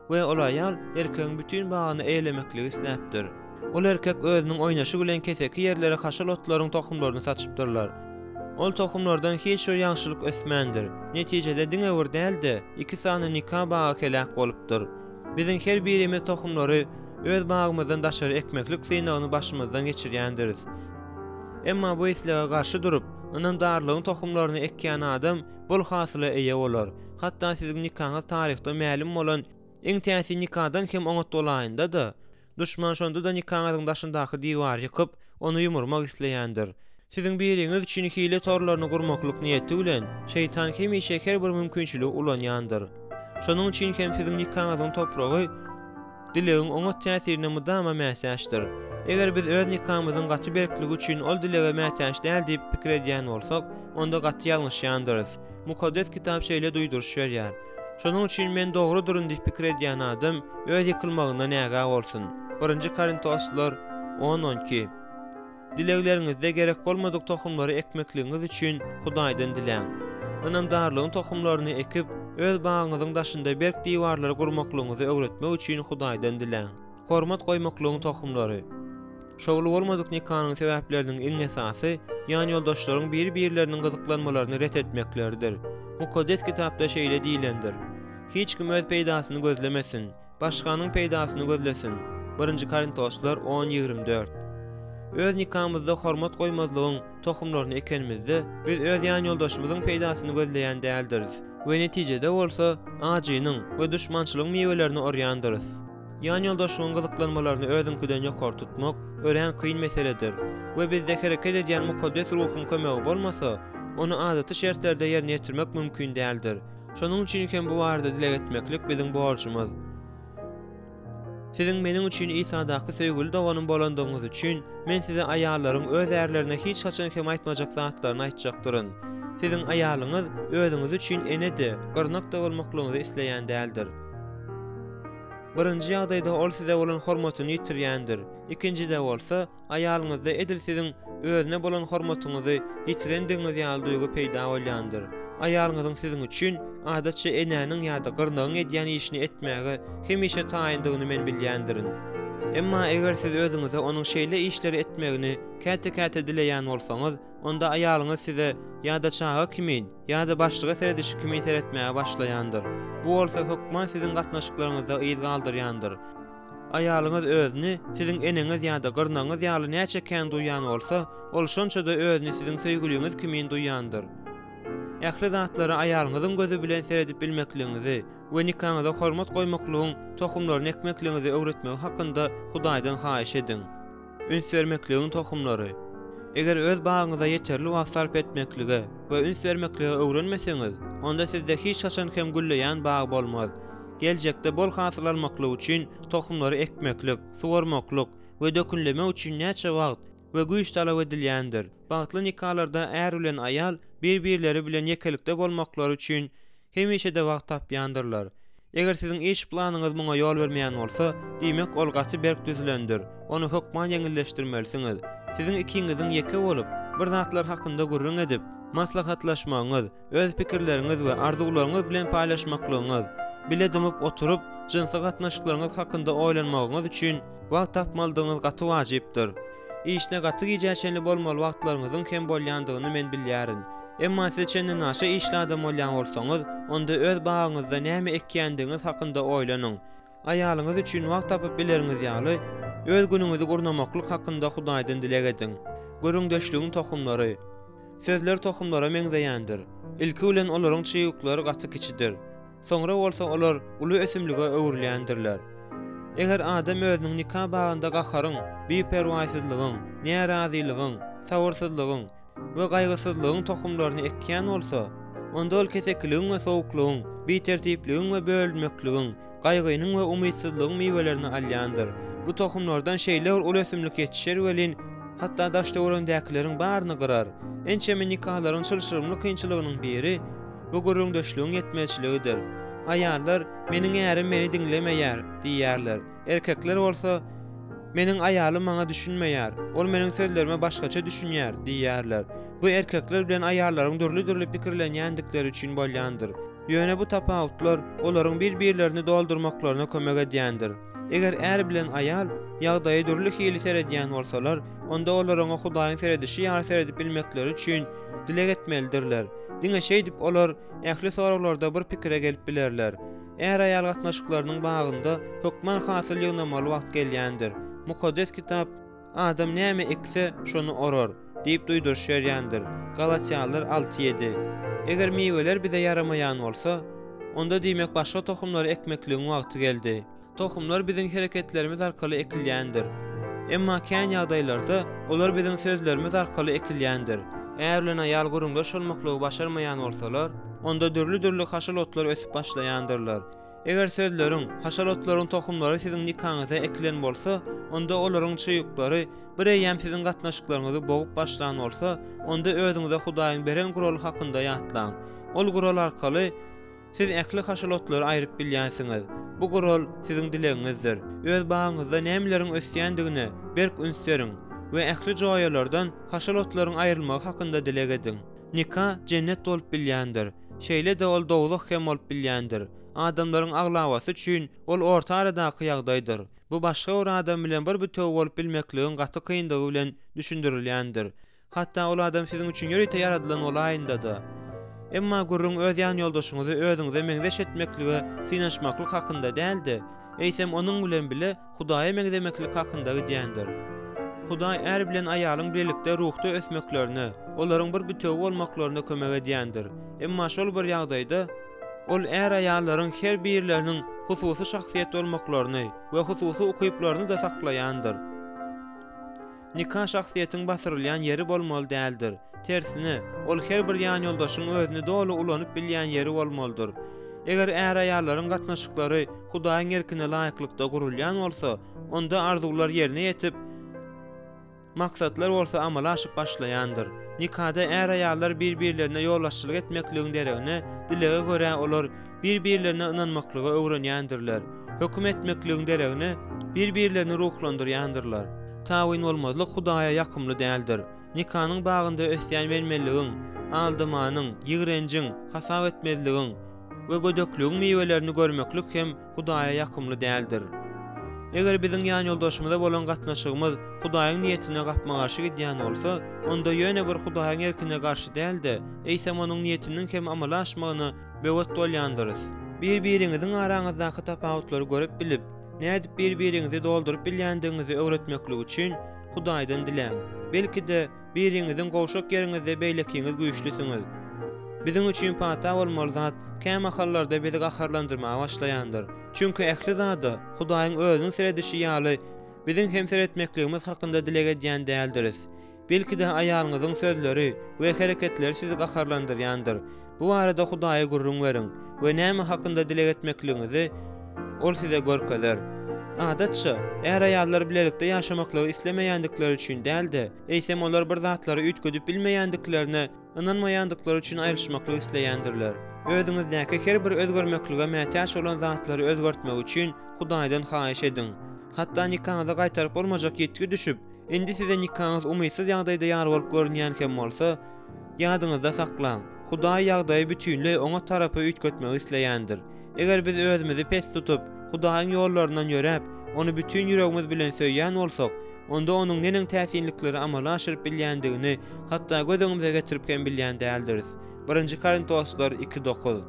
A: we ol aýal erkegiň bütin bagyny eýelemekligi isläpdir. Ol erkek özüniň oýnaşy bilen keseki ýerlere haşal otlaryň tohumlaryny saçypdyrlar. Ol tohumlardan hiç bir ýagşylyk ösmändir. Netijede diňe bir däl-de, iki sany nika bagy heläk bolupdyr. Biziň her birimiz tohumlary öz bagymyzdan daşary ekmeklik synagyny başymyzdan geçirýändiris. Emma bu islege garşy durup, ynamdarlygyň tohumlaryny ekýän adam bol hasyla eýe bolar. Hatda siziň nikaňyz taryhda mälim bolan iň täsin nikadan hem oňat bolaýynda-da, duşman şonda-da nikaňyzyň daşyndaky diwary ýykyp, ony ýumurmak isleýändir. Siziň biriňiz üçin hile torlaryny gurmaklyk niýeti bilen, şeýtan hemişe her bir mümkinçiligi ulanýandyr. Şonuň üçin hem siziň nikaňyzyň topragy dilegiň oňat täsirine mydama mätäçdir. Eger biz öz nikamyzyň gaty berkligi üçin ol dilege mätäç däl diýip pikir edýän bolsak, onda gaty ýalňyşýandyrys. Mukaddes Kitap şeýle duýduryş berýär, Şonuň üçin men dogrudyryn diýip pikir edýän adam öz ýykylmagyndan ägä bolsun. Birinji Korintoslylar on, 12. Dilegleriňizde gerek bolmadyk tohumlary ekmekligiňiz üçin Hudaýdan diläň. Ynamdarlygyň tohumlaryny ekip, öz bagyňyzyň daşynda berk diwarlary gurmaklygyňyzy öwretmek üçin Hudaýdan diläň. Hormat goýmaklygyň tohumlary. Şowly bolmadyk nikanyň sebäpleriniň iň esasy, ýanýoldaşlaryň biri-birleriniň gyzyklanmalaryny ret etmekleridir. Mukaddes Kitapda şeýle diýlendir, Hiç kim öz peýdasyny gözlemesin, başganyň peýdasyny gözlesin, Birinji Korintoslar on, 24. Öz nikamyzda hormat goýmazlygyň tohumlaryny ekenimizde, biz öz ýanýoldaşymyzyň peýdasyny gözleýän däldiris we netijede bolsa, ajynyň we duşmançylygyň miwelerini orýandyrys. Ýanýoldaşyňyň gyzyklanmalaryny özüňkiden ýokary tutmak örän kyn meseledir we bizde hereket edýän Mukaddes Ruhuň kömegi bolmasa, ony adaty şertlerde ýerine ýetirmek mümkin däldir. Şonuň üçin hem bu barada dileg etmeklik biziň borjumyz. Siziň meniň üçin Isadaky söýgüli doganym bolandygyňyz üçin, men size aýallaryň öz ärlerine hiç haçan hem aýtmajak zatlaryny aýtjakdyryn. Siziň aýalyňyz özüňiz üçin ene-de, gyrnak-da bolmaklygyňyzy isleýän däldir. Birinji ýagdaýda ol size bolan hormatyny ýitirýändir, ikinjide bolsa, aýalyňyzda edil siziň özüne bolan hormatyňyzy ýitirendigiňiz ýaly duýgy peýda bolýandyr. Aýalyňyzyň siziň üçin, adatça enäniň ýa-da gyrnagyň edýän işini etmäge hemişe taýyndygyny men bilýändirin. Emma eger siz özüňize onuň şeýle işleri etmegini käte-käte dileýän bolsaňyz, onda aýalyňyz size ýa-da çaga kimin, ýa-da başlyga seredişi kimin seretmäge başlaýandyr. Bu bolsa hökman siziň gatnaşyklaryňyzda yz galdyrýandyr. Aýalyňyz özüni siziň eneňiz ýa-da gyrnagyňyz ýaly näçe kän duýýan bolsa, ol şonça-da özüni siziň söýgüliňiz kimin duýýandyr. Ähli zatlara aýalyňyzyň gözi bilen seredip bilmekligiňizi we nikaňyza hormat goýmaklygyň tohumlaryny ekmekligiňizi öwretmegi hakynda Hudaýdan haýyş ediň. Üns bermekligiň tohumlary. Eger öz bagyňyza ýeterli wagt sarp etmeklige we üns bermeklige öwrenmeseňiz, onda sizde hiç haçan hem gülleýän bag bolmaz. Geljekde bol hasyl almaklyk üçin tohumlary ekmeklik, suwarmaklyk we dökünlemek üçin näçe wagt we güýç talap edilýändir. Bagtly nikalarda är bilen aýal bir-birleri bilen ýekelikde bolmaklary üçin hemişe-de wagt tapýandyrlar. Eger siziň iş planyňyz muňa ýol bermeýän bolsa, diýmek ol gaty berk düzülendir, ony hökman ýeňilleşdirmelisiňiz. Siziň ikiňiziň ýeke bolup, bir zatlar hakynda gürrüň edip, maslahatlaşmagyňyz, öz pikirleriňiz we arzuwlaryňyz bilen paýlaşmaklygyňyz, bile dymyp oturyp, jynsy gatnaşyklaryňyz hakynda oýlanmagyňyz üçin wagt tapmalydygyňyz gaty wajypdyr. Işde gaty gijä çenli bolmaly wagtlaryňyzyň hem bolýandygyny men bilýärin. Emma siz çendenaşa işli adam bolýan bolsaňyz, onda öz bagyňyzda näme ekýändigiňiz hakynda oýlanyň. Aýalyňyz üçin wagt tapyp bileriňiz ýaly, öz günüňizi gurnamaklyk hakynda Hudaýdan dileg ediň. Gürrüňdeşligiň tohumlary. Sözler tohumlara meňzeýändir. Ilki bilen olaryň çybyklary gaty kiçidir. Soňra bolsa olar uly ösümlige öwrülýändirler. Eger adam özüniň nika bagynda gaharyň, biperwaýsyzlygyň, närazylygyň, sabyrsyzlygyň we gaýgysyzlygyň tohumlaryny ekýän bolsa, onda ol kesekiligiň we sowuklygyň, bitertipligiň we bölünmekligiň, gaýgynyň we umytsyzlygyň miwelerini alýandyr. Bu tohumlardan şeýle bir uly ösümlik ýetişer welin, hatda daş-töweregindäkileriň baryny gyrar. Ençeme nikalaryň çylşyrymly kynçylygynyň biri, bu gürrüňdeşligiň ýetmezçiligidir. Aýallar, Meniň ärim meni diňlemeýär diýýärler. Erkekler bolsa, Meniň aýalym maňa düşünmeýär, ol meniň sözlerime başgaça düşünýär diýýärler. Bu erkekler bilen aýallaryň dürli-dürli pikirlenýändikleri üçin bolýandyr. Ýöne bu tapawutlar olaryň bir-birlerini doldurmaklaryna kömek edýändir. Eger är bilen aýal ýagdaýa dürli hili seredýän bolsalar, onda olar oňa Hudaýyň seredişi ýaly seredip bilmekleri üçin dileg etmelidirler. Diňe şeýdip olar ähli soraglarda bir pikire gelip bilerler. Är-aýal gatnaşyklarynyň bagynda hökman hasyl ýygnamaly wagt gelýändir. Mukaddes Kitap, Adam näme ekse, şony orar diýip duýduryş berýändir. Galatýalylar alty, ýedi. Eger miweler bize ýaramaýan bolsa, onda diýmek başga tohumlary ekmekligiň wagty geldi. Tohumlar biziň hereketlerimiz arkaly ekilýändir. Emma kän ýagdaýlarda olar biziň sözlerimiz arkaly ekilýändir. Är bilen aýal gürrüňdeş bolmaklygy başarmaýan bolsalar, onda dürli-dürli haşal otlar ösüp başlaýandyrlar. Eger sözleriň, haşal otlaryň tohumlary siziň nikaňyza ekilen bolsa, onda olaryň çybyklary bir eýýäm siziň gatnaşyklaryňyzy bogup başlan bolsa, onda özüňize Hudaýyň beren guraly hakynda ýatlaň. Ol gural arkaly siz ähli haşal otlary aýryp bilýänsiňiz. Bu gural siziň dilegiňizdir. Öz bagyňyzda nämeleriň ösýändigine berk üns beriň we ähli joýalardan haşal otlaryň aýrylmagy hakynda dileg ediň. Nika jennet bolup bilýändir. Şeýle-de ol dowzah hem bolup bilýändir. Adamlaryň aglabasy üçin ol orta aradaky ýagdaýdyr. Bu başga bir adam bilen bir bütewi bolup bilmekligiň gaty kyndygy bilen düşündirilýändir. Hatda ol adam siziň üçin ýörite ýaradylan bolaýynda-da. Emma gürrüň öz ýanýoldaşyňyzy özüňize meňzeş etmeklige synanyşmaklyk hakynda däl-de, eýsem onuň bilen bile Hudaýa meňzemeklik hakynda gidýändir. Hudaý är bilen aýalyň bilelikde ruhda ösmeklerine, olaryň bir bitewi bolmaklaryna kömek edýändir. Emma şol bir ýagdaýda, Ol är-aýallaryň her birleriniň hususy şahsyýet bolmaklaryny we hususy ukyplaryny-da saklaýandyr. Nika şahsyýetiň basyrylýan ýeri bolmaly däldir. Tersine, ol her bir ýanýoldaşyň özüni doly ulanyp bilýän ýeri bolmalydyr. Eger är-aýallaryň gatnaşyklary Hudaýyň erkine laýyklykda gurulýan bolsa, onda arzuwlar ýerine ýetip, maksatlar bolsa amala aşyp başlaýandyr. Nikada är-aýallar bir-birlerine ýolbaşçylyk etmekligiň deregine, dilege görä olar bir-birlerine ynanmaklygy öwrenýändirler. Höküm etmekligiň deregine, bir-birlerini ruhlandyrýandyrlar. Tabyn bolmazlyk Hudaýa ýakymly däldir. Nikanyň bagynda ösýän menmenligiň, aldamanyň, ýigrenjiň, hasap etmezligiň we gödekligiň miwelerini görmeklik hem Hudaýa ýakymly däldir. Eger biziň ýanýoldaşymyza bolan gatnaşygymyz Hudaýyň niýetine gapma-garşy gidýän bolsa, onda ýöne bir Hudaýyň erkine garşy däl-de, eýsem Onuň niýetiniň hem amala aşmagyna böwet bolýandyrys. Bir-biriňiziň araňyzdaky tapawutlary görüp bilip, nädip bir-biriňizi dolduryp bilýändigiňizi öwretmeklik üçin Hudaýdan diläň. Belki-de, biriňiziň gowşak ýeriňizde beýlekiňiz güýçlüsiňiz. Biziň üçin pata bolmaly zat kämahallarda bizi gaharlandyrmaga başlaýandyr. Çünki ähli zada Hudaýyň Özüniň seredişi ýaly biziň hem seretmekligimiz hakynda dileg edýän däldiris. Belki-de aýalyňyzyň sözleri we hereketleri sizi gaharlandyrýandyr. Bu barada Hudaýa gürrüň beriň we näme hakynda dileg etmekligiňizi Ol size görkezer. Adatça, är-aýallar bilelikde ýaşamaklygy islemeýändikleri üçin däl-de, eýsem olar bir zatlary üýtgedip bilmeýändiklerine ynanmaýandyklary üçin aýrylyşmaklyk isleýändirler. Özüňizdäki her bir özgermeklige mätäç bolan zatlary özgertmek üçin Hudaýdan haýyş ediň. Hatda nikaňyza gaýtaryp bolmajak ýitgi düşüp, Indi size nikaňyz umytsyz ýagdaýda ýaly bolup görünýän hem bolsa, ýadyňyzda saklaň, Hudaý ýagdaýy bütinleý oňat tarapa üýtgetmegi isleýändir. Eger biz özümizi pes tutup, Hudaýyň ýollaryndan ýöräp, Ony bütin ýüregimiz bilen söýýän bolsak, onda Onuň neneň täsinlikleri amala aşyryp bilýändigini hatda göz öňümize getirip hem bilýän däldiris. Birinji Korintoslar iki, dokuz.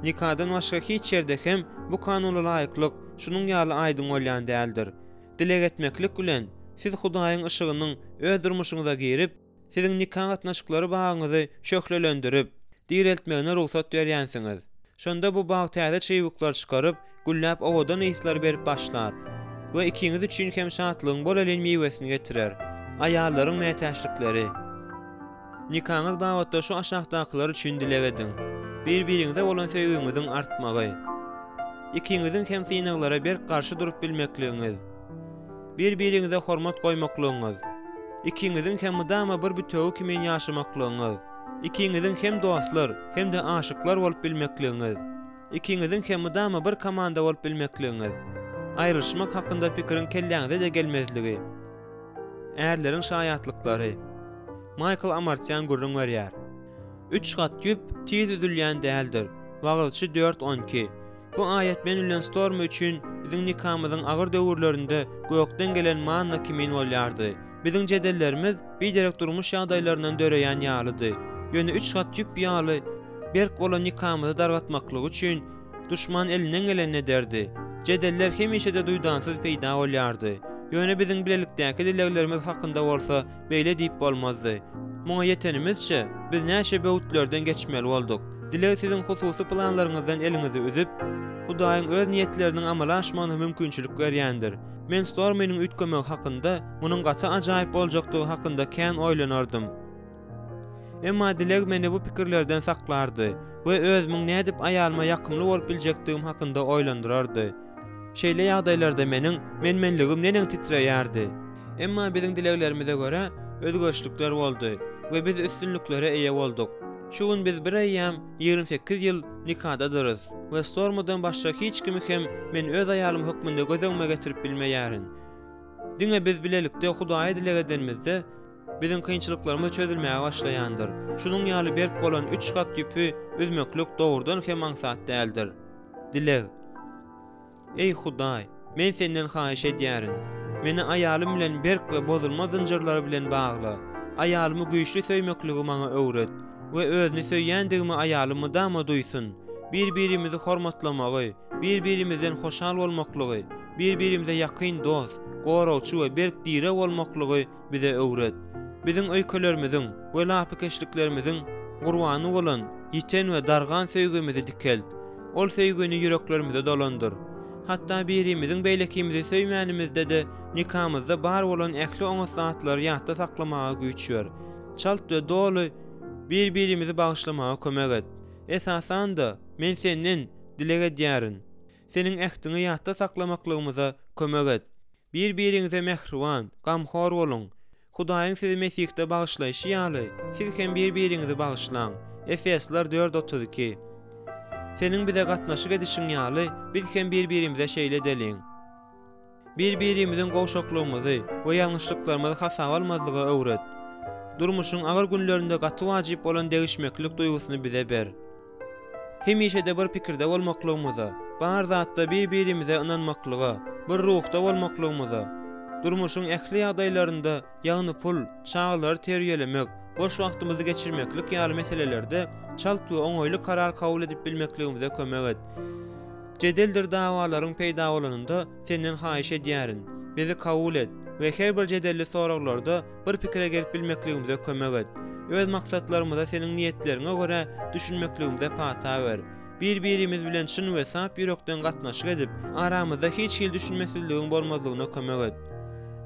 A: Nikadan başga hiç ýerde hem bu kanuna laýyklyk şunuň ýaly aýdyň bolýan däldir. Dileg etmeklik bilen, siz Hudaýyň yşygynyň öz durmuşyňyza girip, siziň nika gatnaşyklary bagyňyzy şöhlelendirip, direltmegine rugsat berýänsiňiz. Şonda bu bag täze çybyklar çykaryp, gülläp owadan yslar berip başlar we ikiňiz üçin hem şatlygyň bolelin miwesini getirer. Aýallaryň mätäçlikleri. Nikaňyz babatda şu aşakdakylar üçin dileg ediň, Bir-biriňize bolan söýgiňiziň artmagy. Ikiňiziň hem synaglara berk garşy durup bilmekligiňiz. Bir-biriňize hormat goýmaklygyňyz. Ikiňiziň hem mydama bir bütewi kimin ýaşamaklygyňyz. Ikiňiziň hem dostlar, hem-de aşyklar bolup bilmekligiňiz. Ikiňiziň hem mydama bir komanda bolup bilmekligiňiz. Aýrylyşmak hakynda pikiriň kelläňize-de gelmezligi. Ärleriň şaýatlyklary. Maýkl Amartýan gürrüň berýär. Üç gat ýüp tiz üzülýän däldir. Wagyzçy dört 12. Bu aýat men bilen Stormy üçin biziň nikamyzyň agyr döwürlerinde gökden gelen manna kimin bolýardy. Biziň jedellerimiz biderek durmuş ýagdaýlaryndan döreýän ýalydy. Ýöne üç gat ýüp ýaly berk bolan nikamyzy dargatmaklygy üçin Duşman elinden gelenini ederdi. Jedeller hemişe-de duýdansyz peýda bolýardy. Ýöne biziň bilelikdäki dileglerimiz hakynda bolsa beýle diýip bolmazdy. Muňa ýetenimizçe, biz näçe böwütlerden geçmeli bolduk. Dileg siziň hususy planlaryňyzdan eliňizi üzüp, Hudaýyň öz niýetleriniň amala aşmagyna mümkinçilik berýändir. Men Stormynyň üýtgemegi hakynda, munuň gaty ajaýyp boljakdygy hakynda kän oýlanardym. Emma dileg meni bu pikirlerden saklardy we özümiň nädip aýalyma ýakymly bolup biljekdigim hakynda oýlandyrardy. Şeýle ýagdaýlarda meniň men-menligim neneň titreýärdi! Emma biziň dileglerimize görä, özgerişlikler boldy we biz üstünliklere eýe bolduk. Şu gün biz bireýýäm 28 ýyl nikadadyrys we Stormudan başga hiç kimi hem men öz aýalym hökmünde göz öňüme getirip bilmeýärin. Diňe biz bilelikde Hudaýa dileg edenimizde, biziň kynçylyklarymyz çözülmäge başlaýandyr. Şunuň ýaly berk bolan üç gat ýüpi üzmeklik dogrudan hem aňsat däldir. Dileg. Eý, Hudaý, men Senden haýyş edýärin, meni aýalym bilen berk we bozulmaz zynjyrlar bilen bagla. Aýalymy güýçli söýmekligi maňa öwret we özüni söýýändigimi aýalym mydama duýsun. Bir-birimizi hormatlamagy, bir-birimizden hoşal bolmaklygy, bir-birimize ýakyn dost, goragçy we berk direg bolmaklygy bize öwret. Biziň öýkelerimiziň we lapykeçliklerimiziň gurbany bolan ýiten we dargan söýgimizi dikelt. Ol söýgini ýüreklerimize dolandyr. Hatda birimiziň beýlekimizi söýmänimizde-de, nikamyzda bar bolan ähli oňat zatlary ýatda saklamaga güýç ber. Çalt we doly bir-birimizi bagyşlamaga kömek et. Esasan-da, men Senden dileg edýärin. Seniň ähtiňi ýatda saklamaklygymyza kömek et. Bir-biriňize mähriban, gamhor boluň. Hudaýyň sizi Mesihde bagyşlaýşy ýaly, siz hem bir-biriňizi bagyşlaň. Efesler dört 32. Seniň bize gatnaşyk edişiň ýaly, biz hem bir-birimize şeýle edeliň. Bir-birimiziň gowşaklygymyzy we ýalňyşlyklarymyzy hasaba almazlyga öwret. Durmuşyň agyr günlerinde gaty wajyp bolan degişmeklik duýgusyny bize ber. Hemişe-de bir pikirde bolmaklygymyza, bar zatda bir-birimize ynanmaklyga, bir ruhda bolmaklygymyza, durmuşyň ähli ýagdaýlarynda, ýagny pul, çagalary terbiýelemek, boş wagtymyzy geçirmeklik ýaly meselelerde çalt we oňaýly karar kabul edip bilmekligimize kömek et. Jedeldir dawalaryň peýda bolanynda Senden haýyş edýärin, bizi kabul et we her bir jedelli soraglarda bir pikire gelip bilmekligimize kömek et. Öz maksatlarymyza Seniň niýetleriňe görä düşünmekligimize pata ber. Bir-birimiz bilen çyn we sap ýürekden gatnaşyk edip, aramyzda hiç hili düşünmesizligiň bolmazlygyna kömek et.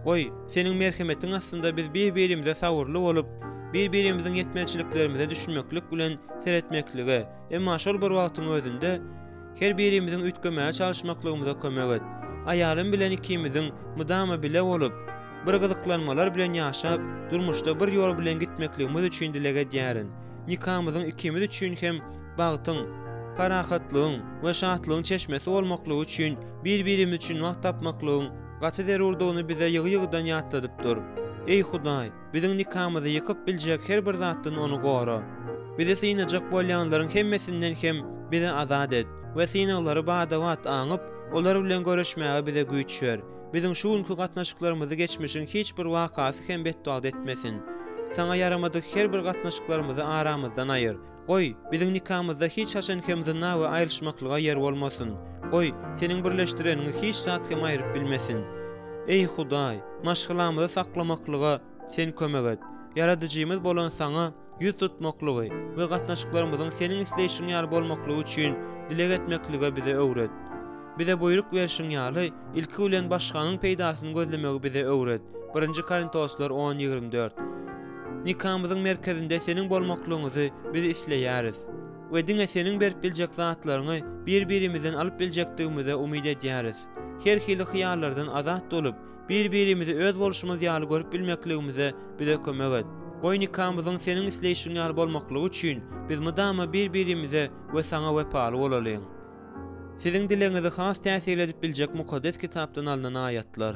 A: Goý, Seniň merhemetiň astynda biz bir-birimize sabyrly bolup, bir-birimiziň ýetmezçiliklerimize düşünmeklik bilen seretmeklige, emma şol bir wagtyň özünde, Her birimiziň üýtgemäge çalyşmaklygymyza kömek et. Aýalym bilen ikimiziň mydama bile bolup, bir gyzyklanmalar bilen ýaşap, durmuşda bir ýol bilen gitmekligimiz üçin dileg edýärin. Nikamyzyň ikimiz üçin hem bagtyň, parahatlygyň we şatlygyň çeşmesi bolmaklygy üçin bir-birimiz üçin wagt tapmaklygyň gaty zerurdygyny bize ýygy-ýygydan ýatladyp dur. Eý Hudaý! Biziň nikamyzy ýykyp biljek her bir zatdan ony gora. Bizi synajak bolýanlaryň hemmesinden hem bizi azat et we synaglary bada-bat aňyp, olar bilen göreşmäge bize güýç ber. Biziň şu günki gatnaşyklarymyzy geçmişiň hiç bir wakasy hem betbagt etmesin. Saňa ýaramadyk her bir gatnaşyklarymyzy aramyzdan aýyr. Goý, biziň nikamyzda hiç haçan hem zyna we aýrylyşmaklyga ýer bolmasyn. Goý, Seniň birleşdireniňi hiç zat hem aýryp bilmesin. Eý, Hudaý, maşgalamyzy saklamaklyga Sen kömek et. Ýaradyjymyz bolan Saňa ýüz tutmaklygy we gatnaşyklarymyzyň Seniň isleýşiň ýaly bolmaklygy üçin dileg etmeklige bize öwret. Bize buýruk berşiň ýaly, ilki bilen başganyň peýdasyny gözlemegi bize öwret. Birinji Korintoslar on, 24. Nikamyzyň merkezinde Seniň bolmaklygyňyzy biz isleýäris we diňe Seniň berip biljek zatlaryňy bir-birimizden alyp biljekdigimize umyt edýäris. Her hili hyýallardan azat bolup, bir-birimizi öz bolşumyz ýaly görüp bilmekligimize bize kömek et. Goý nikamyzyň Seniň isleýşiň ýaly bolmaklygy üçin biz mydama bir-birimize we Saňa wepaly bolalyň. Siziň dilegiňizi has täsirli edip biljek Mukaddes Kitapdan alnan aýatlar.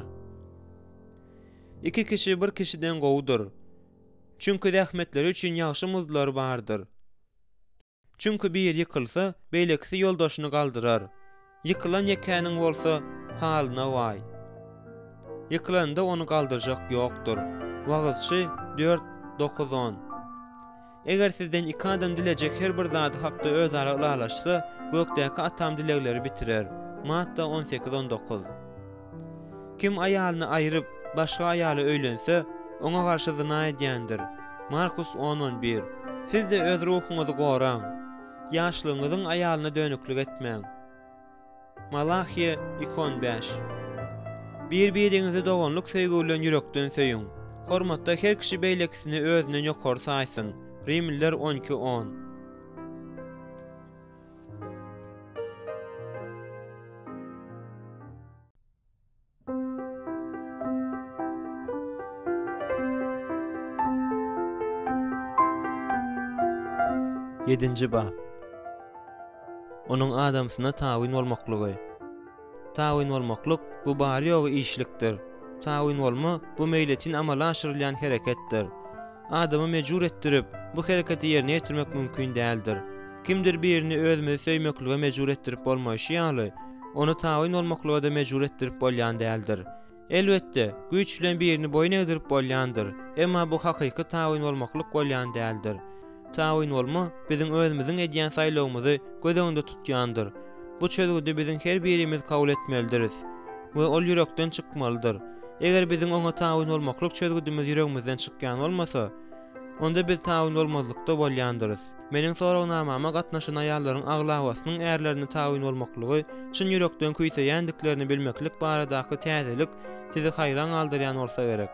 A: Iki kişi bir kişiden gowudyr. Çünki zähmetleri üçin ýagşy muzdlary bardyr. Çünki biri ýykylsa, beýlekisi ýoldaşyny galdyrar. Ýykylan ýekäniň bolsa, halyna waý. Ýykylanda ony galdyrjak ýokdur. Wagyzçy dört, dokuz, on. Eger sizden iki adam dilejek her bir zady hakda özara ylalaşsa, gökdäki Atam dilegleri bitirer. Matta 18, 19. Kim aýalyny aýryp, başga aýala öýlense, oňa garşy zyna edýändir. Markus 10, 11. Siz-de öz ruhuňyzy goraň. Ýaşlygyňyzyň aýalyna dönüklik etmäň. Malahiýa iki 15. Bir-biriňizi doganlyk söýgi bilen ýürekden söýüň. Hormatda her kişi beýlekisini özünden ýokary saýsyn. Rimliler 12 on. Ýedinji bap. Onuň adamsyna tabyn bolmaklygy. Tabyn bolmaklyk, bu bary-ýogy işlikdir. Tabyn bolma, bu meýletin amala aşyrylýan hereketdir. Adamy mejbur etdirip, bu hereketi ýerine ýetirmek mümkin däldir. Kimdir birini özümizi söýmeklige mejbur etdirip bolmaýşy ýaly, ony tabyn bolmaklyga-da mejbur etdirip bolýan däldir. Elbetde, güýç bilen birini boýun egdirip bolýandyr, emma bu hakyky tabyn bolmaklyk bolýan däldir. Tabyn bolma biziň özümiziň edýän saýlawymyzy göz öňünde tutýandyr. Bu çözgüdi biziň her birimiz kabul etmelidiris we ol ýürekden çykmalydyr. Eger biziň oňa tabyn bolmaklyk çözgüdimiz ýüregimizden çykýan bolmasa, onda biz tabyn bolmazlykda bolýandyrys. Meniň soragnamama gatnaşan aýallaryň aglabasynyň ärlerine tabyn bolmaklygy çyn ýürekden küýseýändiklerini bilmeklik baradaky täzelik sizi haýran galdyrýan bolsa gerek.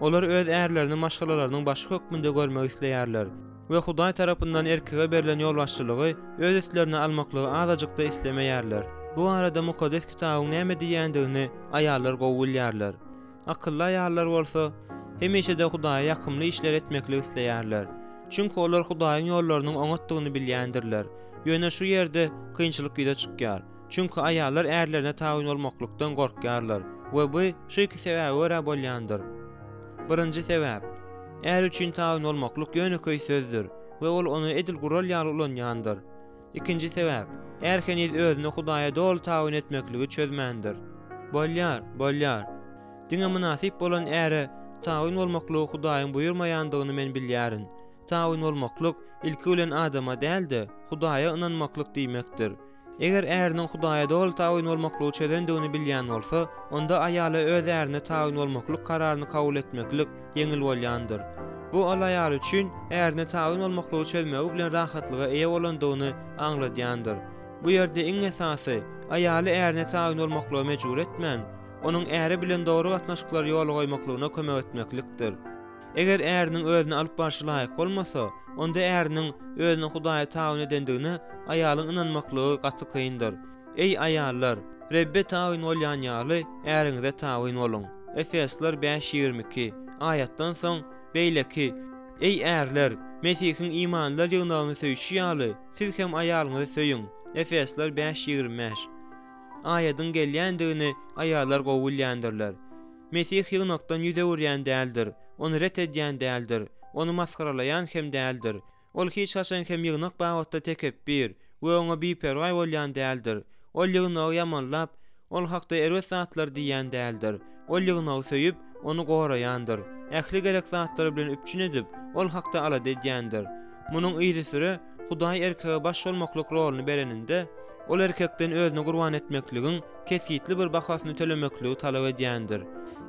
A: Olar öz ärlerini maşgalalarynyň başy hökmünde görmek isleýärler we Hudaý tarapyndan erkege berlen ýolbaşçylygy öz üstlerine almaklygy azajyk-da islemeýärler. Bu barada Mukaddes Kitabyň näme diýýändigini aýallar gowy bilýärler. Akylly aýallar bolsa, hemişe-de Hudaýa ýakymly işleri etmekligi isleýärler. Çünki olar Hudaýyň ýollarynyň oňatdygyny bilýändirler. Ýöne şu ýerde kynçylyk ýüze çykýar. Çünki aýallar ärlerine tabyn bolmaklykdan gorkýarlar we bu şu iki sebäbe görä bolýandyr. Birinji sebäp, är üçin tabyn bolmaklyk ýönekeý sözdür we ol ony edil gural ýaly ulanýandyr. Ikinji sebäp, är heniz özüni Hudaýa doly tabyn etmekligi çözmändir. Bolýar, bolýar. Diňe mynasyp bolan äre tabyn bolmaklygy Hudaýyň buýurmaýandygyny men bilýärin. Tabyn bolmaklyk, ilki bilen adama däl-de, Hudaýa ynanmaklyk diýmekdir. Eger äriniň Hudaýa doly tabyn bolmaklygy çözendigini bilýän bolsa, onda aýala öz ärine tabyn bolmaklyk kararyny kabul etmeklik ýeňil bolýandyr. Bu ol aýal üçin ärine tabyn bolmaklygy çözmegi bilen rahatlyga eýe bolandygyny aňladýandyr. Bu ýerde iň esasy, aýaly ärine tabyn bolmaklyga mejbur etmän, onuň äri bilen dogry gatnaşyklary ýola goýmaklygyna kömek etmeklikdir. Eger äriniň özüni alyp barşy laýyk bolmasa, onda äriniň özüni Hudaýa tabyn edendigine aýalyň ynanmaklygy gaty kyndyr. Eý, aýallar, Rebbe tabyn bolýan ýaly, äriňize tabyn boluň. Efesler bäş 22, aýatdan soň, beýleki, Eý, ärler, Mesihiň imanlylar ýygnagyny söýşi ýaly, siz hem aýalyňyzy söýüň. Efesler bäş 25. Aýadyň gelýändigini aýallar gowy bilýändirler. Mesih ýygnakdan ýüz öwürýän däldir, ony ret edýän däldir, ony masgaralaýan hem däldir. Ol hiç haçan hem ýygnak babatda tekepbir we oňa biperwaý bolýan däldir. Ol ýygnagy ýamanlap, ol hakda erbet zatlar diýýän däldir. Ol ýygnagy söýüp, ony goraýandyr. Ähli gerek zatlary bilen üpjün edip, ol hakda alada edýändir. Munuň yzysüre Hudaý erkege baş bolmaklyk roluny bereninde, ol erkekden özüni gurban etmekligiň kesgitli bir bahasyny tölemekligi talap edýändir.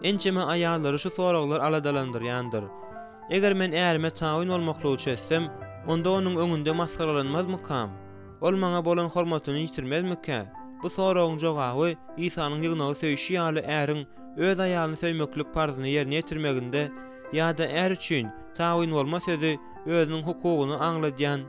A: Ençeme aýallary şu soraglar aladalandyrýandyr. Eger men ärime tabyn bolmaklygy çözsem, onda onuň öňünde masgaralanmazmykam? Ol maňa bolan hormatyny ýitirmezmikä? Bu soragyň jogaby Isanyň ýygnagy söýşi ýaly äriň öz aýalyny söýmeklik parzyny ýerine ýetirmeginde ýa-da är üçin tabyn bolma sözi özüniň hukugyny aňladýan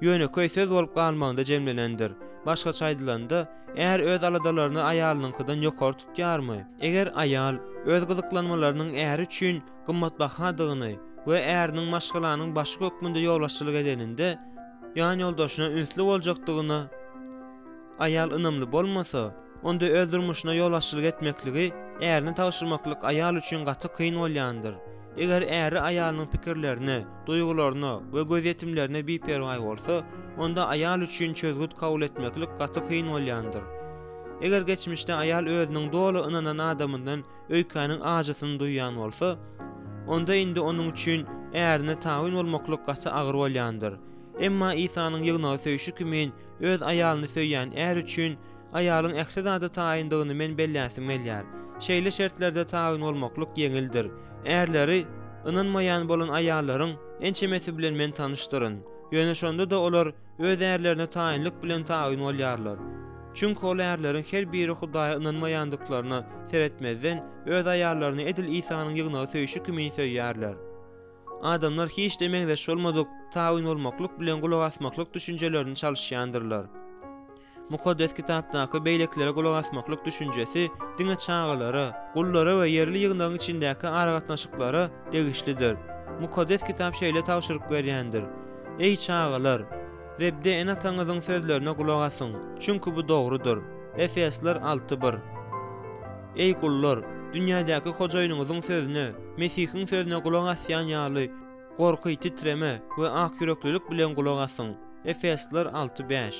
A: ýönekeý söz bolup galmagynda jemlenendir. Başgaça aýdylanda, är öz aladalaryny aýalynyňkydan ýokary tutýarmy? Eger aýal öz gyzyklanmalarynyň äri üçin gymmatbahadygyny we äriniň maşgalanyň başy hökmünde ýolbaşçylyk edeninde ýanýoldaşyna ünsli boljakdygyna aýal ynamly bolmasa, onda öz durmuşyna ýolbaşçylyk etmekligi ärine tabşyrmaklyk aýal üçin gaty kyn bolýandyr. Eger äri aýalynyň pikirlerine, duýgularyna we gözýetimlerine biperwaý bolsa, onda aýal üçin çözgüt kabul etmeklik gaty kyn bolýandyr. Eger geçmişde aýal özüniň doly ynanan adamyndan öýkäniň ajysyny duýan bolsa, onda indi onuň üçin ärine tabyn bolmaklyk gaty agyr bolýandyr. Emma Isanyň ýygnagy söýşi kimin öz aýalyny söýýän är üçin aýalyň ähli zada taýyndygyny men belläsim gelýär. Şeýle şertlerde tabyn bolmaklyk ýeňildir. Ärleri ynanmaýan bolan aýallaryň ençemesi bilen men tanyşdyryn. Ýöne şonda-da olar öz ärlerine taýynlyk bilen tabyn bolýarlar. Çünki ol ärleriň her biri Hudaýa ynanmaýandyklaryna seretmezden, öz aýallaryny edil Isanyň ýygnagy söýşi kimin söýýärler. Adamlar hiç-de meňzeş bolmadyk tabyn bolmaklyk bilen gulak asmaklyk düşünjelerini çalyşýandyrlar. Mukaddes Kitapdaky beýlekilere gulak asmaklyk düşünjesi diňe çagalara, gullara we ýerli ýygnagyň içindäki aragatnaşyklara degişlidir. Mukaddes Kitap şeýle tabşyryk berýändir, Eý, çagalar! Rebde ene-ataňyzyň sözlerine gulak asyň, çünki bu dogrudyr. Efesler alty bir. Eý, gullar! Dünýädäki hojaýynyňyzyň sözüne, Mesihiň sözüne gulak asýan ýaly, gorky, titreme we akýüreklilik bilen gulak asyň. Efesler alty bäş.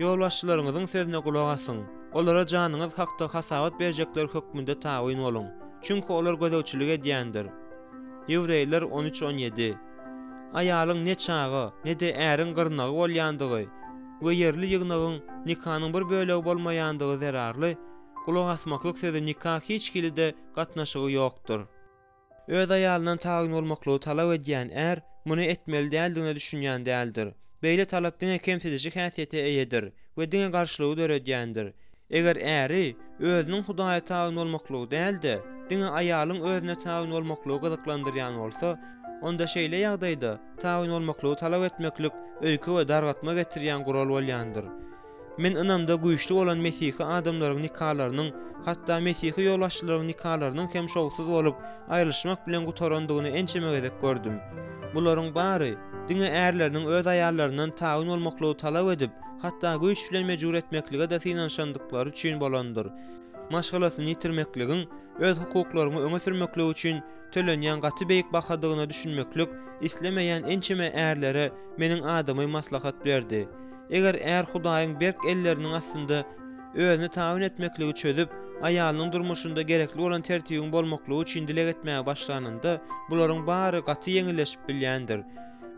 A: Ýolbaşçylaryňyzyň sözüne gulak asyň. Olara janyňyz hakda hasabat berjekler hökmünde tabyn boluň. Çünki olar gözegçilik edýändir. Ýewreýler 13 17. Aýalyň ne çaga, ne-de äriň gyrnagy bolýandygy we ýerli ýygnagyň nikanyň bir bölegi bolmaýandygy zerarly, gulak asmaklyk sözi nika hiç hili-de gatnaşygy ýokdur. Öz aýalyndan tabyn bolmaklygy talap edýän är muny etmeli däldigine düşünýän däldir. Beýle talap diňe kemsidiji häsiýete eýedir we diňe garşylygy döredýändir. Eger äri özüniň Hudaýa tabyn bolmaklygy däl-de, diňe aýalyň özüne tabyn bolmaklygy gyzyklandyrýan bolsa, onda şeýle ýagdaýda tabyn bolmaklygy talap etmeklik öýke we dargatma getirýän gural bolýandyr. Men ynamda güýçli bolan mesihi adamlaryň nikalarynyň, hatda mesihi ýolbaşçylaryň nikalarynyň hem şowsuz bolup, aýrylyşmak bilen gutarandygyny ençeme gezek gördüm. Bularyň bary, diňe ärleriniň öz aýallaryndan tabyn bolmaklygy talap edip, hatda güýç bilen mejbur etmeklige-de synanyşandyklary üçin bolandyr. Maşgalasyny ýitirmekligiň öz hukuklaryňy öňe sürmeklik üçin tölenýän gaty beýik bahadygyna düşünmeklik islemeýän ençeme ärlere meniň adymy maslahat berdi. Eger är Hudaýyň berk elleriniň astynda özüni tabyn etmekligi çözüp, aýalynyň durmuşynda gerekli bolan tertibiň bolmaklygy üçin dileg etmäge başlanynda, bularyň bary gaty ýeňilleşip bilýändir.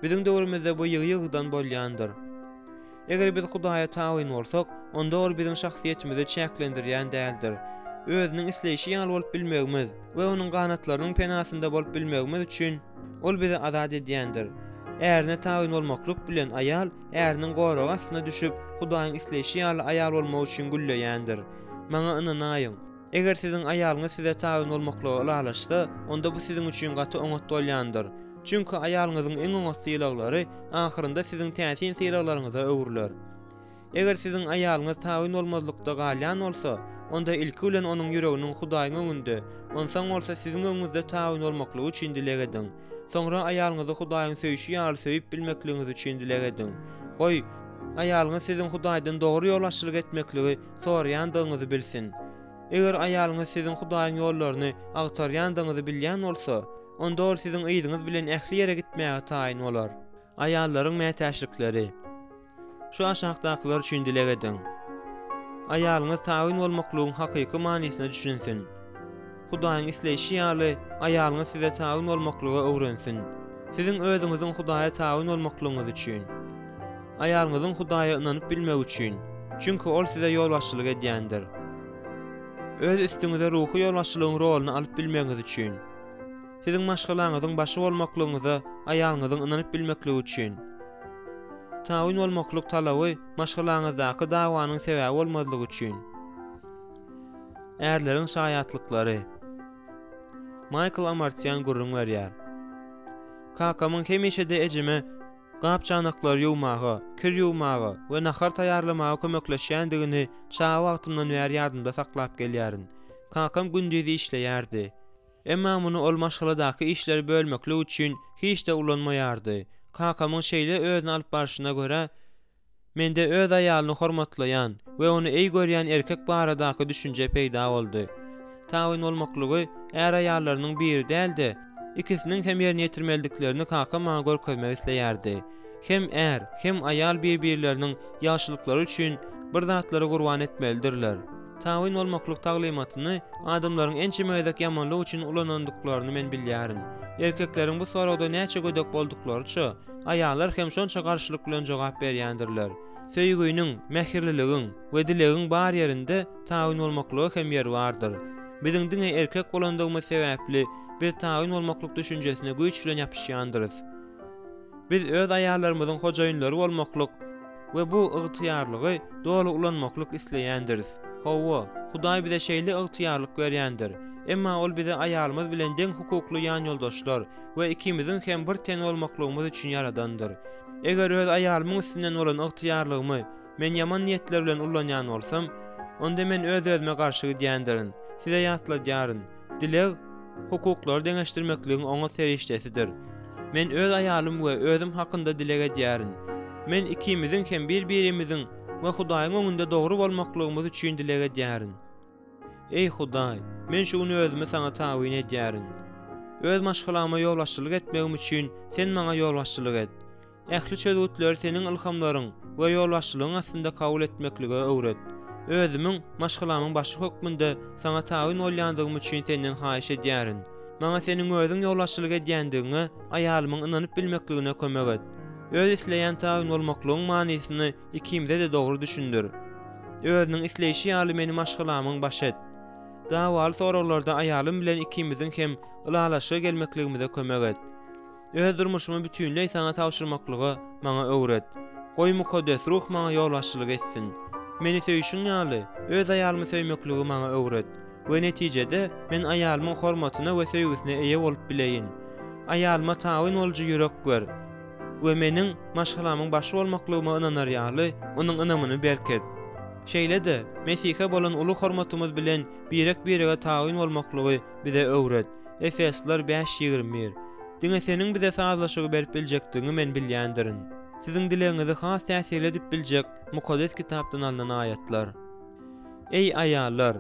A: Biziň döwrümizde bu ýygy-ýygydan bolýandyr. Eger biz Hudaýa tabyn bolsak, onda Ol biziň şahsyýetimizi çäklendirýän däldir. Özüniň isleýşi ýaly bolup bilmegimiz we Onuň ganatlarynyň penasynda bolup bilmegimiz üçin, Ol bizi azat edýändir. Ärine tabyn bolmaklyk bilen aýal äriniň goragy astyna düşüp, Hudaýyň isleýşi ýaly aýal bolmak üçin gülleýändir. Maňa ynanaýyň, eger siziň aýalyňyz size tabyn bolmaklyga ylalaşsa, onda bu siziň üçin gaty oňat bolýandyr. Çünki aýalyňyzyň iň oňat sylaglary ahyrynda siziň täsin sylaglaryňyza öwrüler. Eger siziň aýalyňyz tabyn bolmazlykda galýan bolsa, onda ilki bilen onuň ýüreginiň Hudaýyň öňünde, onsoň bolsa siziň öňüňizde tabyn bolmaklygy üçin dileg ediň. Soňra aýalyňyzy Hudaýyň söýşi ýaly söýüp bilmekligiňiz üçin dileg ediň. Goý, aýalyňyz siziň Hudaýdan dogry ýolbaşçylyk etmekligi soraýandygyňyzy bilsin. Eger aýalyňyz siziň Hudaýyň ýollaryny agtarýandygyňyzy bilýän bolsa, onda ol siziň yzyňyz bilen ähli ýere gitmäge taýyn bolar. Aýallaryň mätäçlikleri. Şu aşakdakylar üçin dileg ediň. Aýalyňyz tabyn bolmaklygyň hakyky manysyna düşünsin. Hudaýyň isleýşi ýaly, aýalyňyz size tabyn bolmaklyga öwrensin. Siziň özüňiziň Hudaýa tabyn bolmaklygyňyz üçin. Aýalyňyzyň Hudaýa ynanyp bilmegi üçin, çünki ol size ýolbaşçylyk edýändir. Öz üstüňize ruhy ýolbaşçylygyň roluny alyp bilmegiňiz üçin. Siziň maşgalaňyzyň başy bolmaklygyňyza aýalyňyzyň ynanyp bilmekligi üçin. Tabyn bolmaklyk talaby maşgalaňyzdaky dawanyň sebäbi bolmazlygy üçin. Ärleriň şaýatlyklary. Maýkl Amartýan gürrüň berýär. Kakamyň hemişe-de ejeme gap-çanaklary ýuwmaga, kir ýuwmaga we nahar taýýarlamaga kömekleşýändigini çaga wagtymdan bäri ýadymda saklap gelýärin. Kakam gündiz işleýärdi. Emma muny ol maşgaladaky işleri bölmeklik üçin hiç-de ulanmaýardy. Kakamyň şeýle özüni alyp barşyna görä, mende öz aýalyny hormatlaýan we ony eý görýän erkek baradaky düşünje peýda boldy. Tabyn bolmaklygy är-aýallarynyň biri däl-de, ikisiniň hem ýerine ýetirmelidiklerini kakam maňa görkezmek isleýärdi. Hem är, hem aýal bir-birleriniň ýagşylyklary üçin bir zatlary gurban etmelidirler. Tabyn bolmaklyk taglymatyny adamlaryň ençeme gezek ýamanlyk üçin ulanandyklaryny men bilýärin. Erkekleriň bu soragda näçe gödek bolduklaryça, aýallar hem şonça garşylyk bilen jogap berýändirler. Söýginiň, mähirliligiň we dilegiň bar ýerinde tabyn bolmaklyga hem ýer bardyr. Biziň diňe erkek bolandygymyz sebäpli biz tabyn bolmaklyk düşünjesine güýç bilen ýapyşýandyrys. Biz öz aýallarymyzyň hojaýynlary bolmaklyk. we bu ygtyýarlygy doly ulanmaklyk isleýändiris. Hawa, Hudaý bize şeýle ygtyýarlyk berýändir. Emma Ol bizi aýalymyz bilen deň hukukly ýanýoldaşlar we ikimiziň hem bir ten bolmaklygymyz üçin ýaradandyr. Eger öz aýalymyň üstünden bolan ygtyýarlygymy men ýaman niýetler bilen ullanýan bolsam, onda men öz-özüme garşy gidýändirin. Size ýatladýaryn, dileg, hukuklary deňeşdirmekligiň oňat serişdesidir. Men öz aýalym we özüm hakynda dileg edýärin. Men ikimiziň hem bir-birimiziň we Hudaýyň öňünde dogry bolmaklygymyz üçin dileg edýärin. Eý Hudaý, men şu gün özümi Saňa tabyn edýärin. Öz maşgalama ýolbaşçylyk etmegim üçin Sen maňa ýolbaşçylyk et. Ähli çözgütleri Seniň ylhamlaryň we ýolbaşçylygyň astynda kabul etmeklige öwret. Özümiň, maşgalamyň başy hökmünde Saňa tabyn bolýandygym üçin Senden haýyş edýärin. Maňa Seniň Özüň ýolbaşçylyk edýändigiňe aýalymyň ynanyp bilmekligine kömek et. Öz isleýän tabyn bolmaklygyň manysyny ikimize-de dogry düşündir. Özüniň isleýşi ýaly meni maşgalamyň başy et. Dawaly soraglarda aýalym bilen ikimiziň hem ylalaşyga gelmekligimize kömek et. Öz durmuşymy bütinleý Saňa tabşyrmaklygy maňa öwret. Goý Mukaddes Ruh maňa ýolbaşçylyk etsin. Meni söýşüň ýaly, öz aýalymy söýmekligi maňa öwret we netijede men aýalymyň hormatyna we söýgüsine eýe bolup bileýin. Aýalyma tabyn bolujy ýürek ber we meniň maşgalamyň başy bolmaklygyma ynanar ýaly, onuň ynamyny berket. Şeýle-de, Mesihe bolan uly hormatymyz bilen birek-birege tabyn bolmaklygy bize öwret. Efesliler bäş 21. Diňe Seniň bize sazlaşygy berip biljekdigiňi men bilýändirin. Siziň dilegiňizi has täsirli edip biljek Mukaddes Kitapdan alnan aýatlar. Eý, aýallar!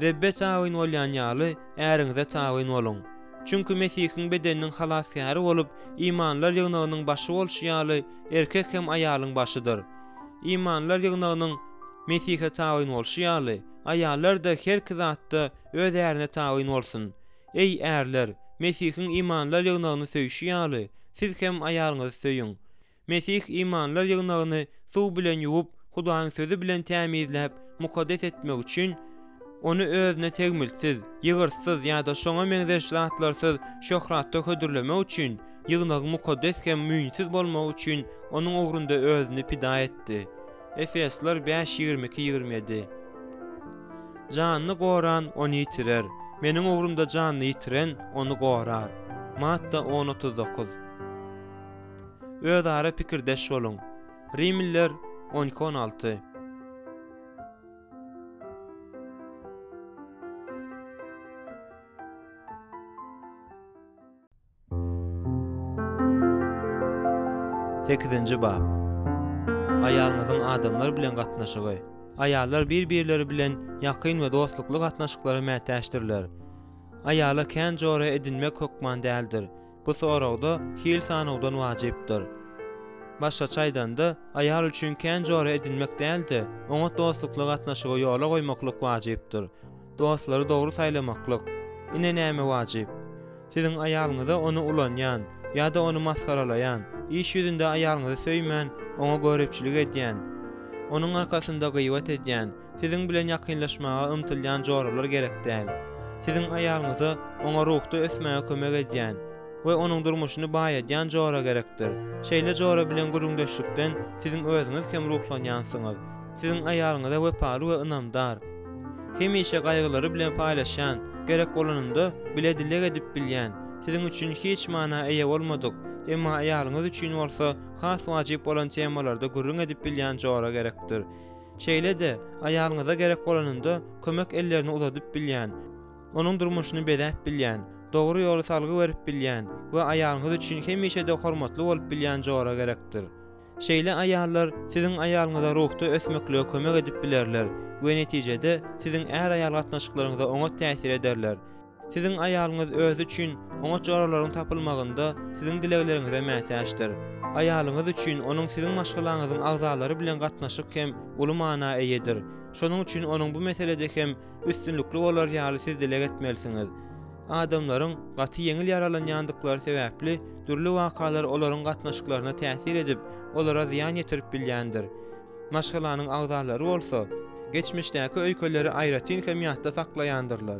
A: Rebbe tabyn bolýan ýaly, äriňize tabyn boluň. Çünki Mesihiň bedeniniň halasgäri bolup, imanlylar ýygnagynyň başy bolşy ýaly, erkek hem aýalyň başydyr. Imanlylar ýygnagynyň Mesihe tabyn bolşy ýaly, aýallar-da herki zatda öz ärine tabyn bolsun. Eý, ärler, Mesihiň imanlylar ýygnagyny söýşi ýaly, siz hem aýalyňyzy söýüň. Mesih imanlylar ýygnagyny suw bilen ýuwup, Hudaýyň sözi bilen tämizläp, mukaddes etmek üçin, ony özüne tegmiltsiz, ýygyrtsyz ýa-da şoňa meňzeş zatlarsyz şöhratda hödürlemek üçin, ýygnagyň mukaddes hem müýnsüz bolmagy üçin onuň ugrunda özüni pida etdi. Efesliler bäş 22 27. Janyny goran ony ýitirer, Meniň ugrumda janyny ýitiren ony gorar. Matta on 39. Özara pikirdeş boluň. Rimliler 12 16. Sekizinji bap. Aýalyňyzyň adamlar bilen gatnaşygy. Aýallar bir-birleri bilen ýakyn we dostlukly gatnaşyklara mätäçdirler. Aýala kän jora edinmek hökman däldir. Bu soragda hil sanawdan wajypdyr. Başgaça aýdanda, aýal üçin kän jora edinmek däl-de, oňat dostlukly gatnaşygy ýola goýmaklyk wajypdyr. Dostlary dogry saýlamaklyk. Ine näme wajyp. Siziň aýalyňyza ony ulanýan ýa-da ony masgaralaýan, iş ýüzünde aýalyňyzy söýmän, oňa göripçilik edýän, onuň arkasynda gybat edýän, siziň bilen ýakynlaşmaga ymtylýan joralar gerek däl. Siziň aýalyňyza oňa ruhda ösmäge kömek edýän we onuň durmuşyny baýadýan jora gerekdir. Şeýle jora bilen gürrüňdeşlikden siziň özüňiz hem ruhlanýansyňyz. Siziň aýalyňyza wepaly we ynamdar, hemişe gaýgylary bilen paýlaşýan, gerek bolanynda bile dileg edip bilýän, siziň üçin hiç mana eýe bolmadyk, emma aýalyňyz üçin bolsa has wajyp bolan temalarda gürrüň edip bilýän jora gerekdir. Şeýle-de, aýalyňyza gerek bolanynda kömek ellerini uzadyp bilýän, onuň durmuşyny bezäp bilýän, dogry ýoly salgy berip bilýän we aýalyňyz üçin hemişe-de hormatly bolup bilýän jora gerekdir. Şeýle aýallar siziň aýalyňyza ruhda ösmeklige kömek edip bilerler we netijede siziň är-aýal gatnaşyklaryňyza oňat täsir ederler. Siziň aýalyňyz özi üçin oňat joralaryň tapylmagynda siziň dilegleriňize mätäçdir. Aýalyňyz üçin onuň siziň maşgalaňyzyň agzalary bilen gatnaşyk hem uly mana eýedir. Şonuň üçin onuň bu meselede hem üstünlikli bolar ýaly siz dileg etmelisiňiz. Adamlaryň gaty ýeňil ýaralanýandyklary sebäpli dürli wakalar olaryň gatnaşyklaryna täsir edip, olara zyýan ýetirip bilýändir. Maşgalanyň agzalary bolsa, geçmişdäki öýkeleri aýratyn hem ýatda saklaýandyrlar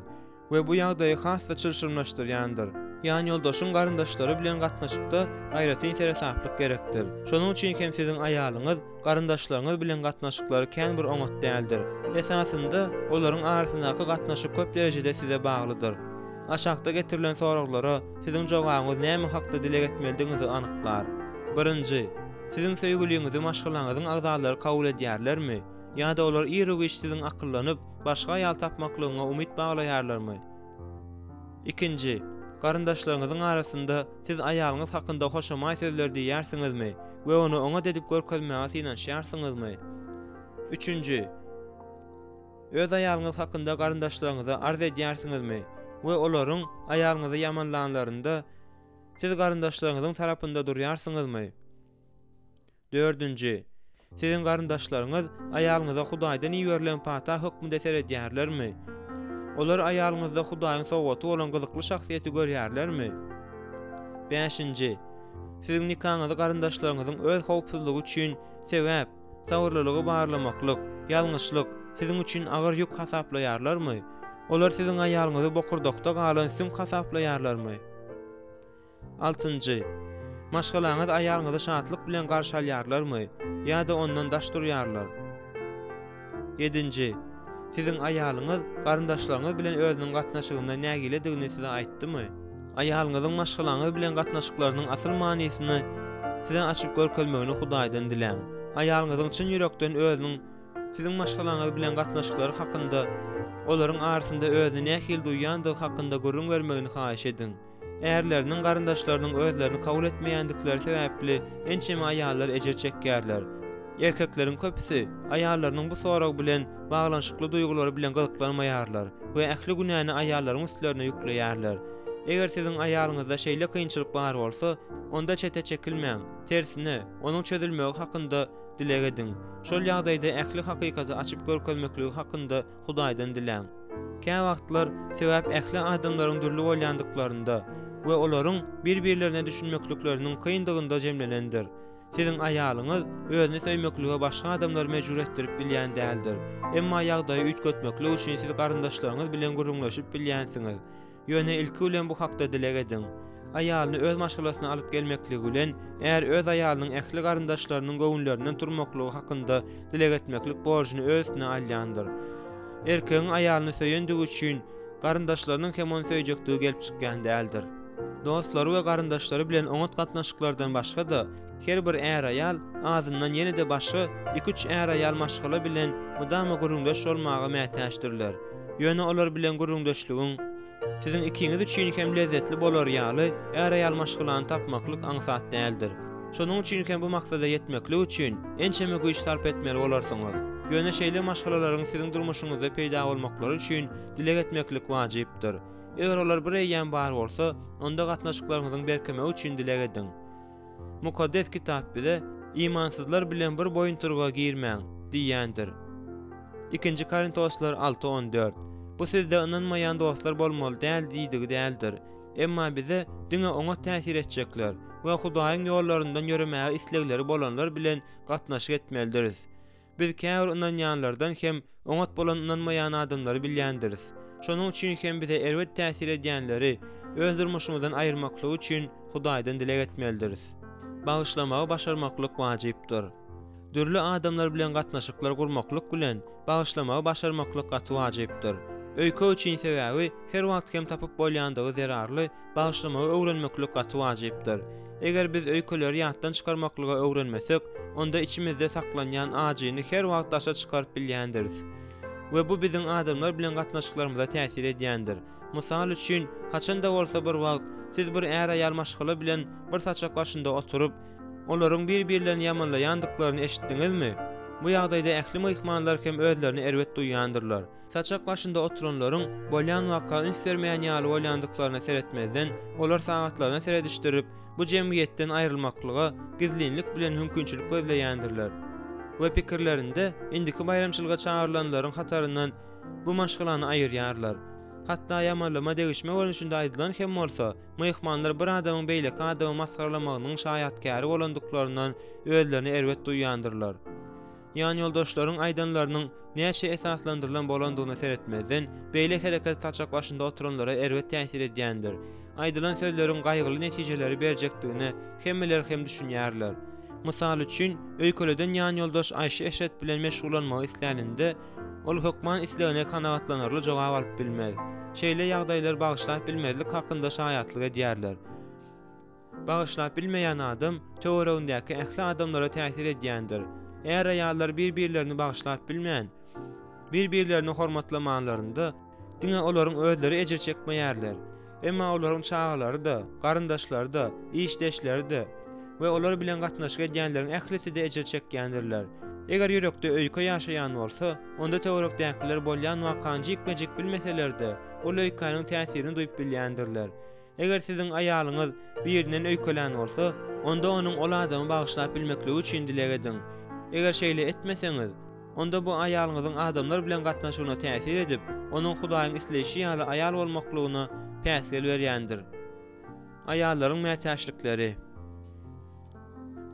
A: we bu ýagdaýy has-da çylşyrymlaşdyrýandyr. Ýanýoldaşyň garyndaşlary bilen gatnaşykda aýratyn seresaplyk gerekdir. Şonuň üçin hem siziň aýalyňyz garyndaşlaryňyz bilen gatnaşyklary kän bir oňat däldir. Esasynda, olaryň arasyndaky gatnaşyk köp derejede size baglydyr. Aşakda getirilen soraglara siziň jogabyňyz näme hakda dileg etmelidigiňizi anyklar. Birinji, siziň söýgüliňizi maşgalaňyzyň agzalary kabul edýärlermi? Ýa-da olar iru-giç siziň akyllanyp, başga aýal tapmaklygyňa umyt baglaýarlarmy? Ikinji, garyndaşlaryňyzyň arasynda siz aýalyňyz hakynda hoşamaý sözler diýýärsiňizmi we ony oňat edip görkezmäge synanyşýarsyňyzmy? Üçünji, öz aýalyňyz hakynda garyndaşlaryňyza arz edýärsiňizmi we olaryň aýalyňyzy ýamanlanlarynda siz garyndaşlaryňyzyň tarapynda durýarsyňyzmy? Dördünji, siziň garyndaşlaryňyz aýalyňyza Hudaýdan iberilen pata hökmünde seredýärlermi? Olar aýalyňyzda Hudaýyň sowgaty bolan gyzykly şahsyýeti görýärlermi? Bäşinji, siziň nikaňyzy garyndaşlaryňyzyň öz howpsuzlygy üçin sebäp, sabyrlylygy barlamaklyk, ýalňyşlyk, siziň üçin agyr ýük hasaplaýarlarmy? Olar siziň aýalyňyzy bokurdakda galan süňk hasaplaýarlarmy? Altynjy, maşgalaňyz aýalyňyzy şatlyk bilen garşy alýarlarmy ýa-da ondan daş durýarlar? Ýedinji, siziň aýalyňyz garyndaşlaryňyz bilen özüniň gatnaşygyndan nägiledigini size aýtdymy? Aýalyňyzyň maşgalaňyz bilen gatnaşyklarynyň asyl manysyny size açyp görkezmegini Hudaýdan diläň. Aýalyňyzyň çyn ýürekden özüniň siziň maşgalaňyz bilen gatnaşyklary hakynda, olaryň arasynda özüni nähili duýýandygy hakynda gürrüň bermegini haýyş ediň. Ärleriniň garyndaşlarynyň özlerini kabul etmeýändikleri sebäpli ençeme aýallar ejir çekýärler. Erkekleriň köpüsi aýallarynyň bu sorag bilen baglanyşykly duýgulary bilen gyzyklanmaýarlar we ähli günäni aýallaryň üstlerine ýükleýärler. Eger siziň aýalyňyzda şeýle kynçylyk bar bolsa, onda çete çekilmäň, tersine, onuň çözülmegi hakynda dileg ediň. Şol ýagdaýda ähli hakykaty açyp görkezmekligi hakynda Hudaýdan diläň. Käwagtlar sebäp ähli adamlaryň dürli bolýandyklarynda we olaryň bir-birlerine düşünmeklikleriniň kyndygynda jemlenendir. Siziň aýalyňyz özüni söýmeklige başga adamlary mejbur etdirip bilýän däldir. Emma ýagdaýy üýtgetmeklik üçin siz garyndaşlaryňyz bilen gürrüňleşip bilýänsiňiz. Ýöne ilki bilen bu hakda dileg ediň. Aýalyny öz maşgalasyna alyp gelmekligi bilen, är öz aýalynyň ähli garyndaşlarynyň göwünlerinden turmaklygy hakynda dileg etmeklik borjuny öz üstüne alýandyr. Erkegiň aýalyny söýendigi üçin, garyndaşlarynyň hem ony söýjekdigi gelip çykýan däldir. Dostlary we garyndaşlary bilen oňat gatnaşyklardan başga-da, her bir är-aýal azyndan ýene-de başga iki-üç är-aýal maşgala bilen mydama gürrüňdeş bolmaga mätäçdirler. Ýöne olar bilen gürrüňdeşligiň siziň ikiňiz üçin hem lezzetli bolary ýaly, är-aýal maşgalany tapmaklyk aňsat däldir. Şonuň üçin hem bu maksada ýetmeklik üçin ençeme güýç sarp etmeli bolarsyňyz. Ýöne şeýle maşgalalaryň siziň durmuşyňyzda peýda bolmaklary üçin dileg etmeklik wajypdyr. Eger olar bir eýýäm bar bolsa, onda gatnaşyklaryňyzyň berkemegi üçin dileg ediň. Mukaddes Kitap bize, Imansyzlar bilen bir boýuntyryga girmäň diýýändir. Ikinji Korintoslar alty 14. Bu sizde ynanmaýan dostlar bolmaly däl diýdigi däldir. Emma bize diňe oňat täsir etjekler we Hudaýyň ýollaryndan ýöremäge islegleri bolanlar bilen gatnaşyk etmelidiris. Biz käbir ynanýanlardan hem oňat bolan ynanmaýan adamlary bilýändiris. Şonuň üçin hem bize erbet täsir edýänleri öz durmuşymyzdan aýyrmaklygy üçin Hudaýdan dileg etmelidiris. Bagyşlamagy başarmaklyk wajypdyr. Dürli adamlar bilen gatnaşyklar gurmaklyk bilen, bagyşlamagy başarmaklyk gaty wajypdyr. Öýke üçin sebäbi her wagt hem tapyp bolýandygy zerarly bagyşlamagy öwrenmeklik gaty wajypdyr. Eger biz öýkeleri ýatdan çykarmaklyga öwrenmesek, onda içimizde saklanýan ajyny her wagt daşa çykaryp bilýändiris. We bu biziň adamlar bilen gatnaşyklarymyza täsir edýändir. Mysal üçin, haçan-da bolsa bir wagt siz bir är-aýal maşgala bilen bir saçak başynda oturyp, olaryň bir-birlerini ýamanlaýandyklaryny eşitdiňizmi? Bu ýagdaýda ähli myhmanlar hem özlerini erbet duýýandyrlar. Saçak başynda oturanlaryň bolýan waka üns bermeýän ýaly bolýandyklaryna seretmezden, olar sagatlaryna seredişdirip, bu jemgyýetden aýrylmaklyga gizlinlik bilen mümkinçilik gözleýändirler we pikirlerinde indiki baýramçylyga çagyrylanlaryň hataryndan bu maşgalany aýyrýarlar. Hatda ýamanlama degişme görnüşinde aýdylan hem bolsa, myhmanlar bir adamyň beýleki adamy masgaralamagynyň şaýatkäri bolandyklaryndan özlerini erbet duýýandyrlar. Ýanýoldaşlaryň aýdanlarynyň näçe esaslandyrylan bolandygyna seretmezden, beýle hereket saçak başynda oturanlara erbet täsir edýändir. Aýdylan sözleriň gaýgyly netijeleri berjekdigine hemmeler hem düşünýärler. Mysal üçin, öýkeleden ýanýoldaş aýşy-eşret bilen meşgullanmagy isläninde, ol hökman islegine kanagatlanarly jogap alyp bilmez. Şeýle ýagdaýlar bagyşlap bilmezlik hakynda şaýatlyk edýärler. Bagyşlap bilmeýän adam töweregindäki ähli adamlara täsir edýändir. Är-aýallar bir-birlerini bagyşlap bilmän, bir-birlerini hormatlamanlarynda, diňe olaryň özleri ejir çekmeýärler. Emma olaryň çagalary-da, garyndaşlary-da, işdeşleri-de we olar bilen gatnaşyk edýänleriň ählisi-de ejir çekýändirler. Eger ýürekde öýke ýaşaýan bolsa, onda töwerekdäkiler bolýan wakany jikme-jik bilmeseler-de, ol öýkäniň täsirini duýup bilýändirler. Eger siziň aýalyňyz birinden öýkelän bolsa, onda onuň ol adamy bagyşlap bilmekligi üçin dileg ediň. Eger şeýle etmeseňiz, onda bu aýalyňyzyň adamlar bilen gatnaşygyna täsir edip, onuň Hudaýyň isleýşi ýaly aýal bolmaklygyna päsgel berýändir. Aýallaryň mätäçlikleri.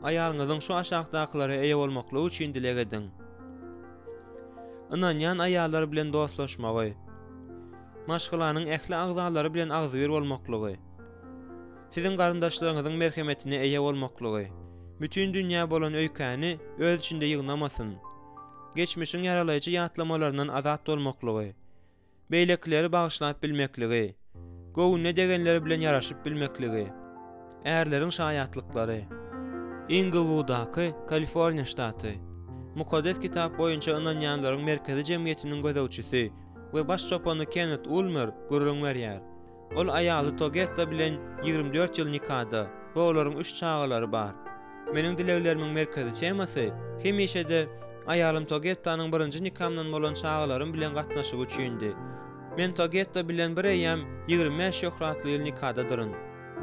A: Aýalyňyzyň şu aşakdakylara eýe bolmaklygy üçin dileg ediň. Ynanýan aýallar bilen dostlaşmagy. Maşgalanyň ähli agzalary bilen agzybir bolmaklygy. Siziň garyndaşlaryňyzyň merhemetine eýe bolmaklygy. Bütin dünýä bolan öýkäni öz içinde ýygnamasyn. Geçmişiň ýaralaýjy ýatlamalaryndan azat bolmaklygy. Beýlekileri bagyşlap bilmekligi. Göwnüne degenleri bilen ýaraşyp bilmekligi. Ärleriň şaýatlyklary. Inglwuddaky, Kaliforniýa ştaty. Mukaddes Kitap boýunça ynanýanlaryň merkezi jemgyýetiniň gözegçisi we baş çopany Kennet Ulmer gürrüň berýär. Ol aýaly Togetta bilen 24 ýyl nikada we olaryň üç çagalary bar. Meniň dileglerimiň merkezi temasy hemişe-de aýalym Togettanyň birinji nikamdan bolan çagalarym bilen gatnaşygy üçindi. Men Togetta bilen bir eýýäm 25 şöhratly ýyl nikadadyryn.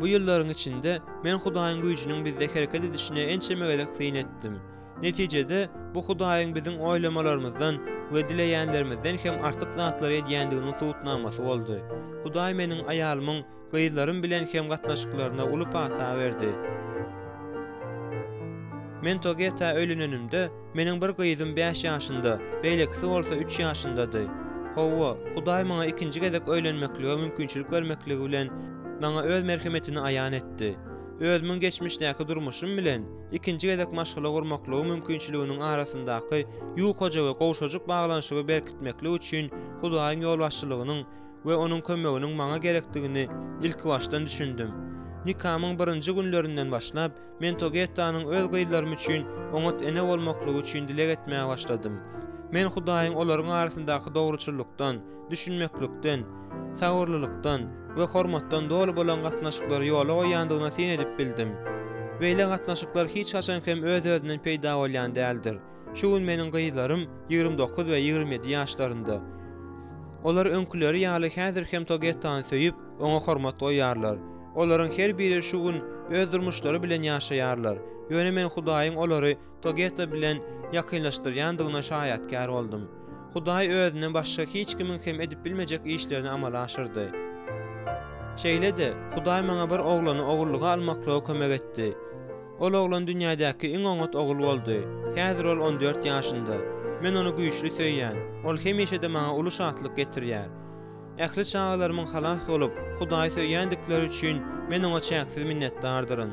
A: Bu ýyllaryň içinde men Hudaýyň güýjüniň bizde hereket edişine ençeme gezek syn etdim. Netijede, bu Hudaýyň biziň oýlamalarymyzdan we dileýänlerimizden hem artyk zatlary edýändiginiň subutnamasy boldy. Hudaý meniň aýalymyň gyzlarym bilen hem gatnaşyklaryna uly pata berdi. Men Togeta öýlenenimde, meniň bir gyzym bäş ýaşynda, beýlekisi bolsa üç ýaşyndady. Hawa, Hudaý maňa ikinji gezek öýlenmeklige mümkinçilik bermekligi bilen, maňa Öz merhemetini aýan etdi. Özümiň geçmişdäki durmuşym bilen ikinji gezek maşgala gurmaklygyň mümkinçiliginiň arasyndaky ýukaja we gowşajyk baglanyşygy berkitmeklik üçin Hudaýyň ýolbaşçylygynyň we Onuň kömeginiň maňa gerekdigini ilkibaşdan düşündim. Nikamyň birinji günlerinden başlap, men Togettanyň öz gyzlarym üçin oňat ene bolmaklygy üçin dileg etmäge başladym. Men Hudaýyň olaryň arasyndaky dogruçyllykdan, düşünmeklikden, sabyrlylykdan we hormatdan doly bolan gatnaşyklary ýola goýýandygyna syn edip bildim. Beýle gatnaşyklar hiç haçan hem öz-özünden peýda bolýan däldir. Şu gün meniň gyzlarym 29 we 27 ýaşlarynda. Olar öňküleri ýaly häzir hem Togettany söýüp, oňa hormat goýýarlar. Olaryň her biri şu gün öz durmuşlary bilen ýaşaýarlar. Ýöne men Hudaýyň olary Togetta bilen ýakynlaşdyrýandygyna şaýatkär boldum. Hudaý özünden başga hiç kimiň hem edip bilmejek işlerini amala aşyrdy. Şeýle-de, Hudaý maňa bir oglany ogullyga almaklyga kömek etdi. Ol oglan dünýädäki iň oňat ogul boldy. Häzir ol 14 ýaşynda. Men ony güýçli söýýän. Ol hemişe-de maňa uly şatlyk getirýär. Ähli çagalarymyň halas bolup, Hudaýy söýýändikleri üçin men oňa çäksiz minnetdardyryn.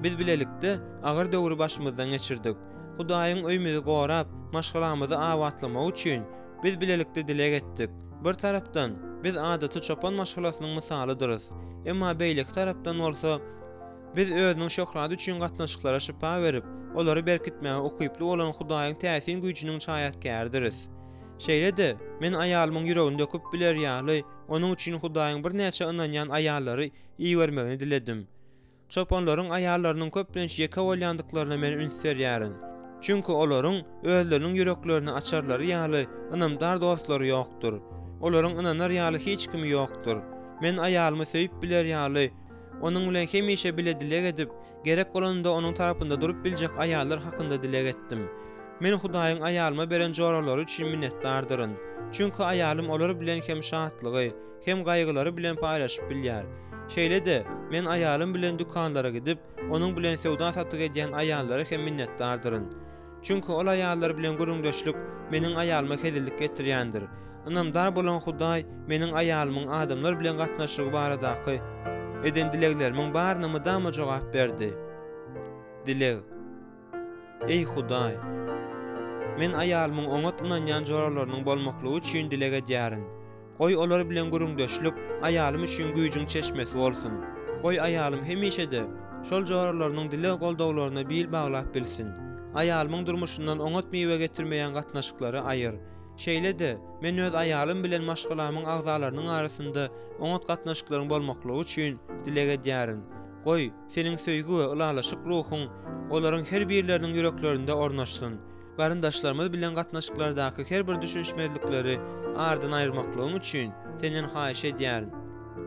A: Biz bilelikde agyr döwri başymyzdan geçirdik. Hudaýyň öýümizi gorap, maşgalamyzy abatlamagy üçin, biz bilelikde dileg etdik. Bir tarapdan, biz adaty çopan maşgalasynyň mysalydyrys. Emma beýleki tarapdan bolsa, biz Özüniň şöhraty üçin gatnaşyklara şypa berip, olary berkitmäge ukyply bolan Hudaýyň täsin güýjüniň şaýatkäridiris. Şeýle-de, men aýalymyň ýüregini döküp biler ýaly, onuň üçin Hudaýyň birnäçe ynanýan aýallary ibermegini diledim. Çopanlaryň aýallarynyň köplenç ýeke bolýandyklaryna men üns berýärin. Çünki olaryň özleriniň ýüreklerini açarlary ýaly ynamdar dostlary ýokdur. Olaryň ynanar ýaly hiç kimi ýokdur. Men aýalymy söýüp biler ýaly, onuň bilen hemişe bile dileg edip, gerek bolanynda onuň tarapynda durup biljek aýallar hakynda dileg etdim. Men Hudaýyň aýalyma beren joralary üçin minnetdardyryn. Çünki aýalym olar bilen hem şatlygy, hem gaýgylary bilen paýlaşyp bilýär. Şeýle-de, men aýalym bilen dükanlara gidip, onuň bilen söwda-satyk edýän aýallara hem minnetdardyryn. Çünki ol aýallar bilen gürrüňdeşlik meniň aýalyma hezillik getirýändir. Ynamdar bolan Hudaý meniň aýalymyň adamlar bilen gatnaşygy baradaky. eden dileglerimiň baryna mydama jogap berdi. Dileg. Eý Hudaý! Men aýalymyň oňat ynanýan joralarynyň bolmaklygy üçin dileg edýärin. Goý olar bilen gürrüňdeşlik aýalym üçin güýjüň çeşmesi bolsun. Goý aýalym hemişe-de şol joralarynyň dileg goldawlaryna bil baglap bilsin. Aýalymyň durmuşyndan oňat miwe getirmeýän gatnaşyklary aýyr. Şeýle-de, men öz aýalym bilen maşgalamyň agzalarynyň arasynda oňat gatnaşyklaryň bolmaklygy üçin dileg edýärin. Goý, Seniň söýgi we ylalaşyk ruhuň olaryň her birleriniň ýüreklerinde ornaşsyn. Garyndaşlarymyz bilen gatnaşyklardaky her bir düşünişmezlikleri aradan aýyrmaklygyň üçin Senden haýyş edýärin.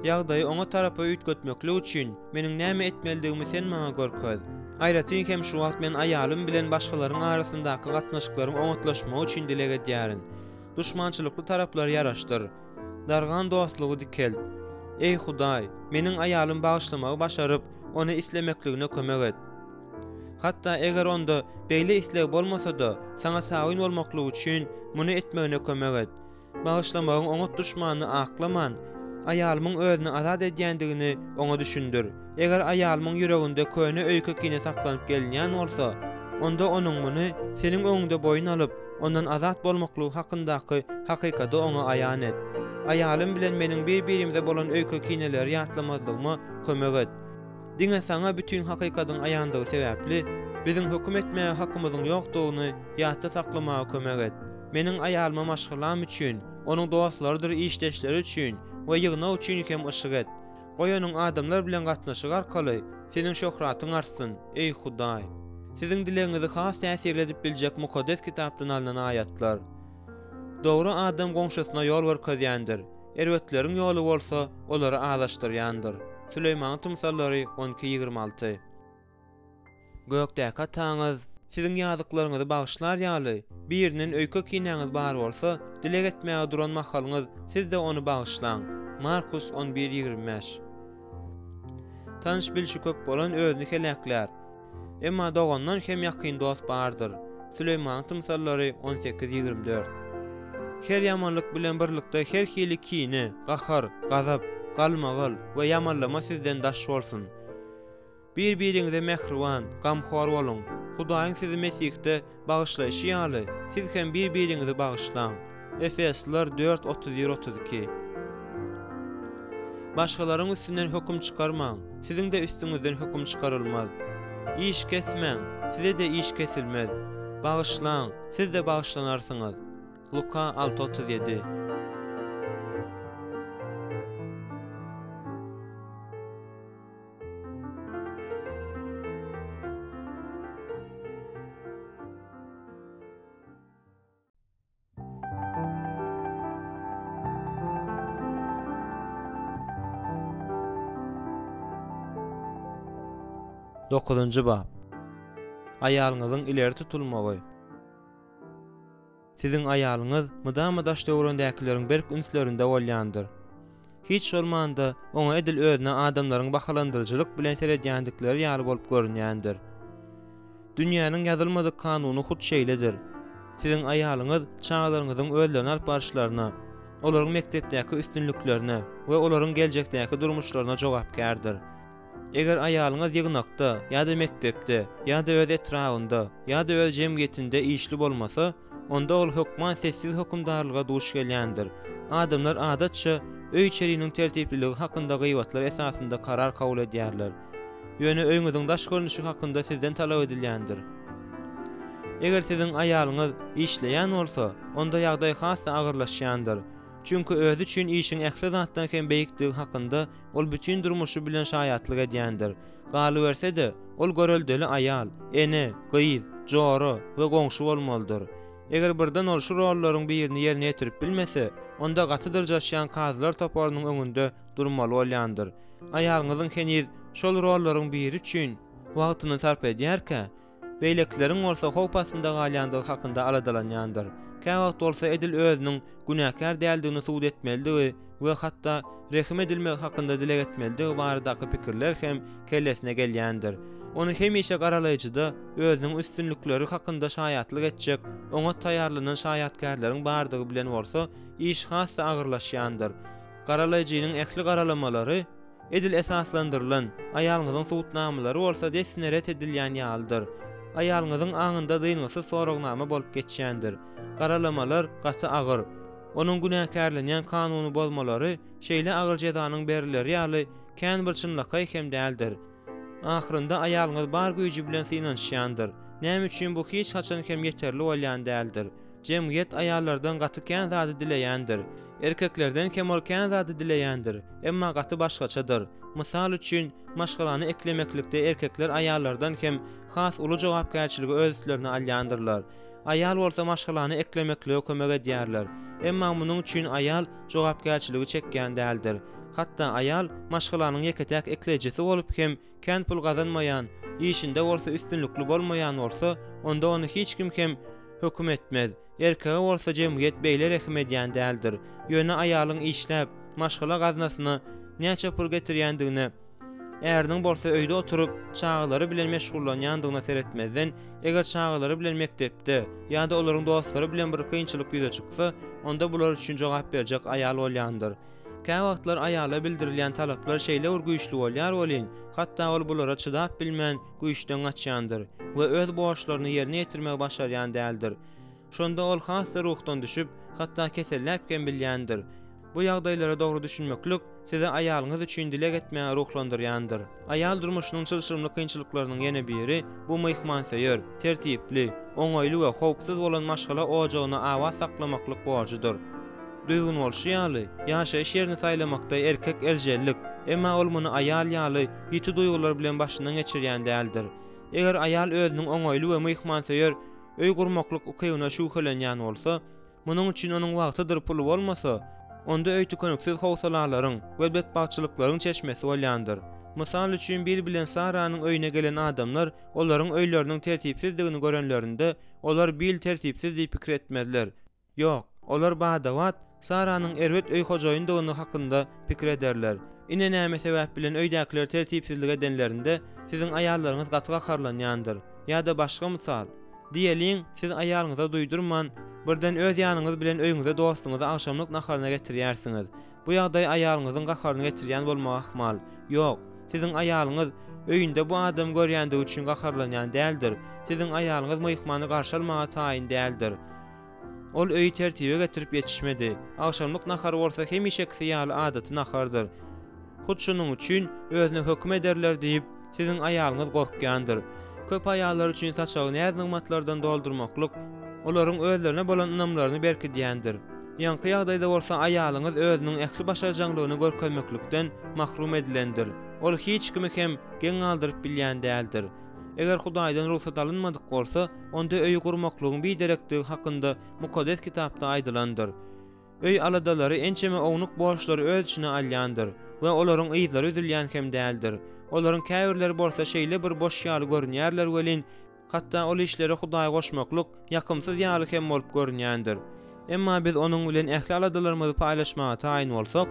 A: Ýagdaýy oňat tarapa üýtgetmeklik üçin meniň näme etmelidigimi Sen maňa görkez. Aýratyn hem şu wagt men aýalym bilen başgalaryň arasyndaky gatnaşyklaryň oňatlaşmagy üçin dileg edýärin. Duşmançylykly taraplary ýaraşdyr. Dargan dostlugy dikelt. Eý, Hudaý, meniň aýalym bagyşlamagy başaryp, ony islemekligine kömek et. Hatda eger onda beýle isleg bolmasa-da, Saňa tabyn bolmaklygy üçin muny etmegine kömek et. Bagyşlamagyň oňat duşmanyny aklaman, aýalymyň özüni azat edýändigini oňa düşündir. Eger aýalymyň ýüreginde köne öýke-kine saklanyp gelinýän bolsa, onda onuň muny Seniň öňüňde boýun alyp, ondan azat bolmaklygy hakyndaky hakykady oňa aýan et. Aýalym bilen meniň bir-birimize bolan öýke-kineleri ýatlamazlygyma kömek et. Diňe Saňa bütin hakykadyň aýandygy sebäpli, biziň höküm etmäge hakymyzyň ýokdugyny ýatda saklamaga kömek et. Meniň aýalyma maşgalam üçin, onuň dostlarydyr işdeşleri üçin we ýygnak üçin hem yşyk et. Goý onuň adamlar bilen gatnaşygy arkaly Seniň şöhratyň artsyn, eý Hudaý! Siziň dilegiňizi has täsirli edip biljek Mukaddes Kitapdan alnan aýatlar. Dogry adam goňşusyna ýol görkezýändir, erbetleriň ýoly bolsa olary azaşdyrýandyr. Süleýmanyň tymsallary 12, 26. Gökdäki Ataňyz siziň ýazyklaryňyzy bagyşlar ýaly, birinden öýke-kinäňiz bar bolsa, dileg etmäge duran mahalyňyz siz-de ony bagyşlaň. Markus on bir, 25. Tanyş-bilşi köp bolan özüni heläklär. Emma dogandan hem ýakyn dost bardyr. Süleýmanyň tymsallary 18, 24. Her ýamanlyk bilen birlikde her hili kine, gahar, gazap, galmagal we ýamanlama sizden daş bolsun. Bir-biriňize mähriban, gamhor boluň. Hudaýyň sizi Mesihde bagyşlaýşy ýaly, siz hem bir-biriňizi bagyşlaň. Efesliler dört, 31, 32. Başgalaryň üstünden höküm çykarmaň, siziň-de üstüňizden höküm çykarylmaz. Iş kesmäň, size-de iş kesilmez. Bagyşlaň, siz-de bagyşlanarsyňyz. Luka alty, 37. Dokuzynjy bap. Aýalyňyzyň ileri tutulmagy. Siziň aýalyňyz mydama daş-töweregindäkileriň berk ünslerinde bolýandyr. Hiç bolmanda, oňa edil özüne adamlaryň bahalandyryjylyk bilen seredýändikleri ýaly bolup görünýändir. Dünýäniň ýazylmadyk kanuny hut şeýledir. Siziň aýalyňyz çagalaryňyzyň özlerini alyp baryşlaryna, olaryň mekdepdäki üstünliklerine we olaryň geljekdäki durmuşlaryna jogapkärdir. Eger aýalyňyz ýygnakda ýa-da mekdepde, ýa-da öz etrabynda, ýa-da öz jemgyýetinde işli bolmasa, onda ol hökman sessiz hökümdarlyga duş gelýändir. Adamlar adatça öý-içeriniň tertipliligi hakynda gybatlar esasynda karar kabul edýärler. Ýöne öýüňiziň daş görnüşi hakynda sizden talap edilýändir. Eger siziň aýalyňyz işleýän bolsa, onda ýagdaý has-da agyrlaşýandyr. Çünki özi üçin işiň ähli zatdan hem beýikdigi hakynda ol bütin durmuşy bilen şaýatlyk edýändir. Galyberse-de, ol göreldeli aýal, ene, gyz, jora we goňşy bolmalydyr. Eger birden ol şu rollaryň birini ýerine ýetirip bilmese, onda gaty dyrjaşýan kazylar toparynyň öňünde durmaly bolýandyr. Aýalyňyzyň heniz şol rollaryň biri üçin wagtyny sarp edýärkä, beýlekileriň bolsa howp astynda galýandygy hakynda aladalanýandyr. Käwagt bolsa edil özüniň günäkär däldigini subut etmelidigi we hatda rehim edilmegi hakynda dileg etmelidigi baradaky pikirler hem kellesine gelýändir. Ony hemişe garalaýjyda özüniň üstünlikleri hakynda şaýatlyk etjek oňat taýýarlanan şaýatkärleriň bardygy bilen bolsa iş has-da agyrlaşýandyr. Garalaýjynyň ähli garalamalary. Edil esaslandyrylan, aýalyňyzyň subutnamalary bolsa dessine ret edilýän ýalydyr. Aýalyňyzyň aňynda dyngysyz soragnama bolup geçýändir. Garalamalar gaty agyr. Onuň günäkärlenýän kanuny bozmalary şeýle agyr jezanyň berileri ýaly kän bir çynlakaý hem däldir. Ahyrynda aýalyňyz bar güýji bilen synanyşýandyr. Näme üçin bu hiç haçan hem ýeterli bolýan däldir? Jemgyýet aýallardan gaty kän zady dileýändir. Erkeklerden hem ol kän zady dileýändir, emma gaty başgaçadyr. Mysal üçin, maşgalany eklemeklikde erkekler aýallardan hem has uly jogapkärçiligi öz üstlerine alýandyrlar. Aýal bolsa maşgalany eklemeklige kömek edýärler. Emma munuň üçin aýal jogapkärçiligi çekýän däldir. Hatda aýal maşgalanyň ýeke-täk ekleýjisi bolup hem kän pul gazanmaýan, işinde bolsa üstünlikli bolmaýan bolsa, onda ony hiç kim hem höküm etmez. Erkege bolsa jemgyýet beýle rehim edýän däldir. Ýöne aýalyň işläp, maşgala gaznasyna näçe pul getirýändigine, äriniň bolsa öýde oturyp, çagalary bilen meşgullanýandygyna seretmezden, eger çagalary bilen mekdepde ýa-da olaryň dostlary bilen bir kynçylyk ýüze çyksa, onda bular üçin jogap berjek aýal bolýandyr. Käwagtlar aýala bildirilýän talaplar şeýle bir güýçli bolýar welin, hatda ol bulara çydap bilmän, güýçden gaçýandyr we öz borçlaryny ýerine ýetirmegi başarýan däldir. Şonda ol has-da ruhdan düşüp, hatda keselläp hem bilýändir. Bu ýagdaýlara dogry düşünmeklik sizi aýalyňyz üçin dileg etmäge ruhlandyrýandyr. Aýal durmuşynyň çylşyrymly kynçylyklarynyň ýene biri, bu myhmansöýer, tertipli, oňaýly we howpsuz bolan maşgala ojagyny abat saklamaklyk borjudyr. Düzgün bolşy ýaly, ýaşaýyş ýerini saýlamakda erkek erjellik, emma ol muny aýal ýaly ýiti duýgular bilen başyndan geçirýän däldir. Eger aýal özüniň oňaýly we myhmansöýer öý gurmaklyk ukybyna şübhelenýän bolsa, munuň üçin onuň wagtydyr puly bolmasa, onda öý tükeniksiz howsalalaryň we betbagtçylyklaryň çeşmesi bolýandyr. Mysal üçin, Bill bilen Saranyň öýüne gelen adamlar olaryň öýleriniň tertipsizdigini görenlerinde, olar Bill tertipsiz diýip pikir etmezler. Ýok, olar bada-bat Saranyň erbet öý hojaýyndygyny hakynda pikir ederler. Ine näme sebäp bilen öýdäkiler tertipsizlik edenlerinde siziň aýallaryňyz gaty gaharlanýandyr. Ýa-da başga mysal. Diýeliň, siz aýalyňyza duýdurman, birden öz ýanyňyz bilen öýüňize dostuňyzy agşamlyk naharyna getirýärsiňiz. Bu ýagdaý aýalyňyzyň gaharyny getirýän bolmagy ahmal. Ýok, siziň aýalyňyz öýünde bu adamy görýändigi üçin gaharlanýan däldir. Siziň aýalyňyz myhmany garşy almaga taýyn däldir. Ol öýi tertibe getirip ýetişmedi. Agşamlyk nahary bolsa hemişekisi ýaly adaty nahardyr. Hut şunuň üçin özüne höküm ederler diýip, siziň aýalyňyz gorkýandyr. Köp aýallar üçin saçagy näz-nygmatlardan doldurmaklyk olaryň özlerine bolan ynamlaryny berkidýändir. Ýaňky ýagdaýda bolsa aýalyňyz özüniň ähli başarjaňlygyny görkezmeklikden mahrum edilendir. Ol hiç kimi hem geň galdyryp bilýän däldir. Eger Hudaýdan rugsat alynmadyk bolsa, onda öýi gurmaklygyň biderekdigi hakynda Mukaddes Kitapda aýdylandyr. Öý aladalary ençeme ownuk borçlary öz içine alýandyr we olaryň yzlary üzülýän hem däldir. Olaryň käbirleri bolsa şeýle bir boş ýaly görünýärler welin, hatda ol işlere Hudaýy goşmaklyk ýakymsyz ýaly hem bolup görünýändir. Emma biz Onuň bilen ähli aladalarymyzy paýlaşmaga taýyn bolsak,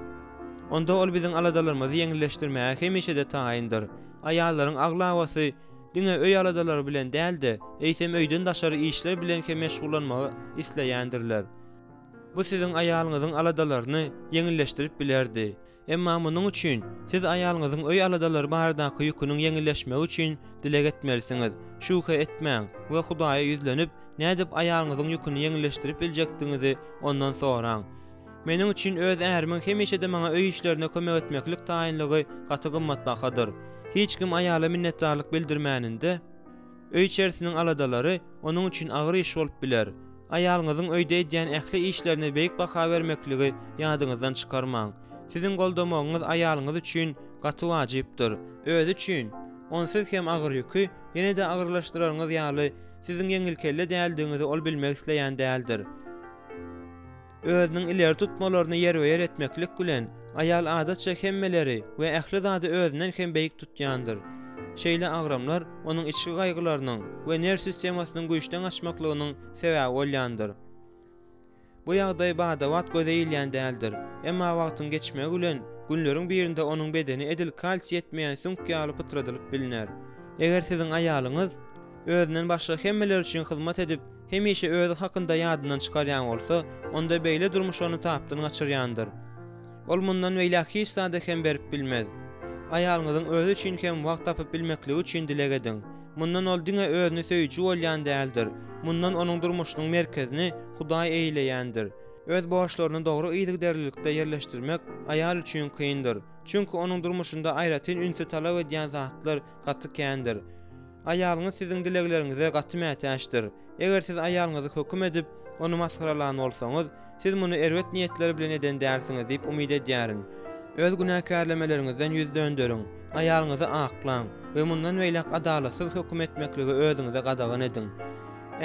A: onda Ol biziň aladalarymyzy ýeňilleşdirmäge hemişe-de taýyndyr. Aýallaryň aglabasy diňe öý aladalary bilen däl-de, eýsem öýden daşary işler bilen hem meşgullanmagy isleýändirler. Bu siziň aýalyňyzyň aladalaryny ýeňilleşdirip bilerdi. Emma munuň üçin siz aýalyňyzyň öý aladalary baradaky ýüküniň ýeňilleşmegi üçin dileg etmelisiňiz. Şübhe etmäň we Hudaýa ýüzlenip, nädip aýalyňyzyň ýüküni ýeňilleşdirip biljekdigiňizi ondan soraň. Meniň üçin öz ärimiň hemişe-de maňa öý işlerinde kömek etmeklik taýynlygy gaty gymmatbahadyr. Hiç kim aýala minnetdarlyk bildirmäninde, öý-içerisiniň aladalary onuň üçin agyr iş bolup biler. Aýalyňyzyň öýde edýän ähli işlerine beýik baha bermekligi ýadyňyzdan çykarmaň. Siziň goldamagyňyz aýalyňyz üçin gaty wajypdyr. Özi üçin, onsuz hem agyr ýüki ýene-de agyrlaşdyraryňyz ýaly, siziň ýeňilkelle däldigiňizi ol bilmek isleýän däldir. Özüniň ileri tutmalaryny ýerbe-ýer etmeklik bilen, aýal adatça hemmeleri we ähli zady özünden hem beýik tutýandyr. Şeýle agramlar onuň içki gaýgylarynyň we nerw sistemasynyň güýçden gaçmaklygynyň sebäbi bolýandyr. Bu ýagdaý bada-bat göze ilýän däldir. Emma wagtyň geçmegi bilen, günleriň birinde onuň bedeni edil kalsiý ýetmeýän süňk ýaly pytradylyp bilner. Eger siziň aýalyňyz özünden başga hemmeler üçin hyzmat edip, hemişe özi hakynda ýadyndan çykarýan bolsa, onda beýle durmuş ony tapdan gaçyrýandyr. Ol mundan beýläk hiç zada hem berip bilmez. Aýalyňyzyň özi üçin hem wagt tapyp bilmekligi üçin dileg ediň. Mundan ol diňe özüni söýüji bolýan däldir. Mundan onuň durmuşynyň merkezini Hudaý eýeleýändir. Öz borçlaryny dogry yzygiderlilikde ýerleşdirmek aýal üçin kyndyr. Çünki onuň durmuşynda aýratyn ünsi talap edýän zatlar gaty kändir. Aýalyňyz siziň dilegleriňize gaty mätäçdir. Eger siz aýalyňyzy höküm edip, ony masgaralan bolsaňyz, siz muny erbet niýetler bilen eden dälsiňiz diýip umyt edýärin. Öz günäkärlemeleriňizden ýüz dönderiň, aýalyňyzy aklaň we mundan beýläk adalatsyz höküm etmekligi özüňize gadagan ediň.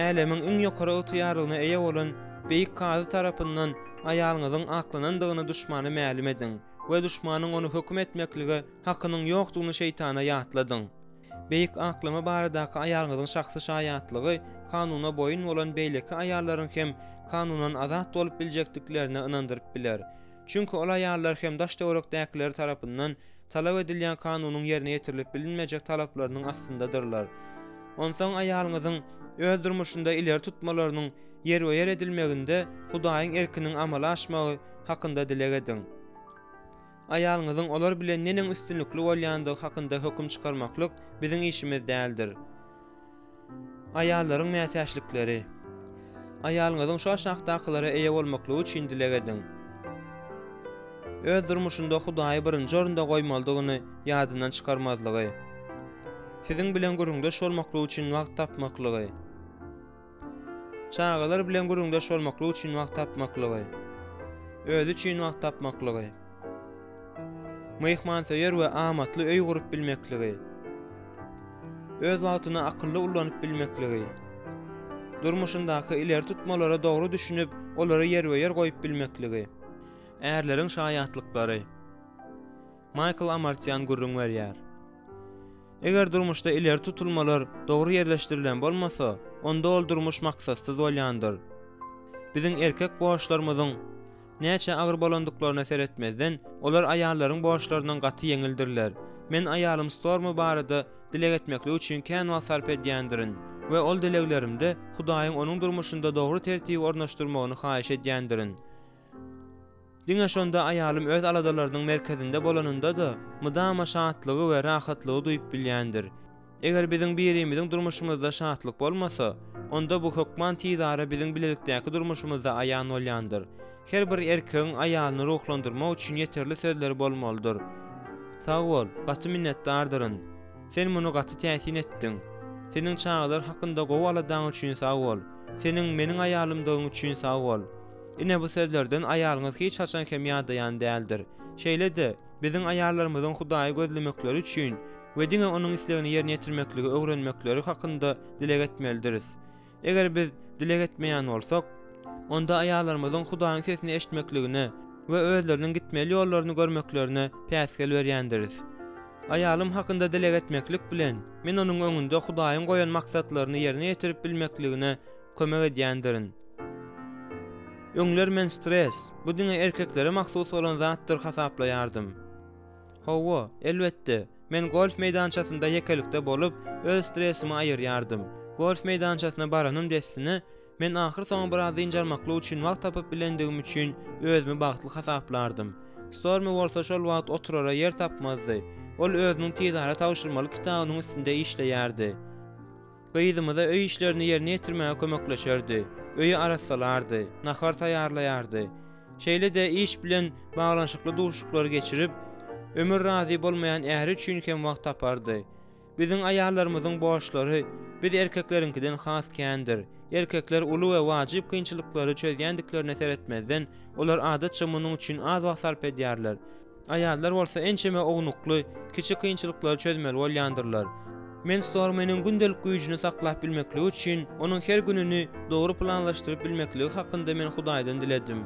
A: Älemiň iň ýokary ygtyýarlygyna eýe bolan Beýik Kazy tarapyndan aýalyňyzyň aklanandygyny duşmana mälim ediň we duşmanyň ony höküm etmeklige hakynyň ýokdugyny şeýtana ýatladyň. Beýik aklama baradaky aýalyňyzyň şahsy şaýatlygy kanuna boýun bolan beýleki aýallaryň hem kanundan azat bolup biljekdiklerine ynandyryp biler. Çünki ol aýallar hem daş-töwerekdäkileri tarapyndan talap edilýän kanunyň ýerine ýetirilip bilinmejek talaplarynyň astyndadyrlar. Onsoň aýalyňyzyň öz durmuşynda ileri tutmalarynyň ýerbe-ýer edilmeginde Hudaýyň erkiniň amala aşmagy hakynda dileg ediň. Aýalyňyzyň olar bilen neneň üstünlikli bolýandygy hakynda höküm çykarmaklyk biziň işimiz däldir. Aýallaryň mätäçlikleri. Aýalyňyzyň şu aşakdakylara eýe bolmaklygy üçin dileg ediň. Öz durmuşynda Hudaýy birinji orunda goýmalydygyny ýadyndan çykarmazlygy. Siziň bilen gürrüňdeş bolmaklygy üçin wagt tapmaklygy. Çagalar bilen gürrüňdeş bolmaklyk üçin wagt tapmaklygy. Özi üçin wagt tapmaklygy. Myhmansöýer we amatly öý gurup bilmekligi. Öz wagtyny akylly ullanyp bilmekligi. Durmuşyndaky ileri tutmalara dogry düşünip, olary ýerbe-ýer goýup bilmekligi. Ärleriň şaýatlyklary. Maýkl Amartýan gürrüň berýär. Eger durmuşda ileri tutulmalar dogry ýerleşdirilen bolmasa, onda ol durmuş maksatsyz bolýandyr. Biziň erkek borçlarymyzyň näçe agyr bolandyklaryna seretmezden, olar aýallaryň borçlaryndan gaty ýeňildirler. Men aýalym Stormy barada dileg etmeklik üçin kän wagt sarp edýändirin we ol dileglerimde Hudaýyň onuň durmuşynda dogry tertibi ornaşdyrmagyny haýyş edýändirin. Diňe şonda aýalym öz aladalarynyň merkezinde bolanynda-da, mydama şatlygy we rahatlygy duýup bilýändir. Eger biziň birimiziň durmuşymyzda şatlyk bolmasa, onda bu hökman tizara biziň bilelikdäki durmuşymyzda aýan bolýandyr. Her bir erkegiň aýalyny ruhlandyrmak üçin ýeterli sözleri bolmalydyr. Sag bol, gaty minnetdardyryn. Sen muny gaty täsin etdiň. Seniň çagalar hakynda gowy aladaň üçin sag bol. Seniň meniň aýalymdygyň üçin sag bol. Ine bu sözlerden aýalyňyz hiç haçan hem ýadaýan däldir. Şeýle-de, biziň aýallarymyzyň Hudaýy gözlemekleri üçin we diňe Onuň islegini ýerine ýetirmekligi öwrenmekleri hakynda dileg etmelidiris. Eger biz dileg etmeýän bolsak, onda aýallarymyzyň Hudaýyň sesini eşitmekligine we özleriniň gitmeli ýollaryny görmeklerine päsgel berýändiris. Aýalym hakynda dileg etmeklik bilen, men onuň öňünde Hudaýyň goýan maksatlaryny ýerine ýetirip bilmekligine kömek edýändirin. Öňler men stres, bu diňe erkeklere mahsus bolan zatdyr hasaplaýardym. Hawa, elbetde, men golf meýdançasynda ýekelikde bolup, öz stresimi aýyrýardym. Golf meýdançasyna baranym dessine, men ahyrsoňy biraz dynç almaklyk üçin wagt tapyp bilendigim üçin özümi bagtly hasaplardym. Stormy bolsa şol wagt oturara ýer tapmazdy. Ol özüniň tizara tabşyrmaly kitabynyň üstünde işleýärdi. Gyzymyza öý işlerini ýerine ýetirmäge kömekleşerdi, öýi arassalardy, nahar taýýarlaýardy. Şeýle-de iş bilen baglanyşykly duşuşyklary geçirip, ömür razy bolmaýan äri üçin hem wagt tapardy. Biziň aýallarymyzyň borçlary biz erkekleriňkiden has kändir. Erkekler uly we wajyp kynçylyklary çözýändiklerine seretmezden, olar adatça munuň üçin az wagt sarp edýärler. Aýallar bolsa ençeme ownukly, kiçi kynçylyklary çözmeli bolýandyrlar. Men Stormynyň gündelik güýjüni saklap bilmekligi üçin, onuň her gününi dogry planlaşdyryp bilmekligi hakynda men Hudaýdan diledim.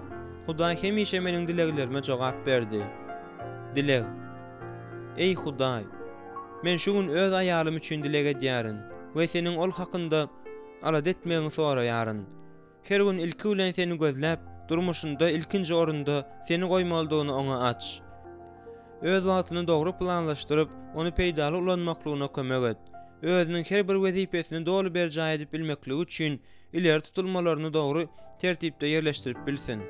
A: Hudaý hemişe meniň dileglerime jogap berdi. Dileg. Eý Hudaý! Men şu gün öz aýalym üçin dileg edýärin we Seniň ol hakynda alada etmegiňi soraýaryn. Her gün ilki bilen Seni gözläp, durmuşynda ilkinji orunda Seni goýmalydygyny oňa aç. Öz wagtyny dogry planlaşdyryp, ony peýdaly ulanmaklygyna kömek et. Özüniň her bir wezipesini doly berjaý edip bilmekligi üçin ileri tutulmalaryny dogry tertipde ýerleşdirip bilsin.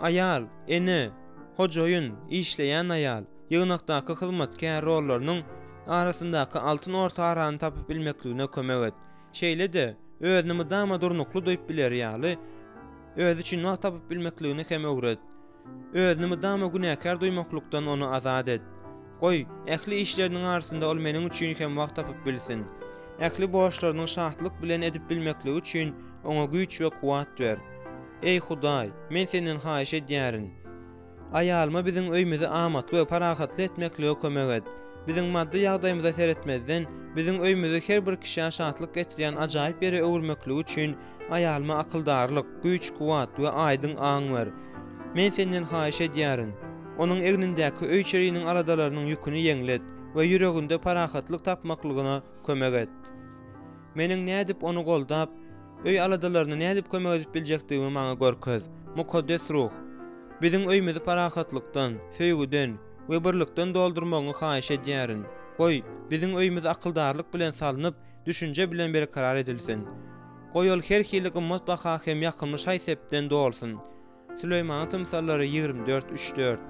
A: Aýal, ene, hojaýyn, işleýän aýal. ýygnakdaky hyzmatkär rollarynyň arasyndaky altyn orta arany tapyp bilmekligine kömek et. Şeýle-de, özüni mydama durnukly duýup bileri ýaly, özi üçin wagt tapyp bilmekligini hem öwret. Özüni mydama günäkär duýmaklykdan ony azat et. Goý, ähli işleriniň arasynda ol meniň üçin hem wagt tapyp bilsin. Ähli borçlarynyň şatlyk bilen edip bilmekligi üçin oňa güýç we kuwwat ber. Eý, Hudaý, men Senden haýyş edýärin. Aýalyma biziň öýümizi amatly we parahatly etmeklige kömek et. Biziň maddy ýagdaýymyza seretmezden, biziň öýümizi her bir kişä şatlyk getirýän ajaýyp ýere öwürmekligi üçin aýalyma akyldarlyk, güýç-kuwwat we aýdyň aň ber. Men Senden haýyş edýärin, onuň egnindäki öý-içeriniň aladalarynyň ýüküni ýeňlet we ýüreginde parahatlyk tapmaklygyna kömek et. Meniň nädip ony goldap, öý aladalaryna nädip kömek edip biljekdigimi maňa görkez. Mukaddes Ruh, biziň öýümizi parahatlykdan, söýgüden we birlikden doldurmagyňy haýyş edýärin. Goý, biziň öýümiz akyldarlyk bilen salnyp, düşünje bilen berkarar edilsin. Goý, ol her hili gymmat baha hem ýakymly şaý-sepden dolsun. Süleýmanyň tymsallary 24, üç, dört.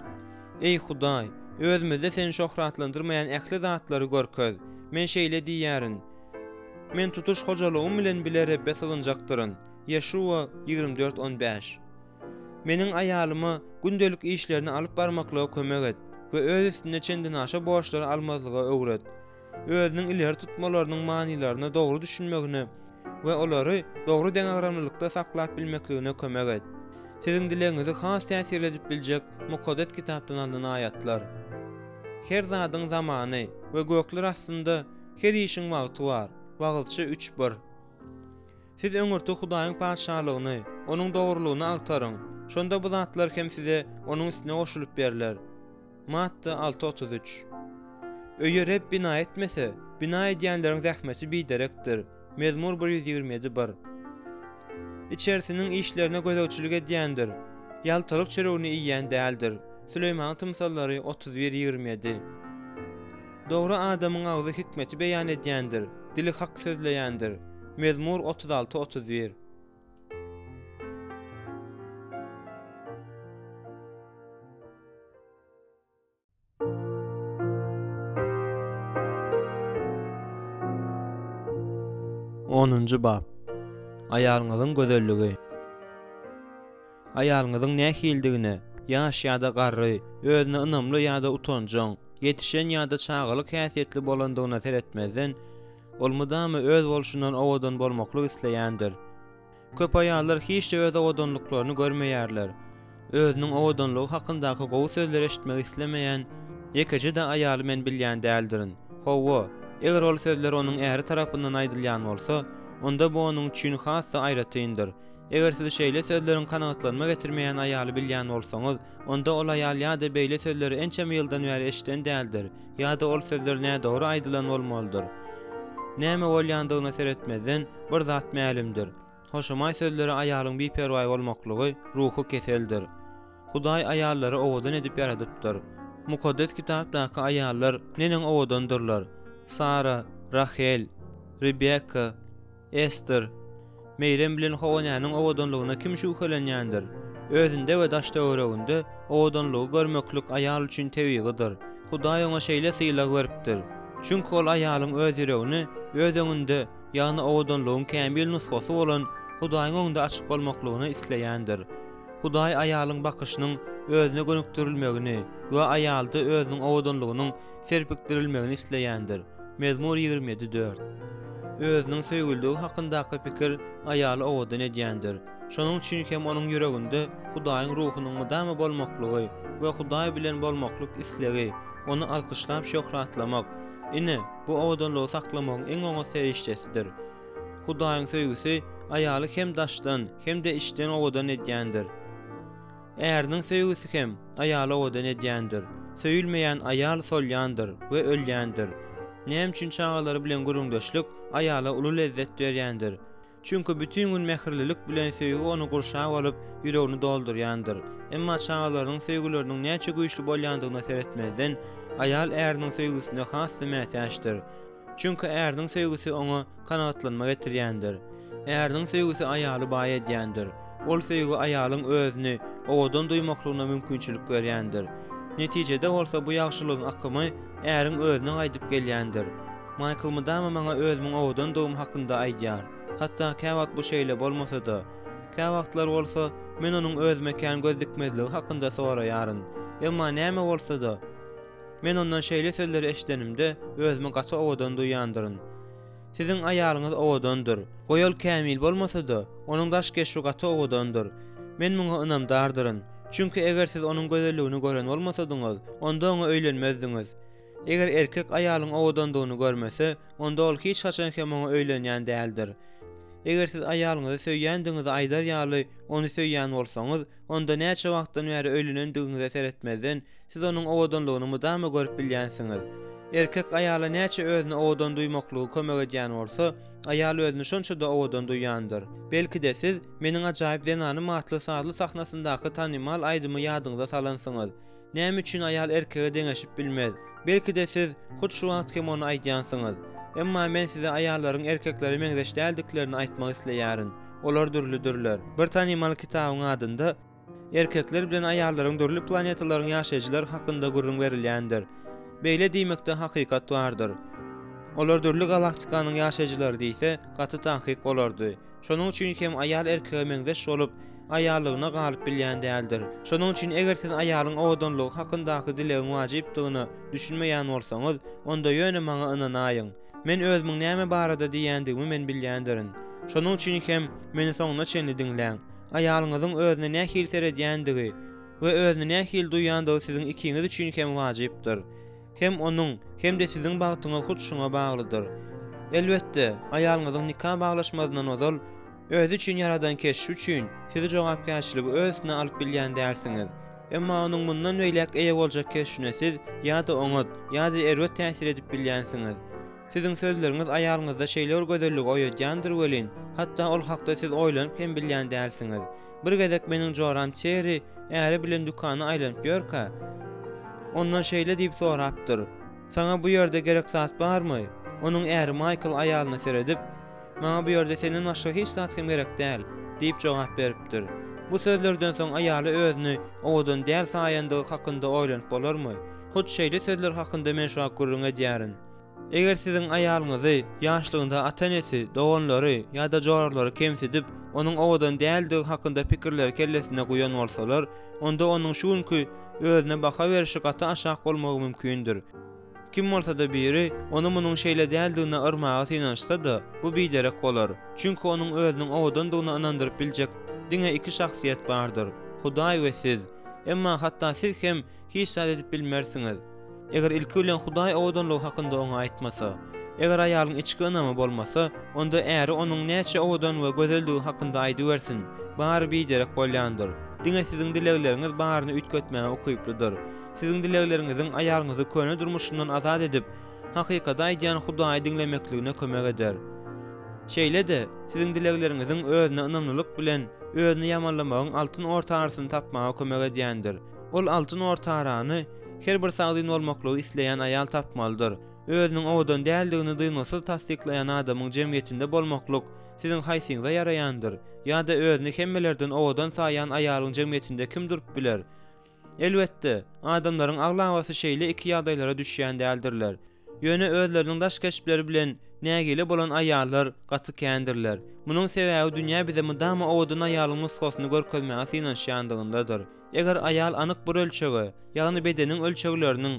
A: Eý, Hudaý, özümizde Seni şöhratlandyrmaýan ähli zatlary görkez. Men şeýle diýýärin, Men tutuş hojalygym bilen bile Rebbe sygynjakdyryn. Ýeşuwa 24, 15. Meniň aýalyma gündelik işlerini alyp barmaklyga kömek et we öz üstüne çendenaşa borçlary almazlyga öwret. Özüniň ileri tutmalarynyň manylaryna dogry düşünmegine we olary dogry deňagramlylykda saklap bilmekligine kömek et. Siziň dilegiňizi has täsirli edip biljek Mukaddes Kitapdan alnan aýatlar. Her zadyň zamany we gökler astynda her işiň wagty bar. Wagyzçy üç bir. Siz öňürti Hudaýyň Patyşalygyny, Onuň dogrulygyny agtaryň, şonda bu zatlar hem size onuň üstüne goşulyp berler. Matta alty 33. Öýi Reb bina etmese, bina edýänleriň zähmeti biderekdir. Mezmur 127 bir. Içerisiniň işlerine gözegçilik edýändir, ýaltalyk çöregini iýýän däldir. Süleýmanyň tymsallary 31 27. Dogry adamyň agzy hikmeti beýan edýändir, dili hak sözleýändir. Mezmur 36 31. Onunjy bap. Aýalyňyzyň gözelligi. Aýalyňyzyň nähilidigine, ýaş ýa-da garry, özüne ynamly ýa-da utanjaň, ýetişen ýa-da çagalyk häsiýetli bolandygyna seretmezden, ol mydama öz bolşundan owadan bolmaklyk isleýändir. Köp aýallar hiç-de öz owadanlyklaryny görmeýärler. Özüniň owadanlygy hakyndaky gowy sözleri eşitmek islemeýän ýekeje-de aýaly men bilýän däldirin. Hawa, eger ol sözler onuň äri tarapyndan aýdylýan bolsa, onda bu onuň üçin has-da aýratyndyr. Eger siz şeýle sözleriň kanagatlanma getirmeýän aýaly bilýän bolsaňyz, onda ol aýal ýa-da beýle sözleri ençeme ýyldan bäri eşiden däldir, ýa-da ol sözler nädogry aýdylan bolmalydyr. Näme bolýandygyna seretmezden, bir zat mälimdir. Hoşamaý sözlere aýalyň biperwaý bolmaklygy ruhy keseldir. Hudaý aýallary owadan edip ýaradypdyr. Mukaddes Kitapdaky aýallar neneň owadandyrlar! Sara, Rahel, Rebekka, Ester, Meýrem bilen Howanäniň owadanlygyna kim şübhelenýändir? Özünde we daş-töwereginde owadanlygy görmeklik aýal üçin tebigydyr. Hudaý oňa şeýle sylag beripdir. Çünki ol aýalyň öz ýüregini öz öňünde, ýagny owadanlygyň kämil nusgasy bolan Hudaýyň öňünde açyk bolmaklygyny isleýändir. Hudaý aýalyň bakyşynyň özüne gönükdirilmegini we aýalda özüniň owadanlygynyň serpikdirilmegini isleýändir. Mezmur 27, 4. Özüniň söýgülidigi hakyndaky pikir aýaly owadan edýändir. Şonuň üçin hem onuň ýüreginde Hudaýyň Ruhunyň mydama bolmaklygy we Hudaý bilen bolmaklyk islegi, ony alkyşlap şöhratlamak, ine, bu owadanlygy saklamagyň iň oňat serişdesidir. Hudaýyň söýgüsi aýaly hem daşdan, hem-de içden owadan edýändir. Äriniň söýgüsi hem aýaly owadan edýändir. Söýülmeýän aýal solýandyr we ölýändir. Näme üçin çagalary bilen gürrüňdeşlik aýala uly lezzet berýändir? Çünki bütin gün mähirlilik bilen söýgi ony gurşap alyp, ýüregini doldurýandyr. Emma çagalarynyň söýgüleriniň näçe güýçli bolýandygyna seretmezden, aýal äriniň söýgüsine has-da mätäçdir. Çünki äriniň söýgüsi oňa kanagatlanma getirýändir. Äriniň söýgüsi aýaly baý edýändir. Ol söýgi aýalyň özüni owadan duýmaklygyna mümkinçilik berýändir. Netijede bolsa bu ýagşylygyň akymy äriň özüne gaýdyp gelýändir. Maýkl mydama maňa özümiň owadandygym hakynda aýdýar. Hatda käwagt bu şeýle bolmasa-da. Käwagtlar bolsa, men onuň özüme kän göz dikmezligi hakynda soraýaryn. Emma näme bolsa-da, men ondan şeýle sözleri eşidenimde, özümi gaty owadan duýýandyryn. Siziň aýalyňyz owadandyr. Goý ol kämil bolmasa-da, onuň daş keşbi gaty owadandyr. Men muňa ynamdardyryn. Çünki eger siz onuň gözelligini gören bolmasadyňyz, onda oňa öýlenmezdiňiz. Eger erkek aýalyň owadandygyny görmese, onda ol hiç haçan hem oňa öýlenýän däldir. Eger siz aýalyňyzy söýýändigiňizi aýdar ýaly ony söýýän bolsaňyz, onda näçe wagtdan bäri öýlenendigiňize seretmezden, siz onuň owadanlygyny mydama görüp bilýänsiňiz. Erkek aýala näçe özüni owadan duýmaklygy kömek edýän bolsa, aýal özüni şonça-da owadan duýýandyr. Belki-de siz Meniň ajaýyp zenanym atly sazly sahnasyndaky tanymal aýdymy ýadyňyza salansyňyz. Näme üçin aýal erkege deňeşip bilmez? Belki-de siz hut şu wagt hem ony aýdýansyňyz. Emma men size aýallaryň erkeklere meňzeş däldiklerini aýtmak isleýärin. Olar dürlüdirler. Bir tanymal kitabyň adynda erkekler bilen aýallaryň dürli planetalaryň ýaşaýjylary hakynda gürrüň berilýändir. Beýle diýmekde hakykat bardyr. Olar dürli galaktikanyň ýaşaýjylary diýse, gaty takyk bolardy. Şonuň üçin hem aýal erkege meňzeş bolup, aýallygyna galyp bilýän däldir. Şonuň üçin eger siz aýalyň owadanlygy hakyndaky dilegiň wajypdygyna düşünmeýän bolsaňyz, onda ýöne maňa ynanaýyň. Men özümiň näme barada diýýändigimi men bilýändirin. Şonuň üçin hem meni soňuna çenli diňläň. Aýalyňyzyň özüne nähili seredýändigi we özüni nähili duýýandygy siziň ikiňiz üçin hem wajypdyr. Hem onuň, hem-de siziň bagtyňyz hut şuňa baglydyr. Elbetde, aýalyňyzyň nika baglaşmazyndan ozal, özi üçin ýaradan keşbi üçin, siz jogapkärçiligi öz üstüne alyp bilýän dälsiňiz. Emma onuň mundan beýläk eýe boljak keşbine siz ýa-da oňat, ýa-da erbet täsir edip bilýänsiňiz. Siziň sözleriňiz aýalyňyzda şeýle bir gözelligi oýadýandyr welin, hatda ol hakda siz oýlanyp hem bilýän dälsiňiz. Bir gezek meniň joram Terri äri bilen dükana aýlanyp ýörkä, ondan şeýle diýip sorapdyr, Saňa bu ýerde gerek zat barmy? Onuň äri Maýkl aýalyna seredip, Maňa bu ýerde senden başga hiç zat hem gerek däl, diýip jogap beripdir. Bu sözlerden soň aýaly özüni owadan däl saýandygy hakynda oýlanyp bolarmy? Hut şeýle sözler hakynda men şu wagt gürrüň edýärin. Eger siziň aýalyňyzy ýaşlygynda ata-enesi, doganlary ýa-da joralary kemsidip, onuň owadan däldigi hakynda pikirleri kellesine guýan bolsalar, onda onuň şu günki özüne baha berşi gaty aşak bolmagy mümkindir. Kim bolsa-da biri ony munuň şeýle däldigine yrmaga synanyşsa-da, bu biderek bolar. Çünki onuň özüniň owadandygyna ynandyryp biljek diňe iki şahsyýet bardyr, Hudaý we siz. Emma hatda siz hem hiç zat edip bilmersiňiz. Eger ilki bilen Hudaý owadanlygy hakynda oňa aýtmasa. Eger aýalyň içki ynamy bolmasa, onda äri onuň näçe owadan we gözeldigi hakynda aýdybersin, bary biderek bolýandyr. Diňe siziň dilegleriňiz baryny üýtgetmäge ukyplydyr. Siziň dilegleriňiziň aýalyňyzy köne durmuşyndan azat edip, hakykaty aýdýan Hudaýy diňlemekligine kömek eder. Şeýle-de, siziň dilegleriňiziň özüne ynamlylyk bilen özüni ýamanlamagyň altyn orta arasyny tapmaga kömek edýändir. Ol altyn orta arany her bir sagdyn bolmaklygy isleýän aýal tapmalydyr. Özüniň owadan däldigini dyngysyz tassyklaýan adamyň jemgyýetinde bolmaklyk siziň haýsyňyza ýaraýandyr? Ýa-da özüni hemmelerden owadan saýýan aýalyň jemgyýetinde kim durup biler? Elbetde, adamlaryň aglabasy şeýle iki ýagdaýlara düşýän däldirler. Ýöne özleriniň daş keşpleri bilen nägile bolan aýallar gaty kändirler. Munuň sebäbi dünýä bize mydama owadan aýalyň nusgasyny görkezmäge synanyşýandygyndadyr. Eger aýal anyk bir ölçege, ýagny bedeniň ölçegleriniň,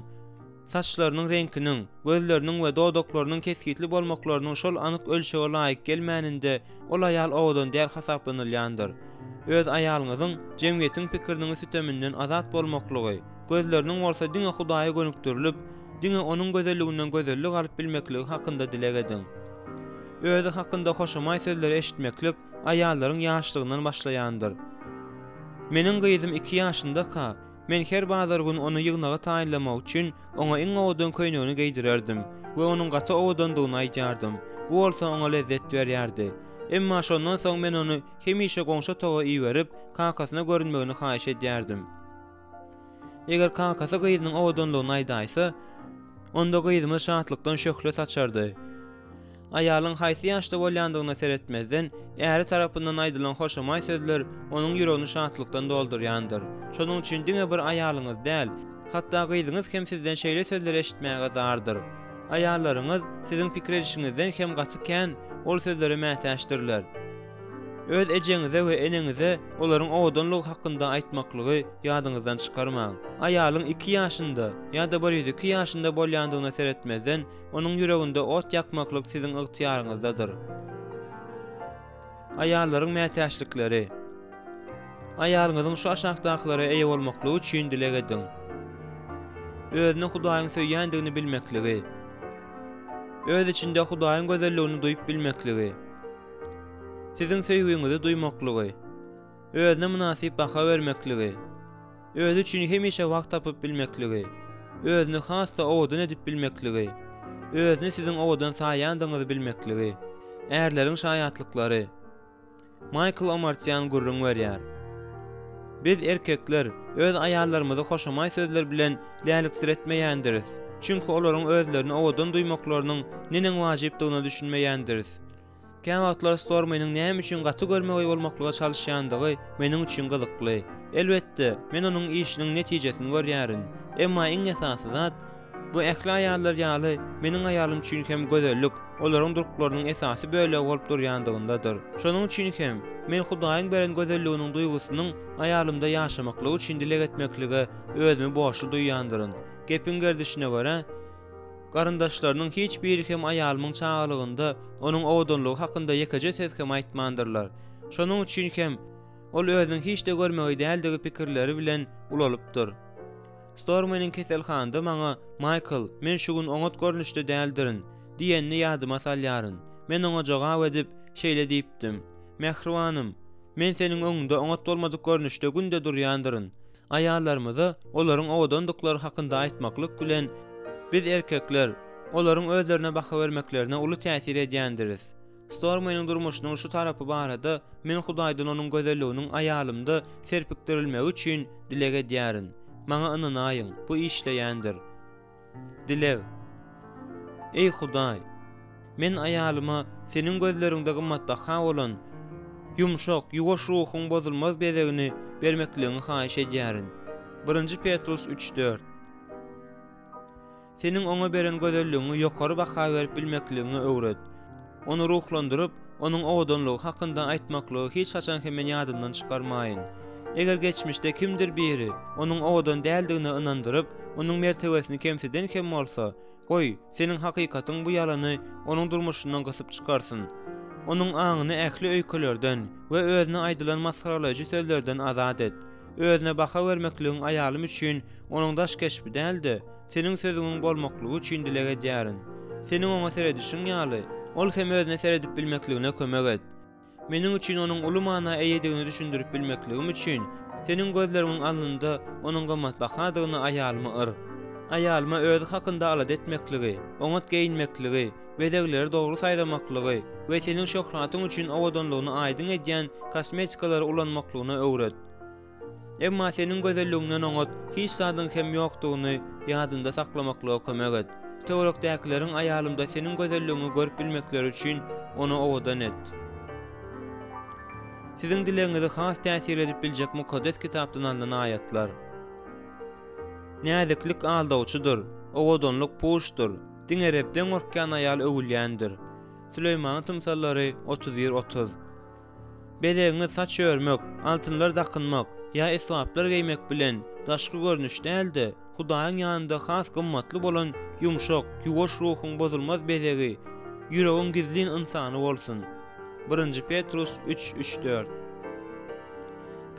A: saçlarynyň reňkiniň, gözleriniň we dodaklarynyň kesgitli bolmaklarynyň şol anyk ölçege laýyk gelmäninde ol aýal owadan däl hasaplanylýandyr. Öz aýalyňyzyň jemgyýetiň pikiriniň süteminden azat bolmaklygy, gözleriniň bolsa diňe Hudaýa gönükdirilip, diňe Onuň gözelliginden gözellik alyp bilmekligi hakynda dileg ediň. Özi hakynda hoşamaý sözleri eşitmeklik aýallaryň ýaşlygyndan başlaýandyr. Meniň gyzym iki ýaşyndaka, men her bazar gün ony ýygnaga taýynlamak üçin oňa iň owadan köýnegini geýdirerdim we onuň gaty owadandygyny aýdýardym. Bu bolsa oňa lezzet berýärdi. Emma şondan soň men ony hemişe goňşy otaga iberip, kakasyna görünmegini haýyş edýärdim. Eger kakasy gyzynyň owadanlygyny aýdaýsa, onda gyzymyz şatlykdan şöhle saçardy. Aýalyň haýsy ýaşda bolýandygyna seretmezden, äri tarapyndan aýdylan hoşamaý sözler onuň ýüregini şatlykdan doldurýandyr. Şonuň üçin diňe bir aýalyňyz däl, Hatda gyzyňyz hem sizden şeýle sözleri eşitmäge zardyr. Aýallaryňyz siziň pikir edişiňizden hem gaty kän ol sözlere mätäçdirler. Öz ejeňize we eneňize olaryň owadanlygy hakynda aýtmaklygy ýadyňyzdan çykarmaň. Aýalyň iki ýaşynda ýa-da 102 ýaşynda bolýandygyna seretmezden, onuň ýüreginde ot ýakmaklyk siziň ygtyýaryňyzdadyr. Aýallaryň mätäçlikleri. Aýalyňyzyň şu aşakdakylara eýe bolmaklygy üçin dileg ediň. Özüni Hudaýyň söýýändigini bilmekligi. Öz içinde Hudaýyň gözelligini duýup bilmekligi. Siziň söýgiňizi duýmaklygy. Özüne mynasyp baha bermekligi. Özi üçin hemişe wagt tapyp bilmekligi. Özüni has-da owadan edip bilmekligi. Özüni siziň owadan saýýandygyňyzy bilmekligi. Ärleriň şaýatlyklary. Maýkl Omartian gürrüň berýär. Biz, erkekler, öz aýallarymyzy hoşamaý sözler bilen läliksiretmeýändiris, çünki olaryň özlerini owadan duýmaklarynyň neneň wajypdygyna düşünmeýändiris. Käwagtlar Stormynyň näme üçin gaty görmegeý bolmaklyga çalyşýandygy meniň üçin gyzykly. Elbetde, men onuň işiniň netijesini görýärin. Emma iň esasy zat, bu ähli aýallar ýaly, meniň aýalym üçin hem gözellik olaryň durklarynyň esasy bölegi bolup durýandygyndadyr. Şonuň üçin hem, men Hudaýyň beren gözelliginiň duýgusynyň aýalymda ýaşamaklygy üçin dileg etmeklige özümi borçly duýýandyryn. Gepiň gerdişine görä, Garyndaşlarynyň hiç biri hem aýalymyň çagalygynda onuň owadanlygy hakynda ýekeje söz hem aýtmandyrlar. Şonuň üçin hem ol özüniň hiç-de görmegeý däldigi pikirleri bilen ulalypdyr. Storminiň keselhanada maňa, Maýkl, men şu gün oňat görnüşde däldirin diýenini ýadyma salýaryn. Men oňa jogap edip, şeýle diýipdim, Mähribanym, men seniň öňüňde oňat bolmadyk görnüşde günde durýandyryn. Aýallarymyza olaryň owadandyklary hakynda aýtmaklyk bilen, biz erkekler, olaryň özlerine baha bermeklerine uly täsir edýändiris. Stormynyň durmuşynyň şu tarapy barada men Hudaýdan onuň gözelliginiň aýalymda serpikdirilmegi üçin dileg edýärin. Maňa ynanaýyň, bu işleýändir. Dileg. Eý Hudaý! Men aýalyma Seniň gözleriňde gymmatbaha bolan, ýumşak, ýuwaş ruhuň bozulmaz bezegini bermekligiňi haýyş edýärin. Birinji Petrus üç, dört. Seniň oňa beren gözelligiňi ýokary baha berip bilmekligiňi öwret. Ony ruhlandyryp, onuň owadanlygy hakynda aýtmaklygy hiç haçan hem men ýadymdan çykarmaýyn. Eger geçmişde kimdir biri onuň owadan däldigine ynandyryp, onuň mertebesini kemsiden hem bolsa, goý, Seniň hakykatyň bu ýalany onuň durmuşyndan gysyp çykarsyn. Onuň aňyny ähli öýkelerden we özüne aýdylan masgaralaýjy sözlerden azat et. Özüne baha bermekligiň aýalym üçin onuň daş keşbi däl-de, Seniň sözüňiň bolmaklygy üçin dileg edýärin. Seniň oňa seredişiň ýaly, ol hem özüne seredip bilmekligine kömek et. Meniň üçin onuň uly mana eýedigini düşündirip bilmekligim üçin, Seniň gözleriňiň alnynda onuň gymmatbahadygyny aýalyma yr. Aýalyma özi hakynda alada etmekligi, oňat geýinmekligi, bezegleri dogry saýlamaklygy we Seniň şöhratyň üçin owadanlygyny aýdyň edýän kosmetikalary ulanmaklygyna öwret. Emma seniň gözelligiňden oňat hiç zadyň hem ýokdugyny ýadynda saklamaklyga kömek et. Töwerekdäkileriň aýalymda seniň gözelligiňi görüp bilmekleri üçin ony owadan et. Siziň dilegiňizi has täsirli edip biljek Mukaddes Kitapdan alnan aýatlar. Näziklik aldawçydyr, owadanlyk puçdur, diňe Rebden gorkýan aýal öwülýändir. Süleýmanyň tymsallary 31 30. Bezegiňi saç örmek, altynlar dakynmak ýa esbaplar geýmek bilen daşky görnüş däl-de, Hudaýyň ýanynda has gymmatly bolan ýumşak, ýuwaş ruhuň bozulmaz bezegi, ýüregiň gizlin ynsany bolsun. Birinji Petrus üç, üç, dört.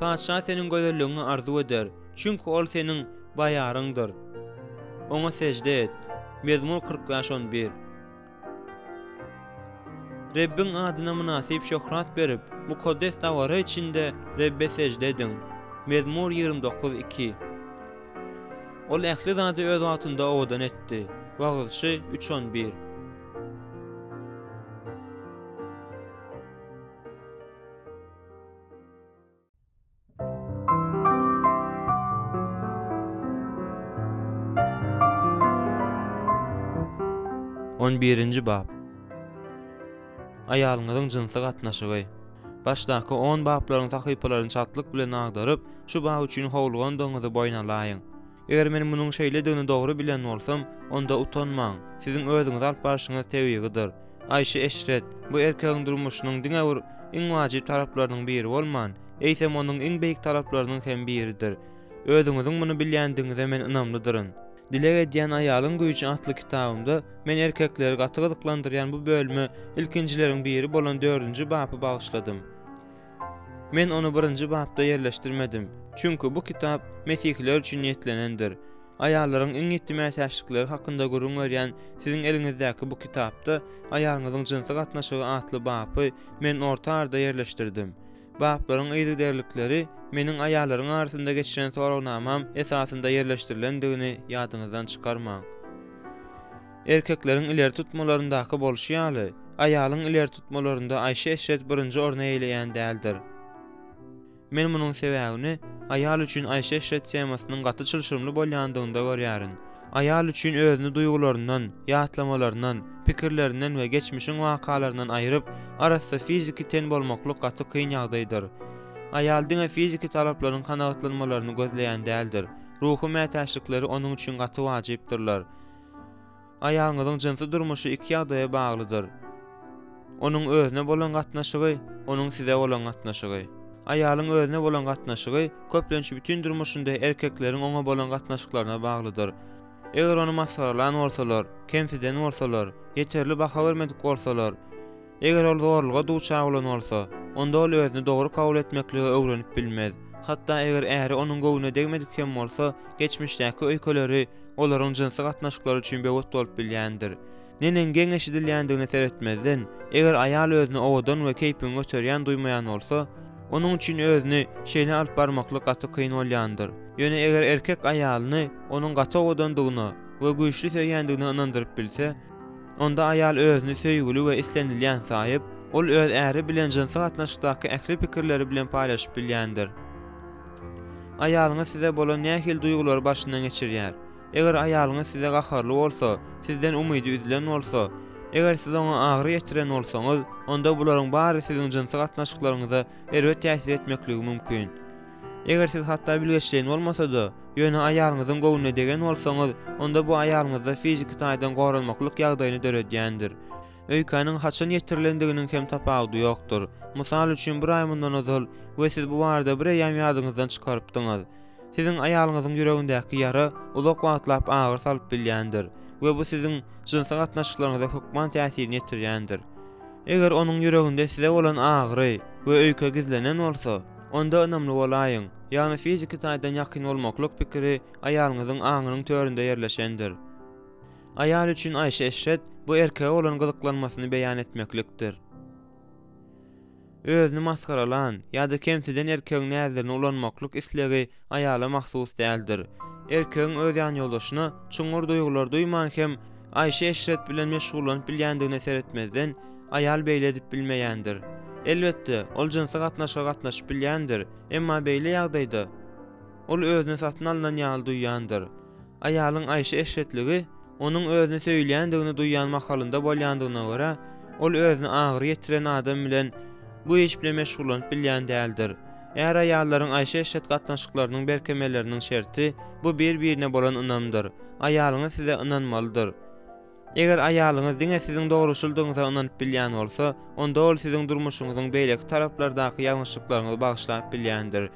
A: Patyşa seniň gözelligiňi arzuw eder, çünki ol seniň baýaryňdyr. Oňa sežde et. Mezmur 45, 11. Rebbiň adyna mynasyp şöhrat berip, mukaddes dabara içinde Rebbe sežde ediň. Mezmur 29, 2. Ol ähli zady öz wagtynda owadan etdi. Wagyzçy 3, 11. On birinji bap. Aýalyňyzyň jynsy gatnaşygy. Başdaky on baplaryň sahypalaryny çaltlyk bilen agdaryp, şu bap üçin howlugandygyňyzy boýun alaýyň. Eger men munuň şeýledigini dogry bilen bolsam, onda utanmaň, siziň özüňizi alyp barşyňyz tebigydyr. Aýşy-eşret, bu erkegiň durmuşynyň diňe bir iň wajyp taraplarynyň biri bolman, eýsem onuň iň beýik talaplarynyň hem biridir. Özüňiziň muny bilýändigiňize men ynamlydyryn. Dileg edýän aýalyň güýji atly kitabymda men erkekleri gaty gyzyklandyrýan bu bölüme ilkinjileriň biri bolan dördünji bapy bagyşladym. Men ony birinji bapda ýerleşdirmedim, çünki bu kitap mesihiler üçin niýetlenendir. Aýallaryň iň ýiti mätäçlikleri hakynda gürrüň berýän siziň eliňizdäki bu kitapda Aýalyňyzyň jynsy gatnaşygy atly bapy men orta arada ýerleşdirdim. Baplaryň yzygiderlikleri meniň aýallaryň arasynda geçiren soragnamam esasynda ýerleşdirilendigini ýadyňyzdan çykarmaň. Erkekleriň ileri tutmalaryndaky bolşy ýaly, aýalyň ileri tutmalarynda aýşy-eşret birinji orny eýeleýän däldir. Men munuň sebäbini aýal üçin aýşy-eşret temasynyň gaty çylşyrymly bolýandygynda görýärin. Aýal üçin özüni duýgularyndan, ýatlamalaryndan, pikirlerinden we geçmişiň wakalaryndan aýryp, arassa fiziki ten bolmaklyk gaty kyn ýagdaýdyr. Aýal diňe fiziki talaplaryň kanagatlanmalaryny gözleýän däldir. Ruhy mätäçlikleri onuň üçin gaty wajypdyrlar. Aýalyňyzyň jynsy durmuşy iki ýagdaýa baglydyr. Onuň özüne bolan gatnaşygy, onuň size bolan gatnaşygy. Aýalyň özüne bolan gatnaşygy köplenç bütin durmuşynda erkekleriň oňa bolan gatnaşyklaryna baglydyr. Eger ony masgaralan bolsalar, kemsiden bolsalar, ýeterli baha bermedik bolsalar, eger ol zorluga duçar bolan bolsa, onda ol özüni dogry kabul etmekligi öwrenip bilmez. Hatda eger äri onuň göwnüne degmedik hem bolsa, geçmişdäki öýkeleri olaryň jynsy gatnaşyklary üçin böwet bolup bilýändir. Neneň geň eşidilýändigine seretmezden, eger aýal özüni owadan we keýpiňi göterýän duýmaýan bolsa, onuň üçin özüni şeýle alyp barmaklyk gaty kyn bolýandyr. Ýöne eger erkek aýalyny onuň gaty owadandygyna we güýçli söýýändigine ynandyryp bilse, onda aýal özüni söýgüli we islenilýän saýyp, ol öz äri bilen jynsy gatnaşykdaky ähli pikirleri bilen paýlaşyp bilýändir. Aýalyňyz size bolan nähili duýgulary başyndan geçirýär? Eger aýalyňyz size gaharly bolsa, sizden umydy üzülen bolsa, eger siz oňa agyry ýetiren bolsaňyz, onda bularyň bary siziň jynsy gatnaşyklaryňyza erbet täsir etmekligi mümkin. Eger siz hatda bilgeşleýin bolmasa-da, ýöne aýalyňyzyň göwnüne degen bolsaňyz, onda bu aýalyňyzda fiziki taýdan goranmaklyk ýagdaýyny döredýändir. Öýkäniň haçan ýetirilendiginiň hem tapawudy ýokdur. Mysal üçin, bir aý mundan ozal we siz bu barada bireýýäm ýadyňyzdan çykarypdyňyz. Siziň aýalyňyzyň ýüregindäki ýara uzak wagtlap agyry salyp bilýändir we bu siziň jynsy gatnaşyklaryňyza hökman täsirini ýetirýändir. Eger onuň ýüreginde size bolan agyry we öýke gizlenen bolsa, onda ynamly bolaýyň, ýagny fiziki taýdan ýakyn bolmaklyk pikiri aýalyňyzyň aňynyň töründe ýerleşendir. Aýal üçin aýşy-eşret bu erkege bolan gyzyklanmasyny beýan etmeklikdir. Özüni masgaralan ýa-da kemsiden erkegiň näzlerini ulanmaklyk islegi aýala mahsus däldir. Erkegiň öz ýanýoldaşyna çuňňur duýgular duýman hem aýşy-eşret bilen meşgullanyp bilýändigine seretmezden, aýal beýle edip bilmeýändir. Elbetde, ol jynsy gatnaşyga gatnaşyp bilýändir, emma beýle ýagdaýda ol özüni satyn alnan ýaly duýýandyr. Aýalyň aýşy-eşretligi onuň özüni söýülýändigini duýýan mahalynda bolýandygyna görä, ol özüne agyry ýetiren adam bilen bu iş bilen meşgullanyp bilýän däldir. Är-aýallaryň aýşy-eşret gatnaşyklarynyň berkemeleriniň şerti, bu bir-birine bolan ynamdyr. Aýalyňyz size ynanmalydyr. Eger aýalyňyz diňe siziň dogruçyldygyňyza ynanyp bilýän bolsa, onda ol siziň durmuşyňyzyň beýleki taraplardaky ýalňyşlyklaryňyzy bagyşlap bilýändir.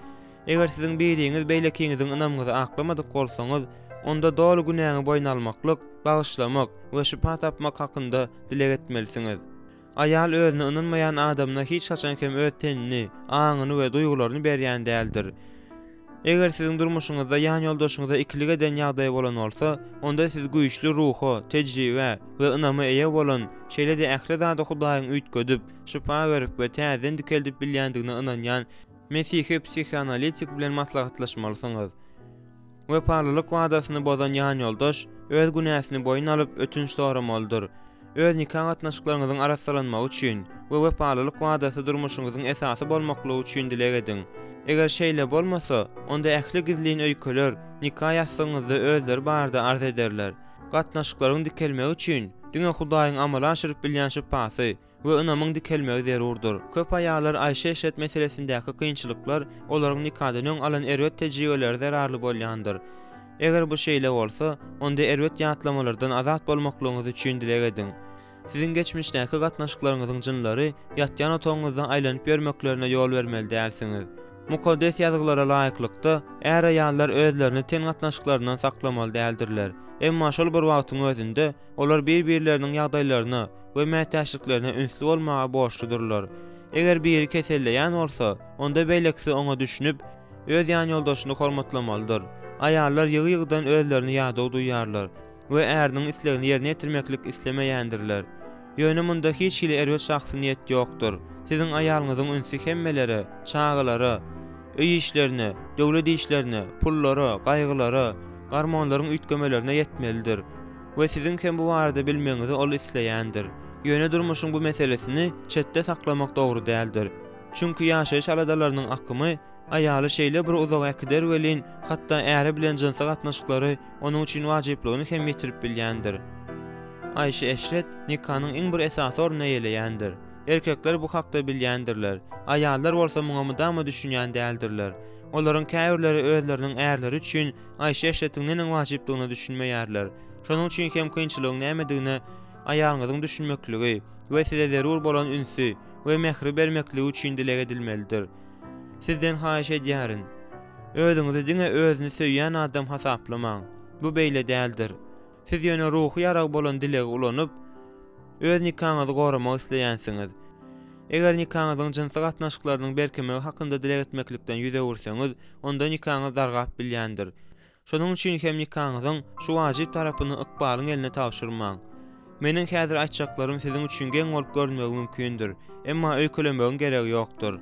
A: Eger siziň biriňiz beýlekiňiziň ynamyňyzy aklamadyk bolsaňyz, onda doly günäňi boýun almaklyk, bagyşlamak we şypa tapmak hakynda dileg etmelisiňiz. Aýal özüne ynanmaýan adamyna hiç haçan hem öz tenini, aňyny we duýgularyny berýän däldir. Eger siziň durmuşyňyzda ýanýoldaşyňyza ikilik eden ýagdaý bolan bolsa, onda siz güýçli ruha, tejribä we ynama eýe bolan, şeýle-de ähli zady Hudaýyň üýtgedip, şypa berip we täzeden dikeldip bilýändigine ynanýan mesihi psihoanalitik bilen maslahatlaşmalysyňyz. Wepalylyk wadasyny bozan ýanýoldaş öz günäsini boýun alyp, ötünç soramalydyr. Öz nika gatnaşyklaryňyzyň arassalanmagy üçin we wepalylyk wadasy durmuşyňyzyň esasy bolmaklygy üçin dileg ediň. Eger şeýle bolmasa, onda ähli gizlin öýkeler nika ýassygyňyzda özleri barada arz ederler. Gatnaşyklaryň dikelmegi üçin diňe Hudaýyň amala aşyryp bilýän şypasy we ynamyň dikelmegi zerurdyr. Köp aýallar aýşy-eşret meselesindäki kynçylyklar olaryň nikadan öň alan erbet tejribeleri zerarly bolýandyr. Eger bu şeýle bolsa, onda erbet ýatlamalardan azat bolmaklygyňyz üçin dileg ediň. Siziň geçmişdäki gatnaşyklaryňyzyň jynlary ýatýan otagyňyzda aýlanyp ýörmeklerine ýol bermeli dälsiňiz. Mukaddes Ýazgylara laýyklykda, är-aýallar özlerini ten gatnaşyklaryndan saklamaly däldirler. Emma şol bir wagtyň özünde, olar bir-birleriniň ýagdaýlaryna we mätäçliklerine ünsli bolmaga borçludyrlar. Eger biri keselleýän bolsa, onda beýlekisi oňa düşünip, öz ýanýoldaşyny hormatlamalydyr. Aýallar ýygy-ýygydan özlerini ýadaw duýýarlar we äriniň islegini ýerine ýetirmeklik islemeýändirler. Ýöne munda hiç hili erbet şahsy niýet ýokdur. Siziň aýalyňyzyň ünsi hemmelere, çagalara, öý işlerine, döwlet işlerine, pullara, gaýgylara, gormonlaryň üýtgemelerine ýetmelidir we siziň hem bu barada bilmegiňizi ol isleýändir. Ýöne durmuşyň bu meselesini çetde saklamak dogry däldir. Çünki ýaşaýyş aladalarynyň akymy aýaly şeýle bir uzaga äkider welin, hatda äri bilen jynsy gatnaşyklary onuň üçin wajyplygyny hem ýitirip bilýändir. Aýşy-eşret nikanyň iň bir esasy ornuny eýeleýändir. Erkekler bu hakda bilýändirler, aýallar bolsa muňa mydama düşünýän däldirler. Olaryň käbirleri özleriniň ärleri üçin aýşy-eşretiň neneň wajypdygyna düşünmeýärler. Şonuň üçin hem kynçylygyň nämedigine aýalyňyzyň düşünmekligi we size zerur bolan ünsi we mähri bermekligi üçin dileg edilmelidir. Sizden haýyş edýärin, özüňizi diňe özüni söýýän adam hasaplamaň. Bu beýle däldir. Siz ýöne ruhy ýarag bolan dilegi ulanyp, öz nikaňyzy goramak isleýänsiňiz. Eger nikaňyzyň jynsy gatnaşyklarynyň berkemegi hakynda dileg etmeklikden ýüz öwürseňiz, onda nikaňyz dargap bilýändir. Şonuň üçin hem nikaňyzyň şu wajyp tarapyny ykbalyň eline tabşyrmaň. Meniň häzir aýtjaklarym siziň üçin geň bolup görünmegi mümkindir, emma öýkelemegiň geregi ýokdur.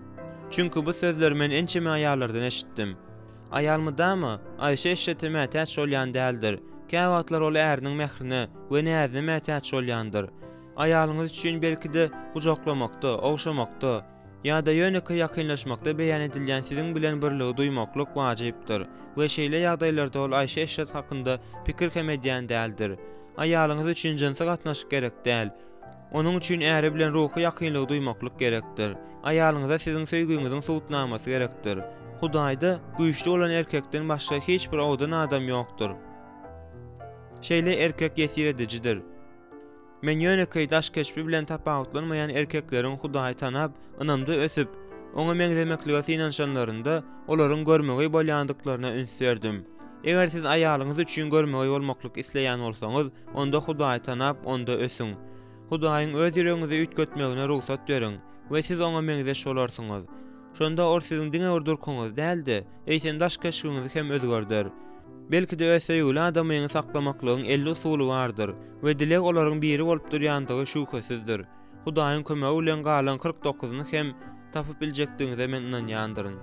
A: Çünki bu sözleri men ençeme aýallardan eşitdim. Aýal mydama aýşy-eşrete mätäç bolýan däldir. Käwagtlar ol äriniň mährine we näzine mätäç bolýandyr. Aýalyňyz üçin belki-de gujaklamakda, ogşamakda, ýa-da ýönekeý ýakynlaşmakda beýan edilýän siziň bilen birligi duýmaklyk wajypdyr we şeýle ýagdaýlarda ol aýşy-eşret hakynda pikir hem edýän däldir. Aýalyňyz üçin jynsy gatnaşyk gerek däl. Onuň üçin äri bilen ruhy ýakynlygy duýmaklyk gerekdir. Aýalyňyza siziň söýgüňiziň subutnamasy gerekdir. Hudaýda güýçli bolan erkekden başga hiç bir owadan adam ýokdur. Şeýle erkek ýesir edijidir. Men ýönekeý daş keşbi bilen tapawutlanmaýan erkekleriň Hudaýy tanap, ynamda ösüp, Oňa meňzemeklige synanyşanlarynda, olaryň görmegeý bolýandyklaryna üns berdim. Eger siz aýalyňyz üçin görmegeý bolmaklyk isleýän bolsaňyz, onda Hudaýy tanap, Onda ösüň. Hudaýyň öz ýüregiňizi üýtgetmegine rugsat beriň we siz Oňa meňzeş bolarsyňyz. Şonda Ol siziň diňe bir durkuňyzy däl-de, eýsem daş keşbiňizi hem özgerder. Belki-de öz söýgüli adamyňy saklamaklygyň 50 usuly bardyr we dileg olaryň biri bolup durýandygy şübhesizdir. Hudaýyň kömegi bilen galan 49-yny hem tapyp biljekdigiňize men ynanýandyryn.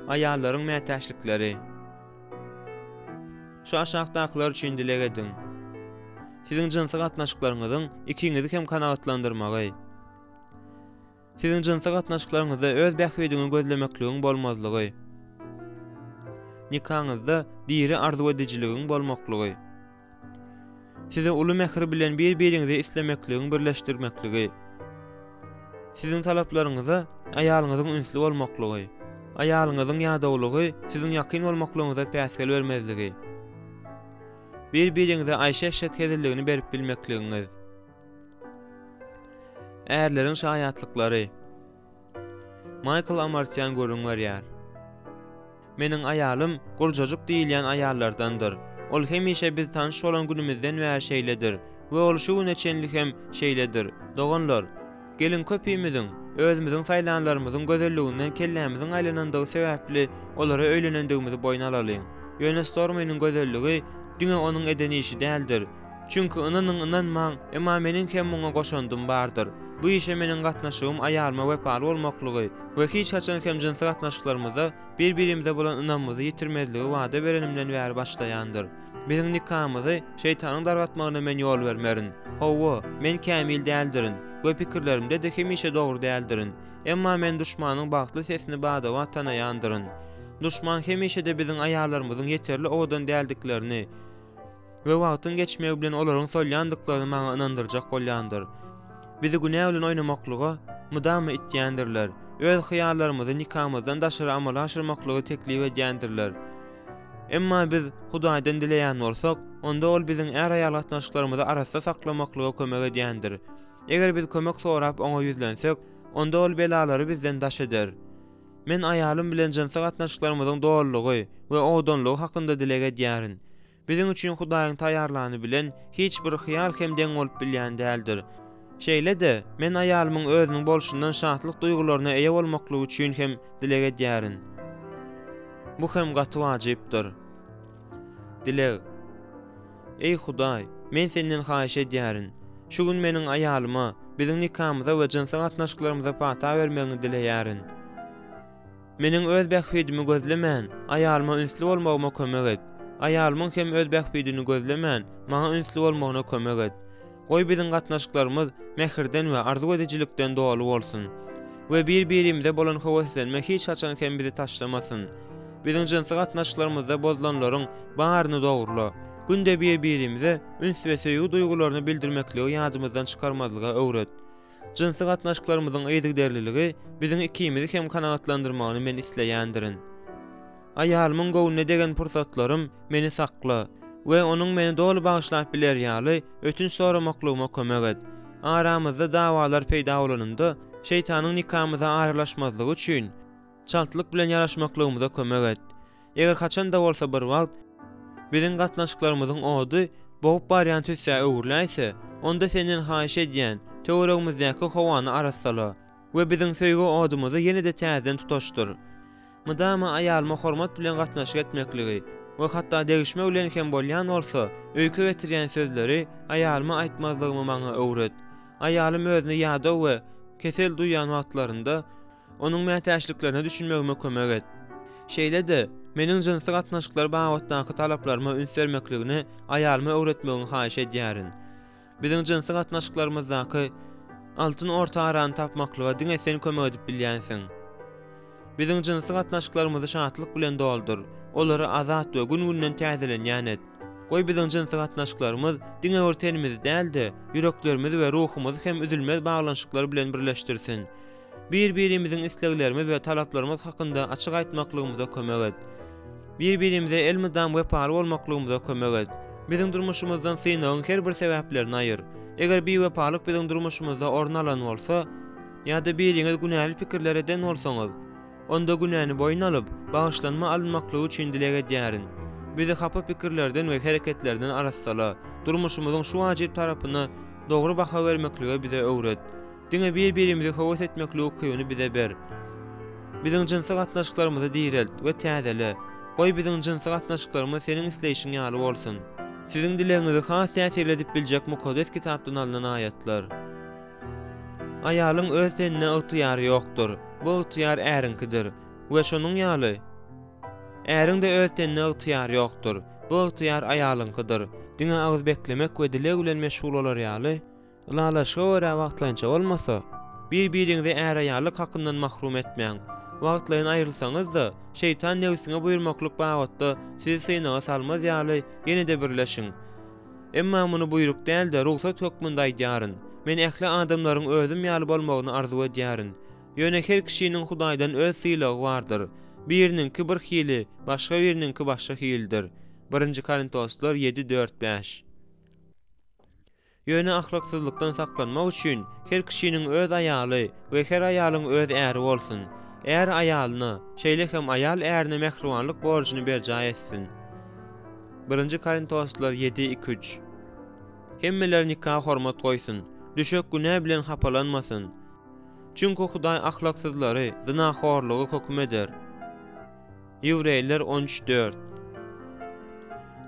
A: Aýallaryň mätäçlikleri. Şu aşakdakylar üçin dileg ediň. Siziň jynsy gatnaşyklaryňyzyň ikiňizi hem kanagatlandyrmagy. Siziň jynsy gatnaşyklaryňyzda öz bähbidiňi gözlemekligiň bolmazlygy. Nikaňyzda diri arzuw edijiligiň bolmaklygy. Sizi uly mähir bilen bir-biriňizi islemekligiň birleşdirmekligi. Siziň talaplaryňyza aýalyňyzyň ünsli bolmaklygy. Aýalyňyzyň ýadawlygy siziň ýakyn bolmaklygyňyza päsgel bermezligi. Bir-biriňize aýşy-eşret hezilligini berip bilmekligiňiz. Ärleriň şaýatlyklary. Maýkl Amartýan gürrüň berýär. Meniň aýalym gurjajyk diýilýän aýallardandyr. Ol hemişe biz tanyş bolan günümizden bäri şeýledir we ol şu güne çenli hem şeýledir. Doganlar, geliň köpimiziň özümiziň saýlanlarymyzyň gözelliginden kellämiziň aýlanandygy sebäpli olara öýlenendigimizi boýun alalyň. Ýöne Stormynyň gözelligi diňe onuň eden işi däldir. Çünki ynanyň ynanmaň, emma meniň hem muňa goşandym bardyr. Bu işe meniň gatnaşygym aýalyma wepaly bolmaklygy we hiç haçan hem jynsy gatnaşyklarymyzda bir-birimize bolan ynamymyzy ýitirmezligi wada berenimden bäri başlaýandyr. Biziň nikamyzy şeýtanyň dargatmagyna men ýol bermerin. Hawa, men kämil däldirin we pikirlerimde-de hemişe dogry däldirin. Emma men duşmanyň bagtly sesini bada-bat tanaýandyryn. Duşman hemişe-de biziň aýallarymyzyň ýeterli owadan däldiklerini, we wagtyň geçmegi bilen olaryň solýandyklaryny maňa ynandyrjak bolýandyr. Bizi günä bilen oýnamaklyga mydama itýändirler, öz hyýallarymyzy nikamyzdan daşary amala aşyrmaklygy teklip edýändirler. Emma biz Hudaýdan dileýän bolsak, onda Ol biziň är-aýal gatnaşyklarymyzy arassa saklamaklyga kömek edýändir. Eger biz kömek sorap Oňa ýüzlensek, onda Ol belalary bizden daş eder. Men aýalym bilen jynsy gatnaşyklarymyzyň dolulygy we owadanlygy hakynda dileg edýärin. Biziň üçin Hudaýyň taýýarlany bilen hiç bir hyýal hem deň bolup bilýän däldir. Şeýle-de, men aýalymyň özüniň bolşundan şatlyk duýgularyna eýe bolmaklygy üçin hem dileg edýärin. Bu hem gaty wajypdyr. Dileg. Eý Hudaý, men Senden haýyş edýärin, şu gün meniň aýalyma, biziň nikamyza we jynsy gatnaşyklarymyza pata bermegiňi dileýärin. Meniň öz bähbidimi gözlemän, aýalyma ünsli bolmagyma kömek et. Aýalymyň hem öz bähbidini gözlemän, maňa ünsli bolmagyna kömek et. Goý biziň gatnaşyklarymyz mähirden we arzuw edijilikden doly bolsun. We bir-birimize bolan höweslenme hiç haçan hem bizi taşlamasyn. Biziň jynsy gatnaşyklarymyzda bozulanlaryň baryny dogrula. Günde bir-birimize üns we söýgi duýgularyny bildirmekligi ýadymyzdan çykarmazlyga öwret. Jynsy gatnaşyklarymyzyň yzygiderliligi biziň ikimizi hem kanagatlandyrmagyny men isleýändirin. Aýalymyň göwnüne degen pursatlarym meni sakla we onuň meni doly bagyşlap bileri ýaly ötünç soramaklygyma kömek et. Aramyzda dawalar peýda bolanynda, şeýtanyň nikamyza aralaşmazlygy üçin, çaltlyk bilen ýaraşmaklygymyza kömek et. Eger haçan-da bolsa bir wagt biziň gatnaşyklarymyzyň ody bogup barýan tüssä öwrüläýse, onda Senden haýyş edýän, töweregimizdäki howany arassala we biziň söýgi odumyzy ýene-de täzeden tutaşdyr. Mydama aýalyma hormat bilen gatnaşyk etmekligi we hatda degişme bilen hem bolýan bolsa, öýke getirýän sözleri aýalyma aýtmazlygymy maňa öwret. Aýalym özüni ýadaw we kesel duýýan wagtlarynda, Onuň mätäçliklerine düşünmegime kömek et. Şeýle-de, meniň jynsy gatnaşyklar babatdaky talaplaryma üns bermekligini aýalyma öwretmegiňi haýyş edýärin. Biziň jynsy gatnaşyklarymyzdaky altyn orta arany tapmaklyga diňe Sen kömek edip bilýänsiň. Biziň jynsy gatnaşyklarymyzy şatlyk bilen doldur, olary azat we gün-günden täzelenýän et. Goý biziň jynsy gatnaşyklarymyz diňe bir tenimizi däl-de, ýüreklerimizi we ruhumyzy hem üzülmez baglanyşyklar bilen birleşdirsin. Bir-birimiziň isleglerimiz we talaplarymyz hakynda açyk aýtmaklygymyza kömek et. Bir-birimize elmydam wepaly bolmaklygymyza kömek et. Biziň durmuşymyzdan synagyň her bir sebäplerini aýyr. Eger biwepalyk biziň durmuşymyzda orun alan bolsa, ýa-da biriňiz günäli pikirler eden bolsaňyz, onda günäni boýun alyp, bagyşlanma alynmaklygy üçin dileg edýärin. Bizi hapa pikirlerden we hereketlerden arassala. Durmuşymyzyň şu wajyp tarapyna dogry baha bermeklige bize öwret. Diňe bir-birimizi höwes etmeklik ukybyny bize ber. Biziň jynsy gatnaşyklarymyzy direlt we täzele. Goý biziň jynsy gatnaşyklarymyz Seniň isleýşiň ýaly bolsun. Siziň dilegiňizi has täsirli edip biljek Mukaddes Kitapdan alnan aýatlar. Aýalyň öz tenine ygtyýary ýokdur, bu ygtyýar äriňkidir. We şonuň ýaly, äriň-de öz tenine ygtyýary ýokdur, bu ygtyýar aýalyňkydyr. Diňe agyz beklemek we dileg bilen meşgul bolar ýaly, Ylalaşyga görä wagtlaýynça bolmasa, bir-biriňizi är-aýallyk hakyndan mahrum etmäň. Wagtlaýyn aýrylsaňyz-da, şeýtan nebsiňe buýurmaklyk babatda sizi synaga salmaz ýaly, ýene-de birleşiň. Emma muny buýruk däl-de, rugsat hökmünde aýdýaryn. Men ähli adamlaryň özüm ýaly bolmagyny arzuw edýärin. Ýöne her kişiniň Hudaýdan öz sylagy bardyr. Biriniňki bir hili, başga biriniňki başga hilidir. Birinji Korintoslar ýedi, dört, bäş. Ýöne ahlaksyzlykdan saklanmak üçin her kişiniň öz aýaly we her aýalyň öz äri bolsun. Är aýalyna, şeýle hem aýal ärine mähribanlyk borjuny berjaý etsin. Birinji Korintoslar ýedi, iki, üç. Hemmeler nika hormat goýsun, düşek günä bilen hapalanmasyn. Çünki Hudaý ahlaksyzlary, zynahorlygy höküm eder. Ýewreýler 13, 4.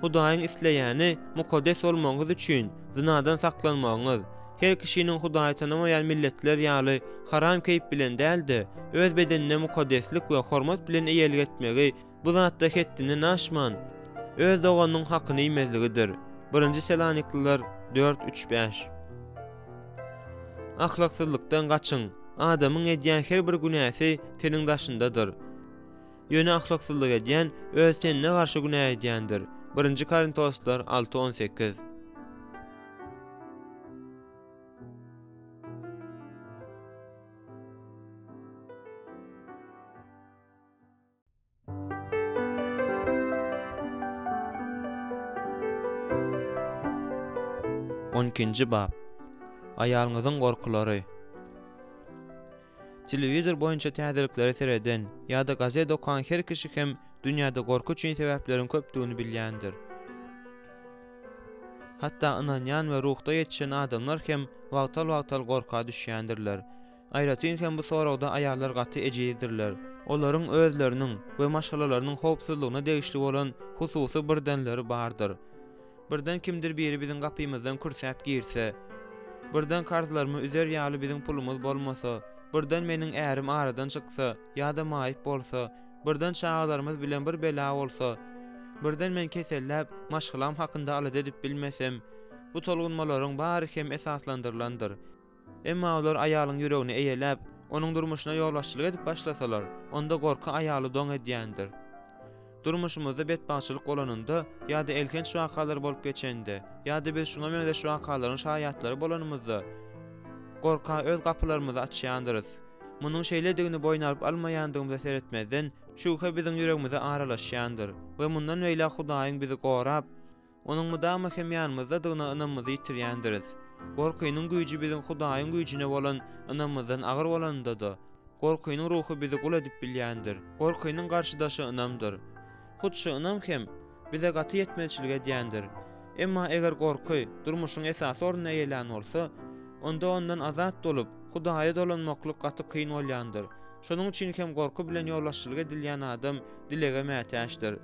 A: Hudaýyň isleýäni mukaddes bolmagyňyz üçin zynadan saklanmagyňyz, her kişiniň Hudaýy tanamaýan milletler ýaly haram keýp bilen däl-de, öz bedenine mukaddeslik we hormat bilen eýelik etmegi, bu zatda hetdinden aşman, öz doganynyň hakyny iýmezligidir. Birinji Selanikliler 4, 3, 5. Ahlaksyzlykdan gaçyň! Adamyň edýän her bir günäsi teniň daşyndadyr. Ýöne ahlaksyzlyk edýän öz tenine garşy günä edýändir. Birinji Korintoslar 6, 18. On ikinji bap. Aýalyňyzyň gorkulary. Telewizor boýunça täzeliklere sereden ýa-da gazet okan her kişi hem dünýäde gorky üçin sebäpleriň köpdügini bilýändir. Hatda ynanýan we ruhda ýetişen adamlar hem wagtal-wagtal gorka düşýändirler. Aýratyn hem bu soragda aýallar gaty ejizdirler. Olaryň özleriniň we maşgalalarynyň howpsuzlygyna degişli bolan hususy birdenleri bardyr. Birden kimdir biri biziň gapymyzdan kürsäp girse, birden karzlarymy üzer ýaly biziň pulumyz bolmasa, birden meniň ärim aradan çyksa ýa-da maýyp bolsa, birden çagalarymyz bilen bir bela bolsa, birden men keselläp, maşgalam hakynda alada edip bilmesem, bu tolgunmalaryň bary hem esaslandyrylandyr. Emma olar aýalyň ýüregini eýeläp, onuň durmuşyna ýolbaşçylyk edip başlasalar, onda gorky aýaly doň edýändir. Durmuşymyzda betbagtçylyk bolanynda ýa-da elhenç wakalar bolup geçende, ýa-da biz şuňa meňzeş wakalaryň şaýatlary bolanymyzda, gorka öz gapylarymyzy açýandyrys. Munuň şeýledigini boýun alyp-almaýandygymyza seretmezden, şübhe biziň ýüregimize aralaşýandyr we mundan beýläk Hudaýyň bizi gorap, Onuň mydama hem ýanymyzdadygyna ynamymyzy ýitirýändiris. Gorkynyň güýji biziň Hudaýyň güýjüne bolan ynamymyzdan agyr bolanynda-da, gorkynyň ruhy bizi gul edip bilýändir. Gorkynyň garşydaşy ynamdyr. Hut şu ynam hem bize gaty ýetmezçilik edýändir. Emma eger gorky durmuşyň esasy ornuny eýelän bolsa, onda ondan azat bolup, Hudaýa dolanmaklyk gaty kyn bolýandyr. Şonuň üçin hem gorky bilen ýolbaşçylyk edilýän adam dilege mätäçdir.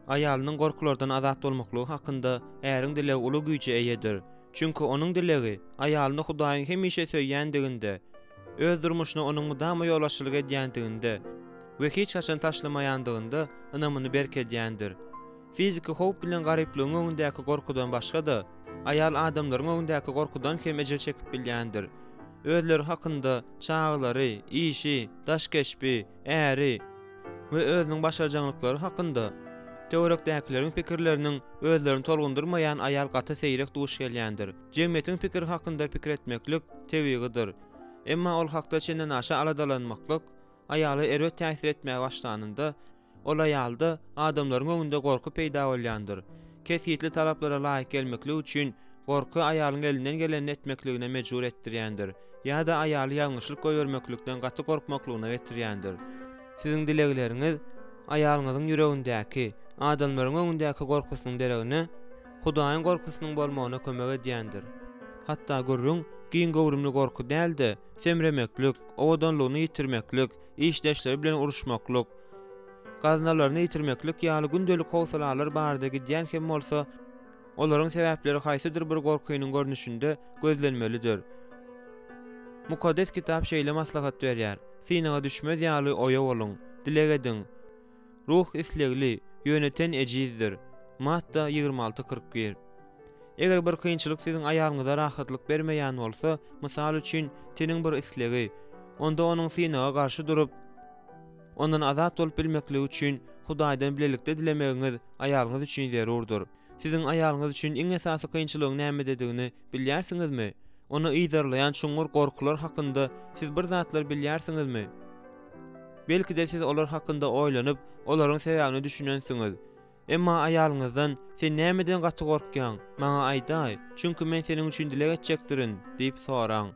A: Aýalynyň gorkulardan azat bolmaklygy hakynda äriň dilegi uly güýje eýedir. Çünki onuň dilegi aýalyny Hudaýyň hemişe söýýändiginde, öz durmuşyna onuň mydama ýolbaşçylyk edýändiginde we hiç haçan taşlamaýandygynda ynamyny berkedýändir. Fiziki howp bilen garyplygyň öňündäki gorkudan başga-da, aýal adamlaryň öňündäki gorkudan hem ejir çekip bilýändir. Özleri hakynda, çagalary, işi, daş keşbi, äri, we özüniň başarjaňlyklary hakynda töwerekdäkileriň pikirleriniň özlerini tolgundyrmaýan aýal gaty seýrek duş gelýändir. Jemgyýetiň pikiri hakynda pikir etmeklik tebigydyr. Emma ol hakda çendenaşa aladalanmaklyk aýala erbet täsir etmäge başlanynda, ol aýalda adamlaryň öňünde gorky peýda bolýandyr. Kesgitli talaplara laýyk gelmeklik üçin gorky aýalyň elinden gelenini etmekligine mejbur etdirýändir. Ýa-da aýaly ýalňyşlyk goýbermeklikden gaty gorkmaklygyna getirýändir. Siziň dilegleriňiz aýalyňyzyň ýüregindäki, adamlaryň öňündäki gorkusynyň deregine, Hudaýyň gorkusynyň bolmagyna kömek edýändir. Hatda gürrüň giň göwrümli gorky däl-de, semremeklik, owadanlygyny ýitirmeklik, işdeşleri bilen uruşmaklyk, gaznalaryny ýitirmeklik ýaly gündelik howsalalar barada gidýän hem bolsa, Olaryň sebäpleri haýsydyr bir gorkynyň görnüşinde gözlenmelidir. Mukaddes Kitap şeýle maslahat berýär, Synaga düşmez ýaly oýa boluň, dileg ediň. Ruh islegli, ýöne ten ejizdir. Matta 26, 41. Eger bir kynçylyk siziň aýalyňyza rahatlyk bermeýän bolsa, mysal üçin, teniň bir islegi, onda onuň synaga garşy durup, ondan azat bolup bilmekligi üçin Hudaýdan bilelikde dilemegiňiz aýalyňyz üçin zerurdyr. Siziň aýalyňyz üçin iň esasy kynçylygyň nämededigini bilýärsiňizmi? Ony yzarlaýan çuňňur gorkular hakynda siz bir zatlar bilýärsiňizmi? Belki-de siz olar hakynda oýlanyp, olaryň sebäbine düşünensiňiz. Emma aýalyňyzdan, Sen nämeden gaty gorkýaň? Maňa aýdaý, çünki men seniň üçin dileg etjekdirin diýip soraň.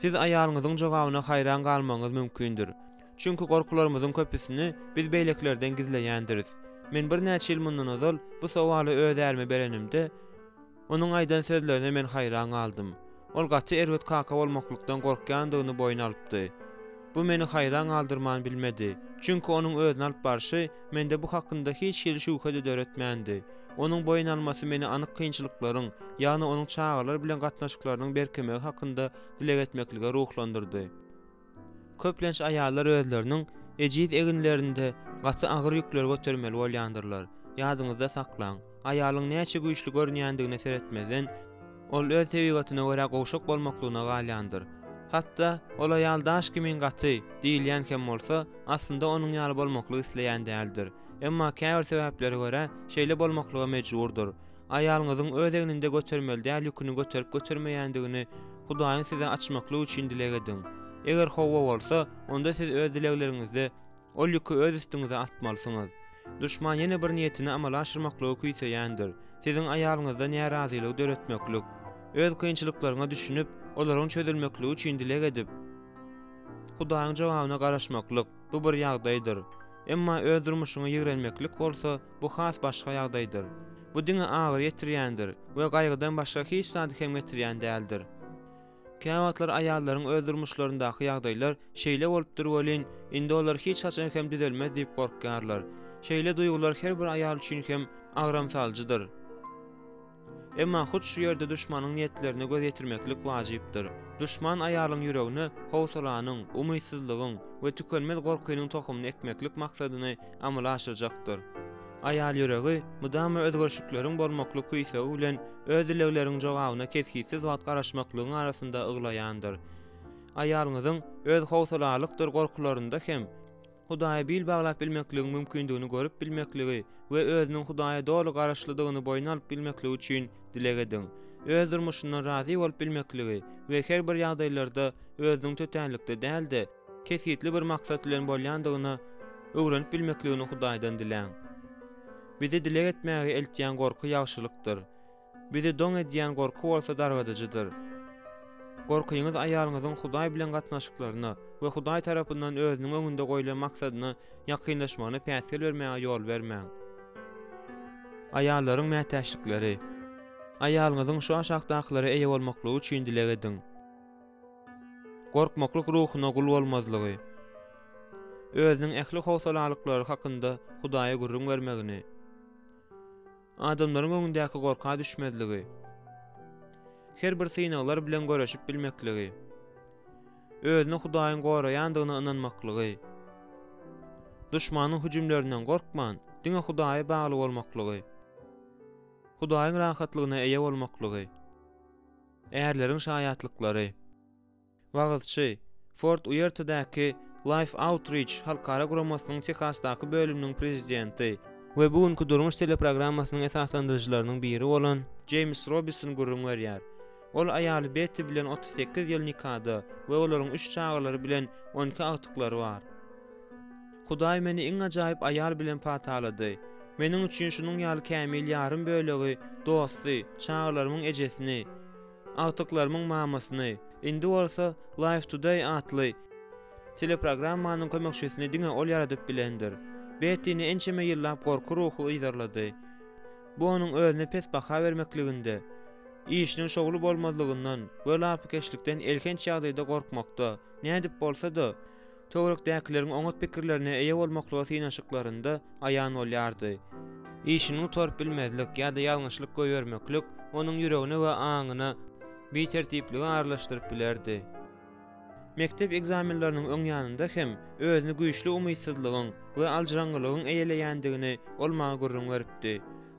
A: Siz aýalyňyzyň jogabyna haýran galmagyňyz mümkindir. Çünki gorkularymyzyň köpüsini biz beýlekilerden gizleýändiris. Men birnäçe ýyl mundan ozal bu sowaly öz ärime berenimde, onuň aýdan sözlerine men haýran galdym. Ol gaty erbet kaka bolmaklykdan gorkýandygyny boýun alypdy. Bu meni haýran galdyrman bilmedi. Çünki onuň özüni alyp barşy mende bu hakynda hiç hili şübhe-de döretmändi. Onuň boýun almasy meni anyk kynçylyklaryň, ýagny onuň çagalar bilen gatnaşyklarynyň berkemegi hakynda dileg etmeklige ruhlandyrdy. Köplenç aýallar özleriniň ejiz eginlerinde gaty agyr ýükleri götermeli bolýandyrlar. Ýadyňyzda saklaň, aýalyň näçe güýçli görünýändigine seretmezden, ol öz tebigatyna görä gowşak bolmaklygyna galýandyr. Hatda, ol aýal daş kimin gaty diýilýän hem bolsa, aslynda onuň ýaly bolmaklyk isleýän däldir. Emma käbir sebäplere görä, şeýle bolmaklyga mejburdyr. Aýalyňyzyň öz egninde götermeli däl ýüküni göterip-götermeýändigini Hudaýyň size açmaklygy üçin dileg ediň. Eger hawa bolsa, onda siz öz dilegleriňizde ol ýüki öz üstüňize atmalysyňyz. Duşman ýene bir niýetini amala aşyrmaklygy küýseýändir, siziň aýalyňyzda närazylygy döretmeklik. Öz kynçylyklaryňa düşünip, olaryň çözülmekligi üçin dileg edip, Hudaýyň jogabyna garaşmaklyk, bu bir ýagdaýdyr. Emma öz durmuşyňy ýigrenmeklik bolsa, bu has başga ýagdaýdyr. Bu diňe agyry ýetirýändir we gaýgydan başga hiç zady hem getirýän däldir. Käwagtlar aýallaryň öz durmuşlaryndaky ýagdaýlar şeýle bolupdyr welin, indi olar hiç haçan hem düzelmez diýip gorkýarlar. Şeýle duýgular her bir aýal üçin hem agram salyjydyr. Emma hut şu ýerde duşmanyň niýetlerine göz ýetirmeklik wajypdyr. Duşman aýalyň ýüregine howsalanyň, umytsyzlygyň we tükenmez gorkynyň tohumyny ekmeklik maksadyny amala aşyrjakdyr. Aýal ýüregi mydama özgerişlikleriň bolmaklyk küýsegi bilen öz dilegleriň jogabyna kesgitsiz wagt garaşmaklygyň arasynda yglaýandyr. Aýalyňyzyň öz howsalalykdyr gorkularynda hem Hudaýa bil baglap bilmekligiň mümkindigini görüp bilmekligi we özüniň Hudaýa doly garaşlydygyny boýun alyp bilmekligi üçin dileg ediň. Öz durmuşyndan razy bolup bilmekligi we her bir ýagdaýlarda özüniň tötänlikde däl-de, kesgitli bir maksat bilen bolýandygyna öwrenip bilmekligini Hudaýdan diläň. Bizi dileg etmäge eltýän gorky ýagşylykdyr. Bizi doň edýän gorky bolsa dargadyjydyr. Gorkyňyz aýalyňyzyň Hudaý bilen gatnaşyklaryna we Hudaý tarapyndan özüniň öňünde goýlan maksadyna ýakynlaşmagyna päsgel bermäge ýol bermäň. Aýallaryň mätäçlikleri. Aýalyňyzyň şu aşakdakylara eýe bolmaklygy üçin dileg ediň. Gorkmaklyk ruhuna gul bolmazlygy. Özüniň ähli howsalalyklary hakynda Hudaýa gürrüň bermegini. Adamlaryň öňündäki gorka düşmezligi. Her bir synaglar bilen göreşip bilmekligi. Özüni Hudaýyň goraýandygyna ynanmaklygy. Duşmanyň hüjümlerinden gorkman, diňe Hudaýa bagly bolmaklygy. Hudaýyň rahatlygyna eýe bolmaklygy. Ärleriň şaýatlyklary. Wagyzçy, Fort Uertadäki Life Outreach halkara guramasynyň Tehasdaky bölüminiň prezidenti we Bu günki durmuş teleprogrammasynyň esaslandyryjylarynyň biri bolan Jeýms Robison gürrüň berýär. Ol aýaly Betti bilen 38 ýyl nikada we olaryň üç çagalary bilen 12 agtyklary bar. Hudaý meni iň ajaýyp aýal bilen patalady. Meniň üçin şunuň ýaly kämil ýarym bölegi, dosty, çagalarymyň ejesini, Agtyklarymyň mamasyny, indi bolsa Life Today atly teleprogrammanyň kömekçisini diňe ol ýaradyp bilendir. Bettini ençeme ýyllap gorky ruhy yzarlady. Bu onuň özüne pes baha bermekliginde, işiniň şowly bolmazlygyndan we lapykeçlikden elhenç ýagdaýda gorkmakda, nädip bolsa-da, töwerekdäkileriň oňat pikirlerine eýe bolmaklyga synanyşyklarynda aýan bolýardy. Işini gutaryp bilmezlik ýa-da ýalňyşlyk goýbermeklik onuň ýüregine we aňyna bitertipligi aralaşdyryp bilerdi. Mekdep ekzamenleriniň öň ýanynda hem özüni güýçli umytsyzlygyň we aljyraňňylygyň eýeleýändigini ol maňa gürrüň beripdi.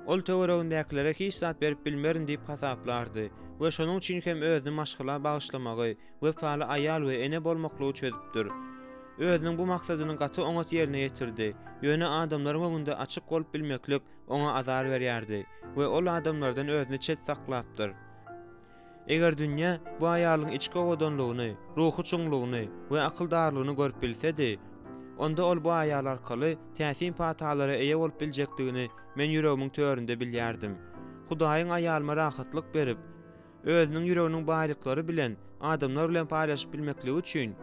A: Ol töweregindäkilere hiç zat berip bilmerin diýip hasaplardy we şonuň üçin hem özüni maşgala bagyşlamagy wepaly aýal we ene bolmaklygy çözüpdir. Özüniň bu maksadyny gaty oňat ýerine ýetirdi, ýöne adamlaryň öňünde açyk bolup bilmeklik oňa azar berýärdi we ol adamlardan özüni çet saklapdyr. Eger dünýä bu aýalyň içki owadanlygyny, ruhy çuňlugyny we akyldarlygyny görüp bilsedi, onda ol bu aýal arkaly täsin patalara eýe bolup biljekdigini men ýüregimiň töründe bilýärdim. Hudaýyň aýalyma rahatlyk berip, özüniň ýüreginiň baýlyklary bilen adamlar bilen paýlaşyp bilmekligi üçin,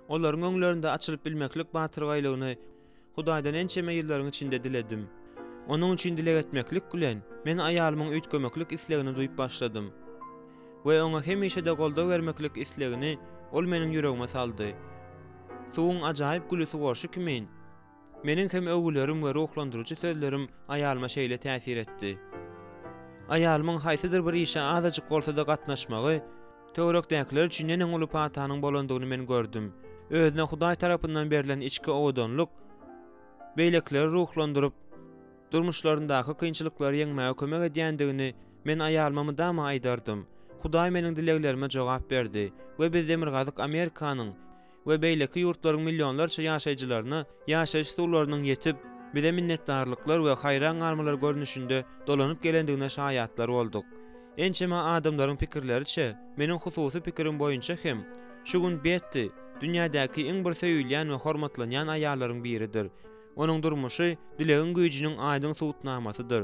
A: olaryň öňlerinde açylyp bilmeklik batyrgaýlygyny Hudaýdan ençeme ýyllaryň içinde diledim. Onuň üçin dileg etmeklik bilen, men aýalymyň üýtgemeklik islegini duýup başladym we oňa hemişe-de goldaw bermeklik islegini ol meniň ýüregime saldy. Suwuň ajaýyp güli suwaryşy kimin, Meniň hem öwgülerim we ruhlandyryjy sözlerim aýalyma şeýle täsir etdi. Aýalymyň haýsydyr bir işe azajyk bolsa-da gatnaşmagy, töwerekdäkiler üçin neneň uly patanyň bolandygyny men gördüm. Özüne Hudaý tarapyndan berlen içki owadanlyk beýlekileri ruhlandyryp, durmuşlaryndaky kynçylyklary ýeňmäge kömek edýändigini men aýalyma mydama aýdardym. Hudaý meniň dileglerime jogap berdi we biz Demirgazyk Amerikanyň we beýleki ýurtlaryň millionlarça ýaşaýjylaryna ýaşaýyş suwlarynyň ýetip, bize minnetdarlyklar we haýran galmalar görnüşinde dolanyp gelendigine şaýatlar bolduk. Ençeme adamlaryň pikirleriçe, meniň hususy pikirim boýunça hem, şu gün Betti, dünýädäki iň bir söýülýän we hormatlanýan aýallaryň biridir. Onuň durmuşy dilegiň güýjüniň aýdyň subutnamasydyr.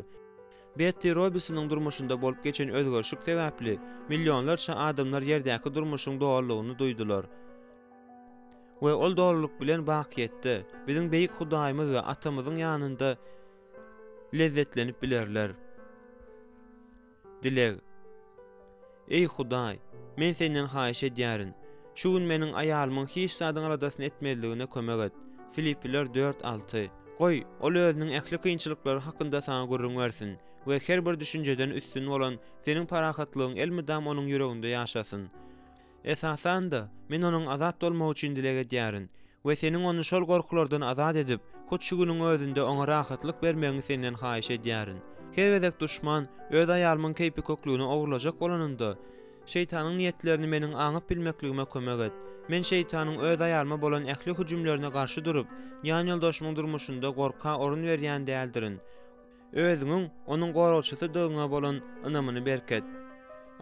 A: Betti Robisonyň durmuşynda bolup geçen özgerişik sebäpli millionlarça adamlar ýerdäki durmuşyň dolulygyny duýdular. We ol dolulyk bilen bakyýetde, biziň beýik Hudaýymyz we Atamyzyň ýanynda lezzetlenip bilerler. Dileg. Eý Hudaý, men Senden haýyş edýärin, şu gün meniň aýalymyň hiç zadyň aladasyny etmezligine kömek et. Filipliler dört, alty. Goý, ol özüniň ähli kynçylyklary hakynda Saňa gürrüň bersin we her bir düşünjeden üstün bolan Seniň parahatlygyň elmydam onuň ýüreginde ýaşasyn. Esasan-da, men onuň azat bolmagy üçin dileg edýärin we Seniň ony şol gorkulardan azat edip, hut şu günüň özünde oňa rahatlyk bermegiňi Senden haýyş edýärin. Her gezek duşman öz aýalymyň keýpiköklügini ogurlajak bolanynda, şeýtanyň niýetlerini meniň aňyp bilmekligime kömek et. Men şeýtanyň öz aýalyma bolan ähli hüjümlerine garşy durup, ýanýoldaşymyň durmuşynda gorka orun berýän däldirin. Özüňiň onuň goragçysydygyňa bolan ynamyny berket.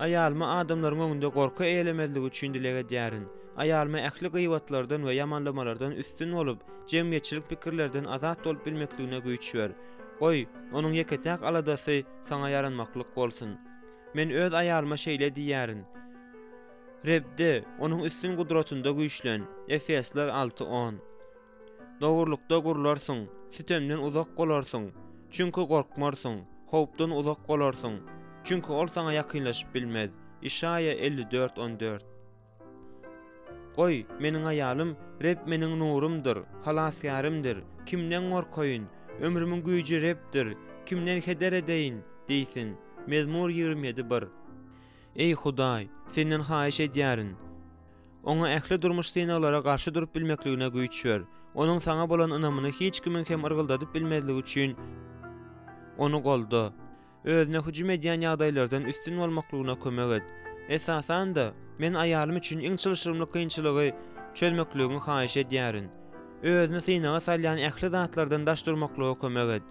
A: Aýalyma adamlaryň öňünde gorky eýelemezligi üçin dileg edýärin. Aýalyma ähli gyýbatlardan we ýamanlamalardan üstün bolup, jemgyýetçilik pikirlerden azat bolup bilmekligine güýç ber. Goý, onuň ýeke-täk aladasy Saňa ýaranmaklyk bolsun. Men öz aýalyma şeýle diýýärin, Rebde, Onuň üstün gudratynda güýçlen. Efesler alty, on. Dogrulykda gurlarsyň, sütemden uzak bolarsyň, çünki gorkmarsyň, howpdan uzak bolarsyň, çünki ol saňa ýakynlaşyp bilmez. Işaýa 54, 14. Goý, meniň aýalym, Reb meniň nurumdyr, halasgärimdir, kimden gorkaýyn? Ömrümiň güýji Rebdir, kimden heder edeýin? diýsin. Mezmur 27, 1. Eý, Hudaý, Senden haýyş edýärin. Oňa ähli durmuş synaglara garşy durup bilmekligine güýç ber. Onuň Saňa bolan ynamyny hiç kimiň hem yrgyldadyp bilmezligi üçin ony golda. Özüne hüjüm edýän ýagdaýlardan üstün bolmaklygyna kömek et. Esasan-da, men aýalym üçin iň çylşyrymly kynçylygy çözmekligiňi haýyş edýärin. Özüni synaga salýan ähli zatlardan daş durmaklyga kömek et.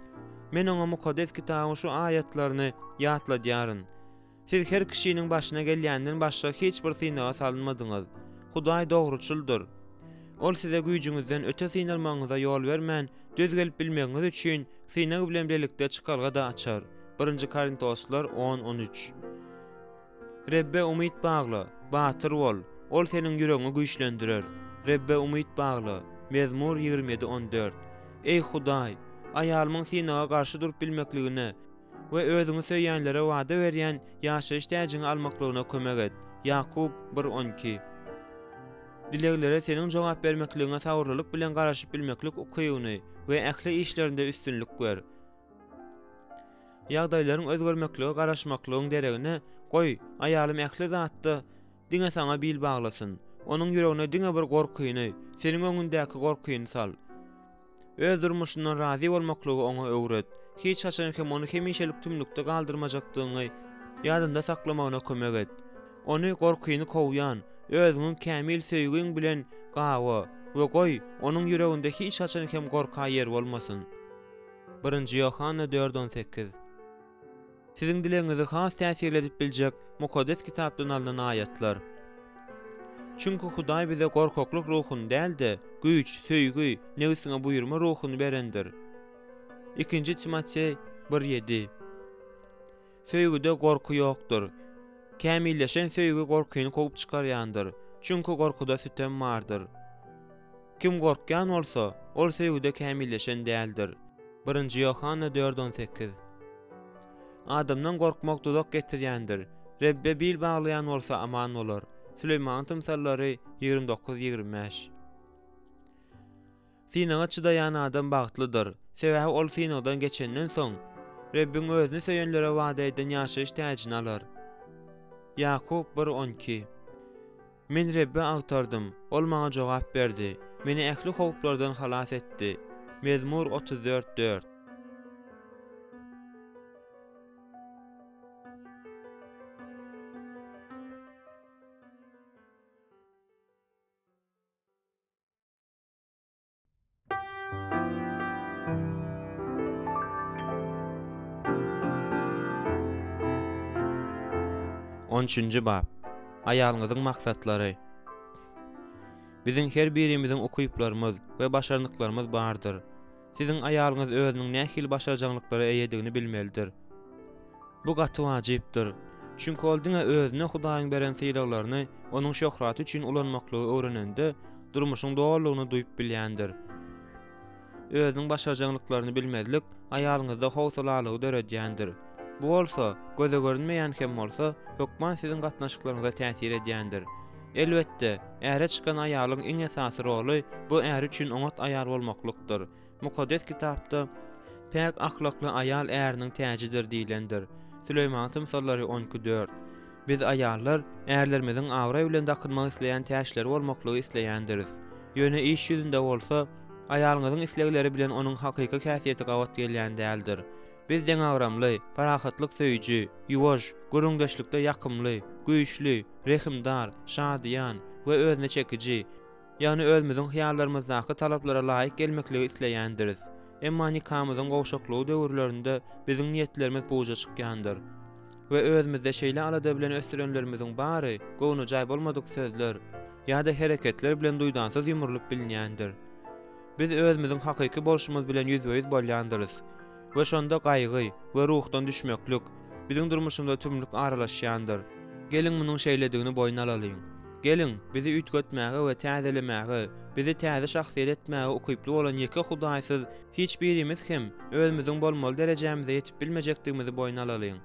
A: Men oňa Mukaddes Kitabyň şu aýatlaryny ýatladýaryn. Siz her kişiniň başyna gelýänden başga hiç bir synaga salynmadyňyz. Hudaý dogruçyldyr. Ol size güýjüňizden öte synalmagyňyza ýol bermän, döz gelip bilmegiňiz üçin synag bilen bilelikde çykalga-da açar. Birinji Korintoslar on, on üç. Rebbe umyt bagla, batyr bol, Ol seniň ýüregiňi güýçlendirer. Rebbe umyt bagla. Mezmur 27, 14. Eý Hudaý, aýalymyň synaga garşy durup bilmekligine, we Özüňi söýýänlere wada berýän ýaşaýyş täjiňi almaklygyna kömek et. Ýakup bir, 12. Dileglere Seniň jogap bermekligiňe sabyrlylyk bilen garaşyp bilmeklik ukybyny we ähli işlerinde üstünlik ber. Ýagdaýlaryň özgermeklige garaşmaklygyň deregine, goý, aýalym ähli zatda diňe Saňa bil baglasyn. Onuň ýüregine diňe bir gorkyny, Seniň öňündäki gorkyny sal. Öz durmuşyndan razy bolmaklygy oňa öwret. Hiç haçan hem ony hemişelik tümlükde galdyrmajakdygyňy ýadynda saklamagyna kömek et. Ony gorkyny kowýan, özüňiň kämil söýgiň bilen gawa we goý, onuň ýüreginde hiç haçan hem gorka ýer bolmasyn. Birinji Ýohanna dört on sekiz. Siziň dilegiňizi has täsirli edip biljek Mukaddes Kitapdan alnan aýatlar. Çünki Hudaý bize gorkaklyk ruhuny däl-de, güýç, söýgi, nebsiňe buýurma ruhuny berendir. Ikinji Timoteý bir ýedi. Söýgüde gorky ýokdur. Kämilleşen söýgi gorkyny kowup çykarýandyr, çünki gorkuda sütem bardyr. Kim gorkýan bolsa, ol söýgüde kämilleşen däldir. Birinji Ýohanna dört on sekiz. Adamdan gorkmak duzak getirýändir, Rebbe bil baglaýan bolsa aman bolar. Süleýmanyň tymsallary 29 25. Synaga çydaýan adam bagtlydyr, sebäbi ol synagdan geçenden soň, Rebbiň özüni söýenlere wada eden ýaşaýyş täjini alar. Ýakup bir 12. Men Rebbe agtardym, Ol maňa jogap berdi, meni ähli howplardan halas etdi. Mezmur 34, 4. On üçünji bap. Aýalyňyzyň maksatlary. Biziň her birimiziň ukyplarymyz we başarnyklarymyz bardyr. Siziň aýalyňyz özüniň nähili başarjaňlyklara eýedigini bilmelidir. Bu gaty wajypdyr. Çünki ol diňe özüne Hudaýyň beren sylaglaryny Onuň şöhraty üçin ulanmaklygy öwrenende, durmuşyň dolulygyny duýup bilýändir. Özüniň başarjaňlyklaryny bilmezlik aýalyňyzda howsalalygy döredýändir. Bu bolsa, göze görünmeýän hem bolsa, hökman siziň gatnaşyklaryňyza täsir edýändir. Elbetde, äre çykan aýalyň iň esasy roly bu äri üçin oňat aýal bolmaklykdyr. Mukaddes Kitapda, Päk ahlakly aýal äriniň täjidir diýlendir. Süleýmanyň tymsallary 12, 4. Biz aýallar ärlerimiziň abraý bilen dakynmak isleýän täçleri bolmaklygy isleýändiris. Ýöne iş ýüzünde bolsa, aýalyňyzyň islegleri bilen onuň hakyky häsiýeti gabat gelýän däldir. Biz deňagramly, parahatlyk söýüji, ýuwaş, gürrüňdeşlikde ýakymly, güýçli, rehimdar, şadyýan we özüne çekiji, Ýagny özümiziň hyýallarymyzdaky talaplara laýyk gelmekligi isleýändiris. Emma nikamyzyň gowşaklygy döwürlerinde biziň niýetlerimiz puja çykýandyr. We özümizde şeýle alada bilen ösdürenlerimiziň bary göwnejaý bolmadyk sözler ýa-da hereketler bilen duýdansyz ýumrulyp bilinýändir. Biz özümiziň hakyky bolşumyz bilen ýüzbe-ýüz bolýandyrys. We şonda gaýgy we ruhdan düşmeklik biziň durmuşymyza tümlük aralaşýandyr. Geliň munuň şeýledigini boýun alalyň. Geliň, bizi üýtgetmäge we täzelemäge, bizi täze şahsyýet etmäge ukyply bolan ýeke Hudaýsyz hiç birimiz hem özümiziň bolmaly derejämize ýetip bilmejekdigimizi boýun alalyň.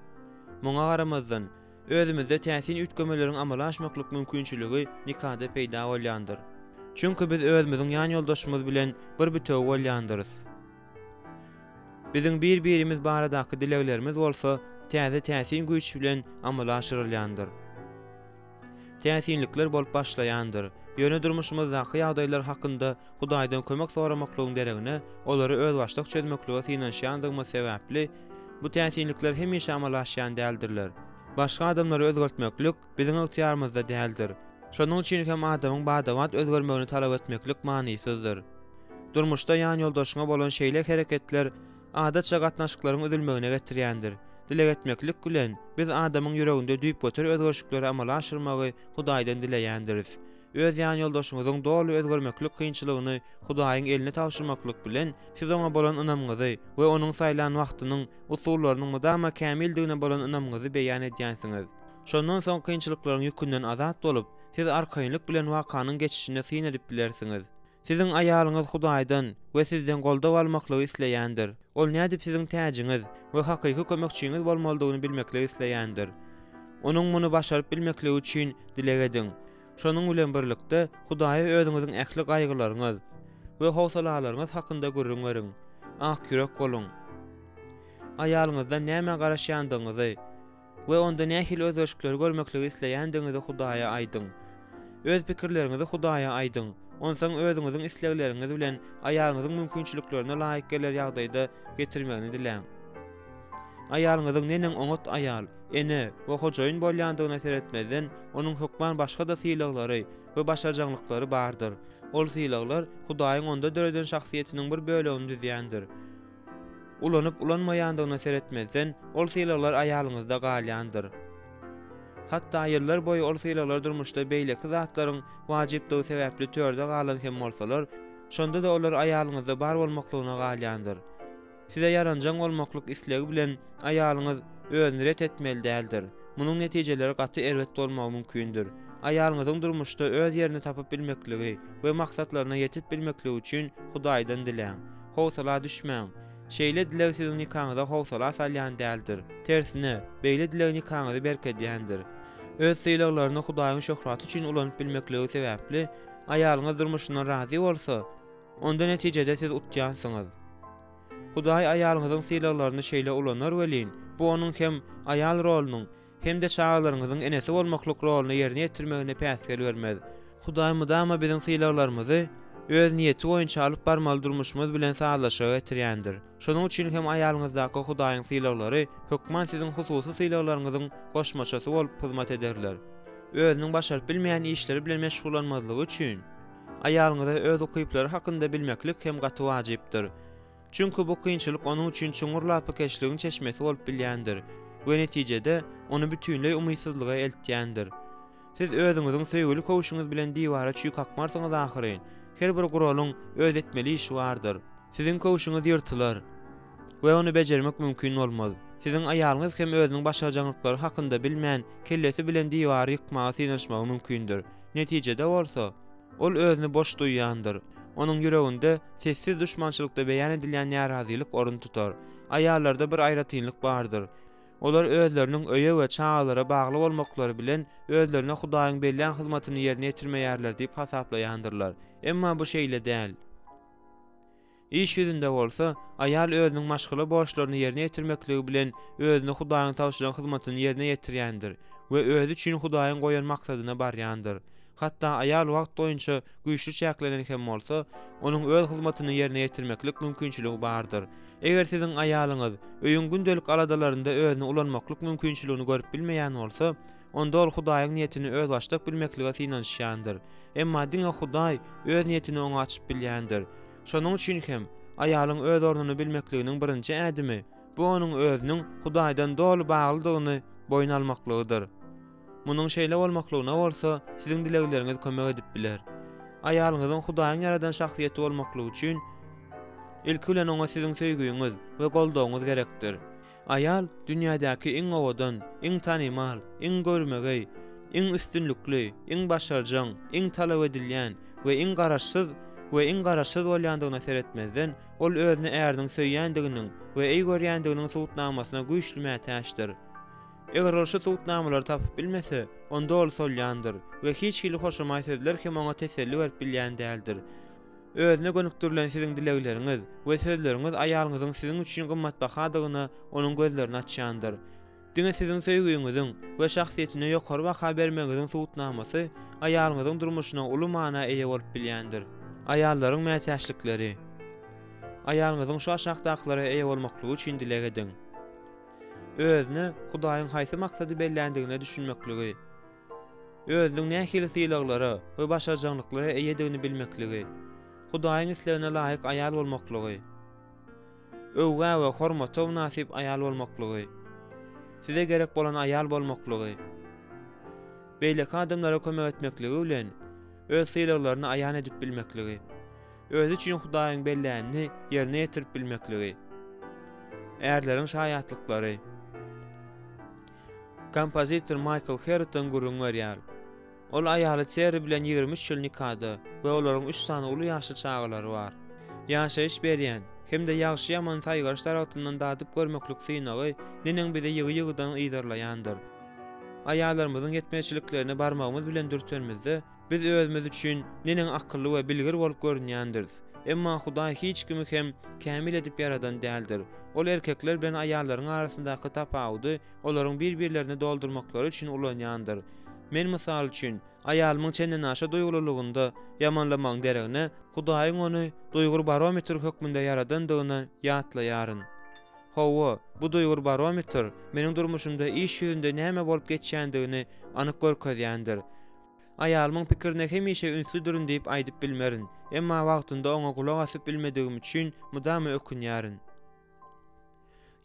A: Muňa garamazdan, özümizde täsin üýtgemeleriň amala aşmaklyk mümkinçiligi nikada peýda bolýandyr. Çünki biz özümiziň ýanýoldaşymyz bilen bir bitewi bolýandyrys. Biziň bir-birimiz baradaky dileglerimiz bolsa täze täsin güýç bilen amala aşyrylýandyr. Täsinlikler bolup başlaýandyr. Ýöne durmuşymyzdaky ýagdaýlar hakynda Hudaýdan kömek soramaklygyň deregine, olary özbaşdak çözmeklige synanyşýandygymyz sebäpli, bu täsinlikler hemişe amala aşýan däldirler. Başga adamlary özgertmeklik biziň ygtyýarymyzda däldir. Şonuň üçin hem adamyň bada-bat özgermegini talap etmeklik manysyzdyr. Durmuşda ýanýoldaşyňa bolan şeýle hereketler adatça gatnaşyklaryň üzülmegine getirýändir. Dileg etmeklik bilen, biz adamyň ýüreginde düýpgöter özgerişikleri amala aşyrmagy Hudaýdan dileýändiris. Öz ýanýoldaşyňyzyň doly özgermeklik kynçylygyny Hudaýyň eline tabşyrmaklyk bilen, siz oňa bolan ynamyňyzy we onuň saýlan wagtynyň, usullarynyň mydama kämildigine bolan ynamyňyzy beýan edýänsiňiz. Şondan soň kynçylyklaryň ýükünden azat bolup, siz arkaýynlyk bilen wakanyň geçişine syn edip bilersiňiz. Siziň aýalyňyz Hudaýdan we sizden goldaw almaklygy isleýändir. Ol nädip siziň täjiňiz we hakyky kömekçiňiz bolmalydygyny bilmekligi isleýändir. Onuň muny başaryp bilmekligi üçin dileg ediň. Şonuň bilen birlikde, Hudaýa özüňiziň ähli gaýgylaryňyz we howsalalaryňyz hakynda gürrüň beriň. Akýürek boluň. Aýalyňyzdan nämä garaşýandygyňyzy, we onda nähili özgerişikleri görmekligi isleýändigiňizi Hudaýa aýdyň. Öz pikirleriňizi Hudaýa aýdyň, onsoň özüňiziň islegleriňiz bilen aýalyňyzyň mümkinçiliklerine laýyk geler ýagdaýda getirmegini diläň. Aýalyňyzyň neneň oňat aýal, ene we hojaýyn bolýandygyna seretmezden, onuň hökman başga-da sylaglary we başarjaňlyklary bardyr. Ol sylaglar Hudaýyň onda döreden şahsyýetiniň bir bölegini düzýändir. Ulanyp-ulanmaýandygyna seretmezden, ol sylaglar aýalyňyzda galýandyr. Hatda ýyllar boýy ol sylaglar durmuşda beýleki zatlaryň wajypdygy sebäpli törde galan hem bolsalar, şonda-da olar aýalyňyzda bar bolmaklygyna galýandyr. Size ýaranjaň bolmaklyk islegi bilen aýalyňyz özüni ret etmeli däldir. Munuň netijeleri gaty erbet bolmagy mümkindir. Aýalyňyzyň durmuşda öz ýerini tapyp bilmekligi we maksatlaryna ýetip bilmekligi üçin Hudaýdan diläň. Howsala düşmäň. Şeýle dileg siziň nikaňyza howsala salýan däldir. Tersine, beýle dileg nikaňyzy berkedýändir. Öz sylaglaryny Hudaýyň şöhraty üçin ulanyp bilmekligi sebäpli, aýalyňyz durmuşyndan razy bolsa, onda netijede siz utýansyňyz. Hudaý aýalyňyzyň sylaglaryny şeýle ulanar welin, bu onuň hem aýal rolunyň, hem-de çagalaryňyzyň enesi bolmaklyk roluny ýerine ýetirmegine päsgel bermez. Hudaý mydama biziň sylaglarymyzy Öz niýeti boýunça alyp barmaly durmuşymyz bilen sazlaşyga getirýändir. Şonuň üçin hem aýalyňyzdaky Hudaýyň sylaglary hökman siziň hususy sylaglaryňyzyň goşmaçasy bolup hyzmat ederler. Özüniň başaryp bilmeýän işleri bilen meşgullanmazlygy üçin, aýalyňyza öz ukyplary hakynda bilmeklik hem gaty wajypdyr. Çünki bu kynçylyk onuň üçin çuňňur lapykeçligiň çeşmesi bolup bilýändir we netijede, ony bütinleý umytsyzlyga eltýändir. Siz özüňiziň söýgüli köwşüňiz bilen diwara çüý kakmarsyňyz ahyryn. Her bir guralyň öz etmeli işi bardyr. Siziň köwşüňiz ýyrtylar we ony bejermek mümkin bolmaz. Siziň aýalyňyz hem özüniň başarjaňlyklary hakynda bilmän, kellesi bilen diwary ýykmaga synanyşmagy mümkindir. Netijede bolsa, ol özüni boş duýýandyr. Onuň ýüreginde sessiz duşmançylykda beýan edilýän närazylyk orun tutar. Aýallarda bir aýratynlyk bardyr. Olar özleriniň öýe we çagalara bagly bolmaklary bilen özlerine Hudaýyň bellän hyzmatyny ýerine ýetirmeýärler diýip hasaplaýandyrlar. Emma bu şeýle däl. Iş ýüzünde bolsa, aýal özüniň maşgala borçlaryny ýerine ýetirmekligi bilen özüne Hudaýyň tabşyran hyzmatyny ýerine ýetirýändir we özi üçin Hudaýyň goýan maksadyna barýandyr. Hatda aýal wagt boýunça güýçli çäklenen hem bolsa, onuň öz hyzmatyny ýerine ýetirmeklik mümkinçiligi bardyr. Eger siziň aýalyňyz öýüň gündelik aladalarynda özüni ulanmaklyk mümkinçiligini görüp bilmeýän bolsa, onda ol Hudaýyň niýetini özbaşdak bilmeklige synanyşýandyr. Emma diňe Hudaý Öz niýetini oňa açyp bilýändir. Şonuň üçin hem, aýalyň öz ornuny bilmekliginiň birinji ädimi, bu onuň özüniň Hudaýdan doly baglydygyny boýun almaklygydyr. Munuň şeýle bolmaklygyna bolsa, siziň dilegleriňiz kömek edip biler. Aýalyňyzyň Hudaýyň ýaradan şahsyýeti bolmaklygy üçin, ilki bilen oňa siziň söýgüňiz we goldawyňyz gerekdir. Aýal, dünýädäki iň owadan, iň tanymal, iň görmegeý, iň üstünlikli, iň başarjaň, iň talap edilýän we iň garaşsyz we iň garaşsyz bolýandygyna seretmezden, ol özüni äriniň söýýändiginiň we eý görýändiginiň subutnamasyna güýçli mätäçdir. Eger ol şu subutnamalary tapyp bilmese, onda ol solýandyr we hiç hili hoşamaý sözler hem oňa teselli berip bilýän däldir. Özüne gönükdirilen siziň dilegleriňiz we sözleriňiz aýalyňyzyň siziň üçin gymmatbahadygyna onuň gözlerini açýandyr. Diňe siziň söýgüňiziň we şahsyýetine ýokary baha bermegiňiziň subutnamasy aýalyňyzyň durmuşyna uly mana eýe bolup bilýändir. Aýallaryň mätäçlikleri. Aýalyňyzyň şu aşakdakylara eýe bolmaklygy üçin dileg ediň. Özüne Hudaýyň haýsy maksady belländigine düşünmekligi. Özüniň nähili sylaglara we başarjaňlyklara eýedigini bilmekligi, Hudaýyň islegine laýyk aýal bolmaklygy, öwgä we hormata mynasyp aýal bolmaklygy, size gerek bolan aýal bolmaklygy, beýleki adamlara kömek etmekligi bilen öz sylaglaryny aýan edip bilmekligi, özi üçin Hudaýyň bellänini ýerine ýetirip bilmekligi. Ärleriň şaýatlyklary. Kompozitor Maýkl Herton gürrüň berýär. Ol aýaly Terri bilen 23 ýyl nikada we olaryň üç sany uly ýaşly çagalary bar. Ýaşaýyş berýän hem-de ýagşy-ýamany saýgaryş daragtyndan dadyp görmeklik synagy neneň bizi ýygy-ýygydan yzarlaýandyr. Aýallarymyzyň ýetmezçiliklerine barmagymyz bilen dürtenimizde, Biz özümiz üçin neneň akylly we bilgir bolup görünýändiris. Emma Hudaý hiç kimi hem kämil edip ýaradan däldir. Ol erkekler bilen aýallaryň arasyndaky tapawudy olaryň bir-birlerini doldurmaklary üçin ulanýandyr. Men, mysal üçin, aýalymyň çendenaşa duýgulylygynda ýamanlamagyň deregine, Hudaýyň ony duýgur barometr hökmünde ýaradandygyny ýatlaýaryn. Hawa, bu duýgur barometr meniň durmuşymda iş ýüzünde näme bolup geçýändigini anyk görkezýändir. Aýalymyň pikirine hemişe ünslidirin diýip aýdyp bilmerin, emma wagtynda oňa gulak asyp bilmedigim üçin mydama ökünýärin.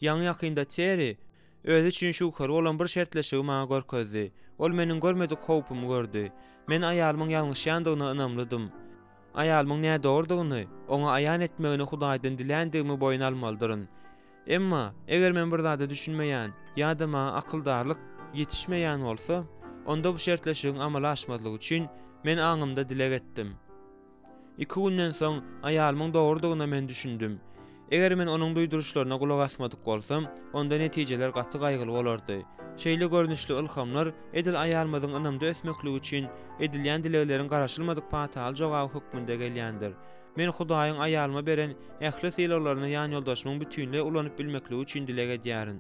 A: Ýaňy-ýakynda Terri özi üçin şübheli bolan bir şertleşigi maňa görkezdi. Ol meniň görmedik howpumy gördi. Men aýalymyň ýalňyşýandygyna ynamlydym. Aýalymyň nädogrudygyny oňa aýan etmegini Hudaýdan diländigimi boýun almalydyryn. Emma, eger men bir zada düşünmeýän ýa-da maňa akyldarlyk ýetişmeýän bolsa, onda bu şertleşigiň amala aşmazlygy üçin men aňymda dileg etdim. Iki günden soň aýalymyň dogrudygyna men düşündim. Eger men onuň duýduryşlaryna gulak asmadyk bolsam, onda netijeler gaty gaýgyly bolardy. Şeýle görnüşli ylhamlar edil aýalymyzyň ynamda ösmekligi üçin edilýän dilegleriň garaşylmadyk pataly jogaby hökmünde gelýändir. Men Hudaýyň aýalyma beren ähli sylaglaryny ýanýoldaşymyň bütinleý ulanyp bilmekligi üçin dileg edýärin.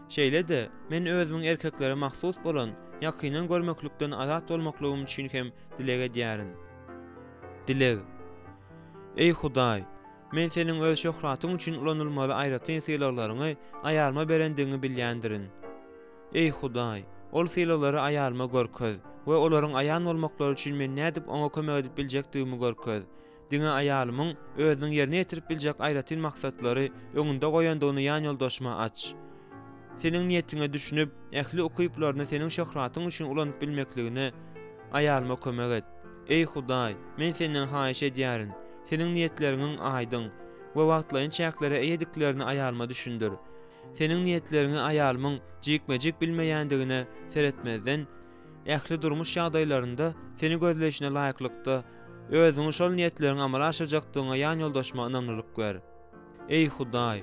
A: Şeýle-de, men özümiň erkeklere mahsus bolan ýakyndan görmeklikden azat bolmaklygym üçin hem dileg edýärin. Dileg. Eý Hudaý, men Seniň Öz şöhratyň üçin ulanylmaly aýratyn sylaglaryňy aýalyma berendigiňi bilýändirin. Eý Hudaý, ol sylaglary aýalyma görkez we olaryň aýan bolmaklary üçin men nädip oňa kömek edip biljekdigimi görkez. Diňe aýalymyň özüniň ýerine ýetirip biljek aýratyn maksatlary öňünde goýandygyny ýanýoldaşyma aç. Seniň niýetiňe düşünip, ähli ukyplaryny Seniň şöhratyň üçin ulanyp bilmekligine aýalyma kömek et. Eý Hudaý, men Senden haýyş edýärin, Seniň niýetleriňiň aýdyň we wagtlaýyn çäklere eýediklerini aýalyma düşündir. Seniň niýetleriňi aýalymyň jikme-jik bilmeýändigine seretmezden, ähli durmuş ýagdaýlarynda Seni gözleýşine laýyklykda, Özüňi şol niýetleriňi amala aşyrjakdygyňa ýanýoldaşyma ynamlylyk ber. Eý, Hudaý!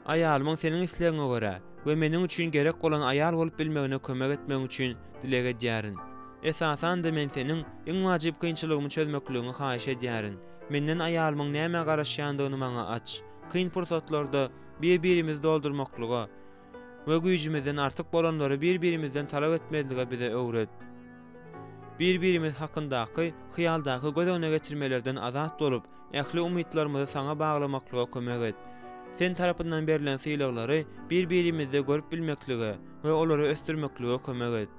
A: Aýalymyň Seniň islegiňe görä we meniň üçin gerek bolan aýal bolup bilmegine kömek etmegiň üçin dileg edýärin. Esasan-da men Seniň iň wajyp kynçylygymy çözmekligiňi haýyş edýärin. Menden aýalymyň nämä garaşýandygyny maňa aç. Kyn pursatlarda bir-birimizi doldurmaklyga we güýjümizden artyk bolanlary bir-birimizden talap etmezlige bize öwret. Bir-birimiz hakyndaky hyýaldaky göz öňüne getirmelerden azat bolup, ähli umytlarymyzy Saňa baglamaklyga kömek et. Sen tarapyndan berlen sylaglary bir-birimizde görüp bilmeklige we olary ösdürmeklige kömek et.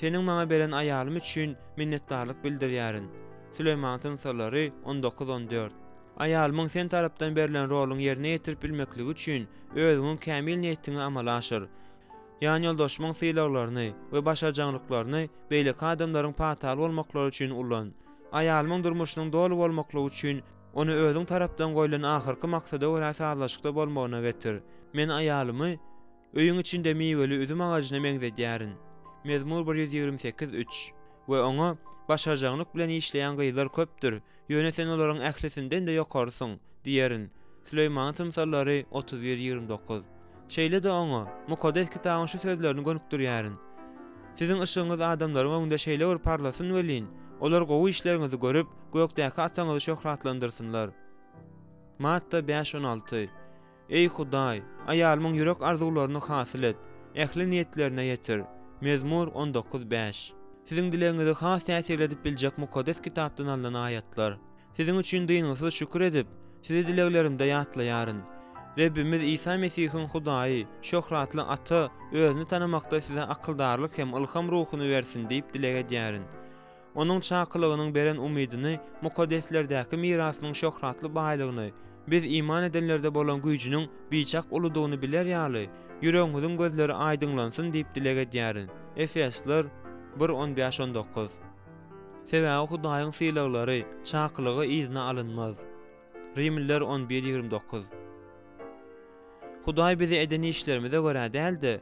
A: Seniň maňa beren aýalym üçin minnetdarlyk bildirýärin. Süleýman tymsallary 19 14. Aýalymyň sen tarapdan berlen roluň ýerine ýetirip bilmekligi üçin özüňiň kämil niýetiňi amala aşyr. Ýanýoldaşymyň sylaglaryny we başarjaňlyklaryny beýleki adamlaryň pataly bolmaklary üçin ulan. Aýalymyň durmuşynyň doly bolmaklygy üçin ony özüň tarapdan goýlan ahyrky maksada görä sazlaşykda bolmagyna getir. Men aýalymy Öýüň içinde miweli üzüm agajyna meňzedýärin. Mezmur 128, 3. We oňa, Başarjaňlyk bilen işleýän gyzlar köpdür, ýöne sen olaryň ählisinden-de ýokarysyň, diýerin. Süleýmanyň tymsallary 31, 29. Şeýle-de oňa, Mukaddes Kitabyň şu sözlerini gönükdirýärin, Siziň yşygyňyz adamlaryň öňünde şeýle bir parlasyn welin, olar gowy işleriňizi görüp, gökdäki Ataňyzy şöhratlandyrsynlar. Matta 5, 16. Eý Hudaý, aýalymyň ýürek arzuwlaryny hasyl et, ähli niýetlerine ýetir. Mezmur 19, 5. Siziň dilegiňizi has täsirli edip biljek Mukaddes Kitapdan alnan aýatlar. Siziň üçin dyngysyz şükür edip, sizi dileglerimde ýatlaýaryn. Rebbimiz Isa Mesihiň Hudaýy, şöhratly Ata Özüni tanamakda size akyldarlyk hem ylham ruhuny bersin diýip dileg edýärin. Onuň çakylygynyň beren umydyny, mukaddeslerdäki mirasynyň şöhratly baýlygyny, biz iman edenlerde bolan güýjüniň biçak uludygyny biler ýaly, ýüregiňiziň gözleri aýdyňlansyn diýip dileg edýärin. Efesler bir on bäş on dokuz. Sebäbi Hudaýyň sylaglary, çakylygy yzyna alynmaz. Rimliler on bir 29. Hudaý bizi eden işlerimize görä däl-de,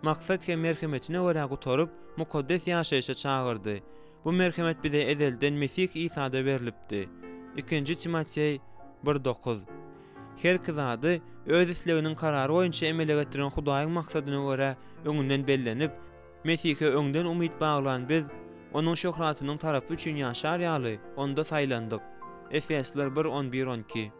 A: maksat hem merhemetine görä gutaryp, mukaddes ýaşaýşa çagyrdy. Bu merhemet bize ezelden Mesih Isada berlipdi. Ikinji Timoteý bir dokuz. Herki zady Öz isleginiň karary boýunça emele getiren Hudaýyň maksadyna görä öňünden bellenip, Mesihe öňden umyt baglan biz, Onuň şöhratynyň tarapy üçin ýaşar ýaly, Onda saýlandyk. Efesler bir on bir on iki.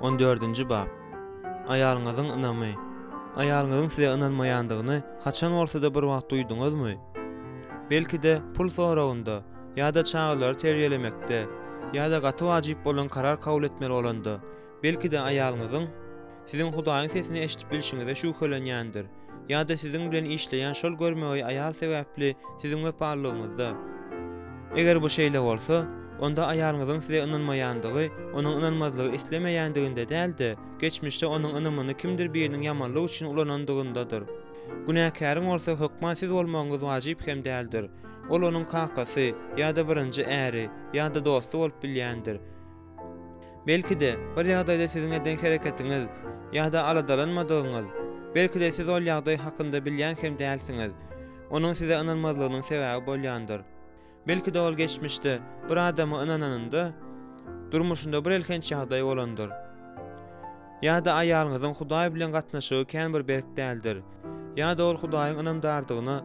A: On dördünji bap. Aýalyňyzyň ynamy. Aýalyňyzyň size ynanmaýandygyny haçan bolsa-da bir wagt duýduňyzmy? Belki-de, pul soragynda, ýa-da çagalary terbiýelemekde, ýa-da gaty wajyp bolan karar kabul etmeli bolanda. Belki-de, aýalyňyzyň siziň Hudaýyň sesini eşidip bilşiňize şübhelenýändir. Ýa-da siziň bilen işleýän şol görmegeý aýal sebäpli siziň wepalylygyňyzda. Eger bu şeýle bolsa, onda aýalyňyzyň size ynanmaýandygy onuň ynanmazlygy islemeýändiginde däl-de, geçmişde onuň ynamyny kimdir biriniň ýamanlyk üçin ulanandygyndadyr. Günäkäriň bolsa hökman siz bolmagyňyz wajyp hem däldir. Ol onuň kakasy, ýa-da birinji äri, ýa-da dosty bolup bilýändir. Belki-de, bir ýagdaýda siziň eden hereketiňiz ýa-da aladalanmadygyňyz, belki-de siz ol ýagdaý hakynda bilýän hem dälsiňiz, onuň size ynanmazlygynyň sebäbi bolýandyr. Belki-de ol geçmişde bir adama ynananynda, durmuşynda bir elhenç ýagdaý bolandyr. Ýa-da aýalyňyzyň Hudaý bilen gatnaşygy kän bir berk däldir. Ýa-da ol Hudaýyň ynamdardygyna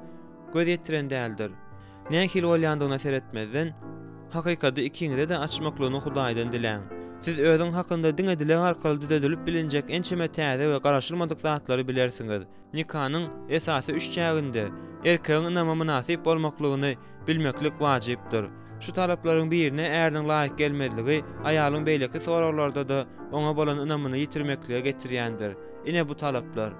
A: göz ýetiren däldir. Nähili bolýandygyna seretmezden, hakykady ikiňize-de açmaklygyny Hudaýdan diläň. Siz özüň hakynda diňe dileg arkaly düzedilip bilinjek ençeme täze we garaşylmadyk zatlary bilersiňiz. Nikanyň esasy üç çäginde erkegiň ynama mynasyp bolmaklygyny bilmeklik wajypdyr. Şu talaplaryň birine äriniň laýyk gelmezligi aýalyň beýleki soraglarda-da oňa bolan ynamyny ýitirmeklige getirýändir. Ine bu talaplar.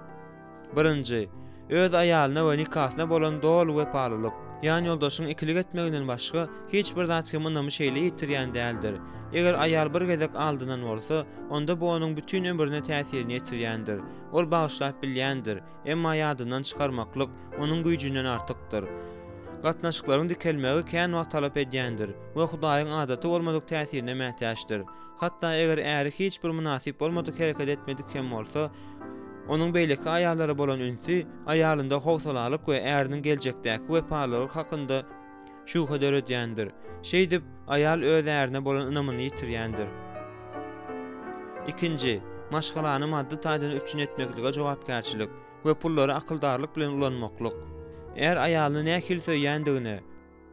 A: Birinji, öz aýalyna we nikasyna bolan doly wepalylyk. Ýanýoldaşyň ikilik etmeginden başga hiç bir zat hem ynamy şeýle ýitirýän däldir. Eger aýal bir gezek aldanan bolsa, onda bu onuň bütin ömrüne täsirini ýetirýändir. Ol bagyşlap bilýändir, emma ýadyndan çykarmaklyk onuň güýjünden artykdyr. Gatnaşyklaryň dikelmegi kän wagt talap edýändir we Hudaýyň adaty bolmadyk täsirine mätäçdir. Hatda eger äri hiç bir mynasyp bolmadyk hereket etmedik hem bolsa, onuň beýleki aýallara bolan ünsi aýalynda howsalalyk we äriniň geljekdäki wepalylygy hakynda şübhe döredýändir. Şeýdip, aýal öz ärine bolan ynamyny ýitirýändir. Ikinji, maşgalany maddy taýdan üpjün etmeklige jogapkärçilik we pullary akyldarlyk bilen ulanmaklyk. Är aýalyny nähili söýýändigine,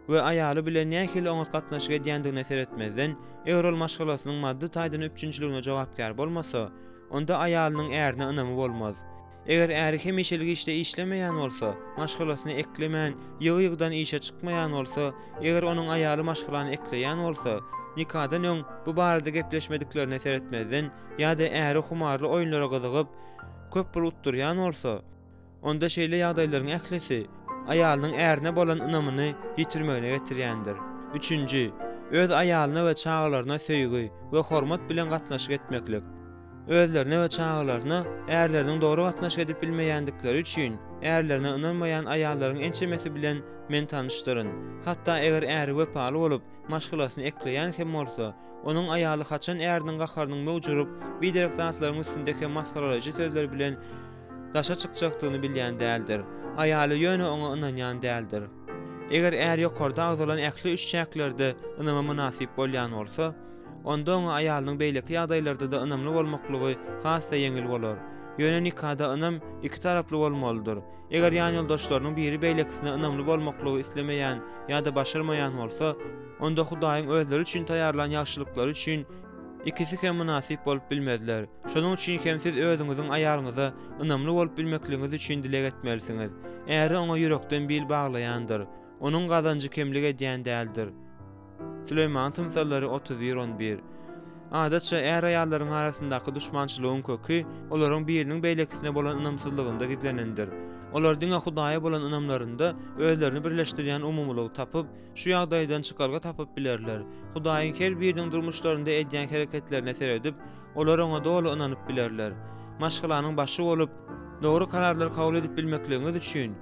A: we aýaly bilen nähili oňat gatnaşyk edýändigine seretmezden, eger ol maşgalasynyň maddy taýdan üpjünçiligine jogapkär bolmasa, onda aýalynyň ärine ynamy bolmaz. Eger äri hemişelik işde işlemeýän bolsa, maşgalasyny eklemän, ýygy-ýygydan işe çykmaýan bolsa, eger onuň aýaly maşgalany ekleýän bolsa, nikadan öň bu barada gepleşmediklerine seretmezden, ýa-da äri humarly oýunlara gyzygyp, köp pul utdurýan bolsa, Onda şeýle ýagdaýlaryň ählisi aýalynyň ärine bolan ynamyny ýitirmegine getirýändir. Üçünji, öz aýalyna we çagalaryna söýgi we hormat bilen gatnaşyk etmeklik. Özlerine we çagalaryna ärleriniň dogry gatnaşyk edip bilmeýändikleri üçin ärlerine ynanmaýan aýallaryň ençemesi bilen men tanyşdyryn. Hatda eger äri wepaly bolup, maşgalasyny ekleýän hem bolsa, onuň aýaly haçan äriniň gaharynyň möwç urup, biderek zatlaryň üstünde hem masgaralaýjy sözler bilen daşa çykjakdygyny bilýän däldir. Aýaly ýöne oňa ynanýan däldir. Eger är ýokarda agzalan ähli üç çäklerde ynama mynasyp bolýan bolsa, onda oňa aýalynyň beýleki ýagdaýlarda-da ynamly bolmaklygy has-da ýeňil bolar. Ýöne nikada ynam iki taraply bolmalydyr. Eger ýanýoldaşlarynyň biri beýlekisine ynamly bolmaklygy islemeýän ýa-da başarmaýan bolsa, onda Hudaýyň özleri üçin taýýarlan ýagşylyklary üçin Ikisi hem mynasyp bolup bilmezler. Şonuň üçin hem siz özüňiziň aýalyňyza ynamly bolup bilmekligiňiz üçin dileg etmelisiňiz. Äri oňa ýürekden bil baglaýandyr. Onuň gazanjy kemlik edýän däldir. Süleýmanyň tymsallary 31 11. Adatça, är-aýallaryň arasyndaky duşmançylygyň köki olaryň biriniň beýlekisine bolan ynamsyzlygynda gizlenendir. Olar diňe Hudaýa bolan ynamlarynda özlerini birleşdirýän umumylygy tapyp, Şu ýagdaýdan çykalga tapyp bilerler. Hudaýyň her biriniň durmuşlarynda edýän hereketlerine seredip, olar oňa doly ynanyp bilerler. Maşgalanyň başy bolup, dogry kararlary kabul edip bilmekligiňiz üçin,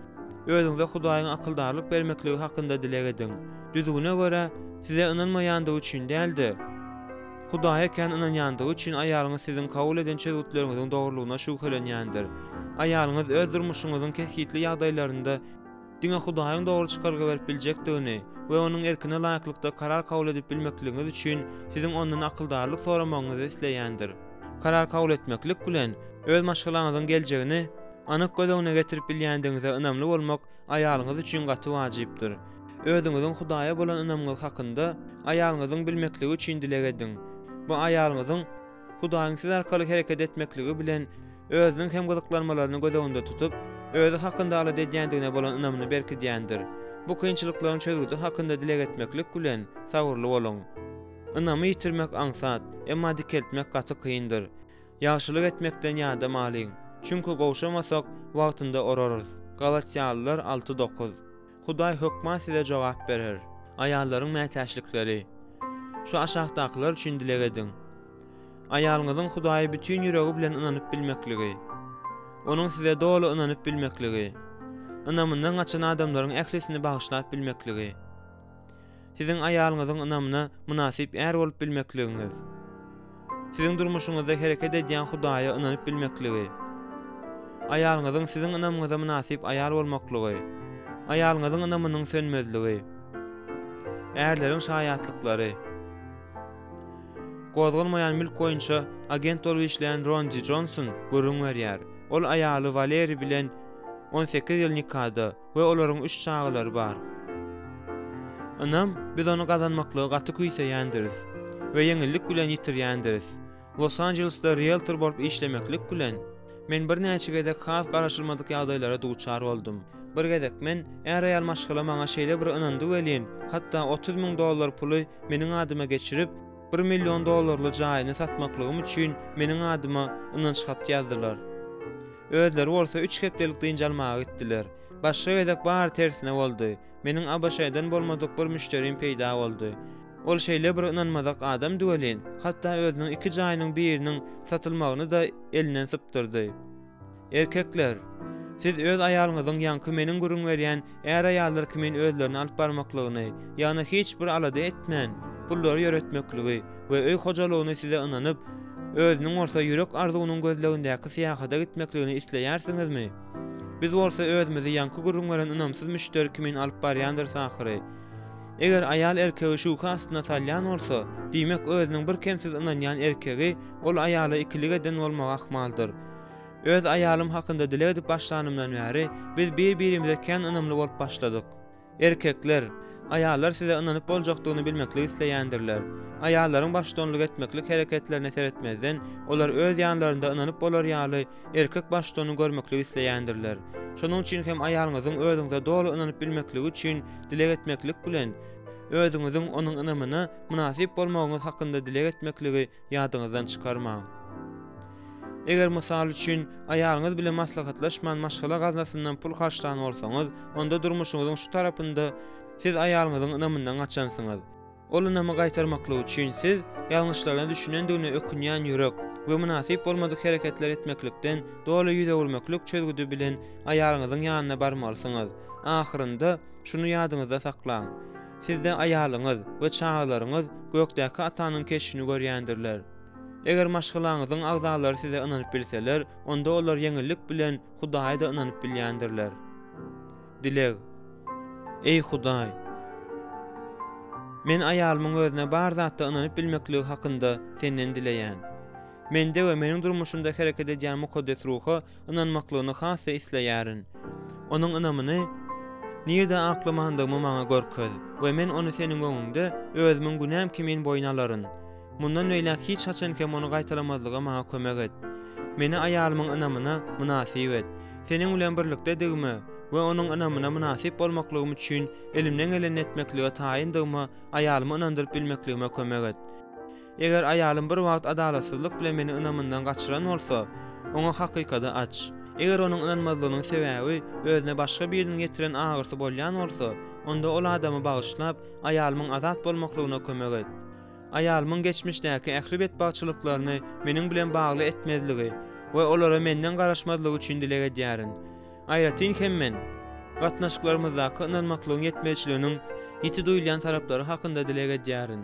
A: özüňize Hudaýyň akyldarlyk bermekligi hakynda dileg ediň. Düzgüne görä, size ynanmaýandygy üçin däl-de, Hudaýa kän ynanýandygy üçin aýalyňyz siziň kabul eden çözgütleriňiziň dogrulygyna şübhelenýändir. Aýalyňyz öz durmuşyňyzyň kesgitli ýagdaýlarynda Diňe Hudaýyň dogry çykalga berip biljekdigini we Onuň erkine laýyklykda karar kabul edip bilmekligiňiz üçin siziň Ondan akyldarlyk soramagyňyzy isleýändir. Karar kabul etmeklik bilen, öz maşgalaňyzyň geljegini anyk göz öňüne getirip bilýändigiňize ynamly bolmak aýalyňyz üçin gaty wajypdyr. Özüňiziň Hudaýa bolan ynamyňyz hakynda aýalyňyzyň bilmekligi üçin dileg ediň. Bu aýalyňyzyň Hudaýyň siz arkaly hereket etmekligi bilen özüniň hem gyzyklanmalaryny göz öňünde tutup, özi hakynda alada edýändigine bolan ynamyny berkidýändir. Bu kynçylyklaryň çözgüdi hakynda dileg etmeklik bilen, sabyrly boluň. Ynamy ýitirmek aňsat, emma dikeltmek gaty kyndyr. Ýagşylyk etmekden ýadamalyň, çünki gowşamasak, wagtynda orarys. Galatýalylar alty dokuz. Hudaý hökman size jogap berer. Aýallaryň mätäçlikleri. Şu aşakdakylar üçin dileg ediň. Aýalyňyzyň Hudaýa bütin ýüregi bilen ynanyp bilmekligi. Onuň size doly ynanyp bilmekligi. Ynamyndan gaçan adamlaryň ählisini bagyşlap bilmekligi. Siziň aýalyňyzyň ynamyna mynasyp är bolup bilmekligiňiz. Siziň durmuşyňyzda hereket edýän Hudaýa ynanyp bilmekligi. Aýalyňyzyň siziň ynamyňyza mynasyp aýal bolmaklygy. Aýalyňyzyň ynamynyň sönmezligi. Ärleriň şaýatlyklary. Gozgalmaýan mülk boýunça agent bolup işleýän Rondi Jonson gürrüň berýär. Ol aýaly Waleri bilen 18 ýyl nikada we olaryň üç çagalary bar. Ynam, biz ony gazanmaklygy gaty küýseýändiris we ýeňillik bilen ýitirýändiris. Los-Anjelesde rieltor bolup işlemeklik bilen, men birnäçe gezek has garaşylmadyk ýagdaýlara duçar boldum. Bir gezek men, är-aýal maşgala maňa şeýle bir ynandy welin, hatda 30 müň dollar puly meniň adyma geçirip, bir million dollarly jaýyny satmaklygym üçin meniň adyma ynanç haty ýazdylar. Özleri bolsa üç hepdelik dynç almaga gitdiler. Başga gezek bary tersine boldy. Meniň ABŞ-dan bolmadyk bir müşderim peýda boldy. Ol şeýle bir ynanmazak adamdy welin, hatda özüniň iki jaýynyň biriniň satylmagyny-da elinden sypdyrdy. Erkekler! Siz öz aýalyňyzyň ýaňky meniň gürrüň berýän är-aýallar kimin özlerini alyp barmaklygyny, ýagny hiç bir alada etmän, pullary ýöretmekligi we öý hojalygyny size ynanyp, özüniň bolsa ýürek arzuwynyň gözlegindäki syýahata gitmekligini isleýärsiňizmi? Biz bolsa özümizi ýaňky gürrüň beren ynamsyz müşderi kimin alyp barýandyrys ahyry. Eger aýal erkegi şübhe astyna salýan bolsa, diýmek özüniň birkemsiz ynanýan erkegi ol aýala ikilik eden bolmagy ahmaldyr. Öz aýalym hakynda dileg edip başlanymdan bäri, biz bir-birimize kän ynamly bolup başladyk. Erkekler, aýallar size ynanyp boljakdygyny bilmeklik isleýändirler. Aýallaryň baştutanlyk etmeklik hereketlerine seretmezden, olar öz ýanlarynda ynanyp bolar ýaly erkek baştutanyny görmeklik isleýändirler. Şonuň üçin hem aýalyňyzyň özüňize doly ynanyp bilmekligi üçin dileg etmeklik bilen, özüňiziň onuň ynamyna mynasyp bolmagyňyz hakynda dileg etmekligi ýadyňyzdan çykarmaň. Eger, mysal üçin, aýalyňyz bilen maslahatlaşman maşgala gaznasyndan pul harçlan bolsaňyz, onda durmuşyňyzyň şu tarapynda siz aýalyňyzyň ynamyndan gaçansyňyz. Ol ynamy gaýtarmaklyk üçin siz ýalňyşlaryna düşünendigine ökünýän ýürek we mynasyp bolmadyk hereketler etmeklikden doly ýüz öwürmeklik çözgüdi bilen aýalyňyzyň ýanyna barmalysyňyz. Ahyrynda, şuny ýadyňyzda saklaň! Sizde aýalyňyz we çagalaryňyz gökdäki Atanyň keşbini görýändirler. Eger maşgalaňyzyň agzalary size ynanyp bilseler, onda olar ýeňillik bilen Hudaýa-da ynanyp bilýändirler. Dileg. Eý Hudaý! Men aýalymyň özüne bar zatda ynanyp bilmekligi hakynda Senden dileýän. Mende we meniň durmuşymda hereket edýän Mukaddes Ruha ynanmaklygyny has-da isleýärin. Onuň ynamyny nirde aklamandygymy maňa görkez we men ony Seniň öňüňde özümiň günäm kimin boýun alaryn. Mundan beýläk hiç haçan hem ony gaýtalamazlyga maňa kömek et. Meni aýalymyň ynamyna mynasyp et. Seniň bilen birlikdedigime we onuň ynamyna mynasyp bolmaklygym üçin elimden gelenini etmeklige taýyndygyma aýalymy ynandyryp bilmekligime kömek et. Eger aýalym bir wagt adalatsyzlyk bilen meni ynamyndan gaçyran bolsa, oňa hakykady aç. Eger onuň ynanmazlygynyň sebäbi özüne başga biriniň ýetiren agyrysy bolýan bolsa, onda ol adamy bagyşlap, aýalymyň azat bolmaklygyna kömek et. Aýalymyň geçmişdäki ähli betbagtçylyklaryny meniň bilen bagly etmezligi we olara menden garaşmazlygy üçin dileg edýärin. Aýratyn hem men, gatnaşyklarymyzdaky ynanmaklygyň ýetmezçiliginiň ýiti duýulýan taraplary hakynda dileg edýärin.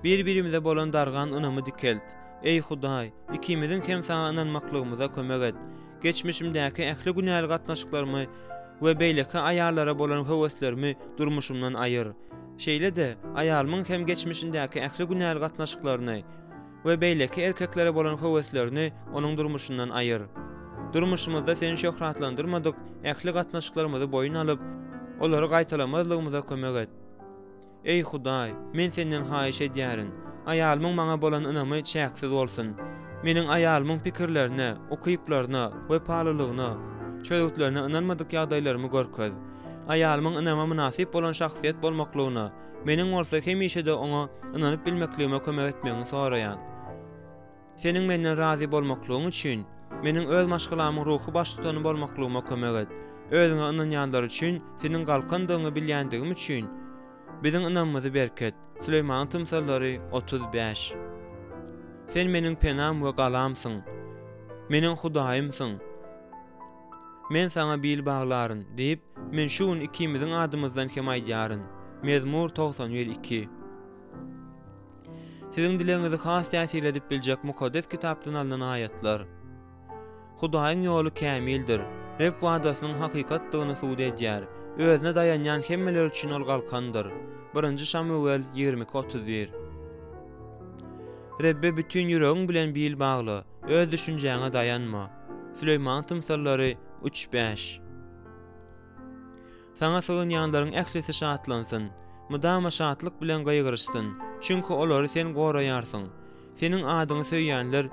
A: Bir-birimize bolan dargan ynamy dikelt. Eý, Hudaý, ikimiziň hem Saňa ynanmaklygymyza kömek et. Geçmişimdäki ähli günäli gatnaşyklarymy we beýleki aýallara bolan höweslerimi durmuşymdan aýyr. Şeýle-de, aýalymyň hem geçmişindäki ähli günäli gatnaşyklaryny we beýleki erkeklere bolan höweslerini onuň durmuşyndan aýyr. Durmuşymyzda Seni şöhratlandyrmadyk ähli gatnaşyklarymyzy boýun alyp, olary gaýtalamazlygymyza kömek et. Eý, Hudaý, men Senden haýyş edýärin, aýalymyň maňa bolan ynamy çäksiz bolsun. Meniň aýalymyň pikirlerine, ukyplaryna, wepalylygyna, çözgütlerine ynanmadyk ýagdaýlarymy görkez. Aýalymyň ynama mynasyp bolan şahsyýet bolmaklygyna, meniň bolsa hemişe-de oňa ynanyp bilmekligime kömek etmegiňi soraýan. Seniň menden razy bolmaklygyň üçin, meniň öz maşgalamyň ruhy baştutany bolmaklygyma kömek et. Özüňe ynanýanlar üçin Seniň galkandygyňy bilýändigim üçin, biziň ynamymyzy berket. Süleýmanyň tymsallary 35. Sen meniň penam we galamsyň, meniň Hudaýymsyň. Men Saňa bil baglaryn diýip, men şu gün ikimiziň adymyzdan hem aýdýaryn. Mezmur 91 2. Siziň dilegiňizi has täsirli edip biljek Mukaddes Kitapdan alnan aýatlar. Hudaýyň ýoly kämildir. Reb wadasynyň hakykatdygyny subut edýär. Özüne daýanýan hemmeler üçin ol galkandyr. Birinji Şamuwel 22, 31. Rebbe bütin ýüregiň bilen bil bagla, öz düşünjäňe daýanma. Süleýmanyň tymsallary üç, bäş. Saňa sygynýanlaryň ählisi şatlansyn, mydama şatlyk bilen gygyryşsyn, çünki olary Sen goraýarsyň. Seniň adyňy söýýänler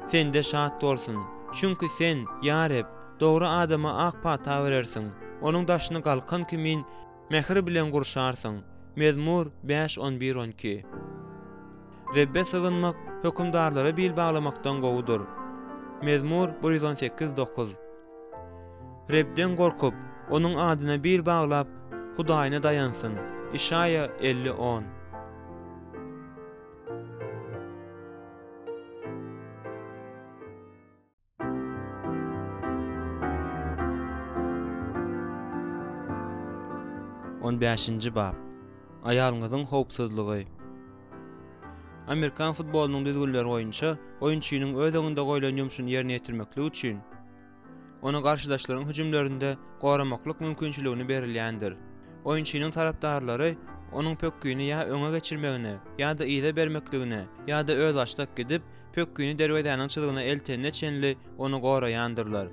A: Sende şat bolsun, çünki Sen, ýa Reb, dogry adama ak pata berersiň, onuň daşyny galkan kimin mähir bilen gurşarsyň. Mezmur bäş on bir on iki. Rebbe sygynmak hökümdarlara bil baglamakdan gowudyr. Mezmur 118 dokuz. Rebden gorkup, Onuň adyna bil baglap, Hudaýyna daýansyn. Işaýa 50, on. On bäşinji bap. Aýalyňyzyň howpsuzlygy. Amerikan futbolynyň düzgünleri boýunça, oýunçynyň öz öňünde goýlan ýumşuny ýerine ýetirmekligi üçin, ony garşydaşlaryň hüjümlerinde goramaklyk mümkinçiligini berilýändir. Oýunçynyň tarapdarlary onuň pökgini ýa öňe geçirmegine, ýa-da yza bermekligine, ýa-da özbaşdak gidip, pökgini derwezäniň çyzygyna eltenine çenli ony goraýandyrlar.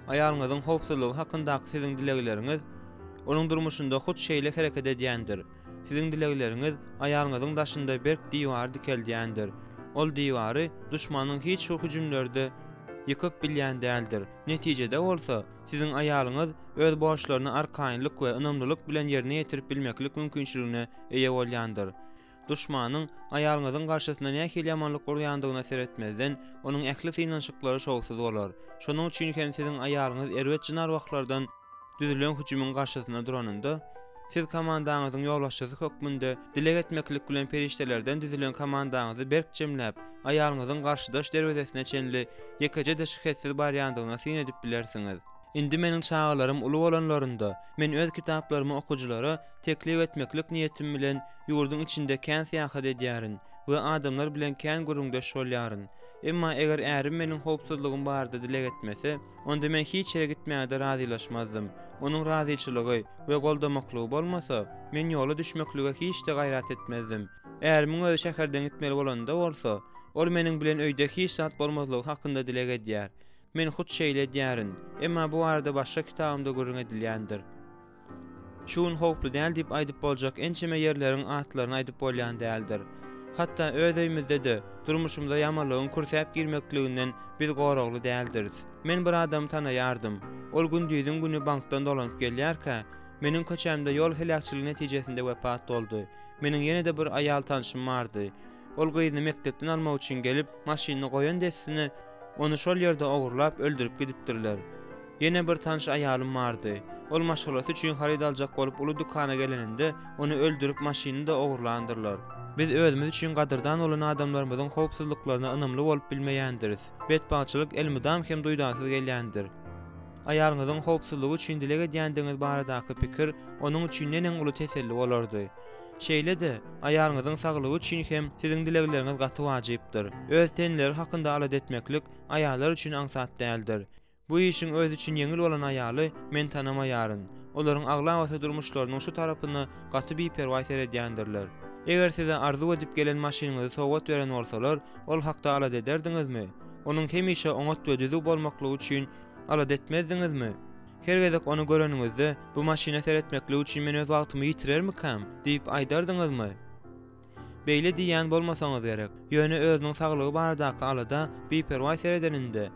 A: Aýalyňyzyň howpsuzlygy hakyndaky siziň dilegleriňiz onuň durmuşynda hut şeýle hereket edýändir. Siziň dilegleriňiz aýalyňyzyň daşynda berk diwary dikeldýändir. Ol diwary duşmanyň hiç bir hüjümleri-de ýykyp bilýän däldir. Netijede bolsa, siziň aýalyňyz öz borçlaryny arkaýynlyk we ynamlylyk bilen ýerine ýetirip bilmeklik mümkinçiligine eýe bolýandyr. Duşmanyň aýalyňyzyň garşysyna nähili ýamanlyk urýandygyna seretmezden, onuň ähli synanyşyklary şowsuz bolar. Şonuň üçin hem siziň aýalyňyz erbet jyn-arwahlardan düzülen hüjümiň garşysyna duranynda, siz komandaňyzyň ýolbaşçysy hökmünde dileg etmeklik bilen perişdelerden düzülen komandaňyzy berk jemläp, aýalyňyzyň garşydaş derwezesine çenli ýekeje-de şikessiz barýandygyna syn edip bilersiňiz. Indi meniň çagalarym uly bolanlarynda, men öz kitaplarymy okyjylara teklip etmeklik niýetim bilen ýurduň içinde kän syýahat edýärin we adamlar bilen kän gürrüňdeş bolýaryn. Emma eger ärim meniň howpsuzlygym barada dileg etmese, onda men hiç ýere gitmäge-de razylaşmazdym. Onuň razyçylygy we goldamaklygy bolmasa, men ýola düşmeklige hiç-de gaýrat etmezdim. Ärimiň özi şäherden gitmeli bolanda bolsa, ol meniň bilen öýde hiç zat bolmazlygy hakynda dileg edýär. Men hut şeýle edýärin. Emma bu barada başga kitabymda gürrüň edilýändir. Şu gün howply däl diýip aýdyp boljak ençeme ýerleriň atlaryny aýdyp bolýan däldir. Hatda öz öýümizde-de durmuşymyza ýamanlygyň kürsäp girmekliginden biz goragly däldiris. Men bir adamy tanaýardym. Ol gündiziň güni bankdan dolanyp gelýärkä, meniň köçämde ýol heläkçiligi netijesinde wepat boldy. Meniň ýene-de bir aýal tanşym bardy. Ol gyzyny mekdepden almak üçin gelip, maşynyny goýan dessine, ony şol ýerde ogurlap, öldürip gidipdirler. Ýene bir tanyş aýalym bardy. Ol maşgalasy üçin haryt aljak bolup uly dükana geleninde, ony öldürip, maşynyny-da ogurlandyrlar. Biz özümiz üçin gadyrdan bolan adamlarymyzyň howpsuzlyklaryna ynamly bolup bilmeýändiris. Betbagtçylyk elmydam hem duýdansyz gelýändir. Aýalyňyzyň howpsuzlygy üçin dileg edýändigiňiz baradaky pikir onuň üçin neneň uly teselli bolardy. Şeýle-de, aýalyňyzyň saglygy üçin hem siziň dilegleriňiz gaty wajypdyr. Öz tenleri hakynda alada etmeklik aýallar üçin aňsat däldir. Bu işiň özi üçin ýeňil bolan aýaly men tanamaýaryn. Olaryň aglabasy durmuşlarynyň şu tarapyna gaty biperwaý seredýändirler. Eger size arzuw edip gelen maşynyňyzy sowgat beren bolsalar, ol hakda alada ederdiňizmi? Onuň hemişe oňat we düzüw bolmaklygy üçin alada etmezdiňizmi? Her gezek ony göreniňizde, Bu maşyna seretmeklik üçin men öz wagtymy ýitirermikäm? diýip aýdardyňyzmy? Beýle diýýän bolmasaňyz gerek. Ýöne özüniň saglygy baradaky alada biperwaý seredeninde,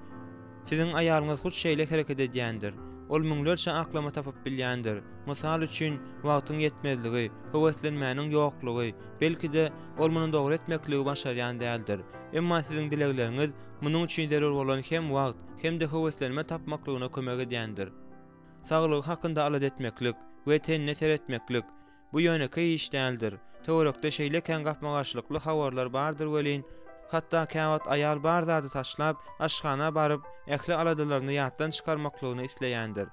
A: siziň aýalyňyz hut şeýle hereket edýändir. Ol müňlerçe aklama tapyp bilýändir. Mysal üçin, wagtyň ýetmezligi, höweslenmäniň ýoklugy, belki-de, ol muny dogry etmekligi başarýan däldir. Emma siziň dilegleriňiz munuň üçin zerur bolan hem wagt, hem-de höweslenme tapmaklygyna kömek edýändir. Saglygy hakynda alada etmeklik we tenine seretmeklik, bu ýönekeý iş däldir. Töwerekde şeýle kän gapma-garşylykly habarlar bardyr welin, hatda käwagt aýal bar zady taşlap, aşhana baryp, ähli aladalaryny ýatdan çykarmaklygyny isleýändir.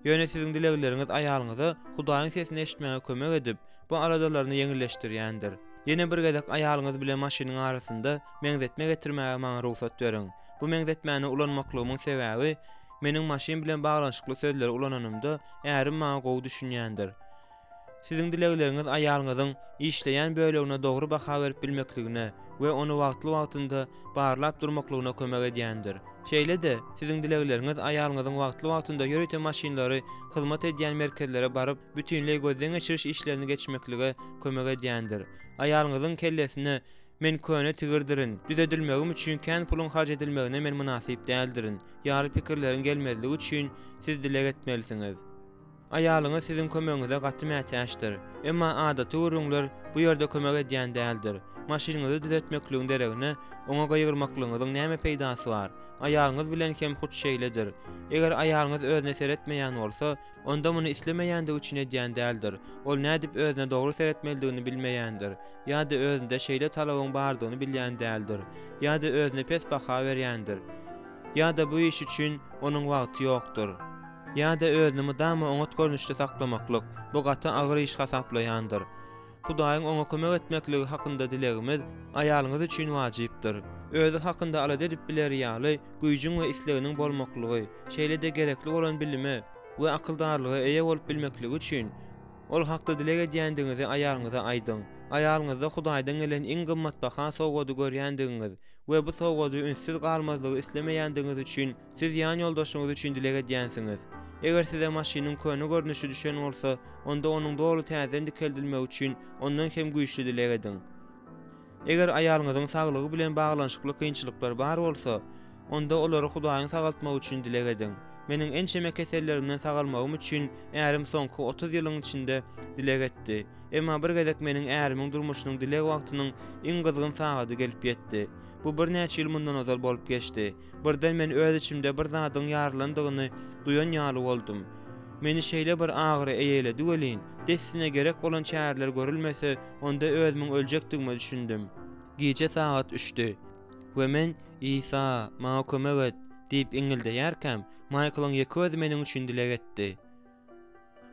A: Ýöne siziň dilegleriňiz aýalyňyza Hudaýyň sesini eşitmäge kömek edip, bu aladalaryny ýeňilleşdirýändir. Ýene bir gezek aýalyňyz bilen maşynyň arasynda meňzetme getirmäge maňa rugsat beriň. Bu meňzetmäni ulanmaklygymyň sebäbi, meniň maşyn bilen baglanyşykly sözleri ulananymda, ärim maňa gowy düşünýändir. Siziň dilegleriňiz aýalyňyzyň işleýän bölegine dogry baha berip bilmekligine we ony wagtly-wagtynda barlap durmaklygyna kömek edýändir. Şeýle-de, siziň dilegleriňiz aýalyňyzyň wagtly-wagtynda ýörite maşynlary hyzmat edýän merkezlere baryp, bütinleý gözden geçiriş işlerini geçmeklige kömek edýändir. Aýalyňyzyň kellesine Men köne tigirdirin, düzedilmegim üçin kän puluň harç edilmegine men mynasyp däldirin ýaly pikirleriň gelmezligi üçin siz dileg etmelisiňiz. Aýalyňyz siziň kömegiňize gaty mätäçdir. Emma adaty gürrüňler bu ýerde kömek edýän däldir. Maşynyňyzy düzetmekligiň deregine, oňa gygyrmaklygyňyzyň näme peýdasy bar? Aýalyňyz bilen hem hut şeýledir. Eger aýalyňyz özüne seretmeýän bolsa, onda muny islemeýändigi üçin edýän däldir. Ol nädip özüne dogry seretmelidigini bilmeýändir, ýa-da özünde şeýle talabyň bardygyny bilýän däldir, ýa-da özüne pes baha berýändir, ýa-da bu iş üçin onuň wagty ýokdur, ýa-da özüni mydama oňat görnüşde saklamaklyk, bu gaty agyr iş hasaplaýandyr. Hudaýyň oňa kömek etmekligi hakynda dilegimiz aýalyňyz üçin wajypdyr. Özi hakynda alada edip bileri ýaly güýjüň we isleginiň bolmaklygy, şeýle-de gerekli bolan bilime we akyldarlyga eýe bolup bilmekligi üçin, ol hakda dileg edýändigiňizi aýalyňyza aýdyň. Aýalyňyzda Hudaýdan gelen iň gymmatbaha sowgady görýändigiňiz we bu sowgady ünssüz galmazlygy islemeýändigiňiz üçin Siz ýan ýoldaşyňyz üçin dileg edýänsiňiz. Eger size maşynyň köne görnüşi düşen bolsa, onda onuň doly täzeden dikeldilmegi üçin ondan hem güýçli dileg ediň. Eger aýalyňyzyň saglygy bilen baglanyşykly kynçylyklar bar bolsa, onda olary Hudaýyň sagaltmagy üçin dileg ediň. Meniň ençeme kesellerimden sagalmagym üçin ärim soňky 30 ýylyň içinde dileg etdi. Emma bir gezek meniň ärimiň durmuşynyň dileg wagtynyň iň gyzgyn sagady gelip ýetdi. Bu birnäçe ýyl mundan ozal bolup geçdi. Birden men öz içimde bir zadyň ýarylandygyny duýan ýaly boldum. Meni şeýle bir agyry eýeledi welin, dessine gerek bolan çäreler görülmese, onda özümiň öljekdigime düşündim. Gije sagat üçdi we men, Isa, maňa kömek et! diýip iňňildeýärkäm, Maýklyň ýeke özi meniň üçin dileg etdi.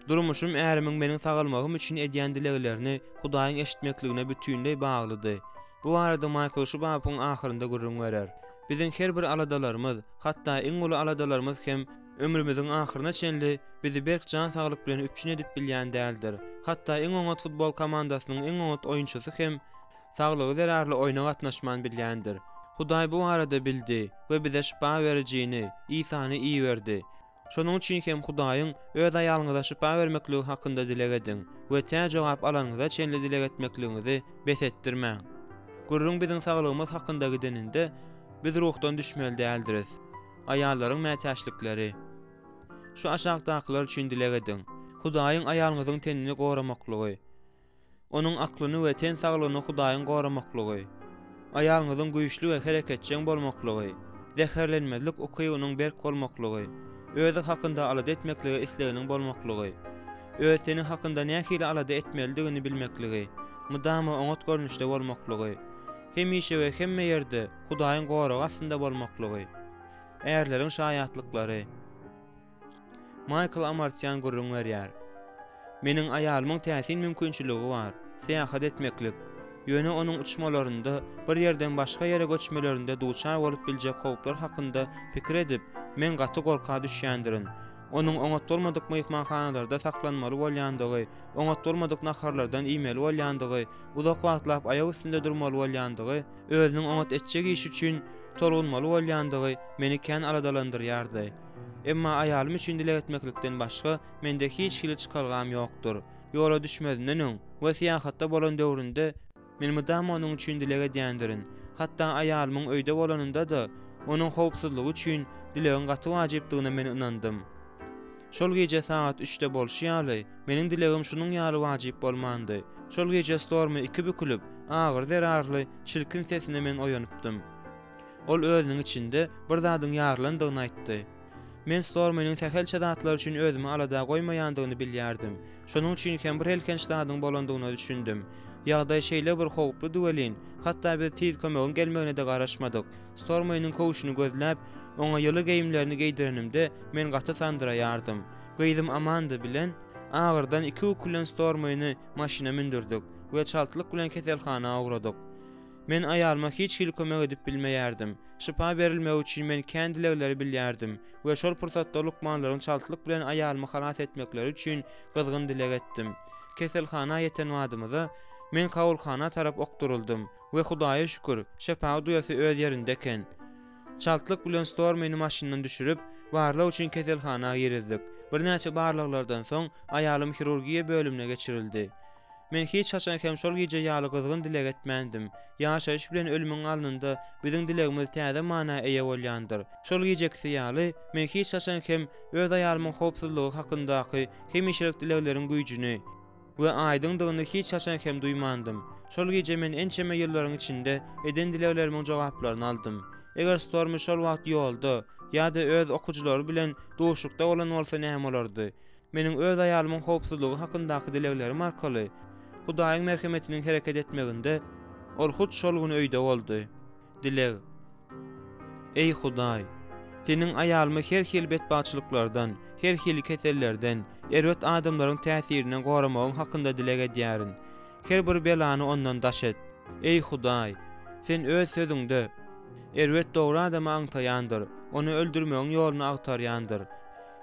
A: Durmuşym ärimiň meniň sagalmagym üçin edýän dileglerini Hudaýyň eşitmekligine bütinleý baglydy. Bu barada Maýkl şu babyň ahyrynda gürrüň berer. Biziň her bir aladalarymyz, hatda iň uly aladalarymyz hem ömrümiziň ahyryna çenli bizi berk jan saglyk bilen üpjün edip bilýän däldir. Hatda iň oňat futbol komandasynyň iň oňat oýunçysy hem saglygy zerarly oýna gatnaşman bilýändir. Hudaý bu barada bildi we bize şypa berijini, Isany iberdi. Şonuň üçin hem Hudaýyň öz aýalyňyza şypa bermekligi hakynda dileg ediň we tä jogap alanyňyza çenli dileg etmekligiňizi bes etdirmäň. Gürrüň biziň saglygymyz hakynda gideninde, biz ruhdan düşmeli däldiris. Aýallaryň mätäçlikleri. Şu aşakdakylar üçin dileg ediň. Hudaýyň aýalyňyzyň tenini goramaklygy. Onuň aklyny we ten saglygyny Hudaýyň goramaklygy, aýalyňyzyň güýçli we hereketjeň bolmaklygy, zäherlenmezlik ukybynyň berk bolmaklygy, özi hakynda alada etmeklige isleginiň bolmaklygy, öz teni hakynda nähili alada etmelidigini bilmekligi, mydama oňat görnüşde bolmaklygy, hemişe we hemme ýerde Hudaýyň goragy astynda bolmaklygy. Ärleriň şaýatlyklary. Maýkl Amartýan gürrüň berýär. Meniň aýalymyň täsin mümkinçiligi bar, syýahat etmeklik. Ýöne onuň uçmalarynda, bir ýerden başga ýere göçmelerinde duçar bolup biljek howplar hakynda pikir edip, men gaty gorka düşýändirin. Onuň oňat bolmadyk myhmanhanalarda saklanmaly bolýandygy, oňat bolmadyk naharlardan iýmeli bolýandygy, uzak wagtlap aýak üstünde durmaly bolýandygy, özüniň oňat etjek işi üçin tolgunmaly bolýandygy meni kän aladalandyrýardy. Emma aýalym üçin dileg etmeklikden başga mende hiç hili çykalgam ýokdur. Ýola düşmezinden öň we syýahatda bolan döwründe men mydama onuň üçin dileg edýändirin. Hatda aýalymyň öýde bolanynda-da, onuň howpsuzlygy üçin dilegiň gaty wajypdygyna men ynandym. Şol gije sagat üçde bolşy ýaly, meniň dilegim şunuň ýaly wajyp bolmandy. Şol gije Stormy iki bükülip, agyry zerarly çirkin sesine men oýanypdym. Ol özüniň içinde bir zadyň ýarylandygyny aýtdy. Men Stormynyň sähelçe zatlar üçin özümi alada goýmaýandygyny bilýärdim. Şonuň üçin hem bir elhenç zadyň bolandygyna düşündim. Ýagdaý şeýle bir howpludy welin, hatda biz tiz kömegiň gelmegine-de garaşmadyk. Stormynyň köwşüni gözläp, oňa ýyly geýimlerini geýdirenimde, men gaty sandyraýardym. Gyzym Amanda bilen agyrdan iki bükülen Stormyny maşyna mündürdik we çaltlyk bilen keselhana ugradyk. Men aýalyma hiç hili kömek edip bilmeýärdim. Şypa berilmegi üçin men kän dilegleri bilýärdim we şol pursatda lukmanlaryň çaltlyk bilen aýalymy halas etmekleri üçin gyzgyn dileg etdim. Keselhana ýeten badymyza, men kabulhana tarap okduryldym we Hudaýa şükür, şepagat uýasy öz ýerinde eken. Çaltlyk bilen Stormyny maşyndan düşürip, barlag üçin keselhana girizdik. Birnäçe barlaglardan soň, aýalym hirurgiýa bölümine geçirildi. Men hiç haçan hem şol gije ýaly gyzgyn dileg etmändim. Ýaşaýyş bilen ölümiň alnynda biziň dilegimiz täze mana eýe bolýandyr. Şol gijekisi ýaly, men hiç haçan hem öz aýalymyň howpsuzlygy hakyndaky hemişelik dilegleriň güýjüni we aýdyňdygyny hiç haçan hem duýmandym. Şol gije men ençeme ýyllaryň içinde eden dileglerimiň jogaplaryny aldym. Eger Stormy şol wagt ýolda ýa-da öz okyjylary bilen duşuşykda bolan bolsa näme bolardy? Meniň öz aýalymyň howpsuzlygy hakyndaky dileglerim arkaly Hudaýyň merhemetiniň hereket etmeginde ol hut şol gün öýde boldy. Dileg. Eý Hudaý! Seniň aýalymy her hili betbagtçylyklardan, her hili kesellerden, erbet adamlaryň täsirinden goramagyň hakynda dileg edýärin. Her bir belany ondan daş et. Eý Hudaý! Sen Öz Sözüňde, Erbet dogry adamy aňtaýandyr, ony öldürmegiň ýoluny agtarýandyr.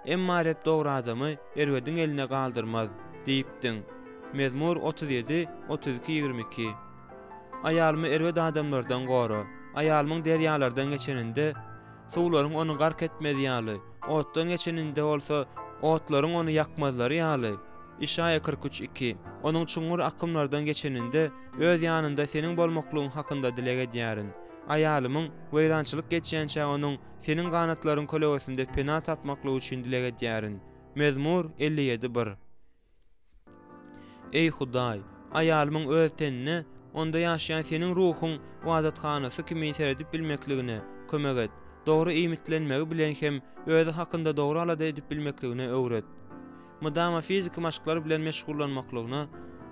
A: Emma Reb dogry adamy erbediň eline galdyrmaz diýipdiň. Mezmur 37, 32, 22. Aýalymy erbet adamlardan gora. Aýalymyň derýalardan geçeninde, suwlaryň ony gark etmezi ýaly, otdan geçeninde bolsa, otlaryň ony ýakmazlary ýaly, Işaýa 43, 2. Onuň çuňňur akymlardan geçeninde, öz ýanynda Seniň bolmaklygyň hakynda dileg edýärin. Aýalymyň, weýrançylyk geçýänçä onuň Seniň ganatlaryň kölegesinde pena tapmaklygy üçin dileg edýärin. Mezmur 57, 1. Eý Hudaý, aýalymyň öz tenine, onda ýaşaýan Seniň Ruhuň ybadathanasy kimin seredip bilmekligine kömek et. Dogry iýmitlenmegi bilen hem özi hakynda dogry alada edip bilmekligine öwret. Mydama fiziki maşklar bilen meşgullanmaklygyna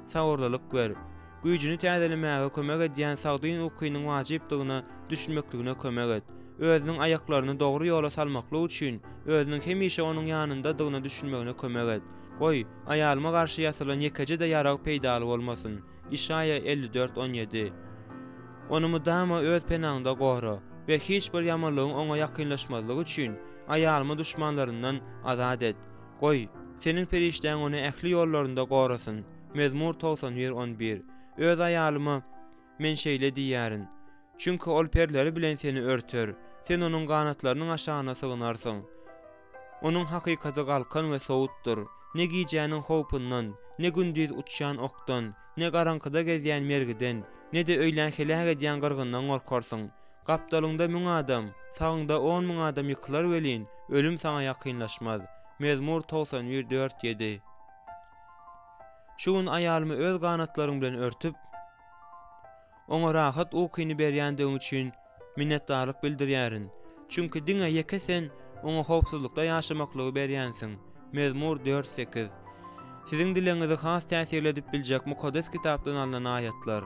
A: sabyrlylyk ber. Güýjüni täzelemäge kömek edýän sagdyn ukynyň wajypdygyna düşünmekligine kömek et. Özüniň aýaklaryny dogry ýola salmaklyk üçin özüniň hemişe onuň ýanyndadygyna düşünmegine kömek et. Goý, aýalyma garşy ýasalan ýekeje-de ýarag peýdaly bolmasyn. Işaýa 54, 17. Ony mydama öz penaňda gora we hiç bir ýamanlygyň oňa ýakynlaşmazlygy üçin, aýalymy duşmanlaryndan azat et. Goý, Seniň perişdäň ony ähli ýollarynda gorasyn. Mezmur 91, 11. Öz aýalyma Men şeýle diýýärin, Çünki ol perleri bilen seni örter, sen onuň ganatlarynyň aşagyna sygynarsyň. Onuň hakykaty galkan we sowutdyr. Ne gijäniň howpundan, ne gündiz uçýan okdan, ne garaňkyda gezýän mergiden, ne-de öýlän heläk edýän gyrgyndan gorkarsyň. Gapdalyňda müň adam, sagyňda on müň adam ýykylar welin, ölüm saňa ýakynlaşmaz. Mezmur 91, 4, 7. Şu gün aýalymy öz ganatlaryň bilen örtüp, oňa rahat ukyny berýändigiň üçin minnetdarlyk bildirýärin. Çünki diňe ýeke Sen oňa howpsuzlykda ýaşamaklygy berýänsiň. Mezmur 4, 8. Siziň dilegiňizi has täsirli edip biljek Mukaddes Kitapdan alnan aýatlar.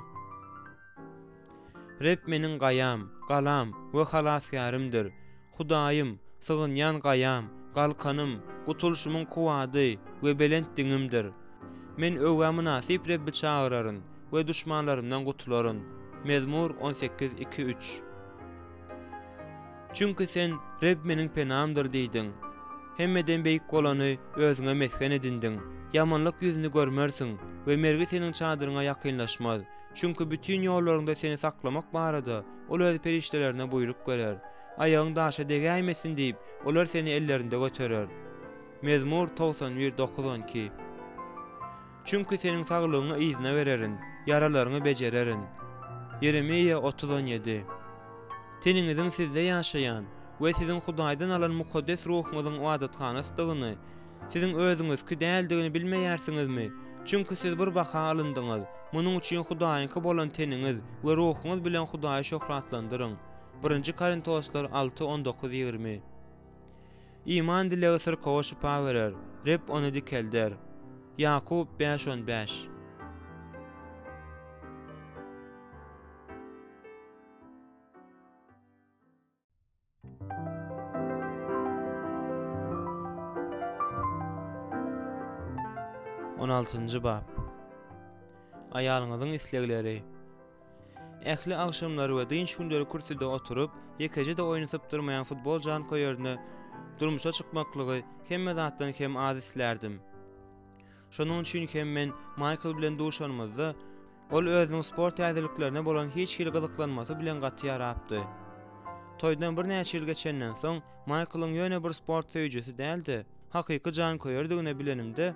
A: Reb meniň gaýam, galam we halasgärimdir. Hudaýym, sygynýan gaýam, galkanym, gutulyşymyň kuwwady we belent diňimdir. Men öwgä mynasyp Rebbi çagyraryn we duşmanlarymdan gutularyn. Mezmur 18, 2, 3. Çünki Sen, Reb meniň penamdyr diýdiň. Hemmeden beýik bolany Özüňe mesgen edindiň. Ýamanlyk ýüzüni görmersiň we mergi seniň çadyryňa ýakynlaşmaz. Çünki bütin ýollaryňda seni saklamak barada Ol Öz perişdelerine buýruk berer. Aýagyň daşa degäýmesin diýip, olar seni ellerinde göterer. Mezmur 91, 9, 12. Çünki seniň saglygyňy yzyna bererin, ýaralaryňy bejererin. Ýeremiýa 30, 17. Teniňiziň sizde ýaşaýan we siziň Hudaýdan alan mukaddes ruhuňyzyň ybadathanasydygyny, siziň özüňizki däldigini bilmeýärsiňizmi? Çünki siz bir baha alyndyňyz. Munuň üçin Hudaýyňky bolan teniňiz we ruhuňyz bilen Hudaýy şöhratlandyryň. Birinji Korintoslar 6, 19, 20. Iman dilegi syrkawa şypa berer, Reb ony dikelder. Ýakup 5, 15. On altynjy bap. Aýalyňyzyň islegleri. Ähli agşamlary we dynç günleri kürsüde oturyp, ýekeje-de oýny sypdyrmaýan futbol janköýerine durmuşa çykmaklygy hemme zatdan hem az islärdim. Şonuň üçin hem men Maýkl bilen duşanymyzda, ol özüniň sport täzeliklerine bolan hiç hili gyzyklanmasy bilen gaty ýarapdy. Toýdan birnäçe ýyl geçenden soň, Maýklyň ýöne bir sport söýüjisi däl-de, hakyky janköýerdigini bilenimde,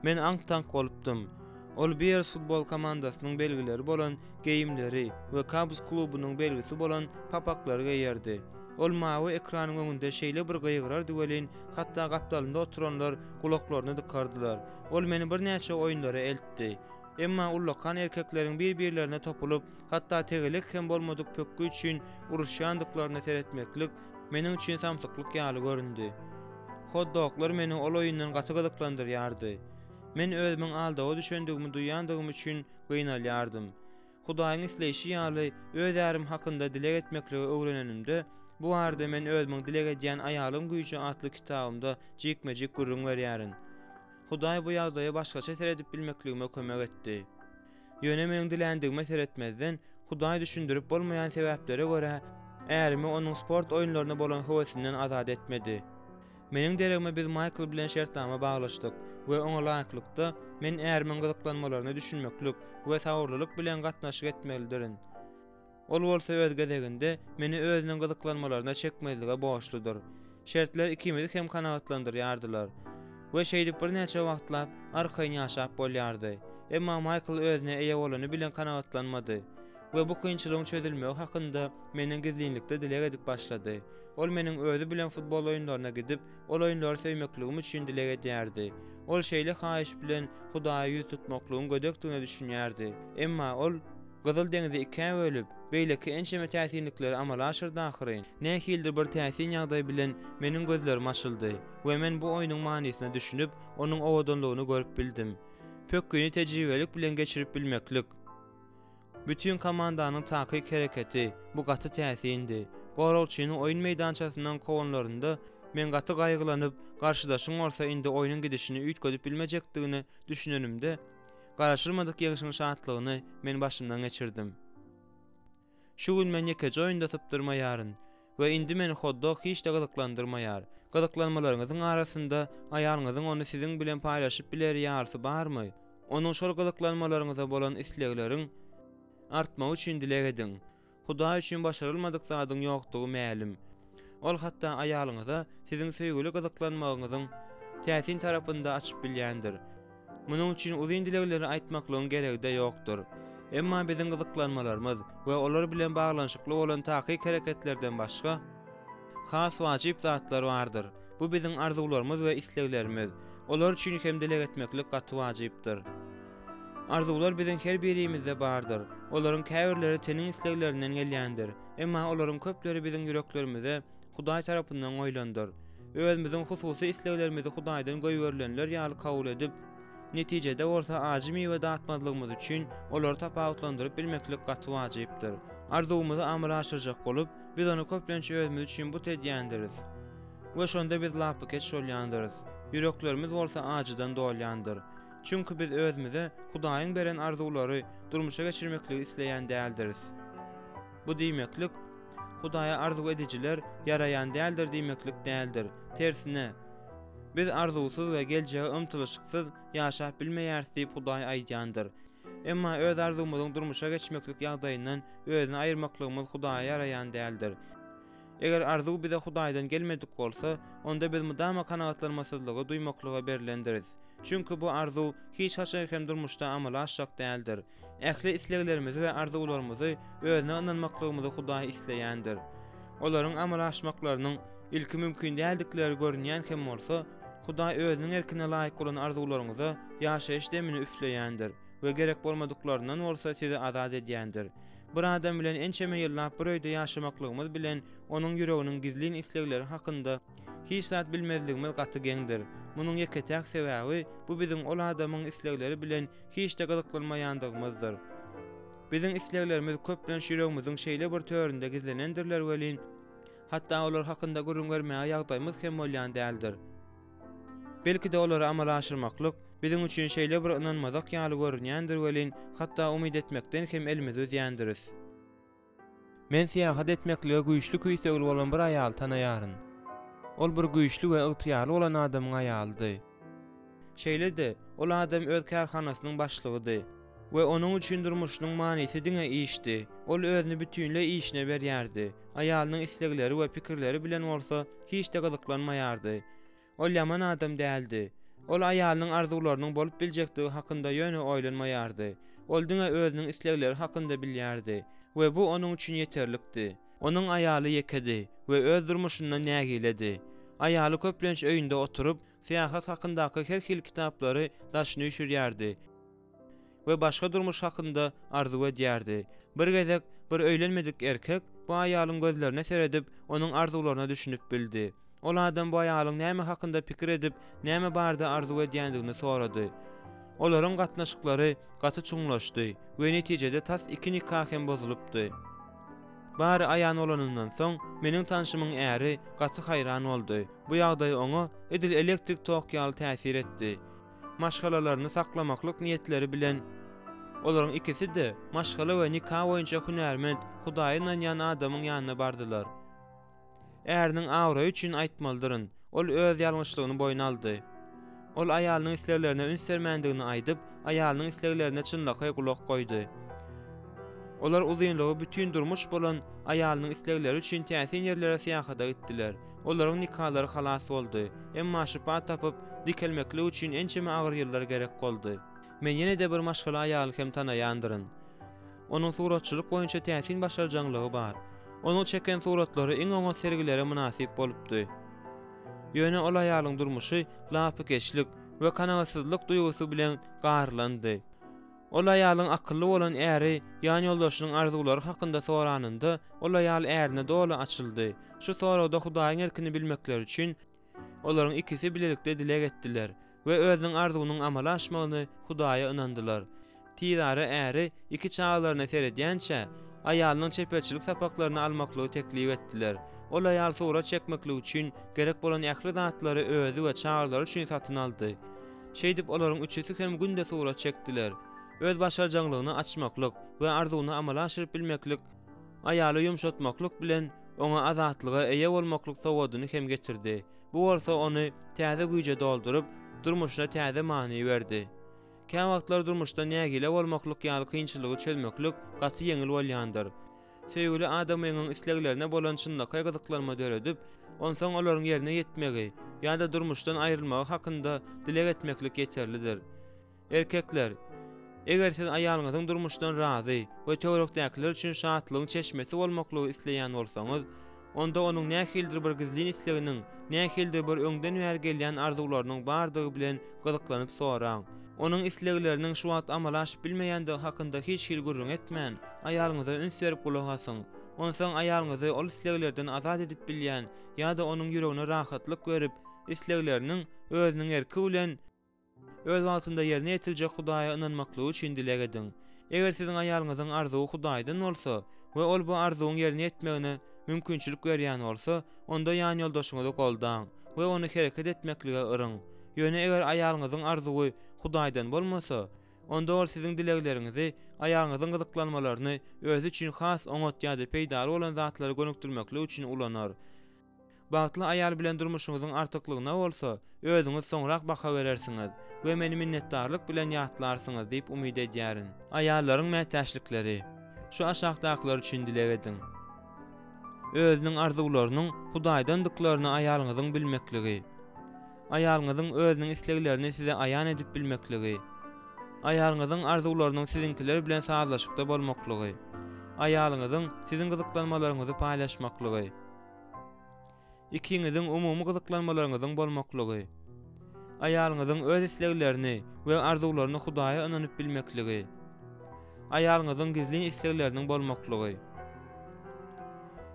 A: men aňk-taňk bolupdym. Ol Bears futbol komandasynyň belgileri bolan geýimleri we Kabs klubunyň belgisi bolan papaklary geýerdi. Ol mawy ekranyň öňünde şeýle bir gygyrardy welin, hatda gapdalynda oturanlar gulaklaryny dykardylar. Ol meni birnäçe oýunlara eltdi. Emma ullakan erkekleriň bir-birlerine topulyp, hatda tegelek hem bolmadyk pökgi üçin uruşýandyklaryna seretmeklik meniň üçin samsyklyk ýaly göründi. Hot-doglar meni ol oýundan gaty gyzyklandyrýardy. Men özümiň aldawa düşendigimi duýandygym üçin gynalýardym. Hudaýyň isleýşi ýaly öz ärim hakynda dileg etmekligi öwrenenimde, bu barada men özümiň Dileg edýän aýalyň güýji atly kitabymda jikme-jik gürrüň berýärin. Hudaý bu ýagdaýa başgaça seredip bilmekligime kömek etdi. Ýöne meniň diländigime seretmezden, Hudaý düşündirip bolmaýan sebäplere görä, ärimi onuň sport oýunlaryna bolan höwesinden azat etmedi. Meniň deregime biz Maýkl bilen şertnama baglaşdyk we oňa laýyklykda, men ärimiň gyzyklanmalaryna düşünmeklik we sabyrlylyk bilen gatnaşyk etmelidirin. Ol bolsa öz gezeginde meni özüniň gyzyklanmalaryna çekmezlige borçludyr. Şertler ikimizi hem kanagatlandyrýardylar we şeýdip birnäçe wagtlap arkaýyn ýaşap bolýardy. Emma Maýkl özüne eýe bolany bilen kanagatlanmady we bu kynçylygyň çözülmegi hakynda menden gizlinlikde dileg edip başlady. Ol meniň özi bilen futbol oýunlaryna gidip, ol oýunlary söýmekligim üçin dileg edýärdi. Ol şeýle haýyş bilen Hudaýa ýüz tutmaklygyň gödekdigine düşünýärdi. Emma ol Gyzyl deňizi ikä bölüp, beýleki ençeme täsinlikleri amala aşyrdy ahyryn. Nähilidir bir täsin ýagdaý bilen meniň gözlerim açyldy we men bu oýnuň manysyna düşünip, onuň owadanlygyny görüp bildim. Pökgini tejribelik bilen geçirip bilmeklik. Bütin komandanyň takyk hereketi, bu gaty täsindi. Goragçyny oýun meýdançasyndan kowanlarynda, men gaty gaýgylanyp, garşydaşyň bolsa indi oýnuň gidişini üýtgedip bilmejekdigine düşünenimde, garaşylmadyk ýeňşiň şatlygyny men başymdan geçirdim. Şu gün men ýekeje oýunda sypdyrmaýaryn we indi meni hot-dog hiç-de gyzyklandyrmaýar. Gyzyklanmalaryňyzyň arasynda aýalyňyzyň ony siziň bilen paýlaşyp bileri ýalysy barmy? Onuň şol gyzyklanmalaryňyza bolan islegleriň artmagy üçin dileg ediň. Hudaý üçin başarylmadyk zadyň ýokdugy mälim. Ol hatda aýalyňyza siziň söýgüli gyzyklanmagyňyzyň täsin tarapyny-da açyp bilýändir. Munuň üçin uzyn dilegleri aýtmaklygyň geregi-de ýokdur. Emma biziň gyzyklanmalarymyz we olar bilen baglanyşykly bolan takyk hereketlerden başga, has wajyp zatlar bardyr. Bu biziň arzuwlarymyz we isleglerimiz. Olar üçin hem dileg etmeklik gaty wajypdyr. Arzuwlar biziň her birimizde bardyr. Olaryň käbirleri teniň isleglerinden gelýändir. Emma olaryň köpleri biziň ýüreklerimize Hudaý tarapyndan goýlandyr. Özümiziň hususy isleglerimizi Hudaýdan goýberilenler ýaly kabul edip, netijede bolsa ajy miwe datmazlygymyz üçin olary tapawutlandyryp bilmeklik gaty wajypdyr. Arzuwymyzy amala aşyrjak bolup, biz ony köplenç özümiz üçin but edýändiris. We şonda biz lapykeç bolýandyrys. Ýüreklerimiz bolsa ajydan dolýandyr. Çünki biz özümize Hudaýyň beren arzuwlary durmuşa geçirmekligi isleýän däldiris. Bu diýmeklik, Hudaýa arzuw edijiler ýaraýan däldir diýmeklik däldir. Tersine, biz arzuwsyz we geljege ymtylyşyksyz ýaşap bilmeýäris diýip Hudaý aýdýandyr. Emma öz arzuwymyzyň durmuşa geçmeklik ýagdaýyndan özüni aýyrmaklygymyz Hudaýa ýaraýan däldir. Eger arzuw bize Hudaýdan gelmedik bolsa, onda biz mydama kanagatlanmasyzlygy duýmaklyga berlendiris. Çünki bu arzuw hiç haçan hem durmuşda amala aşjak däldir. Ähli isleglerimizi we arzuwlarymyzy özüne ynanmaklygymyzy Hudaý isleýändir. Olaryň amala aşmaklarynyň ilki mümkin däldikleri görünýän hem bolsa, Hudaý özüniň erkine laýyk bolan arzuwlaryňyza ýaşaýyş demini üfleýändir we gerek bolmadyklaryndan bolsa sizi azat edýändir. Bir adam bilen ençeme ýyllap bir öýde ýaşamaklygymyz bilen onuň ýüreginiň gizlin islegleri hakynda hiç zat bilmezligimiz gaty geňdir. Munuň ýeke-täk sebäbi, bu biziň ol adamyň islegleri bilen hiç-de gyzyklanmaýandygymyzdyr. Biziň isleglerimiz köplenç ýüregimiziň şeýle bir töründe gizlenendirler welin, hatda olar hakynda gürrüň bermäge ýagdaýymyz hem bolýan däldir. Belki-de olary amala aşyrmaklyk biziň üçin şeýle bir ynanmazak ýaly görünýändir welin, hatda umyt etmekden hem elimizi üzýändiris. Men syýahat etmeklige güýçli küýsegli bolan bir aýaly tanaýaryn. Ol bir güýçli we ygtyýarly bolan adamyň aýalydy. Şeýle-de, ol adam öz kärhanasynyň başlygydy we onuň üçin durmuşynyň manysy diňe işdi. Ol özüni bütinleý işine berýärdi, aýalynyň islegleri we pikirleri bilen bolsa hiç-de gyzyklanmaýardy. Ol ýaman adam däldi. Ol aýalynyň arzuwlarynyň bolup biljekdigi hakynda ýöne oýlanmaýardy. Ol diňe özüniň islegleri hakynda bilýärdi we bu onuň üçin ýeterlikdi. Onuň aýaly ýekedi we öz durmuşyndan nägiledi. Aýaly köplenç öýünde oturyp, syýahat hakyndaky her hili kitaplary daşyna üýşürýärdi. we başga durmuş hakynda arzuw edýärdi. Bir gezek bir öýlenmedik erkek bu aýalyň gözlerine seredip, onuň arzuwlaryna düşünip bildi. Ol adam bu aýalyň näme hakynda pikir edip, näme barada arzuw edýändigini sorady. Olaryň gatnaşyklary gaty çuňlaşdy we netijede tas iki nika hem bozulypdy. Bary aýan bolanyndan soň, meniň tanşymyň äri gaty haýran boldy. Bu ýagdaý oňa edil elektrik tok ýaly täsir etdi. Maşgalalaryny saklamaklyk niýetleri bilen olaryň ikisi-de maşgala we nika boýunça hünärment, Hudaýa ynanýan adamyň ýanyna bardylar. Äriniň abraýy üçin aýtmalydyryn, ol öz ýalňyşlygyny boýun aldy. Ol aýalynyň isleglerine üns bermändigini aýdyp, aýalynyň isleglerine çynlakaý gulak goýdy. Olar uzynlygy bütin durmuş bolan aýalynyň islegleri üçin täsin ýerlere syýahata gitdiler. Olaryň nikalary halas boldy, emma şypa tapyp, dikelmeklik üçin ençeme agyr ýyllar gerek boldy. Men ýene-de bir maşgala aýaly hem tanaýandyryn. Onuň suratçylyk boýunça täsin başarjaňlygy bar. Onuň çeken suratlary iň oňat sergilere mynasyp bolupdy. Ýöne ol aýalyň durmuşy lapykeçlik we kanagatsyzlyk duýgusy bilen garylandy. Ol aýalyň akylly bolan äri ýanýoldaşynyň arzuwlary hakynda soranynda, ol aýal ärine doly açyldy. Şu soragda Hudaýyň erkini bilmekleri üçin, Olaryň ikisi bilelikde dileg etdiler we özüniň arzuwynyň amala aşmagyny Hudaýa ynandylar. Tizara äri iki çagalaryna seredýänçä, aýalynyň çeperçilik sapaklaryny almaklygy teklip etdiler. Ol aýal surat çekmeklik üçin gerek bolan ähli zatlary özi we çagalary üçin satyn aldy. Şeýdip olaryň üçüsi hem günde surat çekdiler. Öz başarjaňlygyny açmaklyk we arzuwyny amala aşyryp bilmeklik Aýaly ýumşatmaklyk bilen, oňa azatlyga eýe bolmaklyk sowadyny hem getirdi. Bu bolsa ony täze güýje dolduryp, durmuşyna täze many berdi. Käwagtlar durmuşda nägile bolmaklyk ýaly kynçylygy çözmeklik gaty ýeňil bolýandyr. Söýgüli adamyňyň isleglerine bolan çynlakaý gyzyklanma döredip, onsoň olaryň ýerine ýetmegi ýa-da durmuşdan aýrylmagy hakynda dileg etmeklik ýeterlidir. Erkekler, eger siz aýalyňyzyň durmuşdan razy we töwerekdäkiler üçin şatlygyň çeşmesi bolmaklygy isleýän bolsaňyz, onda onuň nähilidir bir gizlin isleginiň, nähilidir bir öňden bäri gelýän arzuwlarynyň bardygy bilen gyzyklanyp soraň. Onuň islegleriniň şu wagt amala aşyp bilmeýändigi hakynda hiç hili gürrüň etmän, aýalyňyza üns berip gulak asyň. Onsoň aýalyňyzy ol isleglerden azat edip bilýän ýa-da onuň ýüregine rahatlyk berip, islegleriniň özüniň erki bilen, Öz wagtynda ýerine ýetiriljek Hudaýa ynanmaklygy üçin dileg ediň. Eger siziň aýalyňyzyň arzuwy Hudaýdan bolsa we ol bu arzuwyň ýerine ýetmegine mümkinçilik berýän bolsa, onda ýanýoldaşyňyzy goldaň we ony hereket etmeklige yryň. Ýöne eger aýalyňyzyň arzuwy Hudaýdan bolmasa, onda ol siziň dilegleriňizi aýalyňyzyň gyzyklanmalaryny özi üçin has oňat ýa-da peýdaly bolan zatlara gönükdirmeklik üçin ulanar. Bagtly aýal bilen durmuşyňyzyň artyklygyna bolsa, özüňiz soňrak baha berersiňiz we meni minnetdarlyk bilen ýatlarsyňyz diýip umyt edýärin. Aýallaryň mätäçlikleri. Şu aşakdakylar üçin dileg ediň. Özüniň arzuwlarynyň Hudaýdandyklaryny aýalyňyzyň bilmekligi. Aýalyňyzyň özüniň isleglerini size aýan edip bilmekligi. Aýalyňyzyň arzuwlarynyň siziňkiler bilen sazlaşykda bolmaklygy. Aýalyňyzyň siziň gyzyklanmalaryňyzy paýlaşmaklygy. Ikiňiziň umumy gyzyklanmalaryňyzyň bolmaklygy. Aýalyňyzyň öz isleglerini we arzuwlaryny Hudaýa ynanyp bilmekligi. Aýalyňyzyň gizlin islegleriniň bolmaklygy.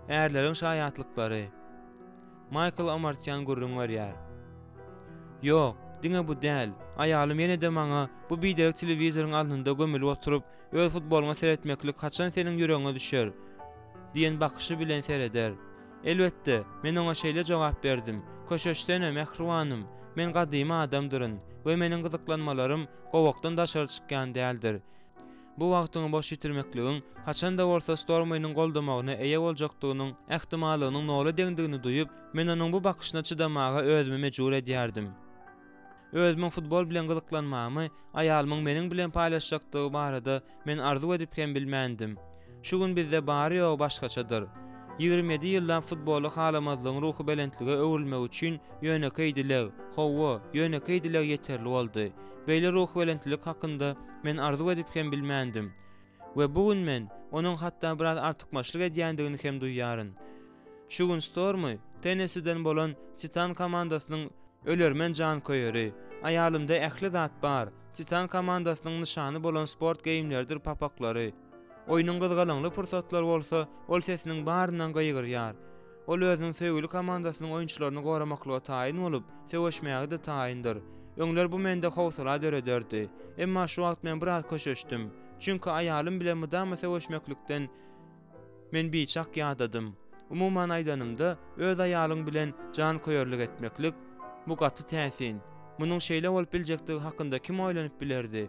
A: Ärleriň şaýatlyklary. Maýkl Omartian gürrüň berýär. Ýok, diňe bu däl, aýalym ýene-de maňa bu biderek telewizoryň alnynda gömülip oturyp, öz futbolyňa seretmeklik haçan seniň ýüregiňe düşer? Diýen bakyşy bilen sereder. Elbetde, men oňa şeýle jogap berdim, Köşeşsene, mähribanym, men gadymy adamdyryn we meniň gyzyklanmalarym gowakdan daşary çykýan däldir. Bu wagtyňy boş ýitirmekligiň haçan-da bolsa Stormynyň goldamagyna eýe boljakdygynyň ähtimallygynyň nola deňdigini duýup, men onuň bu bakyşyna çydamaga özümi mejbur edýärdim. Özümiň futbol bilen gyzyklanmamy aýalymyň meniň bilen paýlaşjakdygy barada men arzuw edip hem bilmändim. Şu gün bizde bary-ýogy başgaçadyr. 27 ýyllap futboly halamazlygyň ruhubelentlige öwrülmegi üçin ýönekeý dileg, hawa, ýönekeý dileg ýeterli boldy. Beýle ruhubelentlilik hakynda men arzuw edip hem bilmändim. We bu gün men onuň hatda biraz artykmaçlyk edýändigini hem duýýaryn. Şu gün Stormy Tennesiden bolan Titan komandasynyň ölermen janköýeri. Aýalymda ähli zat bar, Titan komandasynyň nyşany bolan sport geýimleridir papaklary. Oýnuň gyzgalaňly pursatlary bolsa, ol sesiniň baryndan gygyrýar. Ol özüniň söýgüli komandasynyň oýunçylaryny goramaklyga taýyn bolup, söweşmäge-de taýyndyr. Öňler bu mende howsala dörederdi. Emma şu wagt men biraz köşeşdim. Çünki aýalym bilen mydama söweşmeklikden men biçak ýadadym. Umuman aýdanymda, öz aýalyň bilen janköýerlik etmeklik, bu gaty täsin. Munuň şeýle bolup biljekdigi hakynda kim oýlanyp bilerdi?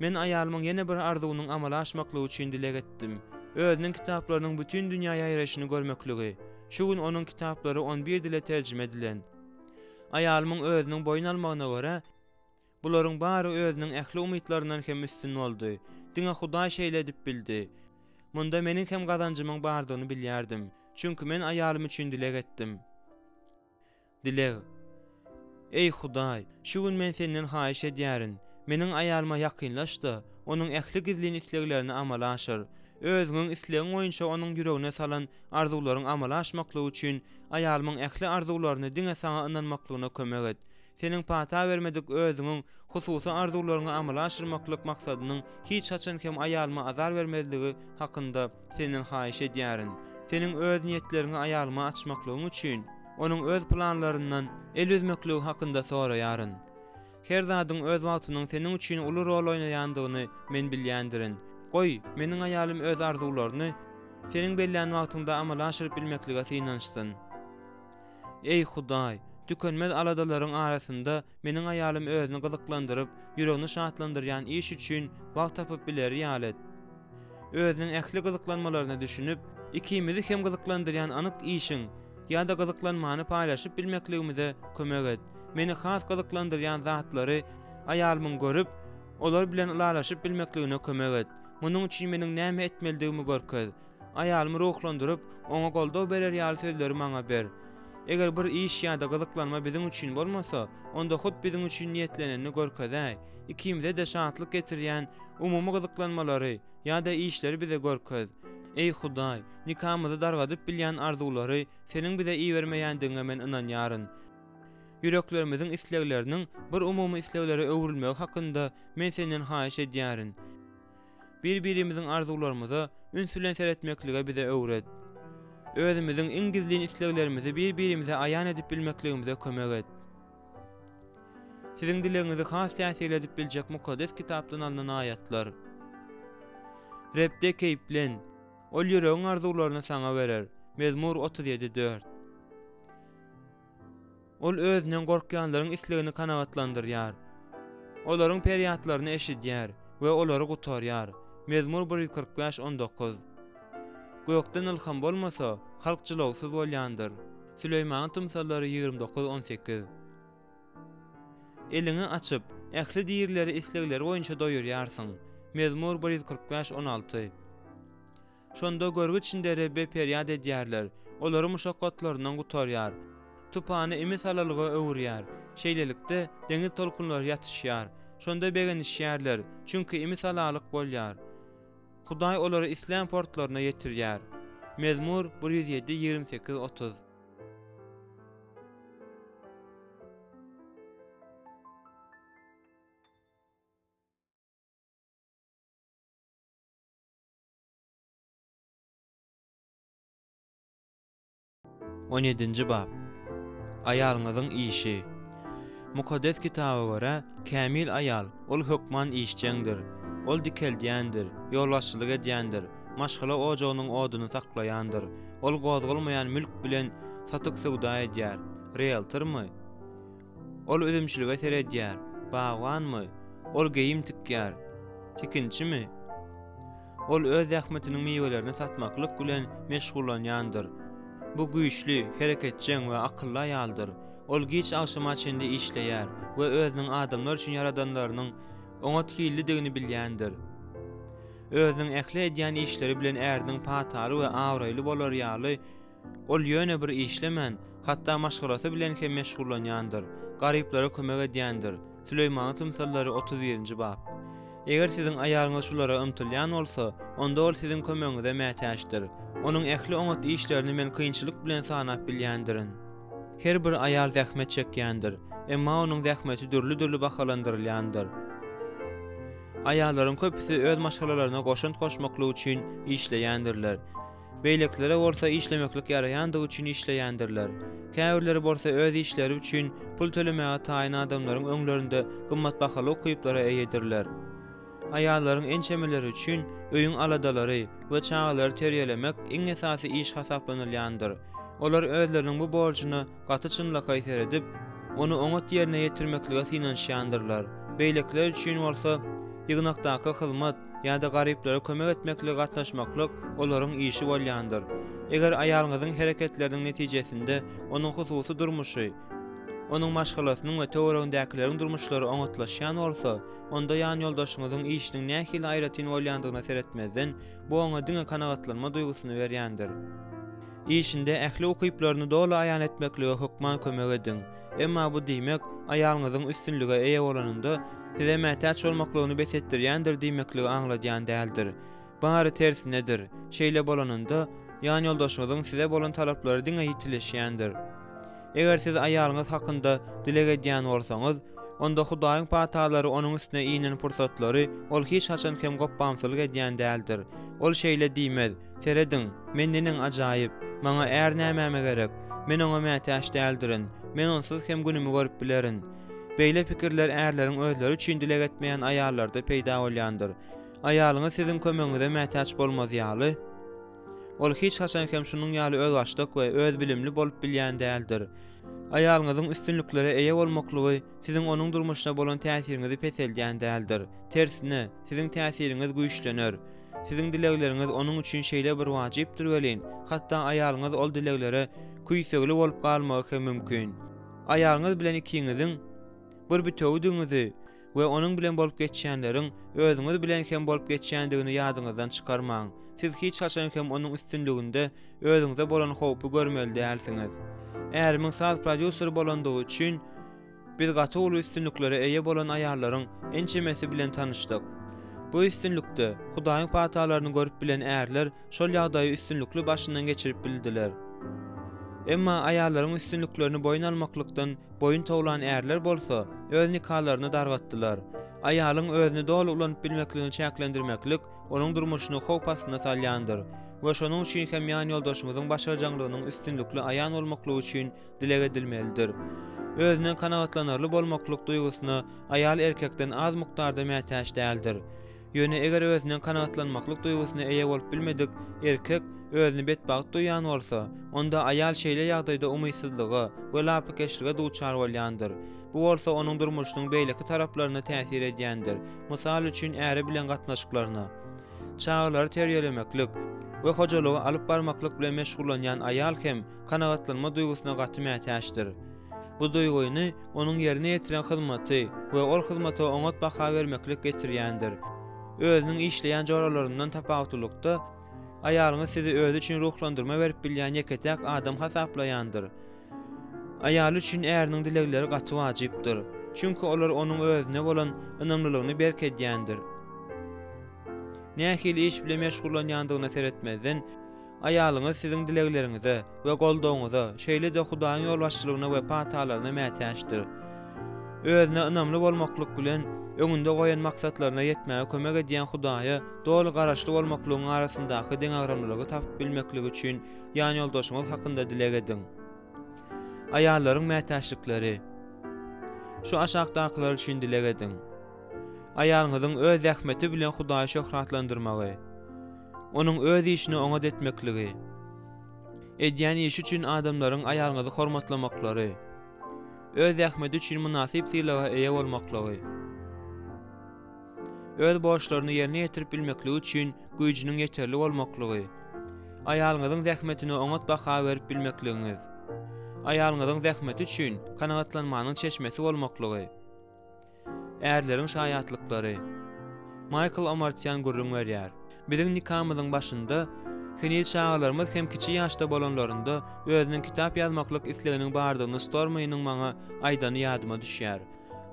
A: Men aýalymyň ýene bir arzuwynyň amala aşmaklygy üçin dileg etdim. Özüniň kitaplarynyň bütin dünýä ýaýraýşyny görmekligi. Şu gün onuň kitaplary on bir dile terjime edilen. Aýalymyň özüniň boýun almagyna görä, bularyň bary özüniň ähli umytlaryndan hem üstün boldy. Diňe Hudaý şeýle edip bildi. Munda meniň hem gazanjymyň bardygyny bilýärdim. Çünki men aýalym üçin dileg etdim. Dileg. Eý, Hudaý, şu gün men Senden haýyş edýärin, meniň aýalyma ýakynlaş-da, onuň ähli gizlin isleglerini amala aşyr. Özüňiň islegiň boýunça onuň ýüregine salan arzuwlaryň amala aşmaklygy üçin aýalymyň ähli arzuwlaryny diňe Saňa ynanmaklygyna kömek et. Seniň pata bermedik özüňiň hususy arzuwlaryňy amala aşyrmaklyk maksadynyň hiç haçan hem aýalyma azar bermezligi hakynda Senden haýyş edýärin. Seniň öz niýetleriňi aýalyma açmaklygyň üçin, onuň öz planlaryndan el üzmekligi hakynda soraýaryn. Her zadyň öz wagtynyň seniň üçin uly rol oýnaýandygyny men bilýändirin. Goý, meniň aýalym öz arzuwlaryny Seniň bellän wagtyňda amala aşyryp bilmeklige synanyşsyn. Eý, Hudaý, tükenmez aladalaryň arasynda meniň aýalym özüni gyzyklandyryp, ýüregini şatlandyrýan iş üçin wagt tapyp bileri ýaly et. Özüniň ähli gyzyklanmalaryna düşünip, ikimizi hem gyzyklandyrýan anyk işiň ýa-da gyzyklanmany paýlaşyp bilmekligimize kömek et. Meni has gyzyklandyrýan zatlary aýalymyň görüp, olar bilen ylalaşyp bilmekligine kömek et. Munuň üçin meniň näme etmelidigimi görkez. Aýalymy ruhlandyryp, oňa goldaw berer ýaly sözleri maňa ber. Eger bir iş ýa-da gyzyklanma biziň üçin bolmasa, onda hut biziň üçin niýetlenenini görkezäý. Ikimize-de şatlyk getirýän umumy gyzyklanmalary ýa-da işleri bize görkez. Eý, Hudaý, nikamyzy dargadyp bilýän arzuwlary Seniň bize ibermeýändigiňe men ynanýaryn. Ýüreklerimiziň islegleriniň bir umumy isleglere öwrülmegi hakynda men Senden haýyş edýärin. Bir-birimiziň arzuwlarymyza üns bilen seretmeklige bize öwret. Özümiziň iň gizlin isleglerimizi bir-birimize aýan edip bilmekligimize kömek et. Siziň dilegiňizi has täsirli edip biljek Mukaddes Kitapdan alnan aýatlar. Rebde keýplen, Ol ýüregiň arzuwlaryny saňa berer. Mezmur 37, 4. Ol özünden gorkýanlaryň islegini kanagatlandyrýar. Olaryň perýatlaryny eşidýär we olary gutarýar. Mezmur 145, 19. Gökden ylham bolmasa, halk jylawsyz bolýandyr. Süleýmanyň tymsallary 29, 18. Eliňi açyp, ähli dirileri islegleri boýunça doýurýarsyň. Mezmur 145, 16. Şonda görgi içinde Rebbe perýat edýärler, olary muşakgatlaryndan gutarýar. Tupany imi-salalyga öwürýär. Şeýlelikde, deňiz tolkunlary ýatyşýar. Şonda begenişýärler, çünki imi-salalyk bolýar. Hudaý olary islän portlaryna ýetirýär. Mezmur 107, 28, 30. On ýedinji bap. Aýalyňyzyň işi. Mukaddes Kitaba görä, kämil aýal, ol hökman işjeňdir. Ol dikeldýändir, ýolbaşçylyk edýändir, maşgala ojagynyň oduny saklaýandyr. Ol gozgalmaýan mülk bilen satyk-söwda edýär. Rieltormy? Ol üzümçilige seredýär. Bagbanmy? Ol geýim tikýär. Tikinçimi? Ol öz zähmetiniň miwelerini satmaklyk bilen meşgullanýandyr. Bu güýçli, hereketjeň we akylly aýaldyr. Ol giç agşama çenli işleýär we özüniň adamlar üçin ýaradanlarynyň oňat hillidigini bilýändir. Özüniň ähli edýän işleri bilen äriniň pataly we abraýly bolary ýaly, Ol ýöne bir işlemän, hatda maşgalasy bilen hem meşgullanýandyr, garyplara kömek edýändir. Süleýmanyň tymsallary 31-nji bap. Eger siziň aýalyňyz şulara ymtylýan bolsa, onda ol siziň kömegiňize mätäçdir. Onuň ähli oňat işlerini men kynçylyk bilen sanap bilýändirin. Her bir aýal zähmet çekýändir. Emma onuň zähmeti dürli-dürli bahalandyrylýandyr. Aýallaryň köpüsi öz maşgalalaryna goşant goşmaklyk üçin işleýändirler. Beýlekilere bolsa işlemeklik ýaraýandygy üçin işleýändirler. Käbirleri bolsa öz işleri üçin pul tölemäge taýyn adamlaryň öňlerinde gymmatbahaly ukyplara eýedirler. Aýallaryň ençemeleri üçin öýüň aladalary we çagalary terbiýelemek iň esasy iş hasaplanylýandyr. Olar özleriniň bu borjuna gaty çynlakaý seredip, ony oňat ýerine ýetirmeklige synanyşýandyrlar. Beýlekiler üçin bolsa, ýygnakdaky hyzmat ýa-da garyplara kömek etmeklige gatnaşmaklyk olaryň işi bolýandyr. Eger aýalyňyzyň hereketleriniň netijesinde onuň hususy durmuşy, onuň maşgalasynyň we töweregindäkileriň durmuşlary oňatlaşýan bolsa, onda ýanýoldaşyňyzyň işiniň nähili aýratyn bolýandygyna seretmezden, bu oňa diňe kanagatlanma duýgusyny berýändir. Işinde ähli ukyplaryny doly aýan etmeklige hökman kömek ediň. Emma bu diýmek, aýalyňyzyň üstünlige eýe bolanynda, size mätäç bolmaklygyny bes etdirýändir diýmekligi aňladýan däldir. Bary tersinedir. Şeýle bolanynda, ýanýoldaşyňyzyň size bolan talaplary diňe ýitileşýändir. Eger siz aýalyňyz hakynda dileg edýän bolsaňyz, onda Hudaýyň patalary onuň üstüne inen pursatlary ol hiç haçan hem gopbamsylyk edýän däldir. Ol şeýle diýmez, Serediň, men neneň ajaýyp! Maňa är nämäme gerek? Men oňa mätäç däldirin. Men onsuz hem günümi görüp bilerin. Beýle pikirler ärleriň özleri üçin dileg etmeýän aýallarda peýda bolýandyr. Aýalyňyz siziň kömegiňize mätäç bolmaz ýaly, ol hiç haçan hem şunuň ýaly özbaşdak we özbilimli bolup bilýän däldir. Aýalyňyzyň üstünliklere eýe bolmaklygy siziň onuň durmuşyna bolan täsiriňizi peseldýän däldir. Tersine, siziň täsiriňiz güýçlener. Siziň dilegleriňiz onuň üçin şeýle bir wajypdyr welin, hatda aýalyňyz ol dileglere küýsegli bolup galmagy hem mümkin. Aýalyňyz bilen ikiňiziň bir bitewüdigiňizi we onuň bilen bolup geçýänleriň özüňiz bilen hem bolup geçýändigini ýadyňyzdan çykarmaň. Siz hiç haçan hem onuň üstünliginde özüňize bolan howpy görmeli dälsiňiz. Ärimiň saz prodýuseri bolandygy üçin, Biz gaty uly üstünliklere eýe bolan aýallaryň ençemesi bilen tanyşdyk. Bu üstünlikde Hudaýyň patalaryny görüp bilen ärler şol ýagdaýy üstünlikli başyndan geçirip bildiler. Emma aýallaryň üstünliklerini boýun almaklykdan boýun towlan ärler bolsa, öz nikalaryny dargatdylar. Aýalyň özüni doly ulanyp bilmekligini çäklendirmeklik onuň durmuşyny howp astyna salýandyr we şonuň üçin hem ýanýoldaşyňyzyň başarjaňlygynyň üstünlikli aýan bolmaklygy üçin dileg edilmelidir. Özünden kanagatlanarly bolmaklyk duýgusyna aýal erkekden az mukdarda mätäç däldir. Ýöne eger özünden kanagatlanmaklyk duýgusyna eýe bolup bilmedik erkek özüni betbagt duýýan bolsa, onda aýal şeýle ýagdaýda umytsyzlyga we lapykeçlige duçar bolýandyr. Bu bolsa onuň durmuşynyň beýleki taraplaryna täsir edýändir, mysal üçin äri bilen gatnaşyklaryna. Çagalary terbiýelemeklik we hojalygy alyp barmaklyk bilen meşgullanýan aýal hem kanagatlanma duýgusyna gaty mätäçdir. Bu duýgyny onuň ýerine ýetiren hyzmaty we ol hyzmata oňat baha bermeklik getirýändir. Özüniň işleýän joralaryndan tapawutlylykda, aýalyňyz sizi özi üçin ruhlandyrma berip bilýän ýeke-täk adam hasaplaýandyr. Aýaly üçin äriniň dilegleri gaty wajypdyr. Çünki olar onuň özüne bolan ynamlylygyny berk edýändir. Nähili iş bilen meşgullanýandygyna seretmezden, Aýalyňyz siziň dilegleriňize we goldawyňyza, şeýle-de Hudaýyň ýolbaşçylygyna we patalaryna mätäçdir. Özüne ynamly bolmaklyk bilen, öňünde goýan maksatlaryna ýetmäge kömek edýän Hudaýa doly garaşly bolmaklygyň arasyndaky deňagramlylygy tapyp bilmekligi üçin ýanýoldaşyňyz hakynda dileg ediň. Aýallaryň mätäçlikleri Şu aşakdakylar üçin dileg ediň. Aýalyňyzyň öz zähmeti bilen Hudaýy şöhratlandyrmagy. Onuň öz işini oňat etmekligi, edýän işi üçin adamlaryň aýalyňyzy hormatlamaklary, öz zähmeti üçin mynasyp sylaga eýe bolmaklygy, öz borçlaryny ýerine ýetirip bilmekligi üçin güýjüniň ýeterli bolmaklygy, aýalyňyzyň zähmetine oňat baha berip bilmekligiňiz, aýalyňyzyň zähmeti üçin kanagatlanmanyň çeşmesi bolmaklygy. Ärleriň şaýatlyklary. Maýkl Omartian gürrüň berýär. Biziň nikamyzyň başynda, heniz çagalarymyz hem kiçi ýaşda bolanlarynda özüniň kitap ýazmaklyk isleginiň bardygyny Stormynyň maňa aýdany ýadyma düşýär.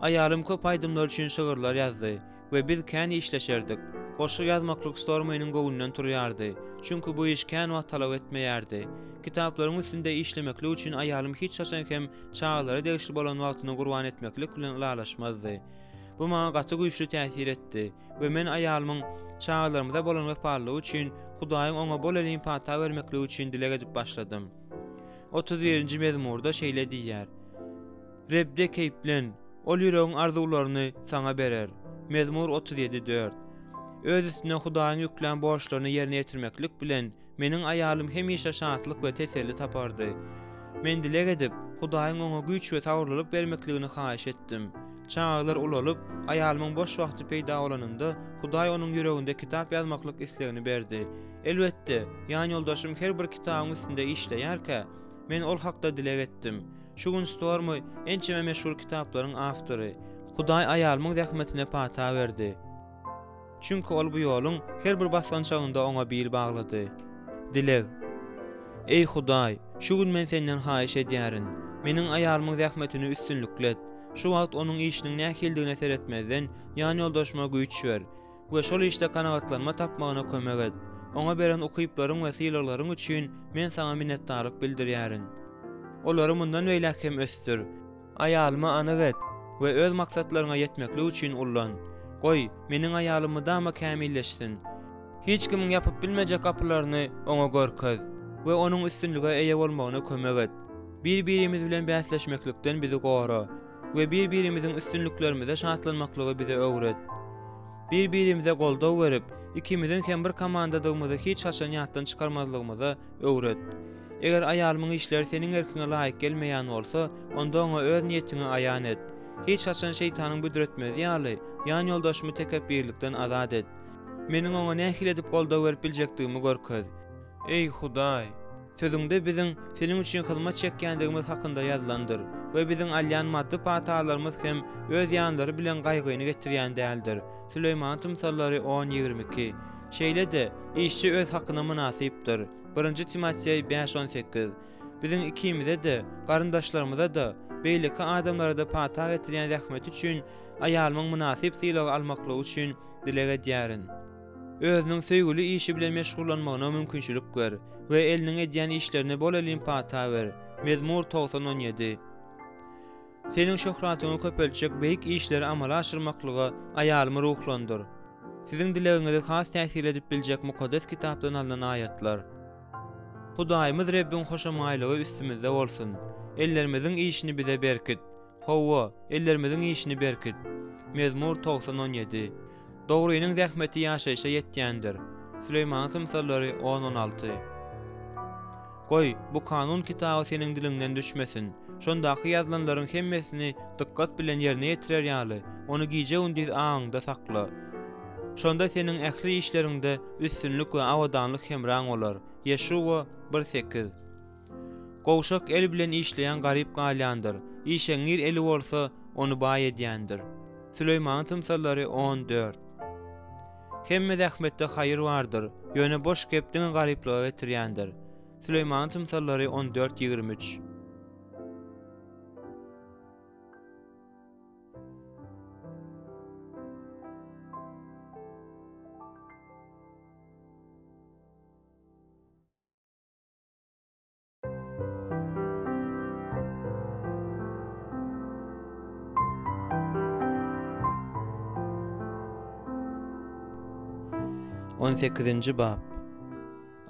A: Aýalym köp aýdymlar üçin şygyrlar ýazdy we biz kän işleşerdik. Goşgy ýazmaklyk Stormynyň göwnünden turýardy, çünki bu iş kän wagt talap etmeýärdi. Kitaplaryň üstünde işlemeklik üçin aýalym hiç haçan hem çagalara degişli bolan wagtyny gurban etmeklik bilen ylalaşmazdy. Bu maňa gaty güýçli täsir etdi we men aýalymyň çagalarymyza bolan wepalylygy üçin Hudaýyň oňa bol-elin pata bermekligi üçin dileg edip başladym. 31-nji mezmurda şeýle diýýär, Rebde keýplen, Ol ýüregiň arzuwlaryny saňa berer. Mezmur 37, 4. Öz üstüne Hudaýyň ýüklän borçlaryny ýerine ýetirmeklik bilen, meniň aýalym hemişe şatlyk we teselli tapardy. Men dileg edip, Hudaýyň oňa güýç we sabyrlylyk bermekligini haýyş etdim. Çagalar ulalyp, aýalymyň boş wagty peýda bolanynda, Hudaý onuň ýüreginde kitap ýazmaklyk islegini berdi. Elbetde, ýanýoldaşym her bir kitabyň üstünde işleýärkä, men ol hakda dileg etdim. Şu gün Stormy ençeme meşhur kitaplaryň awtory. Hudaý aýalymyň zähmetine pata berdi. Çünki ol bu ýoluň her bir basgançagynda oňa bil baglady. Dileg. Eý Hudaý, şu gün men Senden haýyş edýärin, meniň aýalymyň zähmetini üstünlikli et. Şu wagt onuň işiniň nähilidigine seretmezden, ýanýoldaşyma güýç ber we şol işde kanagatlanma tapmagyna kömek et. Oňa beren ukyplaryň we sylaglaryň üçin men Saňa minnetdarlyk bildirýärin. Olary mundan beýläk hem ösdür. Aýalymy anyk et we öz maksatlaryňa ýetmeklik üçin ullan. Goý, meniň aýalym mydama kämilleşsin. Hiç kimiň ýapyp bilmejek gapylaryny oňa görkez we onuň üstünlige eýe bolmagyna kömek et. Bir-birimiz bilen bäsleşmeklikden bizi gora we bir-birimiziň üstünliklerimize şatlanmaklygy bize öwret. Bir-birimize goldaw berip, ikimiziň hem bir komandadygymyzy hiç haçan ýatdan çykarmazlygymyza öwret. Eger aýalymyň işleri seniň erkiňe laýyk gelmeýän bolsa, onda oňa öz niýetiňi aýan et. Hiç haçan şeýtanyň büdretmezi ýaly, ýanýoldaşymy tekepbirlikden azat et. Meniň oňa nähili edip goldaw berip biljekdigimi görkez. Eý, Hudaý! Sözüňde biziň Seniň üçin hyzmat çekýändigimiz hakynda ýazylandyr we biziň alýan maddy patalarymyz hem öz ýanlary bilen gaýgyny getirýän däldir. Süleýmanyň tymsallary on, 22. Şeýle-de, işçi öz hakyna mynasypdyr. Birinji Timoteý bäş 18. Biziň ikimize-de, garyndaşlarymyza-da, beýleki adamlara-da pata getirýän zähmeti üçin aýalymyň mynasyp sylagy almaklygy üçin dileg edýärin. Özüniň söýgüli işi bilen meşgullanmagyna mümkinçilik ber we eliniň edýän işlerine bol-elin pata ber. Mezmur 90 17. Seniň şöhratyňy köpeltjek beýik işleri amala aşyrmaklyga aýalymy ruhlandyr. Siziň dilegiňizi has täsirli edip biljek Mukaddes Kitapdan alnan aýatlar. Hudaýymyz Rebbiň hoşamaýlygy üstümizde bolsun. Ellerimiziň işini bize berkit. Hawa, ellerimiziň işini berkit. Mezmur 90 17. Dogrynyň zähmeti ýaşaýşa ýetýändir. Süleýmanyň tymsallary on 16. Goý, bu kanun kitaby seniň diliňden düşmesin. Şondaky ýazylanlaryň hemmesini dykgat bilen ýerine ýetirer ýaly, ony gije-gündiz aňyňda sakla. Şonda seniň ähli işleriňde üstünlik we abadanlyk hemraň bolar. Ýeşuwa bir sekiz. Gowşak el bilen işleýän garyp galýandyr, işeňňir eli bolsa, ony baý edýändir. Süleýmanyň tymsallary on dört. Hemme zähmetde haýyr bardyr, ýöne boş gep diňe garyplyga getirýändir. Süleýmanyň tymsallary 14 23. On sekizinji bap.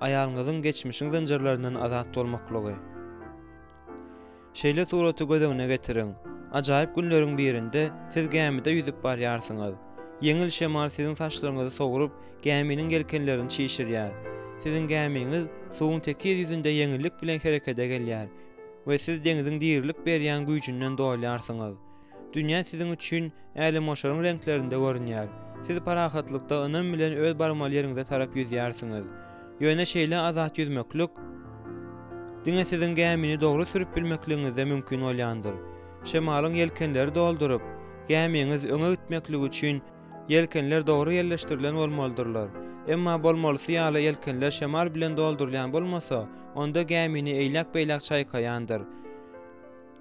A: Aýalyňyzyň geçmişiň zynjyrlaryndan azat bolmaklygy. Şeýle suraty göz öňüne getiriň, ajaýyp günleriň birinde siz gämide ýüzüp barýarsyňyz. Ýeňil şemal siziň saçlaryňyzy sowrup, gäminiň ýelkenlerini çişirýär. Siziň gämiňiz suwuň tekiz ýüzünde ýeňillik bilen herekede gelýär we siz deňziň dirilik berýän güýjünden dolýarsyňyz. Dünýä siziň üçin älemgoşaryň reňklerinde görünýär. Siz parahatlykda ynam bilen öz barmaly ýeriňize tarap ýüzýärsiňiz. Ýöne şeýle azat ýüzmeklik diňe siziň gämini dogry sürüp bilmekligiňizde mümkin bolýandyr. Şemalyň ýelkenleri dolduryp, gämiňiz öňe gitmekligi üçin ýelkenler dogry ýerleşdirilen bolmalydyrlar. Emma bolmalysy ýaly ýelkenler şemal bilen doldurylýan bolmasa, onda gämini eýläk-beýläk çaýkaýandyr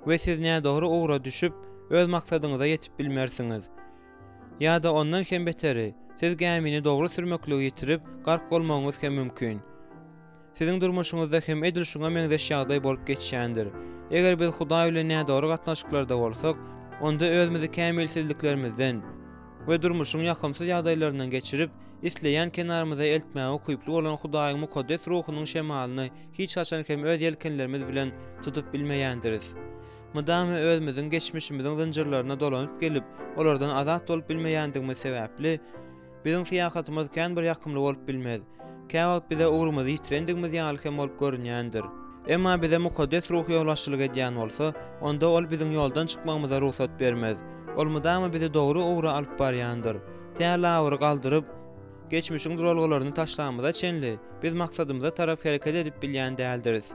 A: we siz nädogry ugra düşüp, öz maksadyňyza ýetip bilmersiňiz. Ýa-da ondan hem beteri, Siz gämini dogry sürmekligi ýitirip, gark bolmagyňyz hem mümkin. Siziň durmuşyňyzda hem edil şuňa meňzeş ýagdaý bolup geçýändir. Eger biz Hudaý bilen nädogry gatnaşyklarda bolsak, onda özümizi kämilsizliklerimizden we durmuşyň ýakymsyz ýagdaýlaryndan geçirip, isleýän kenarymyza eltmäge ukyply bolan Hudaýyň mukaddes ruhunyň şemalyny hiç haçan hem öz ýelkenlerimiz bilen tutup bilmeýändiris. Mydama özümiziň geçmişimiziň zynjyrlaryna dolanyp gelip, olardan azat bolup bilmeýändigimiz sebäpli, Biziň syýahatymyz kän bir ýakymly bolup bilmez. Käwagt bize ugrumyzy ýitirendigimiz ýaly hem bolup görünýändir. Emma bize Mukaddes Ruh ýolbaşçylyk edýän bolsa, onda Ol biziň ýoldan çykmagymyza rugsat bermez. Ol mydama bizi dogry ugra alyp barýandyr. Tä labyry galdyryp, geçmişiň duralgalaryny taşlamyza çenli, biz maksadymyza tarap hereket edip bilýän däldiris.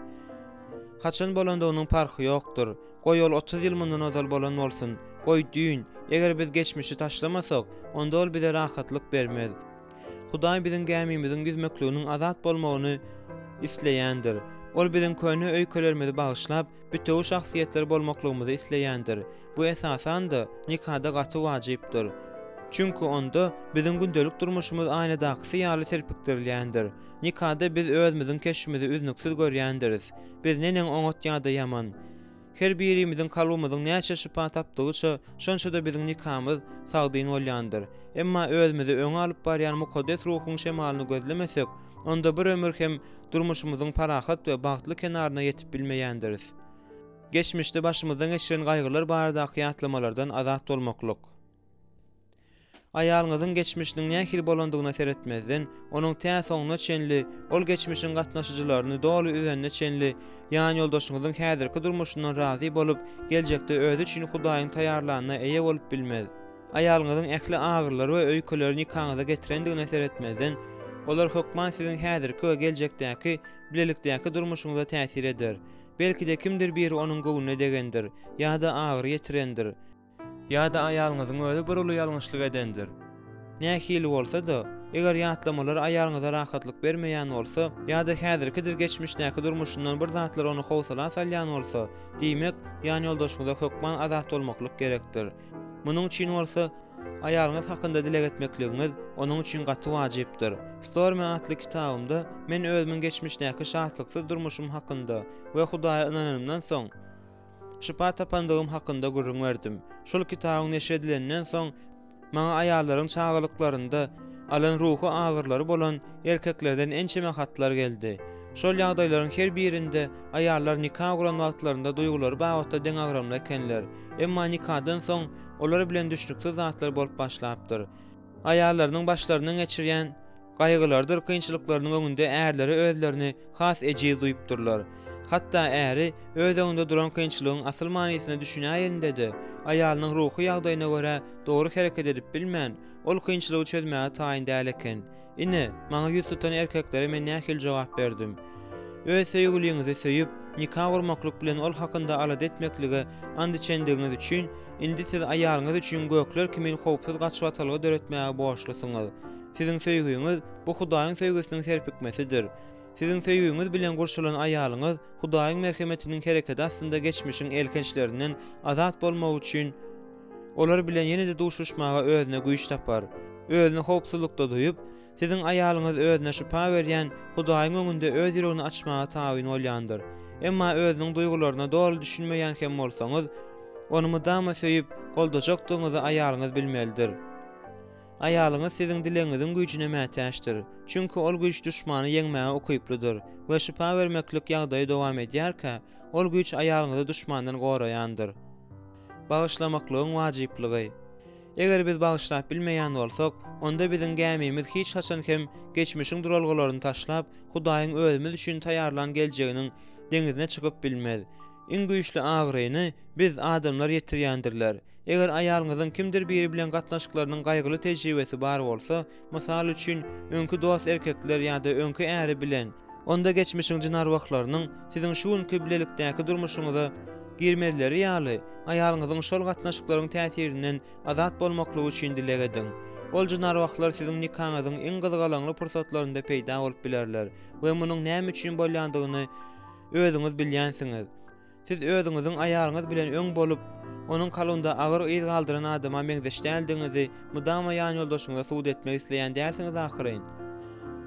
A: Haçan bolandygynyň parhy ýokdur. Goý ol 30 ýyl mundan ozal bolan bolsun, goý düýn, eger biz geçmişi taşlamasak, onda ol bize rahatlyk bermez. Hudaý biziň gämimiziň ýüzmekliginiň azat bolmagyny isleýändir. Ol biziň köne öýkelerimizi bagyşlap, bitewi şahsyýetler bolmaklygymyzy isleýändir. Bu esasan-da, nikada gaty wajypdyr. Çünki onda biziň gündelik durmuşymyz aýnadakysy ýaly serpikdirilýändir. Nikada biz özümiziň keşbimizi üznüksiz görýändiris. Biz neneň oňat ýa-da ýaman? Her birimiziň kalbymyzyň näçe şypa tapdygyça, şonça-da biziň nikamyz sagdyn bolýandyr. Emma özümizi öňe alyp barýan Mukaddes Ruhuň şemalyny gözlemesek, onda bir ömür hem durmuşymyzyň parahat we bagtly kenaryna ýetip bilmeýändiris. Geçmişde başymyzdan geçiren gaýgylar baradaky ýatlamalardan azat bolmaklyk. Aýalyňyzyň geçmişiniň nähili bolandygyna seretmezden, onuň tä soňuna çenli, ol geçmişiň gatnaşyjylaryny doly üzenine çenli, ýanýoldaşyňyzyň häzirki durmuşyndan razy bolup, geljekde özi üçin Hudaýyň taýýarlanyna eýe bolup bilmez. Aýalyňyzyň ähli agyrylary we öýkeleri nikaňyza getirendigine seretmezden, olar hökman siziň häzirki we geljekdäki bilelikdäki durmuşyňyza täsir eder. Belki-de kimdir biri onuň göwnüne degendir ýa-da agyry ýetirendir. Ýa-da aýalyňyzyň özi bir uly ýalňyşlyk edendir. Nähili bolsa-da, eger ýatlamalar aýalyňyza rahatlyk bermeýän bolsa, ýa-da häzirkidir geçmişdäki durmuşyndan bir zatlar ony howsala salýan bolsa, diýmek, ýanýoldaşyňyza hökman azat bolmaklyk gerekdir. Munuň üçin bolsa, aýalyňyz hakynda dileg etmekligiňiz onuň üçin gaty wajypdyr. Stormy atly kitabymda men özümiň geçmişdäki şatlyksyz durmuşym hakynda we Hudaýa ynananymdan soň, Şypa tapandygym hakynda gürrüň berdim. Şol kitabyň neşir edileninden soň, maňa aýallaryň çagalyklarynda alan ruhy agyrylary bolan erkeklerden ençeme hatlar geldi. Şol ýagdaýlaryň her birinde aýallar nika guran wagtlarynda duýgulary babatda deňagramly ekenler. Emma nikadan soň olar bilen düşnüksiz zatlar bolup başlapdyr. Aýallarynyň başlaryndan geçirýän gaýgylarydyr kynçylyklarynyň öňünde ärleri özlerini has ejiz duýupdyrlar. Hatda äri öz öňünde duran kynçylygyň asyl manysyna düşünäýeninde-de, aýalynyň ruhy ýagdaýyna görä dogry hereket edip bilmän, ol kynçylygy çözmäge taýyn däl eken. Ine, maňa ýüz tutan erkeklere men nähili jogap berdim. Öz söýgüliňizi söýüp, nika gurmaklyk bilen ol hakynda alada etmeklige and içendigiňiz üçin, indi siz aýalyňyz üçin gökler kimin howpsuz gaçybatalga döretmäge borçlusyňyz. Siziň söýgüňiz, bu Hudaýyň söýgüsiniň serpikmesidir. Siziň söýgüňiz bilen gurşalan aýalyňyz Hudaýyň merhemetiniň hereketi astynda geçmişiň elhençlerinden azat bolmak üçin olar bilen ýene-de duşuşmaga özüne güýç tapar. Özüni howpsuzlykda duýup, siziň aýalyňyz özüne şypa berýän Hudaýyň öňünde öz ýüregini açmaga tabyn bolýandyr. Emma özüniň duýgularyna doly düşünmeýän hem bolsaňyz, ony mydama söýüp, goldajakdygyňyzy aýalyňyz bilmelidir. Aýalyňyz siziň dilegiňiziň güýjüne mätäçdir. Çünki ol güýç duşmany ýeňmäge ukyplydyr we şypa bermeklik ýagdaýy dowam edýärkä, ol güýç aýalyňyzy duşmandan goraýandyr. Bagyşlamaklygyň wajyplygy. Eger biz bagyşlap bilmeýän bolsak, onda biziň gämimiz hiç haçan hem geçmişiň duralgalaryny taşlap, Hudaýyň özümiz üçin taýýarlan geljeginiň deňizine çykyp bilmez. Iň güýçli agyryny biz, adamlar ýetirýändirler. Eger aýalyňyzyň kimdir biri bilen gatnaşyklarynyň gaýgyly tejribesi bar bolsa, mysal üçin, öňki dost erkekler ýa-da öňki äri bilen, onda geçmişiň jyn-arwahlarynyň siziň şu günki bilelikdäki durmuşyňyza girmezleri ýaly, aýalyňyzyň şol gatnaşyklaryň täsirinden azat bolmaklygy üçin dileg ediň. Ol jyn-arwahlar siziň nikaňyzyň iň gyzgalaňly pursatlarynda peýda bolup bilerler we munuň näme üçin bolýandygyny özüňiz bilýänsiňiz. Siz özüňiziň aýalyňyz bilen öň bolup. Onuň kalbynda agyr yz galdyran adama meňzeş däldigiňizi mydama ýanýoldaşyňyza subut etmek isleýän dälsiňiz ahyryn.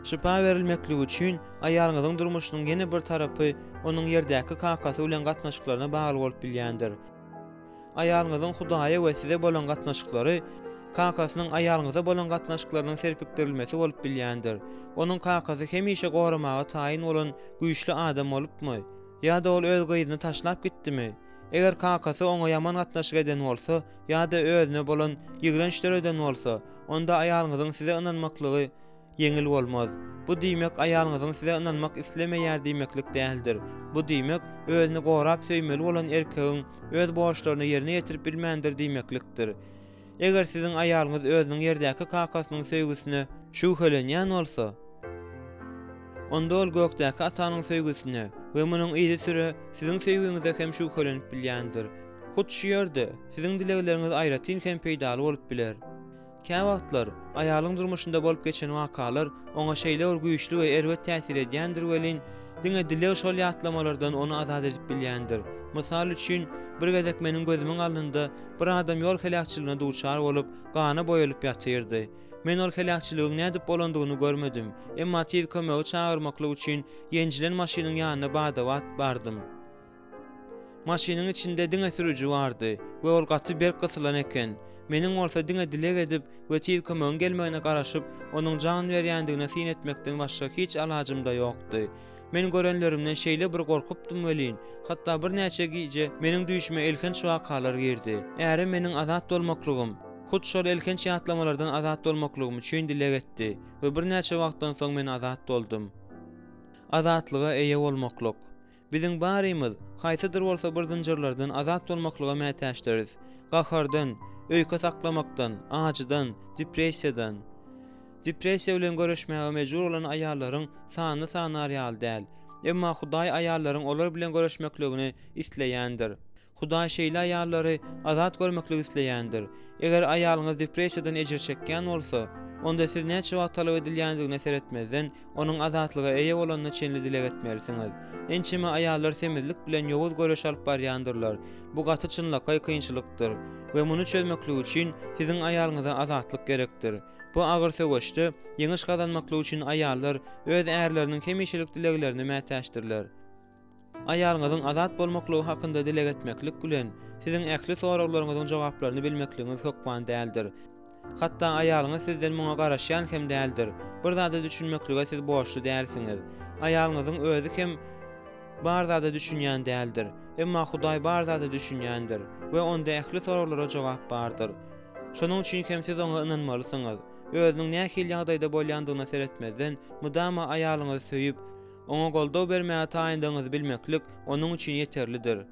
A: Şypa berilmekligi üçin aýalyňyzyň durmuşynyň ýene bir tarapy onuň ýerdäki kakasy bilen gatnaşyklaryna bagly bolup bilýändir. Aýalyňyzyň Hudaýa we size bolan gatnaşyklary kakasynyň aýalyňyza bolan gatnaşyklarynyň serpikdirilmesi bolup bilýändir. Onuň kakasy hemişe goramaga taýyn bolan güýçli adam bolupmy? Ýa-da ol öz gyzyny taşlap gitdimi? Eger kakasy oňa ýaman gatnaşyk eden bolsa ýa-da özüne bolan ýigrenç döreden bolsa, onda aýalyňyzyň size ynanmaklygy ýeňil bolmaz. Bu diýmek, aýalyňyzyň size ynanmak islemeýär diýmeklik däldir. Bu diýmek, özüni gorap söýmeli bolan erkegiň öz borçlaryny ýerine ýetirip bilmändir diýmeklikdir. Eger siziň aýalyňyz özüniň ýerdäki kakasynyň söýgüsine şübhelenýän bolsa, onda ol gökdäki Atanyň söýgüsine we munuň yzysüre siziň söýgüňize hem şübhelenip bilýändir. Hut şu ýerde siziň dilegleriňiz aýratyn hem peýdaly bolup biler. Käwagtlar, aýalyň durmuşynda bolup geçen wakalar oňa şeýle bir güýçli we erbet täsir edýändir welin, diňe dileg şol ýatlamalardan ony azat edip bilýändir. Mysal üçin, bir gezek meniň gözümiň alnynda bir adam ýol heläkçiligine duçar bolup, gana boýalyp ýatyrdy. Men ol heläkçiligiň nädip bolandygyny görmedim, emma tiz kömegi çagyrmaklyk üçin ýenjilen maşynyň ýanyna bada-bat bardym. Maşynyň içinde diňe sürüji bardy we ol gaty berk gysylan eken. Meniň bolsa diňe dileg edip we tiz kömegiň gelmegine garaşyp, onuň jan berýändigine syn etmekden başga hiç alajym-da ýokdy. Men görenlerimden şeýle bir gorkupdym welin, hatda birnäçe gije meniň düýşüme elhenç wakalar girdi. Ärim meniň azat bolmaklygym, hut şol elhenç ýatlamalardan azat bolmaklygym üçin dileg etdi we birnäçe wagtdan soň men azat boldum. Azatlyga eýe bolmaklyk. Biziň barymyz, haýsydyr bolsa bir zynjyrlardan azat bolmaklyga mätäçdiris. Gahardan, öýke saklamakdan, ajydan, depressiýadan. Depressiýa bilen göreşmäge mejbur bolan aýallaryň sanyny sanar ýaly däl. Emma Hudaý aýallaryň olar bilen göreşmekligini isleýändir. Hudaý şeýle aýallary azat görmekligi isleýändir. Eger aýalyňyz depressiýadan ejir çekýän bolsa, onda siz näçe wagt talap edilýändigine seretmezden, onuň azatlyga eýe bolanyna çenli dileg etmelisiňiz. Ençeme aýallar semizlik bilen ýowuz göreş alyp barýandyrlar. Bu gaty çynlakaý kynçylykdyr we muny çözmeklik üçin siziň aýalyňyza azatlyk gerekdir. Bu agyr söweşde ýeňiş gazanmaklyk üçin aýallar öz ärleriniň hemişelik dileglerine mätäçdirler. Aýalyňyzyň azat bolmaklygy hakynda dileg etmeklik bilen, siziň ähli soraglaryňyzyň jogaplaryny bilmekligiňiz hökman däldir. Hatda aýalyňyz sizden muňa garaşýan hem däldir. Bir zada düşünmeklige siz borçly dälsiňiz. Aýalyňyzyň özi hem bar zada düşünýän däldir. Emma Hudaý bar zada düşünýändir we Onda ähli soraglara jogap bardyr. Şonuň üçin hem siz Oňa ynanmalysyňyz. Özüniň nähili ýagdaýda bolýandygyna seretmezden, mydama aýalyňyzy söýüp, Oňa goldaw bermäge taýyndygyňyzy bilmeklik onuň üçin ýeterlidir.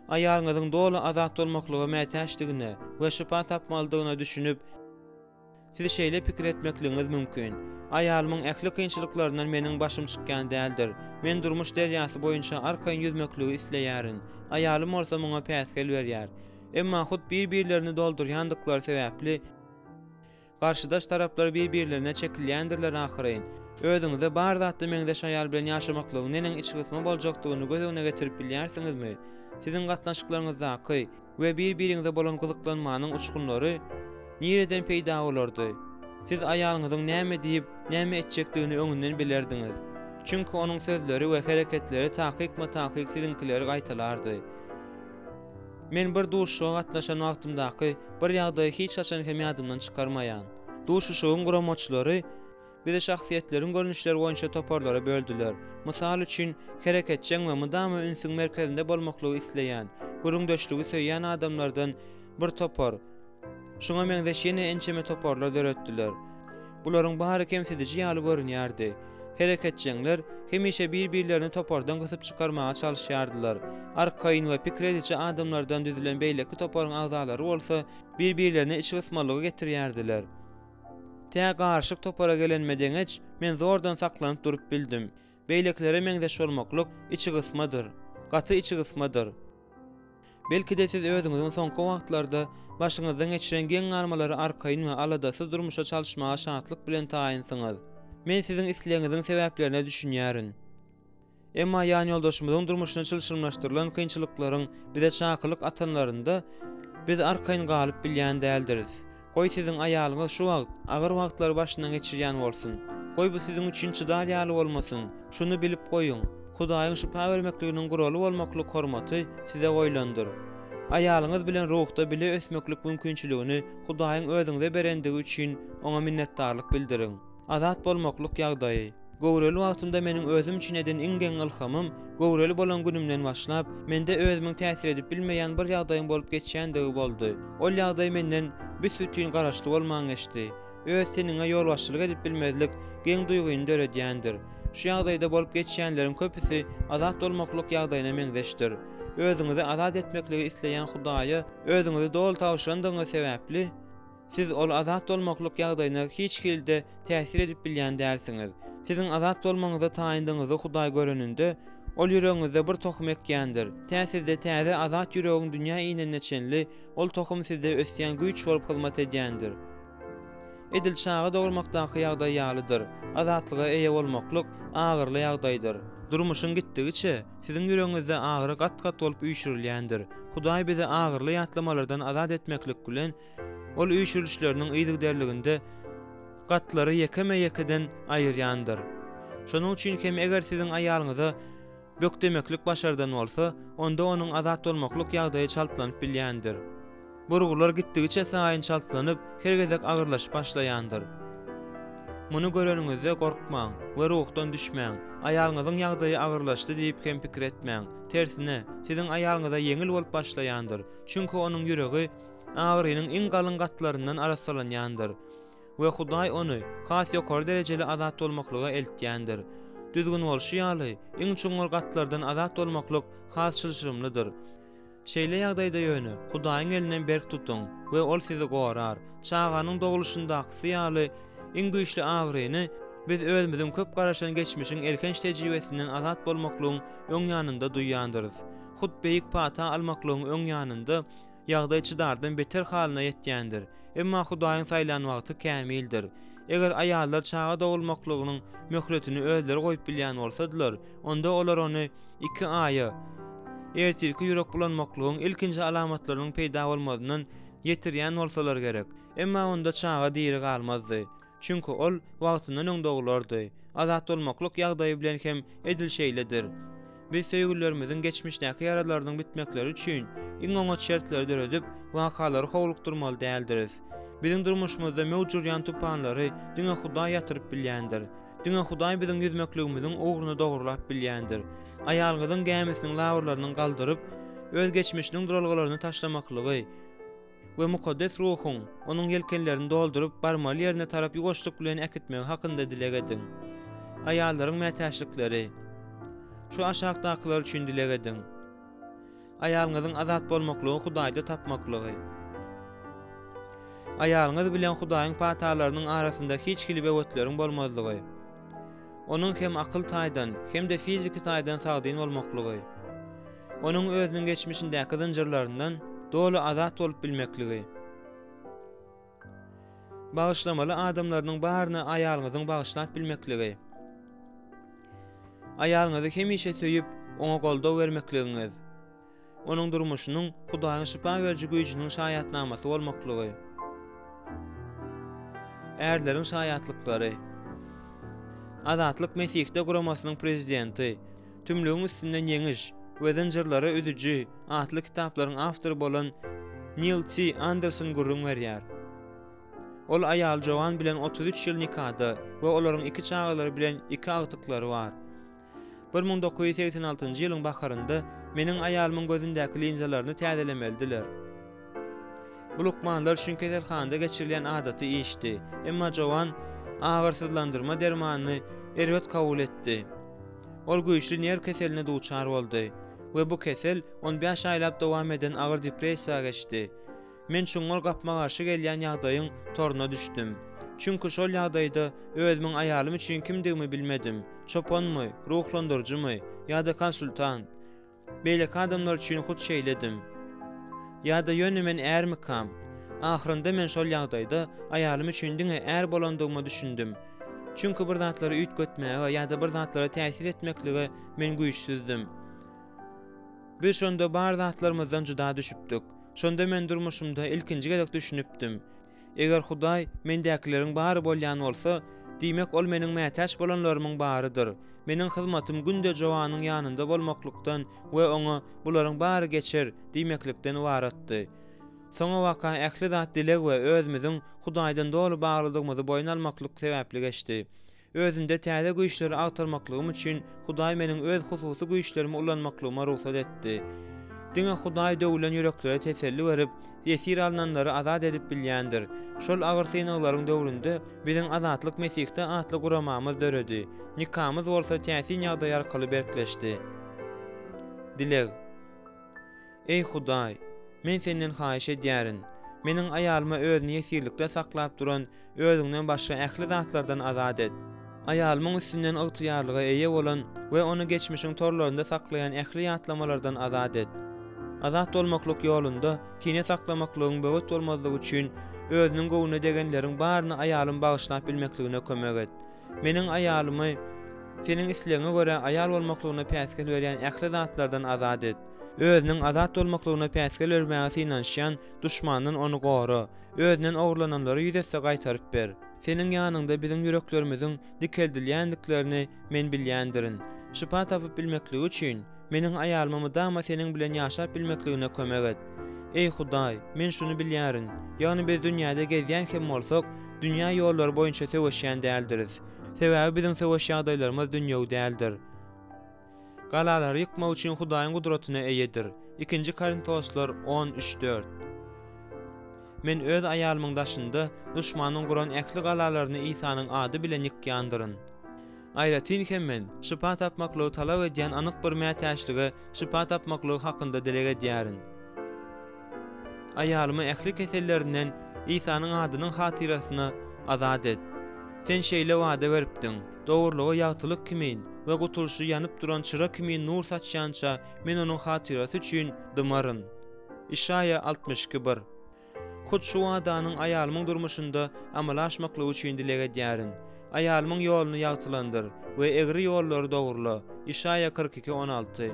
A: Aýalyňyzyň doly azat bolmaklyga mätäçdigine we şypa tapmalydygyna düşünip, siz şeýle pikir etmekligiňiz mümkin, Aýalymyň ähli kynçylyklaryndan meniň başym çykýan däldir. Men durmuş derýasy boýunça arkaýyn ýüzmekligi isleýärin, aýalym bolsa muňa päsgel berýär. Emma hut bir-birlerini doldurýandyklary sebäpli, Garşydaş taraplar bir-birlerine çekilýändirler ahyryn. Özüňize bar zatda meňzeş aýal bilen ýaşamaklygyň neneň içgysma boljakdygyny göz öňüne getirip bilýärsiňizmi? Siziň gatnaşyklaryňyzdaky we bir-biriňize bolan gyzyklanmanyň uçgunlary nireden peýda bolardy? Siz aýalyňyzyň näme diýip, näme etjekdigini öňünden bilerdiňiz. Çünki onuň sözleri we hereketleri takykma-takyk siziňkileri gaýtalardy. Men bir duşuşyga gatnaşan wagtymdaky bir ýagdaýy hiç haçan hem ýadymdan çykarmaýan. Duşuşygyň guramaçylary bizi şahsyýetleriň görnüşleri boýunça toparlara böldüler. Mysal üçin, hereketjeň we mydama ünsüň merkezinde bolmaklygy isleýän, gürrüňdeşligi söýýän adamlardan bir topar, Şuňa meňzeş ýene ençeme toparlar döretdiler. Bularyň bary kemsidiji ýaly görünýärdi. Hereketjeňler hemişe bir-birlerini topardan gysyp çykarmaga çalyşýardylar. Arkaýyn we pikir ediji adamlardan düzülen beýleki toparyň agzalary bolsa bir-birlerine içgysmalygy getirýärdiler. Tä garyşyk topara gelenime deňeç, men zordan saklanyp durup bildim. Beýlekilere meňzeş bolmaklyk içigysmadyr. Gaty içigysmadyr. Belki-de siz özüňiziň soňky wagtlarda başyňyzdan geçiren geň galmalary arkaýyn we aladasyz durmuşa çalyşmaga şatlyk bilen taýynsyňyz. Men siziň islegiňiziň sebäplerine düşünýärin. Emma ýanýoldaşymyzyň durmuşyna çylşyrymlaşdyrylan kynçylyklaryň bize çakylyk atanlarynda, biz arkaýyn galyp bilýän däldiris. Goý siziň aýalyňyz şu wagt agyr wagtlary başyndan geçirýän bolsun. Goý bu siziň üçin çydar ýaly bolmasyn. Şuny bilip goýuň, Hudaýyň şypa bermekliginiň guraly bolmaklyk hormaty size goýlandyr. Aýalyňyz bilen ruhda bile ösmeklik mümkinçiligini Hudaýyň özüňize berendigi üçin Oňa minnetdarlyk bildiriň. Azat bolmaklyk ýagdaýy. Göwreli wagtymda meniň özüm üçin eden iň geň ylhamym, göwreli bolan günümden başlap, mende özümiň täsir edip bilmeýän bir ýagdaýyň bolup geçýändigi boldy. Ol ýagdaý menden büs-bütin garaşly bolman geçdi. Öz teniňe ýolbaşçylyk edip bilmezlik geň duýgyny döredýändir. Şu ýagdaýda bolup geçýänleriň köpüsi azat bolmaklyk ýagdaýyna meňzeşdir. Özüňizi azat etmekligi isleýän Hudaýa özüňizi doly tabşyrandygyňyz sebäpli, Siz ol azat bolmaklyk ýagdaýyna hiç hili-de täsir edip bilýän dälsiňiz. Siziň azat bolmagyňyza taýyndygyňyzy Hudaý göreninde, Ol ýüregiňizde bir tohum ekýändir. Tä sizde täze azat ýüregiň dünýä inenine çenli, ol tohum sizde ösýän güýç bolup hyzmat edýändir. Edil çaga dogurmakdaky ýagdaý ýalydyr. Azatlyga eýe bolmaklyk agyryly ýagdaýdyr. Durmuşyň gitdigiçe, siziň ýüregiňizde agyry gat-gat bolup üýşürilýändir. Hudaý bizi agyryly ýatlamalardan azat etmeklik bilen, Ol üýşürilişleriniň yzygiderliginde gatlary ýekeme-ýekeden aýyrýandyr. Şonuň üçin hem eger siziň aýalyňyza bökdemeklik başardan bolsa, onda onuň azat bolmaklyk ýagdaýy çaltlanyp bilýändir. Burgular gitdigiçe saýyn çaltlanyp, her gezek agyrlaşyp başlaýandyr. Muny göreniňizde gorkmaň we ruhdan düşmäň. Aýalyňyzyň ýagdaýy agyrlaşdy diýip hem pikir etmäň. Tersine, siziň aýalyňyza ýeňil bolup başlaýandyr. Çünki onuň ýüregi agyrynyň iň galyň gatlaryndan arassalanýandyr we Hudaý ony has ýokary derejeli azat bolmaklyga eltýändir. Düzgün bolşy ýaly, iň çuňňur gatlardan azat bolmaklyk has çylşyrymlydyr. Şeýle ýagdaýda ýöne, Hudaýyň elinden berk tutuň we Ol sizi gorar. Çaganyň dogluşyndakysy ýaly iň güýçli agyryny biz özümiziň köp garaşan geçmişiň elhenç tejribesinden azat bolmaklygyň öň ýanynda duýýandyrys. Hut beýik pata almaklygyň öň ýanynda ýagdaý çydardan beter halyna ýetýändir. Emma Hudaýyň saýlan wagty kämildir. Eger aýallar çaga dogulmaklygynyň möhletini özleri goýup bilýän bolsadylar, onda olar ony iki aýa, ertirki ýürek bulanmaklygyň ilkinji alamatlarynyň peýda bolmazyndan ýetirýän bolsalar gerek. Emma onda çaga diri galmazdy. Çünki ol wagtyndan öň doglardy. Azat bolmaklyk ýagdaýy bilen hem edil şeýledir. Biz söýgülilerimiziň geçmişdäki ýaralarynyň bitmekleri üçin iň oňat şertleri döredip, wakalary howlukdyrmaly däldiris. Biziň durmuşymyzda möwç urýan tupanlary diňe Hudaý ýatyryp bilýändir. Diňe Hudaý biziň ýüzmekligimiziň ugruny dogrulap bilýändir. Aýalyňyzyň gämisiniň labyr-larynyň galdyryp, öz geçmişiniň duralgalaryny taşlamaklygy, we Mukaddes Ruhuň onuň ýelkenlerini dolduryp, barmaly ýerine tarap ýuwaşlyk bilen äkitmegi hakynda dileg ediň. Aýallaryň mätäçlikleri Şu aşakdakylar üçin dileg ediň. Aýalyňyzyň azat bolmaklygy Hudaýda tapmaklygy. Aýalyňyz bilen Hudaýyň patalarynyň arasynda hiç hili böwetleriň bolmazlygy. Onuň hem akyl taýdan, hem-de fiziki taýdan sagdyn bolmaklygy. Onuň özüniň geçmişindäki zynjyrlaryndan doly azat bolup bilmekligi. Bagyşlamaly adamlarynyň baryny aýalyňyzyň bagyşlap bilmekligi. Aýalyňyzy hemişe söýüp, oňa goldaw bermekligiňiz. Onuň durmuşynyň Hudaýyň şypa beriji güýjüniň şaýatnamasy bolmaklygy. Ärleriň şaýatlyklary. Azatlyk Mesihde guramasynyň prezidenti, Tümlügiň üstünden ýeňiş we Zynjyrlary üzüji atly kitaplaryň awtory bolan Nil T. Anderson gürrüň berýär. Ol aýaly Joan bilen 33 ýyl nikada we olaryň iki çagalary bilen iki agtyklary bar. 1986-njy ýylyň baharynda meniň aýalymyň gözündäki linzalaryny täzelemelidiler. Bu lukmanlar üçin keselhanada geçirilýän adaty işdi. Emma Joan agyrsyzlandyrma dermanyny erbet kabul etdi. Ol güýçli nerw keseline duçar boldy we bu kesel on bäş aýlap dowam eden agyr depressiýa geçdi. Men çuňňur gapma-garşy gelýän ýagdaýyň toruna düşdüm. Çünki şol ýagdaýda özümiň aýalym üçin kimdigimi bilmedim, çopanmy, ruhlandyryjymy ýa-da konsultant. Beýleki adamlar üçin hut şeýledim. Ýa-da ýöne men ärmikam? Ahyrynda men şol ýagdaýda aýalym üçin diňe är bolandygyma düşündim. Çünki bir zatlary üýtgetmäge ýa-da bir zatlara täsir etmeklige men güýçsüzdim. Biz şonda bar zatlarymyzdan juda düşüpdik. Şonda men durmuşymda ilkinji gezek düşünipdim. Eger Hudaý mendäkileriň bary bolýan bolsa, diýmek Ol meniň mätäç bolanlarymyň barydyr. Meniň hyzmatym günde Joanyň ýanynda bolmaklykdan we oňa, Bularyň bary geçer diýmeklikden ybaratdy. Soňabaka ähli zat dileg we özümiziň Hudaýdan doly baglydygymyzy boýun almaklyk sebäpli geçdi. Özümde täze güýçleri agtarmaklygym üçin Hudaý meniň öz hususy güýçlerimi ulanmaklygyma rugsat etdi. Diňe Hudaý döwülen ýüreklere teselli berip, ýesir alnanlary azat edip bilýändir. Şol agyr synaglaryň döwründe biziň Azatlyk Mesihde atly guramamyz döredi. Nikamyz bolsa täsin ýagdaý arkaly berkleşdi. Dileg. Eý Hudaý, men Senden haýyş edýärin, meniň aýalyma özüni ýesirlikde saklap duran Özüňden başga ähli zatlardan azat et. Aýalymyň üstünden ygtyýarlyga eýe bolan we ony geçmişiň torlarynda saklaýan ähli ýatlamalardan azat et. Azat bolmaklyk ýolunda kine saklamaklygyň böwet bolmazlygy üçin özüniň göwnüne degenleriň baryny aýalym bagyşlap bilmekligine kömek et. Meniň aýalymy Seniň islegiňe görä aýal bolmaklygyna päsgel berýän ähli zatlardan azat et. Özüniň azat bolmaklygyna päsgel bermäge synanyşýan duşmandan ony gora. Özünden ogurlananlary ýüz esse gaýtaryp ber. Seniň ýanyňda biziň ýüreklerimiziň dikeldilýändiklerini men bilýändirin. Şypa tapyp bilmekligi üçin, meniň aýalyma mydama Seniň bilen ýaşap bilmekligine kömek et. Eý, Hudaý, men şuny bilýärin, ýagny biz dünýäde gezýän hem bolsak, dünýä ýollary boýunça söweşýän däldiris. Sebäbi biziň söweş ýagdaýlarymyz dünýewi däldir. Galalary ýykmak üçin Hudaýyň gudratyna eýedir. Ikinji Korintoslar on, üç, dört. Men öz aýalymyň daşynda duşmanyň guran ähli galalaryny Isanyň ady bilen ýykýandyryn. Aýratyn hem men, şypa tapmaklygy talap edýän anyk bir mätäçlige şypa tapmaklygy hakynda dileg edýärin. Aýalymy ähli kesellerinden Isanyň adynyň hatyrasyna azat et. Sen şeýle wada beripdiň, Dogrulygy ýagtylyk kimin we gutulyşy ýanyp duran çyra kimin nur saçýança men onuň hatyrasy üçin dymaryn. Işaýa 62, bir. Hut şu wadanyň aýalymyň durmuşynda amala aşmaklygy üçin dileg edýärin. Aýalymyň ýoluny ýagtylandyr we egri ýollary dogrula. Işaýa 42, 16.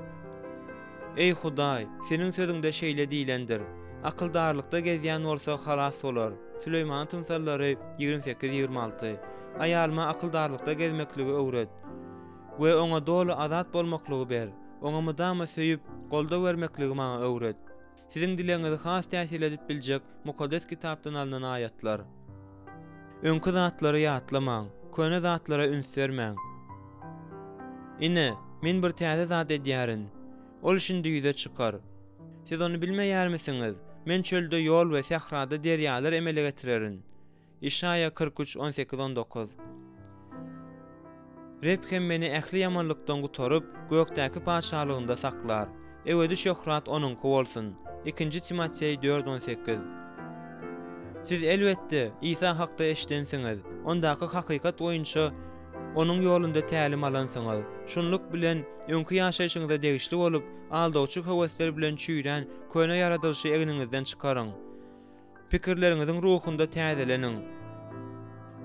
A: Eý, Hudaý, Seniň Sözüňde şeýle diýlendir, Akyldarlykda gezýän bolsa halas bolar. Süleýmanyň tymsallary 28, 26. Aýalyma akyldarlykda gezmekligi öwret we oňa doly azat bolmaklygy ber. Oňa mydama söýüp, goldaw bermekligi maňa öwret. Siziň dilegiňizi has täsirli edip biljek Mukaddes Kitapdan alnan aýatlar. Öňki zatlary ýatlamaň, köne zatlara üns bermäň. Ine, Men bir täze zat edýärin. Ol şindi ýüze çykar. Siz ony bilmeýärmisiňiz? Men çölde ýol we sährada derýalar emele getirerin. Işaýa 43, 18, 19. Reb hem meni ähli ýamanlykdan gutaryp, gökdäki Patyşalygynda saklar. Ebedi şöhrat Onuňky bolsun. Ikinji Timoteý dört, 18. Siz, elbetde, Isa hakda eşidensiňiz, Ondaky hakykat boýunça Onuň ýolunda tälim alansyňyz. Şunluk bilen, öňki ýaşaýşyňyza degişli bolup, aldawçy höwesler bilen çüýrän köne ýaradylyşy egniňizden çykaryň. Pikirleriňiziň ruhunda täzeleniň.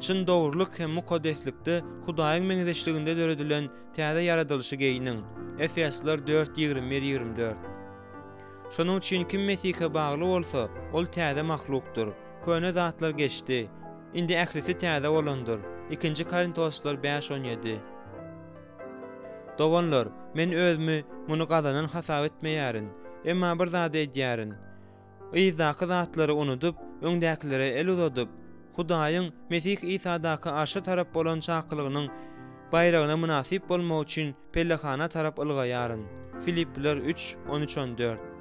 A: Çyn dogrulyk hem mukaddeslikde Hudaýyň meňzeşliginde döredilen täze ýaradylyşy geýniň. Efesler dört, 21, 24. Şonuň üçin kim Mesihe bagly bolsa, ol täze mahlukdyr. Köne zatlar geçdi. Indi ählisi täze bolandyr. Ikinji Korintoslar bäş, 17. Doganlar, men özümi muny gazanan hasap etmeýärin. Emma bir zady edýärin. Yzdaky zatlary unudyp, öňdäkilere el uzadyp, Hudaýyň Mesih Isadaky arşa tarap bolan çakylygynyň baýragyna mynasyp bolmak üçin pellehana tarap ylgaýaryn. Filipliler üç, on üç, on dört.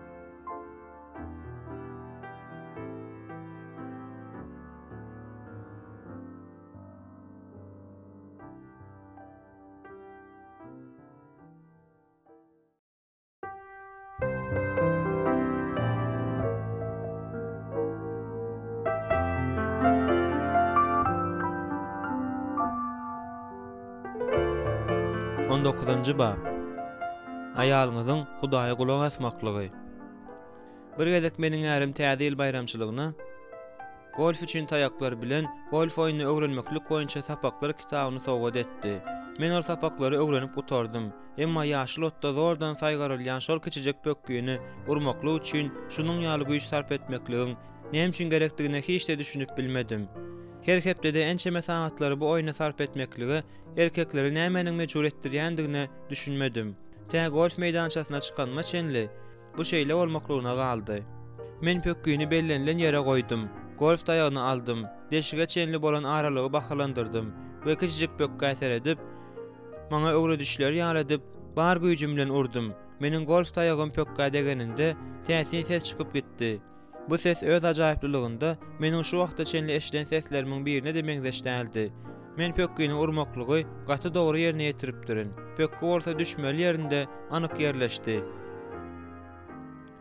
A: On dokuzynjy bap. Aýalyňyzyň Hudaýa gulak asmaklygy. Bir gezek meniň ärim Täze ýyl baýramçylygyna. Golf üçin taýaklar bilen golf oýnuny öwrenmeklik boýunça sapaklar kitabyny sowgat etdi. Men ol sapaklary öwrenip gutardym. Emma ýaşyl otda zordan saýgarylýan şol kiçijek pökgini urmaklyk üçin şunuň ýaly güýç sarp etmekligiň näme üçin gerekdigine hiç-de düşünip bilmedim. Her hepdede ençeme sagatlary bu oýna sarp etmeklige erkekleri nämäniň mejbur etdirýändigine düşünmedim. Tä golf meýdançasyna çykanyma çenli bu şeýle bolmaklygyna galdy. Men pökgini bellenilen ýere goýdum, golf taýagyny aldym, deşige çenli bolan aralygy bahalandyrdym we kiçijik pökgä seredip, maňa öwredişleri ýaly edip, bar güýjüm bilen urdum. Meniň golf taýagym pökgä degeninde, täsin ses çykyp gitdi. Bu ses öz ajaýyplylygynda meniň şu wagta çenli eşiden seslerimiň birine-de meňzeş däldi. Men pökgini urmaklygy gaty dogry ýerine ýetiripdirin. Pökgi bolsa düşmeli ýerinde anyk ýerleşdi.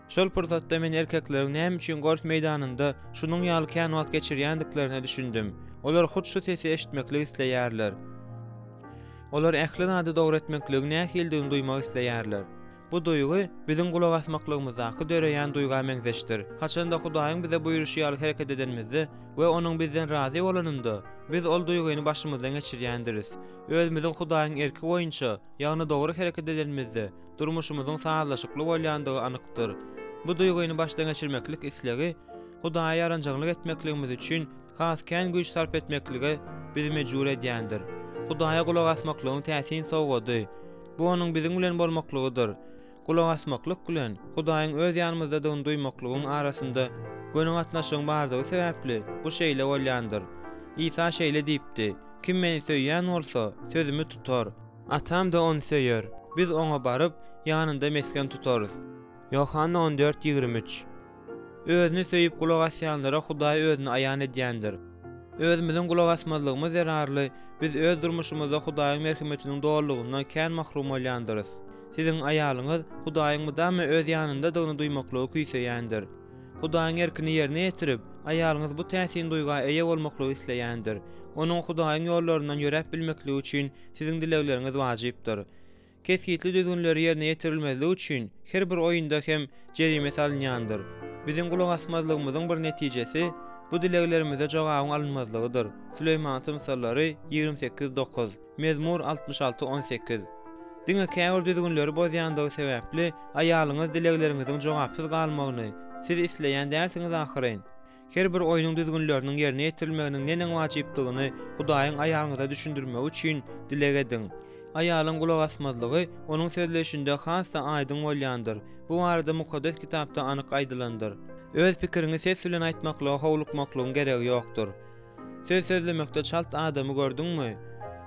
A: Şol pursatda men erkekleriň näme üçin golf meýdanynda şunuň ýaly kän wagt geçirýändiklerine düşündim. Olar hut şu sesi eşitmeklik isleýärler. Olar ähli zady dogry etmekligiň nähilidigini duýmak isleýärler. Bu duýgy biziň gulak asmaklygymyzdaky döreýän duýga meňzeşdir. Haçanda Hudaýyň bize buýruşy ýaly hereket edenimizde we Onuň bizden razy bolanynda, biz ol duýgyny başymyzdan geçirýändiris. Özümiziň Hudaýyň erki boýunça, ýagny dogry hereket edenimizde, durmuşymyzyň sazlaşykly bolýandygy anykdyr. Bu duýgyny başdan geçirmeklik islegi Hudaýa ýaranjaňlyk etmekligimiz üçin has kän güýç sarp etmeklige bizi mejbur edýändir. Hudaýa gulak asmaklygyň täsin sowgady, bu Onuň biziň bilen bolmaklygydyr. Gulak asmaklyk bilen, Hudaýyň öz ýanymyzdadygyny duýmaklygyň arasynda göni gatnaşygyň bardygy sebäpli, bu şeýle bolýandyr. Isa şeýle diýipdi, Kim Meni söýýän bolsa, sözümi tutar. Atam-da ony söýer. Biz oňa baryp, ýanynda mesgen tutarys. Ýohanna 14, 23. Özüni söýüp gulak asýanlara Hudaý Özüni aýan edýändir. Özümiziň gulak asmazlygymyz zerarly, biz öz durmuşymyzda Hudaýyň merhemetiniň dolulygyndan kän mahrum bolýandyrys. Siziň aýalyňyz Hudaýyň mydama öz ýanyndadygyny duýmaklygy küýseýändir. Hudaýyň erkini ýerine ýetirip, aýalyňyz bu täsin duýga eýe bolmaklygy isleýändir. Onuň Hudaýyň ýollaryndan ýöräp bilmekligi üçin siziň dilegleriňiz wajypdyr. Kesgitli düzgünleri ýerine ýetirilmezligi üçin her bir oýunda hem jerime salynýandyr. Biziň gulak asmazlygymyzyň bir netijesi, bu dileglerimize jogabyň alynmazlygydyr, Süleýman tymsallary, 28, 9, Mezmur 66, 18. Diňe käbir düzgünleri bozýandygy sebäpli aýalyňyz dilegleriňiziň jogapsyz galmagyny siz isleýän dälsiňiz ahyryn. Her bir oýnuň düzgünleriniň ýerine ýetirilmeginiň neneň wajypdygyny Hudaýyň aýalyňyza düşündirmegi üçin dileg ediň. Aýalyň gulak asmazlygy onuň sözleýşinde has-da aýdyň bolýandyr. Bu barada Mukaddes Kitapda anyk aýdylandyr. Öz pikiriňi ses bilen aýtmaklyga howlukmaklygyň geregi ýokdur. Söz sözlemekde çalt adamy gördüňmi?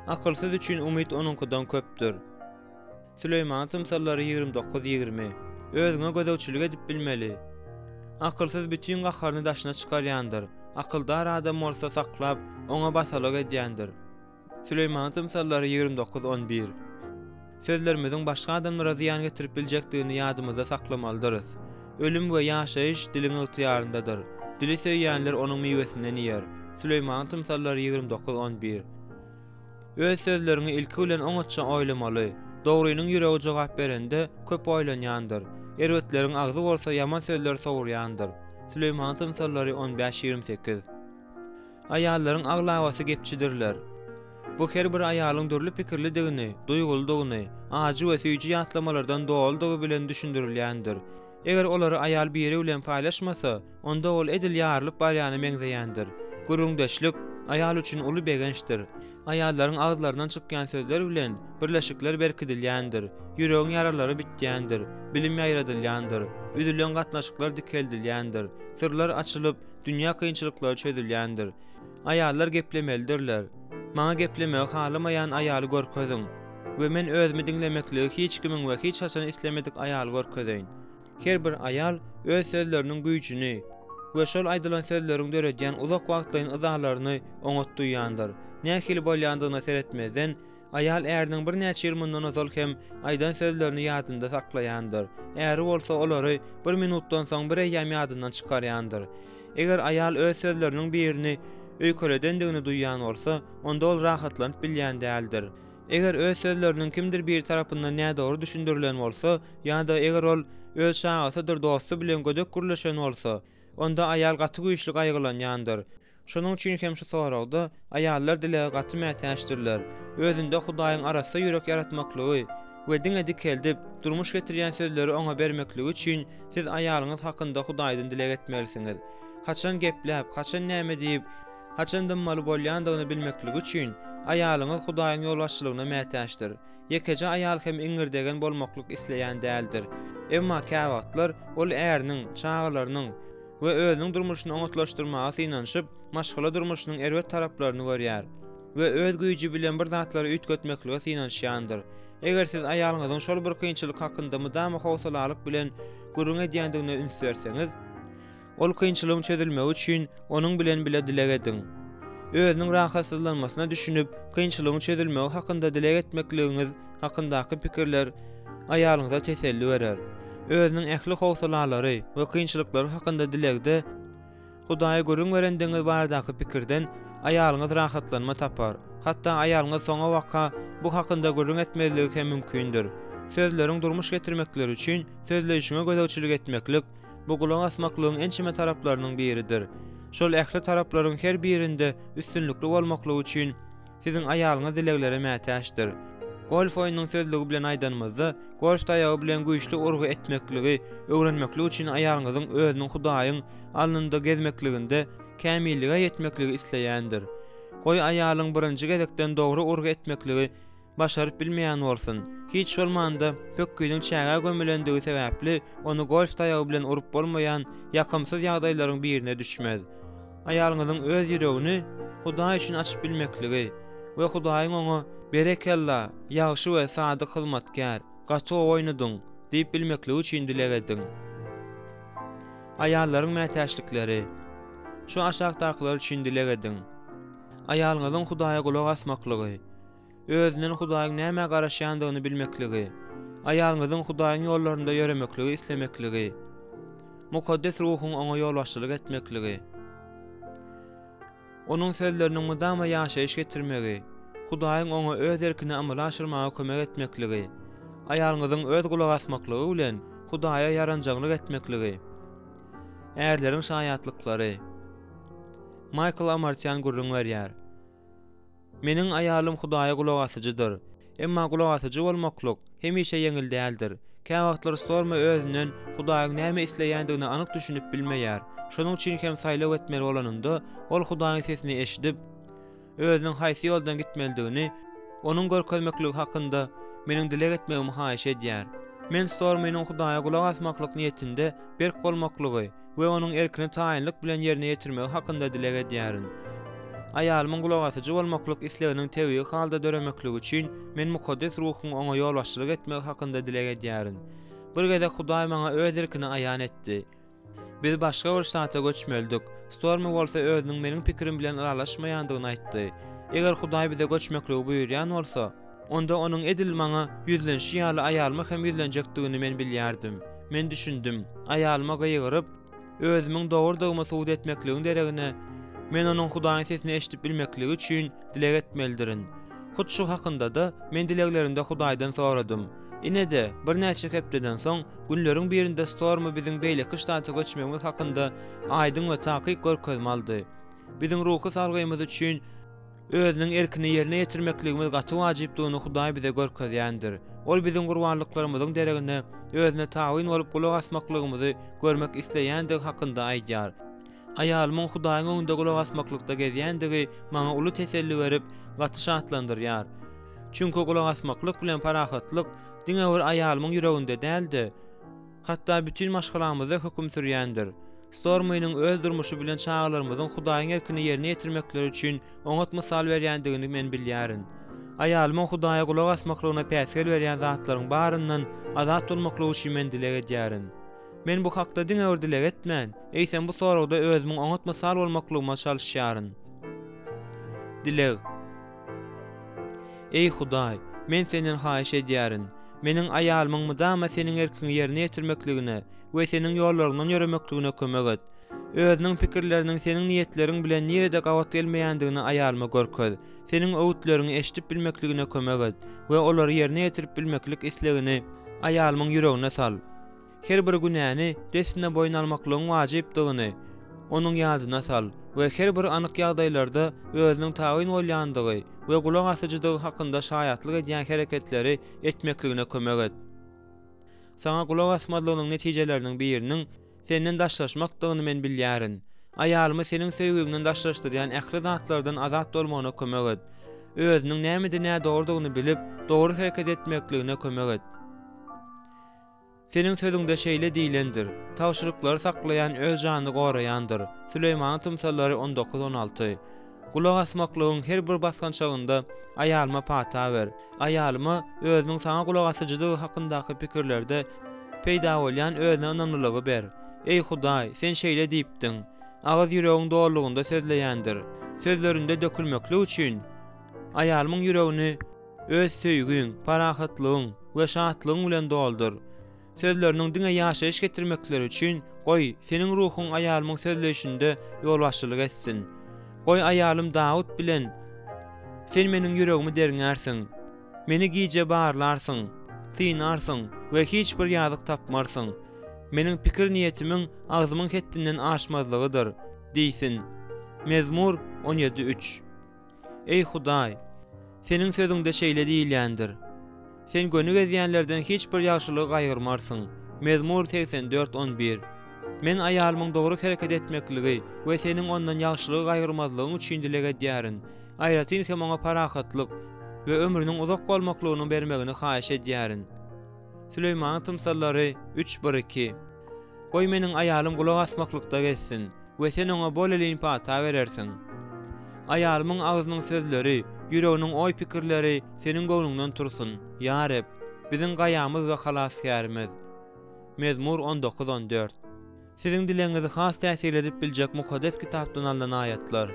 A: Akylsyz üçin umyt onuňkydan köpdür. Süleýmanyň tymsallary 29, 20. Özüňe gözegçilik edip bilmeli. Akylsyz bütin gaharyny daşyna çykarýandyr, akyldar adam bolsa saklap, oňa basalyk edýändir. Süleýmanyň tymsallary 29, 11. Sözlerimiziň başga adamlara zyýan getirip biljekdigini ýadymyzda saklamalydyrys. Ölüm we ýaşaýyş diliň ygtyýaryndadyr. Dili söýýänler onuň miwesinden iýer. Süleýmanyň tymsallary 29, 11. Öz sözleriňi ilki bilen oňatja oýlamaly. Dogrynyň ýüregi jogap berende, köp oýlanýandyr. Erbetleriň agzy bolsa ýaman sözleri sowurýandyr. Süleýmanyň tymsallary 15, 28. Aýallaryň aglabasy gepçidirler. Bu her bir aýalyň dürli pikirlidigini, duýgulydygyny, ajy we süýji ýatlamalardan doludygy bilen düşündirilýändir. Eger olary aýal biri bilen paýlaşmasa, onda ol edil ýarylyp barýana meňzeýändir. Gürrüňdeşlik, aýal üçin uly begençdir. Aýallaryň agyzlaryndan çykýan sözler bilen birleşikler berkidilýändir, ýüregiň ýaralary bitýändir, bilim ýaýradylýandyr, üzülen gatnaşyklar dikeldilýändir, syrlar açylyp, dünýä kynçylyklary çözülýändir. Aýallar geplemelidirler. Maňa geplemegi halamaýan aýaly görkeziň. We men özümi diňlemekligi hiç kimiň we hiç haçan islemedik aýaly görkezeýin. Her bir aýal öz sözleriniň güýjüni we şol aýdylan sözleriň döredýän uzak wagtlaýyn yzalaryny oňat duýýandyr. Nähili bolýandygyna seretmezden, aýal äriniň birnäçe ýyl mundan ozal hem aýdan sözlerini ýadynda saklaýandyr. Äri bolsa olary bir minutdan soň bireýýäm ýadyndan çykarýandyr. Eger aýal öz sözleriniň birini öýkeledendigini duýýan bolsa, onda ol rahatlanyp bilýän däldir. Eger öz sözleriniň kimdir biri tarapyndan nädogry düşündirilen bolsa, ýa-da eger ol öz çagasydyr dosty bilen gödek gürleşen bolsa, onda aýal gaty güýçli gaýgylanýandyr. Şonuň üçin hem şu soragda aýallar dilege gaty mätäçdirler. Özünde Hudaýyň arassa ýürek ýaratmaklygy we diňe dikeldip, durmuş getirýän sözleri oňa bermekligi üçin siz aýalyňyz hakynda Hudaýdan dileg etmelisiňiz. Haçan gepläp, haçan näme diýip, haçan dymmaly bolýandygyny bilmekligi üçin aýalyňyz Hudaýyň ýolbaşçylygyna mätäçdir. Ýekeje aýal hem iňirdegen bolmaklyk isleýän däldir. Emma käwagtlar ol äriniň, çagalarynyň we özüniň durmuşyny oňatlaşdyrmaga synanyşyp, maşgala durmuşynyň erbet taraplaryny görýär we öz güýji bilen bir zatlary üýtgetmeklige synanyşýandyr. Eger siz aýalyňyzyň şol bir kynçylyk hakynda mydama howsalalyk bilen gürrüň edýändigine üns berseňiz, Ol kynçylygyň çözülmegi üçin onuň bilen bile dileg ediň. Özüniň rahatsyzlanmasyna düşünip, kynçylygyň çözülmegi hakynda dileg etmekligiňiz hakyndaky pikirler aýalyňyza teselli berer. Özüniň ähli howsalalary we kynçylyklary hakynda dilegde Hudaýa gürrüň berendigiňiz baradaky pikirden aýalyňyz rahatlanma tapar. Hatda aýalyňyz soňabaka bu hakynda gürrüň etmezligi hem mümkindir. Sözleriň durmuş getirmekleri üçin sözleýşiňe gözegçilik etmeklik, Bu gulak asmaklygyň ençeme taraplarynyň biridir. Şol ähli taraplaryň her birinde üstünlikli bolmaklygy üçin siziň aýalyňyz dileglere mätäçdir. Golf oýnunyň sözlügi bilen aýdanymyzda, golf taýagy bilen güýçli urgy etmekligi öwrenmeklik üçin aýalyňyzyň özüniň Hudaýyň alnynda gezmekliginde kämillige ýetmekligi isleýändir. Goý aýalyň birinji gezekden dogry urgy etmekligi Başaryp bilmeýän bolsun. Hiç bolmanda, pökginiň çägä gömülendigi sebäpli, ony golf taýagy bilen urup bolmaýan ýakymsyz ýagdaýlaryň birine düşmez. Aýalyňyzyň öz ýüregini Hudaý üçin açyp bilmekligi we Hudaýyň oňa, Berekella, ýagşy we sadyk hyzmatkär, gaty gowy oýnadyň! diýip bilmekligi üçin dileg ediň. Aýallaryň mätäçlikleri. Şu aşakdakylar üçin dileg ediň. Aýalyňyzyň Hudaýa gulak asmaklygy. Özünden Hudaýyň nämä garaşýandygyny bilmekligi, aýalyňyzyň Hudaýyň ýollarynda ýöremekligi islemekligi, Mukaddes Ruhuň oňa ýolbaşçylyk etmekligi, Onuň sözleriniň mydama ýaşaýyş getirmegi, Hudaýyň oňa öz erkini amala aşyrmaga kömek etmekligi, aýalyňyzyň öz gulak asmaklygy bilen Hudaýa ýaranjaňlyk etmekligi. Ärleriň şaýatlyklary. Maýkl Amartýan gürrüň berýär. Meniň aýalym Hudaýa gulak asyjydyr. Emma gulak asyjy bolmaklyk hemişe ýeňil däldir. Käwagtlar Stormy özünden Hudaýyň näme isleýändigine anyk düşünip bilmeýär. Şonuň üçin hem saýlaw etmeli bolanynda, ol Hudaýyň sesini eşidip, özüniň haýsy ýoldan gitmelidigini Onuň görkezmekligi hakynda meniň dileg etmegimi haýyş edýär. Men Stormynyň Hudaýa gulak asmaklyk niýetinde berk bolmaklygy we onuň erkini taýynlyk bilen ýerine ýetirmegi hakynda dileg edýärin. Aýalymyň gulagasyjy bolmaklyk isleginiň tebigy halda döremekligi üçin men Mukaddes Ruhuň oňa ýolbaşçylyk etmegi hakynda dileg edýärin. Bir gezek Hudaý maňa Öz erkini aýan etdi. Biz başga bir ştata göçmelidik, Stormy bolsa özüniň meniň pikirim bilen ylalaşmaýandygyny aýtdy. Eger Hudaý bize göçmekligi buýurýan bolsa, Onda onuň edil maňa ýüzlenişi ýaly aýalyma hem ýüzlenjekdigini men bilýärdim. Men düşündim. Aýalyma gygyryp, özümiň dogrudygymy subut etmekligiň deregine, men onuň Hudaýyň sesini eşidip bilmekligi üçin dileg etmelidirin. Hut şu hakynda-da men dileglerimde Hudaýdan soradym. Ine-de, birnäçe hepdeden soň, günleriň birinde Stormy biziň beýleki ştata göçmegimiz hakynda aýdyň we takyk görkezme aldy. Biziň ruhy salgymyz üçin Özüniň erkini ýerine ýetirmekligimiz gaty wajypdygyny Hudaý bize görkezýändir. Ol biziň gurbanlyklarymyzyň deregine Özüne tabyn bolup gulak asmaklygymyzy görmek isleýändigi hakynda aýdýar. Aýalymyň Hudaýyň öňünde gulak asmaklykda gezýändigi maňa uly teselli berip, gaty şatlandyrýar. Çünki gulak asmaklyk bilen parahatlyk diňe bir aýalymyň ýüreginde däl-de, hatda bütin maşgalamyzda höküm sürýändir. Stormynyň öz durmuşy bilen çagalarymyzyň Hudaýyň erkini ýerine ýetirmekleri üçin oňat mysal berýändigini men bilýärin. Aýalymyň Hudaýa gulak asmaklygyna päsgel berýän zatlaryň baryndan azat bolmaklygy üçin men dileg edýärin. Men bu hakda diňe bir dileg etmän, eýsem bu soragda özümiň oňat mysal bolmaklygyma çalyşýaryn. Dileg. Eý Hudaý, men Senden haýyş edýärin, meniň aýalymyň mydama Seniň erkiňi ýerine ýetirmekligine we Seniň ýollaryňdan ýöremekligine kömek et. Özüniň pikirleriniň Seniň niýetleriň bilen nirede gabat gelmeýändigini aýalyma görkez. Seniň öwütleriňi eşidip bilmekligine kömek et we olary ýerine ýetirip bilmeklik islegini aýalymyň ýüregine sal. Her bir günäni dessine boýun almaklygyň wajypdygyny onuň ýadyna sal we her bir anyk ýagdaýlarda özüniň tabyn bolýandygy we gulak asyjydygy hakynda şaýatlyk edýän hereketleri etmekligine kömek et. Saňa gulak asmazlygynyň netijeleriniň biriniň senden daşlaşmakdygyny men bilýärin. Aýalymy seniň söýgiňden daşlaşdyrýan ähli zatlardan azat bolmagyna kömek et. Özüniň nämede nädogrudygyny bilip, dogry hereket etmekligine kömek et. Seniň sözüňde şeýle diýlendir, Tabşyryklary saklaýan öz janyny goraýandyr. Süleýmanyň tymsallary 19, 16. Gulak asmaklygyň her bir basgançagynda aýalyma pata ber. Aýalyma özüniň saňa gulak asyjydygy hakyndaky pikirlerde peýda bolýan özüne ynamlylygy ber. Eý Hudaý, Sen şeýle diýipdiň, Agyz ýüregiň dolulygynda sözleýändir. Sözlerinde dökülmeklik üçin, aýalymyň ýüregini Öz söýgiň, parahatlygyň we şatlygyň bilen doldur. Sözleriniň diňe ýaşaýyş getirmekleri üçin, goý, Seniň Ruhuň aýalymyň sözleýşinde ýolbaşçylyk etsin. Goý, aýalym Dawut bilen, Sen meniň ýüregimi derňärsiň, meni gije barlarsyň, synarsyň we hiç bir ýazyk tapmarsyň. Meniň pikir-niýetimiň agzymyň hetdinden aşmazlygydyr diýsin. Mezmur 17, 3. Eý Hudaý, Seniň sözüňde şeýle diýilýändir, Sen göni gezýänlerden hiç bir ýagşylygy gaýgyrmarsyň. Mezmur 84, 11. Men aýalymyň dogry hereket etmekligi we Seniň ondan ýagşylygy gaýgyrmazlygyň üçin dileg edýärin. Aýratyn hem oňa parahatlyk we ömrüniň uzak bolmaklygyny bermegini haýyş edýärin. Süleýmanyň tymsallary 3, 1, 2. Goý meniň aýalym gulak asmaklykda gezsin we sen oňa bolelin pata berersiň. Aýalymyň agzynyň sözleri, ýüreginiň oý-pikirleri seniň göwnüňden tursun, ýa Reb, biziň gaýamyz we halasgärimiz. Mezmur 19, 14. Siziň dilegiňizi has täsirli edip biljek Mukaddes Kitapdan alnan aýatlar.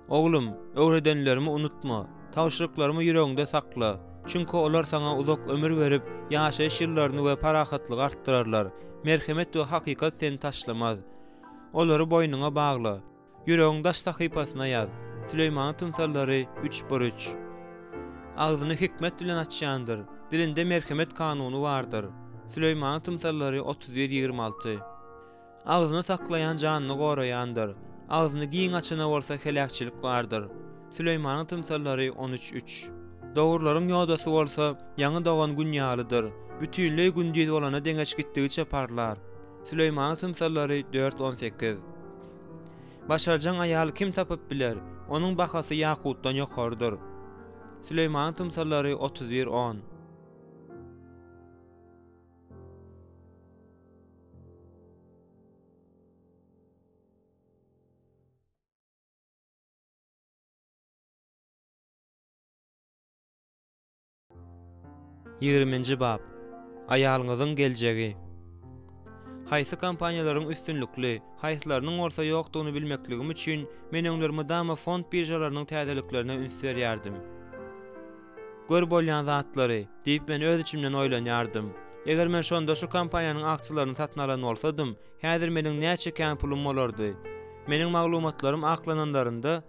A: Oglum, öwredenlerimi unutma, tabşyryklarymy ýüregiňde sakla, çünki olar saňa uzak ömür berip, ýaşaýyş ýyllaryny we parahatlygy artdyrarlar, merhemet we hakykat seni taşlamaz. Olary boýnuňa bagla, ýüregiň daş sahypasyna ýaz. Süleýmanyň tymsallary üç bir üç. Agzyny hikmet bilen açýandyr, dilinde merhemet kanuny bardyr. Süleýmanyň tymsallary 31 26. Agzyny saklaýan janyny goraýandyr, agzyny giň açana bolsa heläkçilik bardyr. Süleýmanyň tymsallary 13 üç. Dogrularyň ýodasy bolsa ýaňy dogan Gün ýalydyr, bütinleý gündiz bolana deňeç gitdigiçe parlar. Süleýmanyň tymsallary 4 18. Başarjaň aýaly kim tapyp biler? Onuň bahasy ýakutdan ýokarydyr. Süleýmanyň tymsallary 31 on. Ýigriminji bap. Aýalyňyzyň geljegi. Haýsy kompaniýalaryň üstünlikli, haýsylarynyň bolsa ýokdugyny bilmekligim üçin men öňler mydama fond biržalarynyň täzeliklerine üns berýärdim. Gör bolýan zatlary, diýip men öz içimden oýlanýardym. Eger men şonda şu kompaniýanyň aksiýalaryny satyn alan bolsadym, häzir meniň näçe kän pulum bolardy. Meniň maglumatlarym aklananlarynda,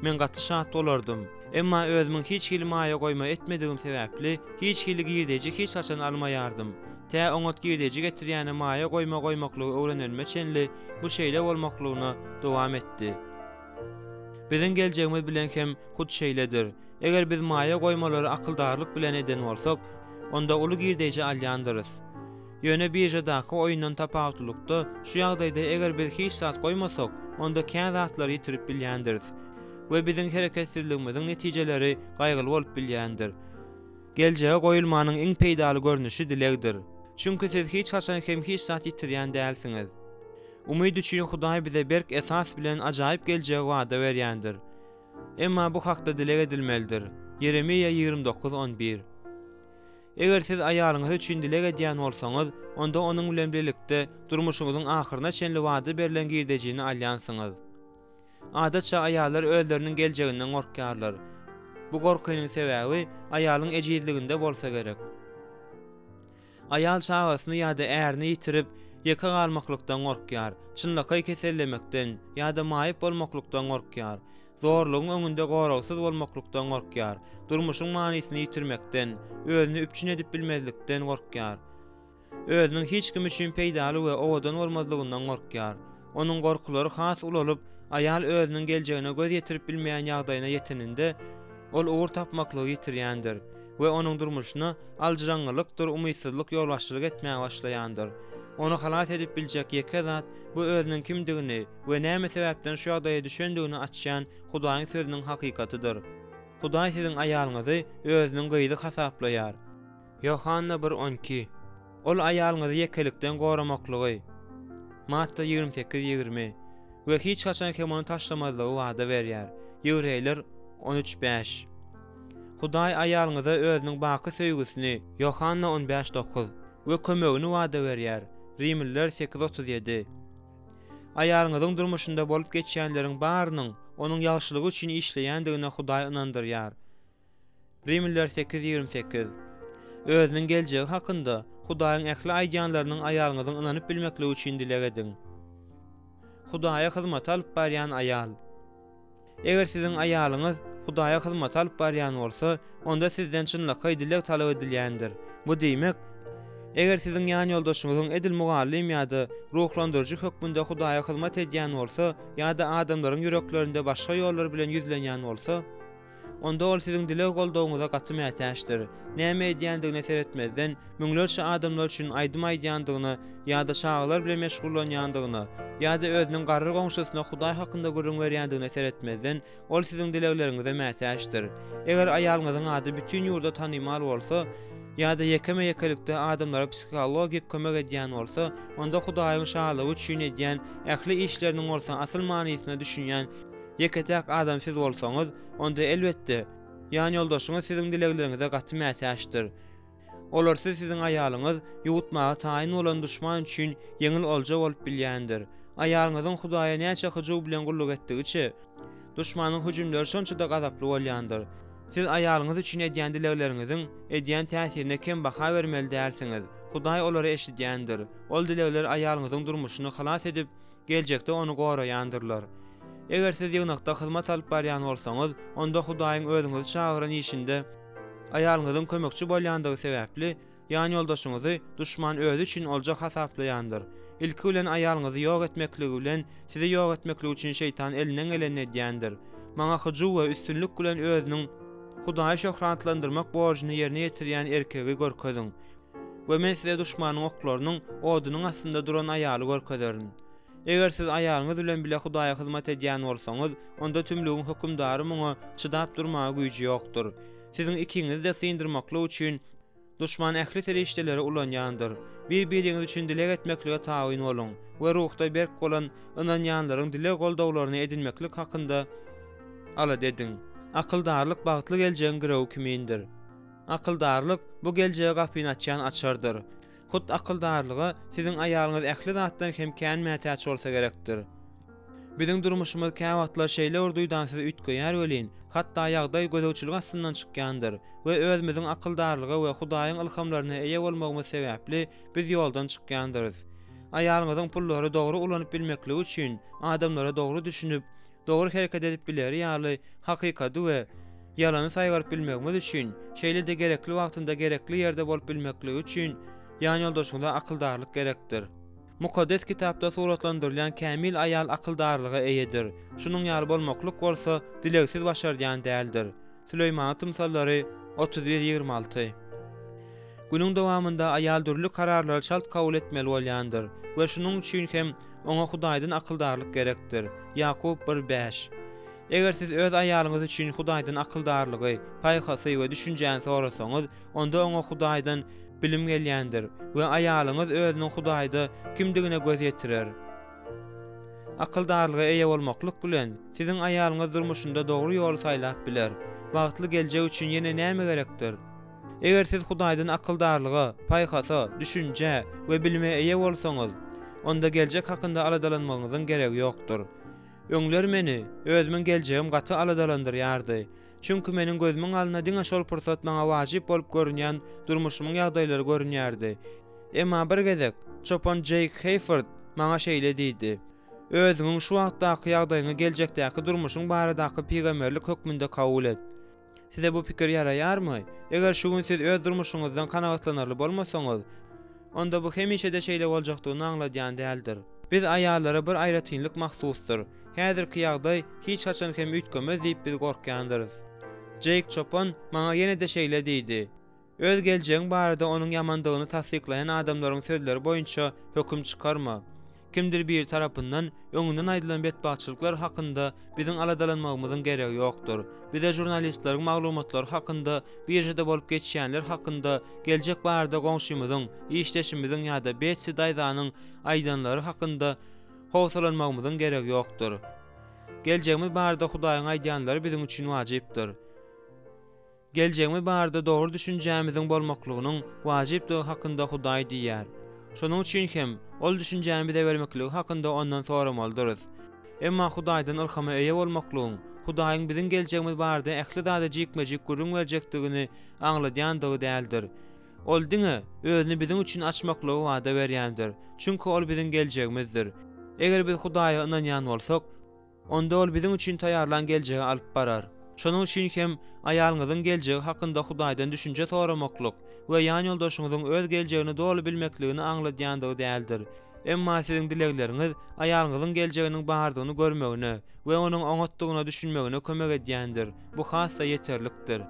A: men gaty şat bolardym. Emma özümiň hiç hili maýa goýma etmedigim sebäpli, hiç hili girdeji hiç haçan almaýardym. Tä oňat girdeji getirýäne maýa goýma goýmaklygy öwrenenime çenli bu şeýle bolmaklygyna dowam etdi. Biziň geljegimiz bilen hem hut şeýledir. Eger biz maýa goýmalary akyldarlyk bilen eden bolsak, onda uly girdeji alýandyrys. Ýöne biržadaky oýundan tapawutlylykda, şu ýagdaýda eger biz hiç zat goýmasak, onda kän zatlary ýitirip bilýändiris we biziň hereketsizligimiziň netijeleri gaýgyly bolup bilýändir. Geljege goýulmanyň iň peýdaly görnüşi dilegdir. Çünki siz hiç haçan hem hiç zat ýitirýän dälsiňiz. Umyt üçin Hudaý bize berk esas bilen ajaýyp geljegi wada berýändir. Emma bu hakda dileg edilmelidir. Ýeremiýa 29, 11. Eger siz aýalyňyz üçin dileg edýän bolsaňyz, onda onuň bilen birlikde durmuşyňyzyň ahyryna çenli wada berlen girdejini alýansyňyz. Adatça aýallar özleriniň geljeginden gorkýarlar. Bu gorkynyň sebäbi aýalyň ejizliginde bolsa gerek. Aýal çagasyny ýa-da ärini ýitirip, ýeke galmaklykdan gorkýar, çynlakaý kesellemekden ýa-da maýyp bolmaklykdan gorkýar, zorlugyň öňünde goragsyz bolmaklykdan gorkýar, durmuşyň manysyny ýitirmekden, özüni üpjün edip bilmezlikden gorkýar. özüniň hiç kim üçin peýdaly we owadan bolmazlygyndan gorkýar. Onuň gorkulary has ulalyp, aýal özüniň geljegine göz ýetirip bilmeýän ýagdaýyna ýeteninde, ol ugur tapmaklygy ýitirýändir we onuň durmuşyna aljyraňňylykdyr umytsyzlyk ýolbaşçylyk etmäge başlaýandyr. Ony halas edip biljek ýeke zat, bu özüniň kimdigini we näme sebäpden şu ýagdaýa düşendigini açýan Hudaýyň Sözüniň hakykatydyr. Hudaý siziň aýalyňyzy Özüniň gyzy hasaplaýar. Ýohanna bir 12. Ol aýalyňyzy ýekelikden goramaklygy, Matta 28, 20, we hiç haçan hem ony taşlamazlygy wada berýär, Ýewreýler 13, 5. Hudaý aýalyňyza Özüniň baky söýgüsini, Ýohanna 15, 9, we kömegini wada berýär, Rimliler 8, 37. Aýalyňyzyň durmuşynda bolup geçýänleriň barynyň onuň ýagşylygy üçin işleýändigine Hudaý ynandyrýar. Rimliler sekiz 28. Özüniň geljegi hakynda Hudaýyň ähli aýdýanlarynyň aýalyňyzyň ynanyp bilmekligi üçin dileg ediň. Hudaýa hyzmaty alyp barýan aýal. Eger siziň aýalyňyz Hudaýa hyzmat alyp barýan bolsa, onda sizden çynlakaý dileg talap edilýändir. Bu diýmek, eger siziň ýanýoldaşyňyzyň edil mugallym ýa-da ruhlandyryjy hökmünde Hudaýa hyzmat edýän bolsa ýa-da adamlaryň ýüreklerinde başga ýollar bilen ýüzlenýän bolsa, onda ol siziň dileg goldawyňyza gaty mätäçdir. Näme edýändigine seretmezden, müňlerçe adamlar üçin aýdym aýdýandygyna ýa-da çagalar bilen meşgullanýandygyna, ýa-da özüniň garry goňşusyna Hudaý hakynda gürrüň berýändigine seretmezden, ol siziň dilegleriňize mätäçdir. Eger aýalyňyzyň ady bütin ýurda tanymal bolsa, ýa-da ýekeme-ýekelikde adamlara psihologik kömek edýän bolsa, onda Hudaýyň Şalygy üçin edýän ähli işleriniň bolsa asyl manysyna düşünýän ýeke-täk adam siz bolsaňyz, onda elbetde, ýanýoldaşyňyz siziň dilegleriňize gaty mätäçdir. Olarsyz siziň aýalyňyz ýuwutmaga taýyn bolan duşman üçin ýeňil olja bolup bilýändir. Aýalyňyzyň Hudaýa näçe hyjuw bilen gulluk etdigiçe, duşmanyň hüjümleri şonça-da gazaply bolýandyr. Siz aýalyňyz üçin edýän dilegleriňiziň edýän täsirine kem baha bermeli dälsiňiz. Hudaý olary eşidýändir. Ol dilegler aýalyňyzyň durmuşyny halas edip, geljekde ony goraýandyrlar. Eger siz ýygnakda hyzmat alyp barýan bolsaňyz, onda Hudaýyň özüňizi çagyran işinde aýalyňyzyň kömekçi bolýandygy sebäpli, ýanýoldaşyňyzy duşman özi üçin olja hasaplaýandyr. Ilki bilen aýalyňyzy ýok etmekligi bilen sizi ýok etmeklik üçin şeýtan elinden gelenini edýändir. Maňa hyjuw we üstünlik bilen özüniň Hudaýy şöhratlandyrmak borjuny ýerine ýetirýän erkegi görkeziň we men size duşmanyň oklarynyň odunyň astynda duran aýaly görkezerin. Eger siz aýalyňyz bilen bile Hudaýa hyzmat edýän bolsaňyz, onda tümlügiň hökümdary muňa çydap durmaga güýji ýokdur. Siziň ikiňizi-de syndyrmaklyk üçin duşman ähli serişdeleri ulanýandyr. Bir-biriňiz üçin dileg etmeklige tabyn boluň we ruhda berk bolan ynanýanlaryň dileg goldawlaryny edinmeklik hakynda alada ediň. Akyldarlyk bagtly geljegiň girewi kimindir. Akyldarlyk, bu geljege gapyny açýan açardyr. Hut akyldarlyga siziň aýalyňyz ähli zatdan hem kän mätäç bolsa gerekdir. Biziň durmuşymyz käwagtlar şeýle bir duýdansyz üýtgeýär welin, hatda ýagdaý gözegçilik astyndan çykýandyr we özümiziň akyldarlyga we Hudaýyň ylhamlaryna eýe bolmagymyz sebäpli biz ýoldan çykýandyrys. Aýalyňyzyň pullary dogry ulanyp bilmekligi üçin adamlara dogry düşünip, dogry hereket edip bileri ýaly hakykady we ýalany saýgaryp bilmegimiz üçin, şeýle-de gerekli wagtynda gerekli ýerde bolup bilmekligi üçin ýanýoldaşyňyza akyldarlyk gerekdir. Mukaddes Kitapda suratlandyrylýan kämil aýal akyldarlyga eýedir. Şunuň ýaly bolmaklyk bolsa dilegsiz başardýan däldir. Süleýmanyň tymsallary 31, 26. Günüň dowamynda aýal dürli kararlary çalt kabul etmeli bolýandyr we şunuň üçin hem oňa Hudaýdan akyldarlyk gerekdir. Ýakup bir, bäş. Eger siz öz aýalyňyz üçin Hudaýdan akyldarlygy, paýhasy we düşünjäni sorasaňyz, onda oňa Hudaýdan bilim gelýändir we aýalyňyz özüniň Hudaýda kimdigine göz ýetirer. Akyldarlyga eýe bolmaklyk bilen, siziň aýalyňyz durmuşynda dogry ýoly saýlap biler. Bagtly geljek üçin ýene näme gerekdir? Eger siz Hudaýdan akyldarlyga, paýhasa, düşünjä we bilime eýe bolsaňyz, onda geljek hakynda aladalanmagyňyzyň geregi ýokdur. Öňler meni özümiň geljegim gaty aladalandyrýardy. Çünki meniň gözümiň alnynda diňe şol pursat maňa wajyp bolup görünýän durmuşymyň ýagdaýlary görünýärdi. Emma bir gezek çopan Jeýk Heýford maňa şeýle diýdi, Özüňiň şu wagtdaky ýagdaýyňy geljekdäki durmuşyň baradaky pygamberlik hökmünde kabul et. Size bu pikir ýaraýarmy? Eger şu gün siz öz durmuşyňyzdan kanagatlanarly bolmasaňyz, onda bu hemişe-de şeýle boljakdygyny aňladýan däldir. Biz aýallara bir aýratynlyk mahsusdyr, häzirki ýagdaý hiç haçan hem üýtgemez diýip biz gorkýandyrys. Jeýk çopan maňa ýene-de şeýle diýdi, Öz geljegiň barada onuň ýamandygyny tassyklaýan adamlaryň sözleri boýunça höküm çykarma. Kimdir biri tarapyndan öňünden aýdylan betbagtçylyklar hakynda biziň aladalanmagymyzyň geregi ýokdur. Bize žurnalistleriň maglumatlary hakynda, biržada bolup geçýänler hakynda, geljek barada goňşymyzyň, işdeşimiziň ýa-da Betsi daýzanyň aýdanlary hakynda howsalanmagymyzyň geregi ýokdur. Geljegimiz barada Hudaýyň aýdýanlary biziň üçin wajypdyr. Geljegimiz barada dogry düşünjämiziň bolmaklygynyň wajypdygy hakynda Hudaý diýýär. Şonuň üçin hem, Ol düşünjäni bize bermekligi hakynda Ondan soramalydyrys. Emma Hudaýdan ylhama eýe bolmaklygyň, Hudaýyň biziň geljegimiz barada ähli zady jikme-jik gürrüň berjekdigini aňladýandygy däldir. Ol diňe Özüni biziň üçin açmaklygy wada berýändir, çünki Ol biziň geljegimizdir. Eger biz Hudaýa ynanýan bolsak, Onda ol biziň üçin taýýarlan geljege alyp barar. Şonuň üçin hem aýalyňyzyň geljegi hakynda Hudaýdan düşünje soramaklyk we ýanýoldaşyňyzyň öz geljegini doly bilmekligini aňladýandygy däldir. Emma siziň dilegleriňiz aýalyňyzyň geljeginiň bardygyny görmegine we onuň oňatdygyna düşünmegine kömek edýändir, bu has-da ýeterlikdir.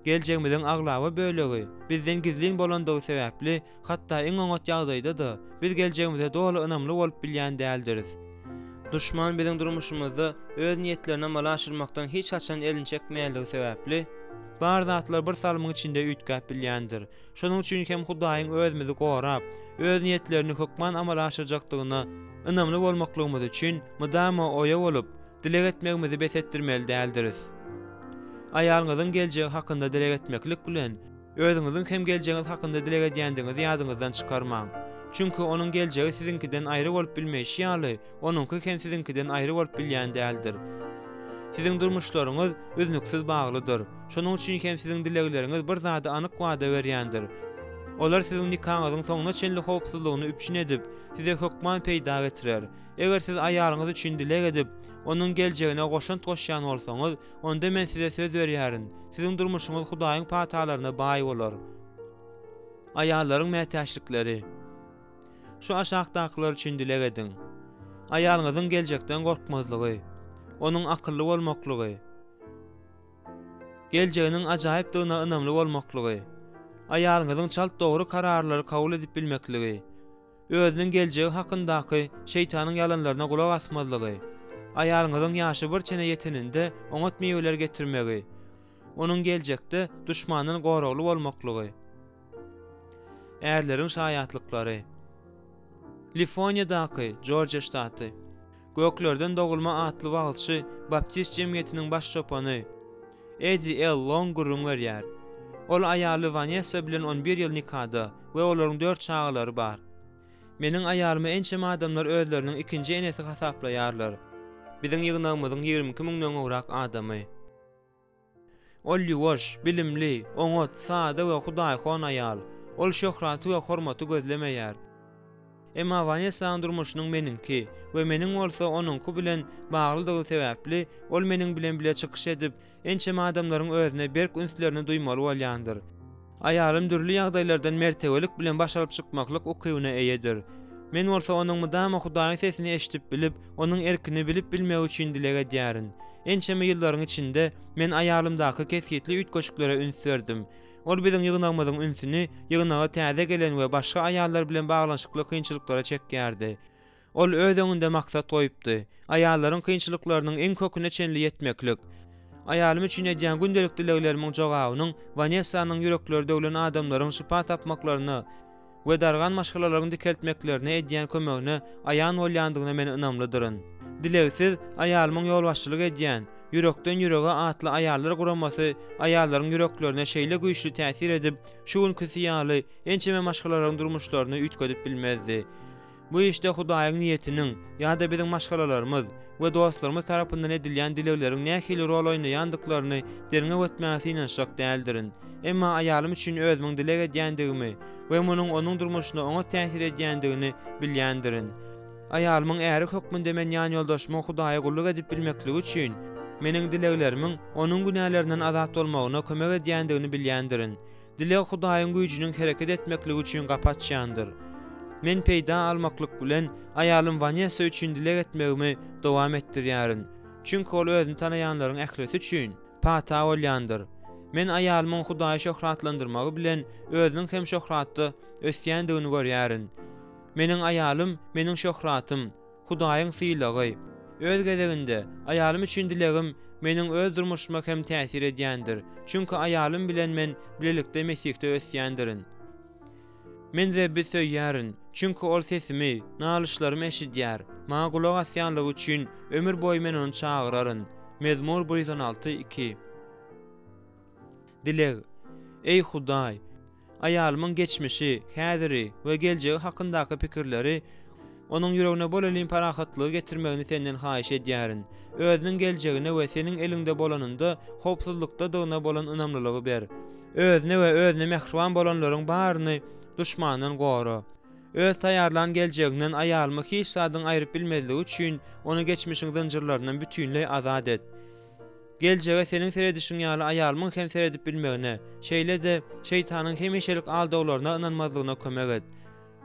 A: Geljegimiziň aglaba bölegi bizden gizlin bolandygy sebäpli, hatda iň oňat ýagdaýda-da, biz geljegimize doly ynamly bolup bilýän däldiris. Duşman biziň durmuşymyzda öz niýetlerini amala aşyrmakdan hiç haçan elini çekmeýänligi sebäpli, bar zatlar bir salymyň içinde üýtgäp bilýändir. Şonuň üçin hem Hudaýyň özümizi gorap, öz niýetlerini hökman amala aşyrjakdygyna ynamly bolmaklygymyz üçin mydama oýa bolup, dileg etmegimizi bes etdirmeli däldiris. Aýalyňyzyň geljegi hakynda dileg etmeklik bilen, özüňiziň hem geljegiňiz hakynda dileg edýändigiňizi ýadyňyzdan çykarmaň. Çünki onuň geljegi siziňkiden aýry bolup bilmeýşi ýaly, onuňky hem siziňkiden aýry bolup bilýän däldir. Siziň durmuşlaryňyz üznüksiz baglydyr. Şonuň üçin hem siziň dilegleriňiz bir zady anyk wada berýändir. Olar siziň nikaňyzyň soňuna çenli howpsuzlygyny üpjün edip, size hökman peýda getirer. Eger siz aýalyňyz üçin dileg edip, onuň geljegine goşant goşýan bolsaňyz, onda men size söz berýärin, siziň durmuşyňyz Hudaýyň patalaryna baý bolar. Aýallaryň mätäçlikleri Şu aşakdakylar üçin dileg ediň. Aýalyňyzyň geljekden gorkmazlygy, onuň akylly bolmaklygy, geljeginiň ajaýypdygyna ynamly bolmaklygy, aýalyňyzyň çalt dogry kararlary kabul edip bilmekligi, Özüniň geljegi hakyndaky şeýtanyň ýalanlaryna gulak asmazlygy, aýalyňyzyň ýaşy bir çene ýeteninde oňat miweler getirmegi, onuň geljekde duşmandan goragly bolmaklygy. Ärleriň şaýatlyklary. Lifoniýadaky, Jorjiýa ştaty. Göklerden dogulma atly wagyzçy baptist jemgyýetiniň baş çopany Edi L. Long gürrüň berýär. Ol aýaly Wanessa bilen on bir ýyl nikada we olaryň dört çagalary bar. Meniň aýalymy ençeme adamlar özleriniň ikinji enesi hasaplaýarlar. Biziň ýygnagymyzyň 22 müňden gowrak adamy. Ol ýuwaş, bilimli, oňat, sada we hudaýhon aýal. Ol şöhraty we hormaty gözlemeýär. Emma Wanessanyň durmuşynyň meniňki we meniň bolsa onuňky bilen baglydygy sebäpli, ol meniň bilen bile çykyş edip, ençeme adamlaryň özüne berk ünslerini duýmaly bolýandyr. Aýalym dürli ýagdaýlardan mertebelik bilen baş alyp çykmaklyk ukybyna eýedir. Men bolsa onuň mydama Hudaýyň sesini eşidip bilip, Onuň erkini bilip bilmegi üçin dileg edýärin. Ençeme ýyllaryň içinde men aýalymdaky kesgitli üýtgeşiklere üns berdim. Ol biziň ýygnagymyzyň ünsüni ýygnaga täze gelen we başga aýallar bilen baglanyşykly kynçylyklara çekýärdi. Ol öz öňünde maksat goýupdy, aýallaryň kynçylyklarynyň iň köküne çenli ýetmeklik. Aýalym üçin edýän gündelik dileglerimiň jogabynyň Wanessanyň ýürekleri döwlen adamlaryň şypa tapmaklaryna we dargan maşgalalaryň dikeltmeklerine edýän kömegine aýan bolýandygyna men ynamlydyryn. Dilegsiz, aýalymyň ýolbaşçylyk edýän Ýürekden ýürege atly aýallar guramasy aýallaryň ýüreklerine şeýle güýçli täsir edip, şu günküsi ýaly ençeme maşgalalaryň durmuşlaryny üýtgedip bilmezdi. Bu işde Hudaýyň niýetiniň ýa-da biziň maşgalalarymyz we dostlarymyz tarapyndan edilýän dilegleriň nähili rol oýnaýandyklaryny derňew etmäge synanyşjak däldirin. Emma aýalym üçin özümiň dileg edýändigimi we munuň onuň durmuşyna oňat täsir edýändigini bilýändirin. Aýalymyň äri hökmünde men ýanýoldaşymyň Hudaýa gulluk edip bilmekligi üçin meniň dileglerimiň onuň günälerinden azat bolmagyna kömek edýändigini bilýändirin. Dileg Hudaýyň güýjüniň hereket etmekligi üçin gapy açýandyr. Men peýda almaklyk bilen aýalym Wanessa üçin dileg etmegimi dowam etdirýärin. Çünki ol özüni tanaýanlaryň ählisi üçin pata bolýandyr. Men aýalymyň Hudaýy şöhratlandyrmagy bilen özüniň hem şöhratda ösýändigini görýärin. Meniň aýalym, meniň şöhratym, Hudaýyň sylagy. Öz gezeginde, aýalym üçin dilegim meniň öz durmuşyma hem täsir edýändir, çünki aýalym bilen men bilelikde Mesihde ösýändirin. Men Rebbi söýýärin, çünki Ol sesimi, nalyşlarymy eşidýär, maňa gulak asýanlygy üçin ömür boýy men Ony çagyraryn. Mezmur 116, 2. Dileg. Eý Hudaý! Aýalymyň geçmişi, häziri we geljegi hakyndaky pikirleri onuň ýüregine bolelin parahatlygy getirmegini Senden haýyş edýärin. Özüniň geljegine we Seniň eliňde bolanynda howpsuzlykdadygyna bolan ynamlylygy ber. Özüne we özüne mähriban bolanlaryň baryny duşmandan gora. Öz taýýarlan geljegiňden aýalymy hiç zadyň aýryp bilmezligi üçin ony geçmişiň zynjyrlaryndan bütinleý azat et. Geljege seniň seredişiň ýaly aýalymyň hem seredip bilmegine, şeýle-de, şeýtanyň hemişelik aldawlaryna ynanmazlygyna kömek et.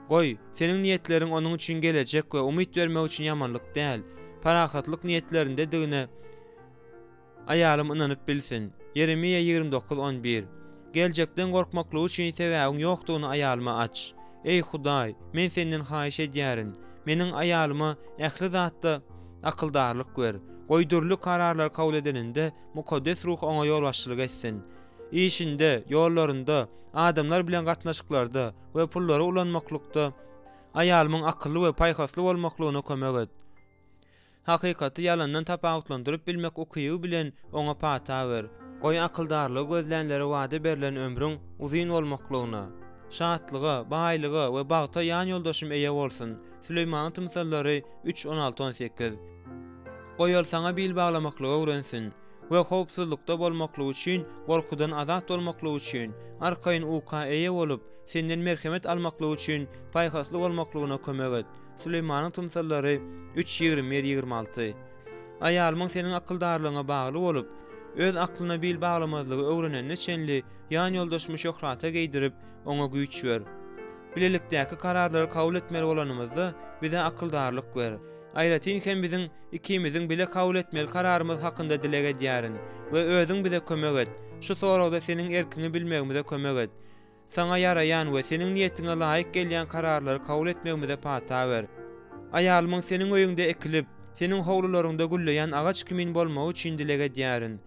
A: Goý, seniň niýetleriň onuň üçin gelejek we umyt bermek üçin ýamanlyk däl, parahatlyk niýetlerindedigine aýalym ynanyp bilsin. Ýeremiýa 29, 11. Geljekden gorkmaklygy üçin sebäbiň ýokdugyny aýalyma aç. Eý, Hudaý, men Senden haýyş edýärin, meniň aýalyma ähli zatda akyldarlyk ber. Goý, dürli kararlary kabul edeninde, Mukaddes Ruh oňa ýolbaşçylyk etsin. Işinde, ýollarynda, adamlar bilen gatnaşyklarda we pullary ulanmaklykda aýalymyň akylly we paýhasly bolmaklygyna kömek et. Hakykaty ýalandan tapawutlandyryp bilmek ukyby bilen oňa pata ber. Goý, akyldarlygy gözlänlere wada berlen ömrüň uzyn bolmaklygyna, şatlyga, baýlyga we bagta ýan ýoldaşym eýe bolsun. Süleýmanyň tymsallary üç, 16, 18. Goý, ol Saňa bil baglamaklygy öwrensin we howpsuzlykda bolmaklygy üçin, gorkudan azat bolmaklygy üçin, arkaýyn uka eýe bolup, Senden merhemet almaklygy üçin paýhasly bolmaklygyna kömek et. Süleýmanyň tymsallary üç, 21, 26. Aýalymyň seniň akyldarlygyňa bagly bolup, öz aklyna bil baglamazlygy öwrenenine çenli ýan ýoldaşymy şöhrata geýdirip, oňa güýç ber. Bilelikdäki kararlary kabul etmeli bolanymyzda, bize akyldarlyk ber. Aýratyn hem biziň ikimiziň bile kabul etmeli kararymyz hakynda dileg edýärin we Özüň bize kömek et. Şu soragda Seniň erkiňi bilmegimize kömek et. Saňa ýaraýan we Seniň niýetiňe laýyk gelýän kararlary kabul etmegimize pata ber. Aýalymyň Seniň öýüňde ekilip, Seniň howlularyňda gülleýän agaç kimin bolmagy üçin dileg edýärin.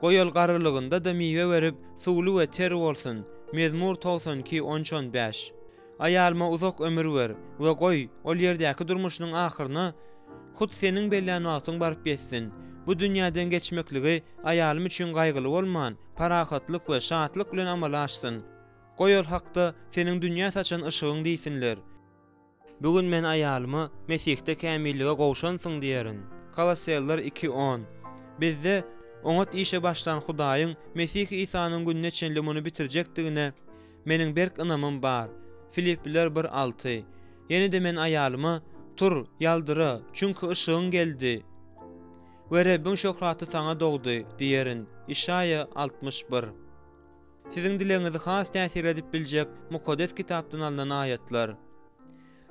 A: Goý ol garrylygynda-da miwe berip, suwly we ter bolsun. Mezmur 92, 13, 15. Aýalyma uzak ömür ber we goý, ol ýerdäki durmuşynyň ahyryna hut Seniň bellän wagtyň baryp ýetsin. Bu dünýäden geçmekligi aýalym üçin gaýgyly bolman, parahatlyk we şatlyk bilen amala aşsyn. Goý ol hakda Seniň dünýä saçan yşygyň diýsinler. Bu gün men aýalyma Mesihde kämillige gowşansyň diýerin. Koloseller iki, on. Bizde oňat işe başlan Hudaýyň Mesih Isanyň gününe çenli muny bitirjekdigine meniň berk ynamym bar. Filipliler bir, alty. Ýene-de men aýalyma, Tur, ýaldyra, çünki yşygyň geldi we Rebbiň şöhraty saňa dogdy diýerin. Işaýa 61. Siziň dilegiňizi has täsirli edip biljek Mukaddes Kitapdan alnan aýatlar.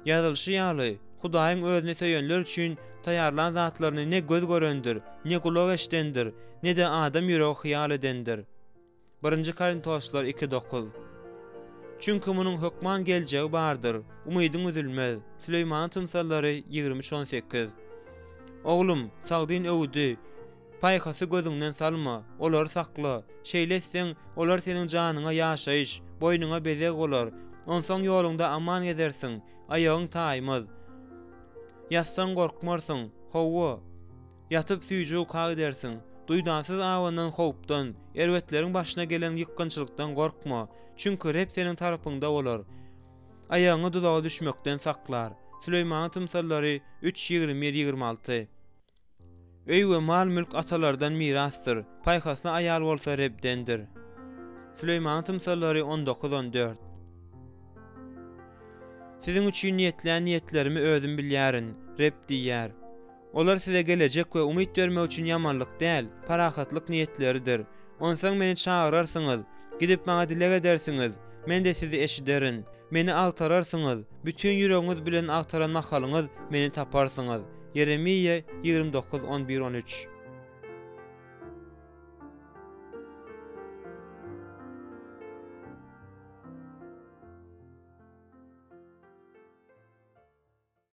A: Ýazylyşy ýaly, Hudaýyň Özüni söýenler üçin taýýarlan zatlaryny ne göz görendir, ne gulak eşidendir, ne-de adam ýüregi hyýal edendir. Birinji Korintoslar iki, dokuz. Çünki munuň hökman geljegi bardyr, umydyň üzülmez. Süleýmanyň tymsallary 23, 18. Oglum, sagdyn öwüdi, paýhasy gözüňden salma, olary sakla. Şeýle etseň, olar seniň janyňa ýaşaýyş, boýnuňa bezeg bolar. Onsoň ýoluňda aman gezersiň, aýagyň taýmaz. Ýatsaň gorkmarsyň, hawa, ýatyp süýji uka gidersiň. Duýdansyz abanan howpdan, erbetleriň başyna gelen ýykgynçylykdan gorkma, çünki Reb seniň tarapyňda bolar. Aýagyňy duzaga düşmekden saklar. Süleýmanyň tymsallary üç, 21, 26. Öý we mal-mülk atalardan mirasdyr, paýhasly aýal bolsa Rebdendir. Süleýmanyň tymsallary 19, 14. Siziň üçin niýetlän niýetlerimi özüm bilýärin, Reb diýýär. Olar size gelejek we umyt bermek üçin ýamanlyk däl, parahatlyk niýetleridir. Onsoň meni çagyrarsyňyz. Gidip maňa dileg edersiňiz, Men-de sizi eşiderin. Meni agtararsyňyz, bütin ýüregiňiz bilen agtaran mahalyňyz Meni taparsyňyz. Ýeremiýa 29, 11, 13.